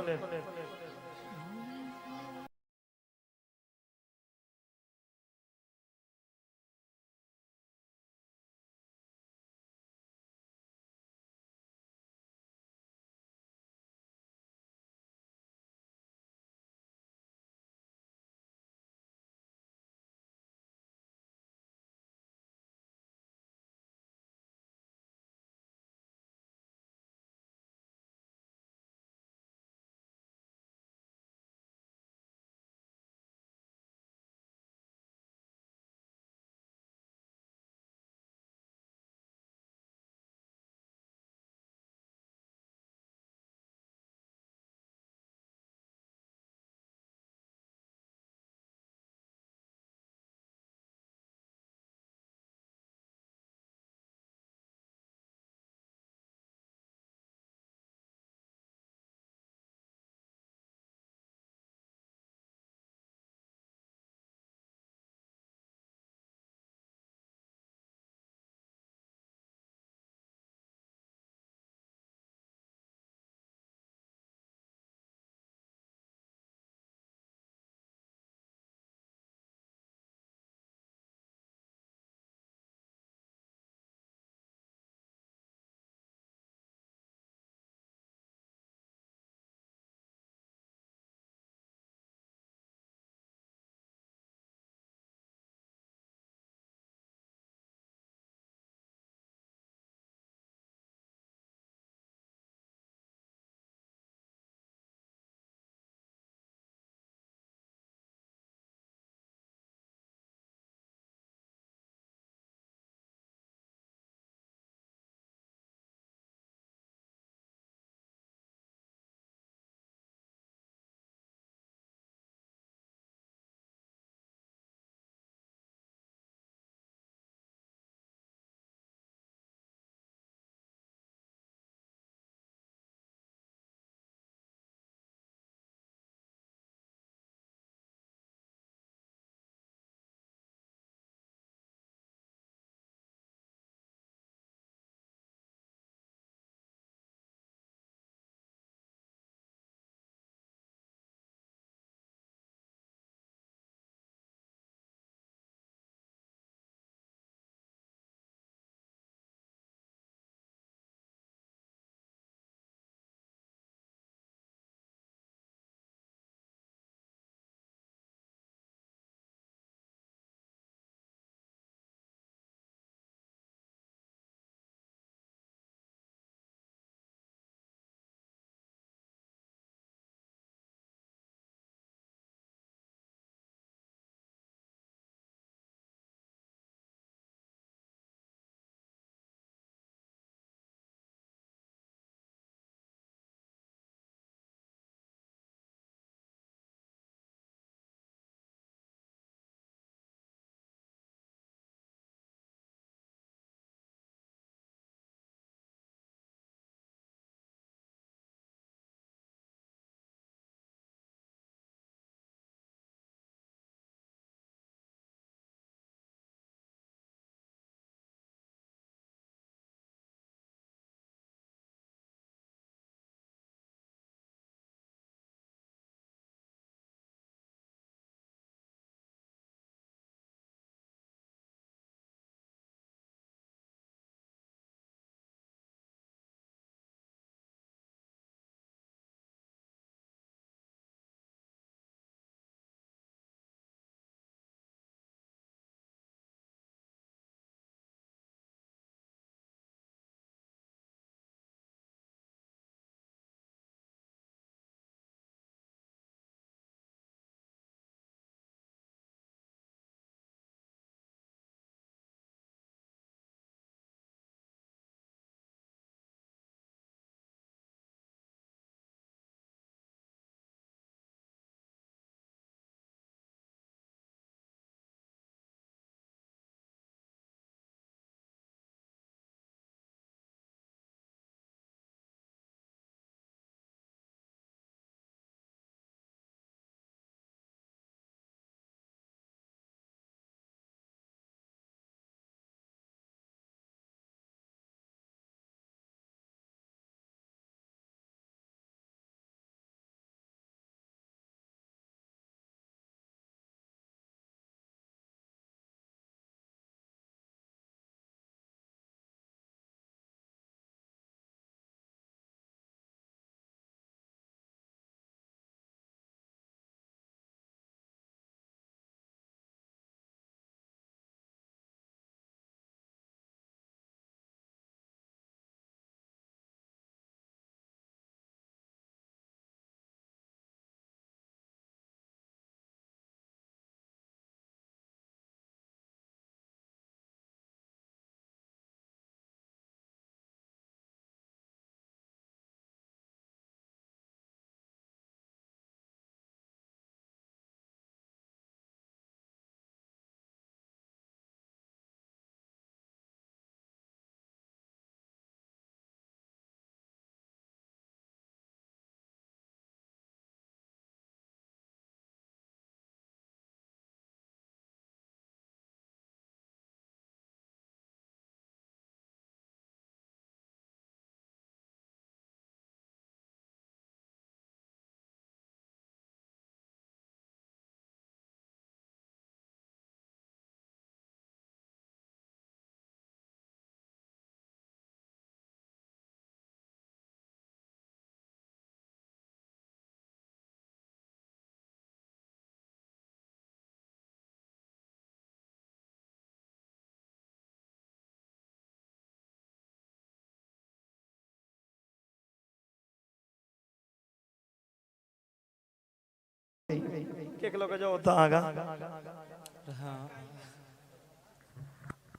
केक लऽ के जाओ तऽ आगा।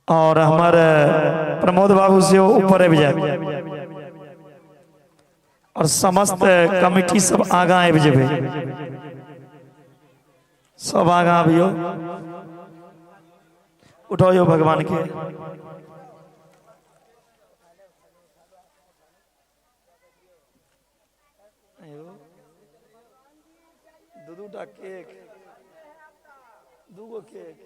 और हमर प्रमोद बाबू से ऊपर आबि जाए और समस्त कमिटी सब आगा आबि जेबै, सब आगा आबियो, उठाओ भगवान के। दू दूटा केक, दूगो केक।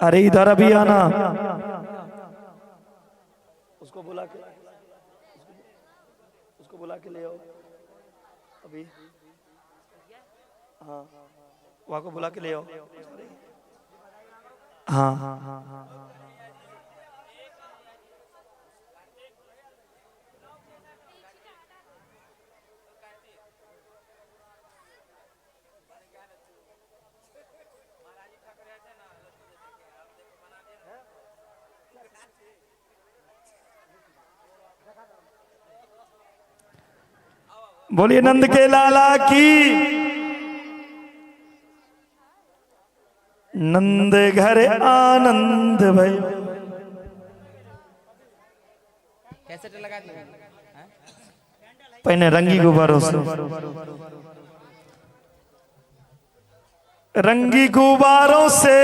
अरे इधर अभी आना, उसको बुला के, उसको बुला के ले आओ अभी। हाँ वहाँ को बुला के ले आओ। हाँ हाँ हाँ हाँ। बोलिए नंद के लाला की। नंद घर आनंद भाई। पहले रंगी गुब्बारों से, रंगी गुब्बारों से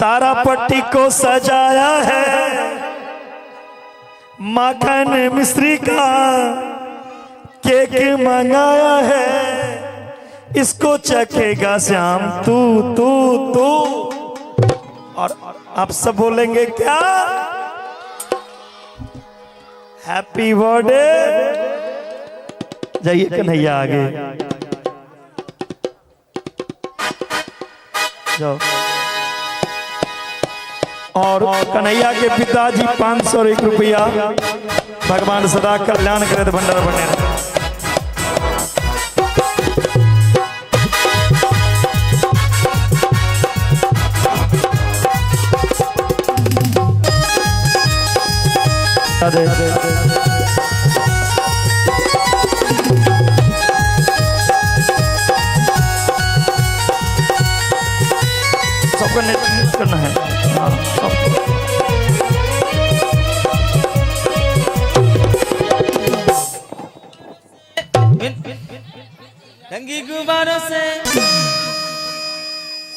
तारापट्टी को सजाया है, माखन मिश्री का केक मंगाया है, इसको चखेगा श्याम तू तू तू। और आप सब बोलेंगे क्या? Happy birthday. जाइए कन्हैया आगे जाओ। और कन्हैया के पिताजी 501 रुपया, भगवान सदा कल्याण करे भंडार बने। सबको नेतृत्व करना है। हाँ, सबको। रंगी गुब्बारों से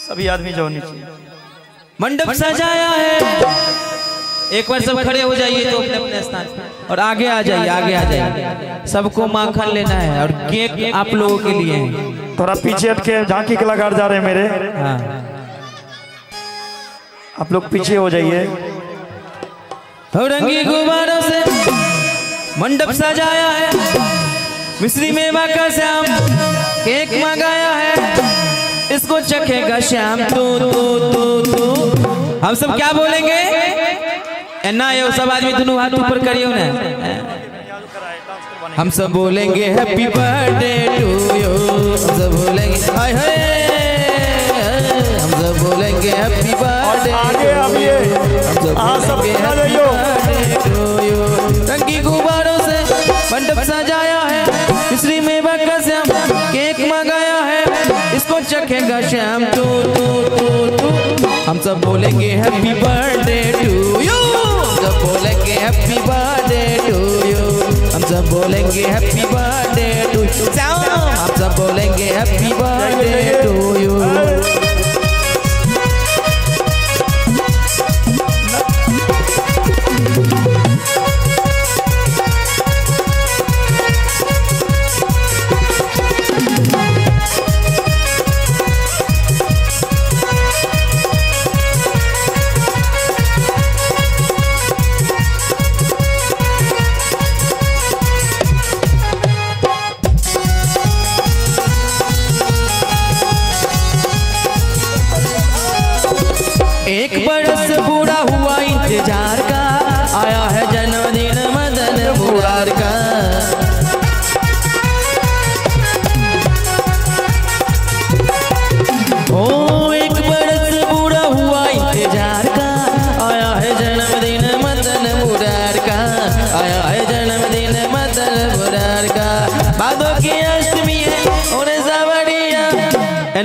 सभी आदमी जाओ नीचे। मंडप सजाया है। एक बार सब खड़े हो जाइए तो अपने अपने स्थान और आगे आ जाइए, आगे आ जाइए। सबको माखन लेना है और केक आप लोगों के लिए है। थोड़ा पीछे हटके झांकी कलाकार जा रहे हैं मेरे। हाँ, आप लोग पीछे हो जाइए। रंगी गुब्बारों से मंडप सजाया है, मिश्री मेवा का श्याम केक मंगाया है, इसको चखेगा श्याम तू तू तू तू। हम सब क्या बोलेंगे? ना ये सब आदमी दोनों हाथ ऊपर करियो ना। हम सब बोलेंगे हैप्पी बर्थडे टू you. हम सब बोलेंगे हाय हाय, हम सब बोलेंगे हैप्पी बर्थडे। आगे आइए, हम सब टू you. रंगी गुब्बारों से मंडप सजाया है, मिश्री मेवा का श्याम केक मंगाया है, इसको चखेगा श्याम तू तू तू तू। हम सब बोलेंगे हैप्पी बर्थडे टू you. हम सब बोलेंगे हैप्पी बर्थडे टू you. हम सब बोलेंगे हैप्पी बर्थडे टू श्याम। हम सब बोलेंगे हैप्पी बर्थडे टू you.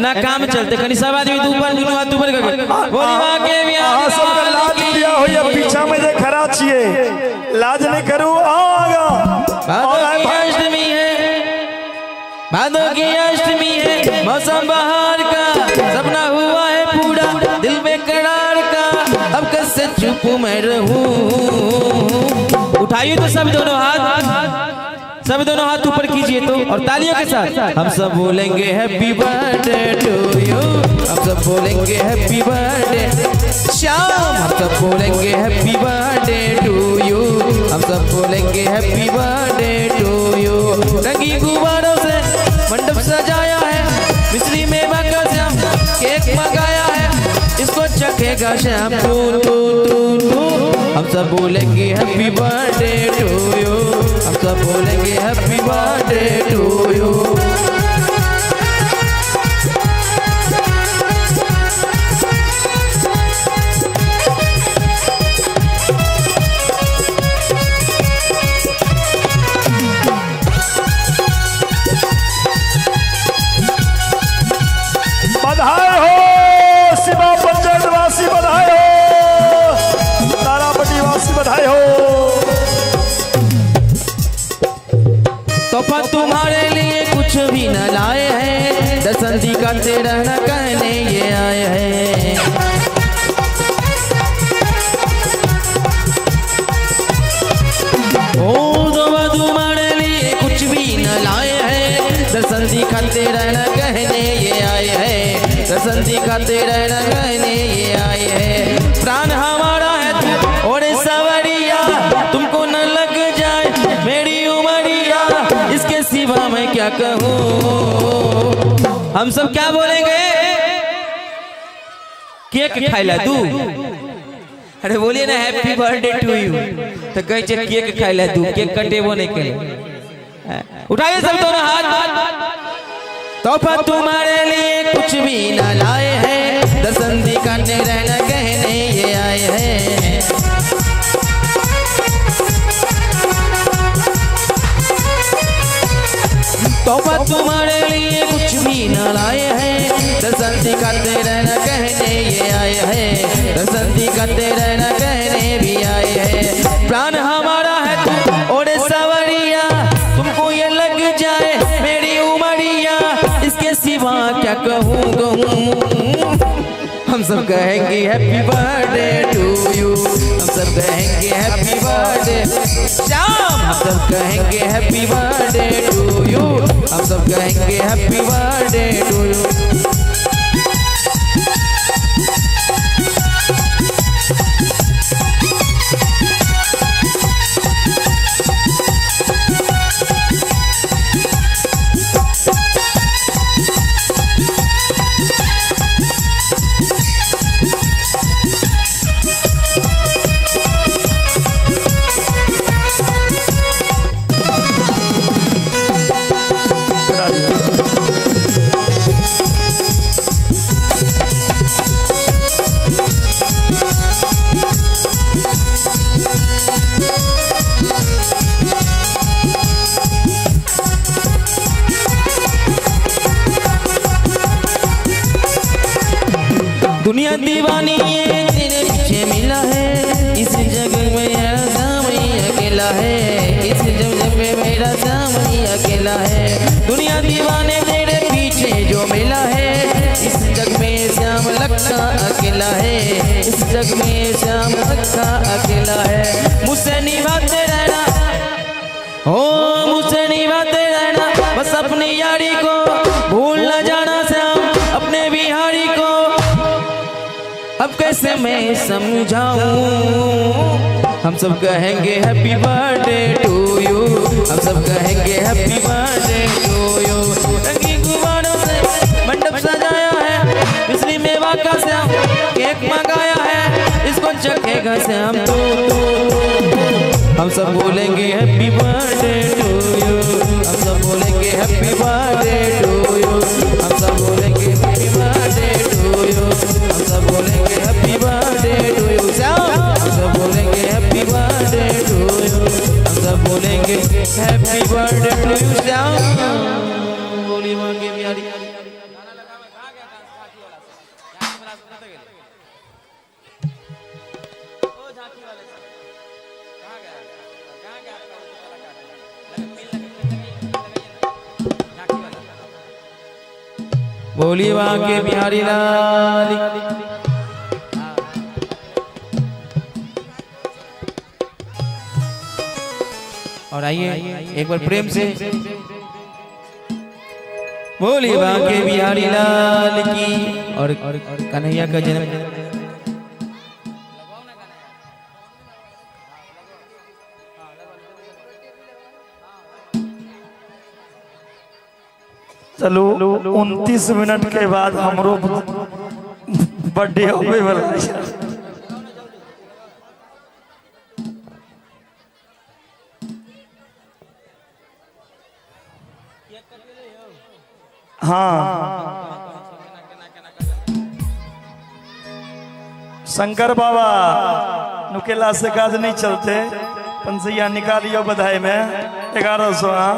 एना काम चलते कनी सब आदमी ऊपर दुनू हाथ ऊपर करके बोली मां के अहाँ सबके लाज किया होइए, पीछा में जे खड़ा छिए लाज नहीं करू। आओ आगा। भादों की अष्टमी है, भादों की अष्टमी है, मौसम बहार का, सपना हुआ है पूरा दिल बेकरार का, अब कैसे चुप मैं रहूं। उठाइए तो सब दोनों हाथ, सब दोनों हाथ ऊपर कीजिए तो, और तालियों के साथ हम सब बोलेंगे हैप्पी बर्थडे टू you. हम सब बोलेंगे हैप्पी बर्थडे श्याम, हम सब बोलेंगे हैप्पी बर्थडे टू you. हम सब बोलेंगे हैप्पी बर्थडे टू you. रंगी गुब्बारों से मंडप सजाया है, मिश्री में श्याम केक मंगाया है, इसको चखेगा श्याम तू तू तू तू। हम सब बोलेंगे हैप्पी बर्थडे टू you. हम सब बोलेंगे हैप्पी बर्थडे टू you. बधाई हो शिवा पंचायत वासी, बधाई हो तारापट्टी वासी, बधाई हो। तोहफा तुम्हारे लिए कुछ भी न लाए हैं, दर्शन दिखाते रहना कहने ये आए हैं। ओ तोहफा तुम्हारे लिए कुछ भी न लाए हैं, दर्शन दिखाते रहना कहने ये आए हैं, दर्शन दिखाते रहना कहने ये आए हैं। प्राण हमारा है तू और सवरिया, तुमको न लग जाए मेरी उमरिया, इसके सिवा मैं क्या कहूँ। हम सब क्या बोलेंगे? केक खाइला दू, अरे बोलिए ना हैप्पी बर्थडे टू you, तो कहे छे केक खाइला दू, केक कटेबो नहीं करे। उठाइए सब दोनों हाथ। तोहफा तुम्हारे लिए कुछ भी न लाए हैं, दर्शन दिखाने रहना कहने ये आए हैं। तोहफा तुम्हारे लिए कुछ भी न लाए हैं, दर्शन दिखाते रहना कहने ये आए हैं, दर्शन दिखाते रहना कहने भी आए हैं। प्राण हमारा है तू और सवरिया, तुमको ये लग जाए मेरी उमरिया, इसके सिवा क्या कहूँ कहूँ। हम सब कहेंगे हैप्पी बर्थडे टू you. हम सब कहेंगे हैप्पी बर्थडे श्याम। हम सब कहेंगे हैप्पी बर्थडे टू you. हम सब कहेंगे हैप्पी बर्थडे टू you. दुनिया दीवानी ये तेरे पीछे मिला है, इस जग में मेरा श्याम ही अकेला है, इस जग में मेरा श्याम ही अकेला है। दुनिया दीवाने तेरे पीछे जो मिला है, इस जग में श्याम लखा अकेला है, इस जग में श्याम लखा अकेला है। मुझसे निभाते रहना, ओ मुझसे निभाते रहना, बस अपनी यारी को भूल न जाना श्याम, अपने बिहारी को। अब कैसे मैं समझाऊं। हम सब कहेंगे हैप्पी बर्थडे टू you. हम सब कहेंगे हैप्पी बर्थडे टू you. रंगी गुब्बारों से मंडप सजाया है, मिश्री मेवा का श्याम केक मंगाया है, इसको चखेगा श्याम तू तू। हम सब बोलेंगे हैप्पी बर्थडे टू you. हम सब बोलेंगे हैप्पी बर्थडे टू you. हम सब बोलेंगे हैप्पी बर्थडे टू you. हम सब बोलेंगे happy birthday to you Shyam. हम सब बोलेंगे हैप्पी बर्थडे टू you. हम सब बोलेंगे happy birthday to you Shyam. बोली मांगे प्यारी। बोलिए बांके बिहारी लाल। और आइए एक बार प्रेम से बोलिए बांके बिहारी लाल की। और कन्हैया का जन्म चलू 29 मिनट के बाद हमरो बर्थडे होवे वाला है। हाँ शंकर बाबा नुकेला से काज नहीं चलते, पंसैया निकालियो बधाई में 1100। हाँ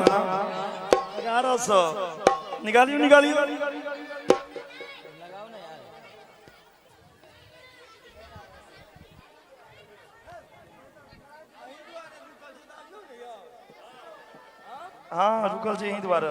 1100 निकालियो निकालियो। हाँ रुकल छी यहीं द्वारा।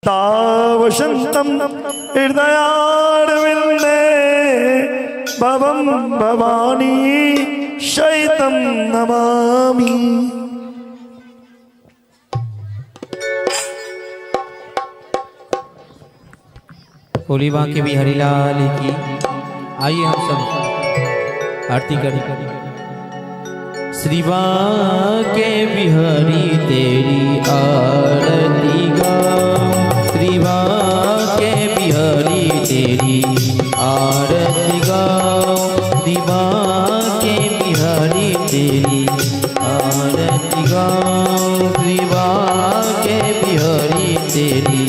तावसंतम हृदयारविंदे भवं भवानी शैतं नमामि। होली बांके बिहारी लाल की। आइए हम सब आरती करें। श्री बांके बिहारी तेरी आरती गाऊं, श्री बांके बिहारी तेरी आरती गाऊं, श्री बांके बिहारी तेरी आरती गाऊं, श्री बांके बिहारी तेरी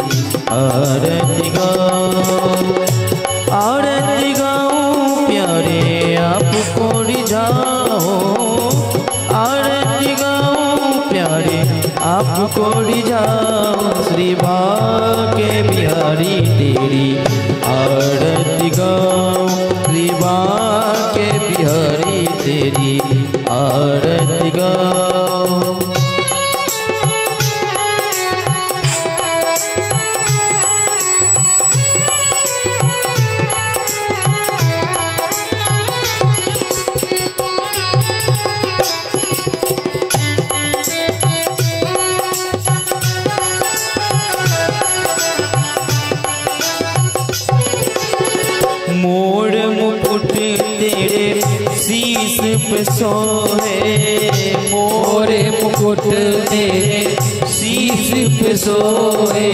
आरती गाऊं। आरती गाऊं प्यारे आपको रिझाओ, आरती गाऊं प्यारे आपको रिझाओ, श्री बांके बिहारी तेरी आरती गाऊं, श्री बांके बिहारी तेरी आरती गाऊं। मोर मुकुट तेरे शीश पे सोहे, मोर मुकुट तेरे शीश पे सोहे,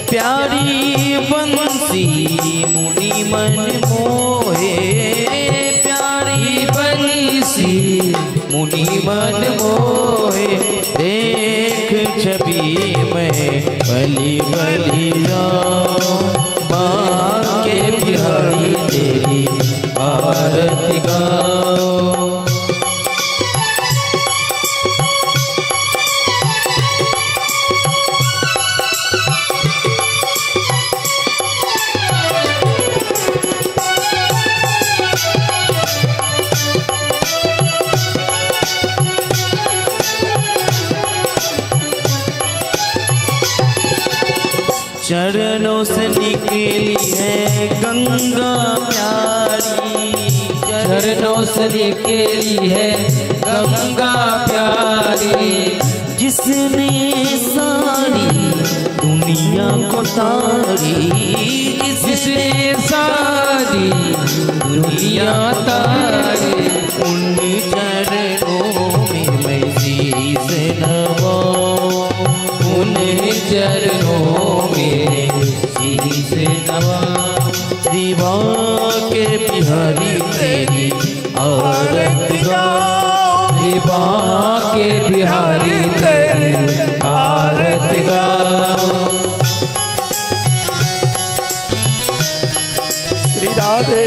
प्यारी बंसी मुनि मन मोहे, प्यारी बंसी मुनि मन मोहे, देख छवि मैं बलि बलि जाऊं, बांके बिहारी तेरी आरती गाऊं। चरणों से निकली है गंगा प्यारी, चरणों से निकली है गंगा प्यारी, जिसने सारी दुनिया को तारी, जिसने सारी दुनिया तारी, उन चरणों में मैं शीश नवाऊं, उन चरणों में शीश नवाऊं, श्री बांके बिहारी तेरी आरती गाऊं, श्री बांके बिहारी तेरी आरती गाऊं। श्री राधे।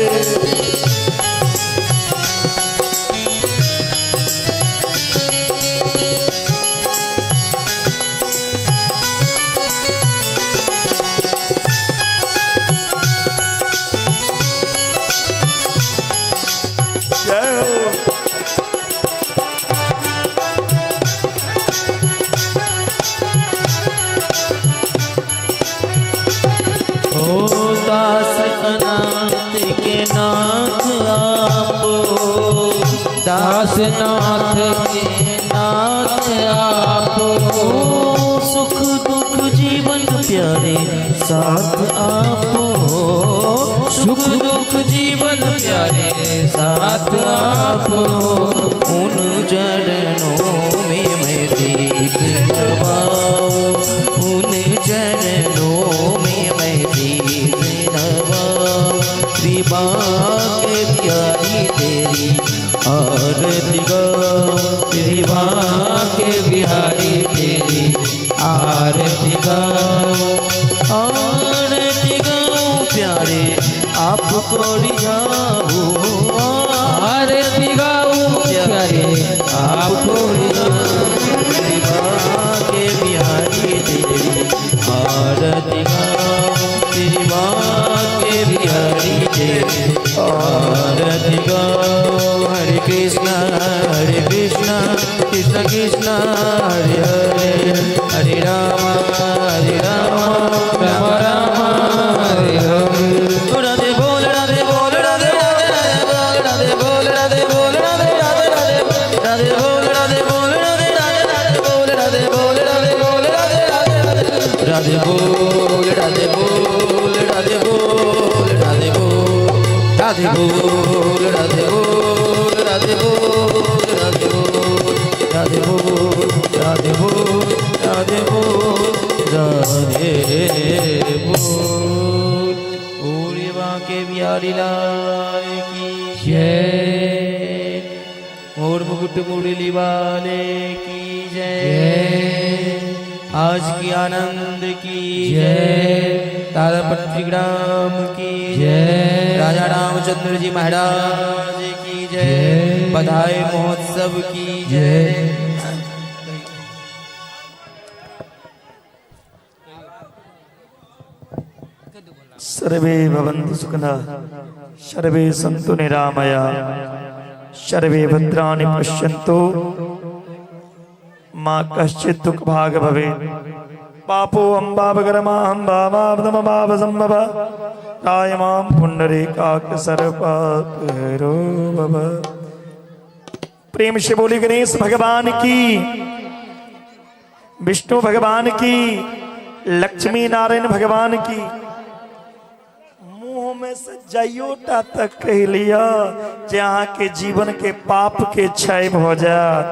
दास अनाथ के नाथ आपो, दास नाथ के नाथ आपो, सुख दुख जीवन प्यारे साथ आपो, सुख दुख जीवन प्यारे साथ आपो, उन चरणों में मैं शीश नवाऊं, उन चरणों में मैं शीश नवाऊं, श्री बांके बिहारी तेरी आरती गाऊं, श्री बांके बिहारी तेरी आरती गाऊं। आरती गाऊं प्यारे आपको रिझाऊं, आरती गाऊं प्यारे आपको रिझाऊं, श्री बांके बिहारी तेरी आरती गाऊं, श्री बांके बिहारी तेरी आरती गाऊं। हरे कृष्णा हरे कृष्णा कृष्ण कृष्ण हरे हरे, हरे राम हरे राम राधे बोल राधे बोल राधे बोल राधे बोल राधे बोल राधे बोल राधे बोल राधे बोल राधे बोल राधे बोल राधे बोल राधे बोल। भोले बांके बिहारी लाल की जय। मोर मुकुट मुरली वाले की जय। आज की आनंद की जय। तारापट्टी ग्राम की जय। राजा रामचंद्र जी महाराज की जय। बधाई महोत्सव की जय। सर्वे भवन्तु सुखिनः, सर्वे सन्तु निरामया, सर्वे भद्राणि पश्यन्तु, मा कश्चित् दुःख भाग भवेत्। पापो अम्बावगरमाहं भावावदमभावसम्भव राय मां पुण्डरीकाक्ष सर्वपापहरो भव। प्रेम से बोली गणेश भगवान की, विष्णु भगवान की, लक्ष्मी नारायण भगवान की। मुंह में से जाइयोटा तक कह लिया जे अहाँ के जीवन के पाप के क्षय भ जायत।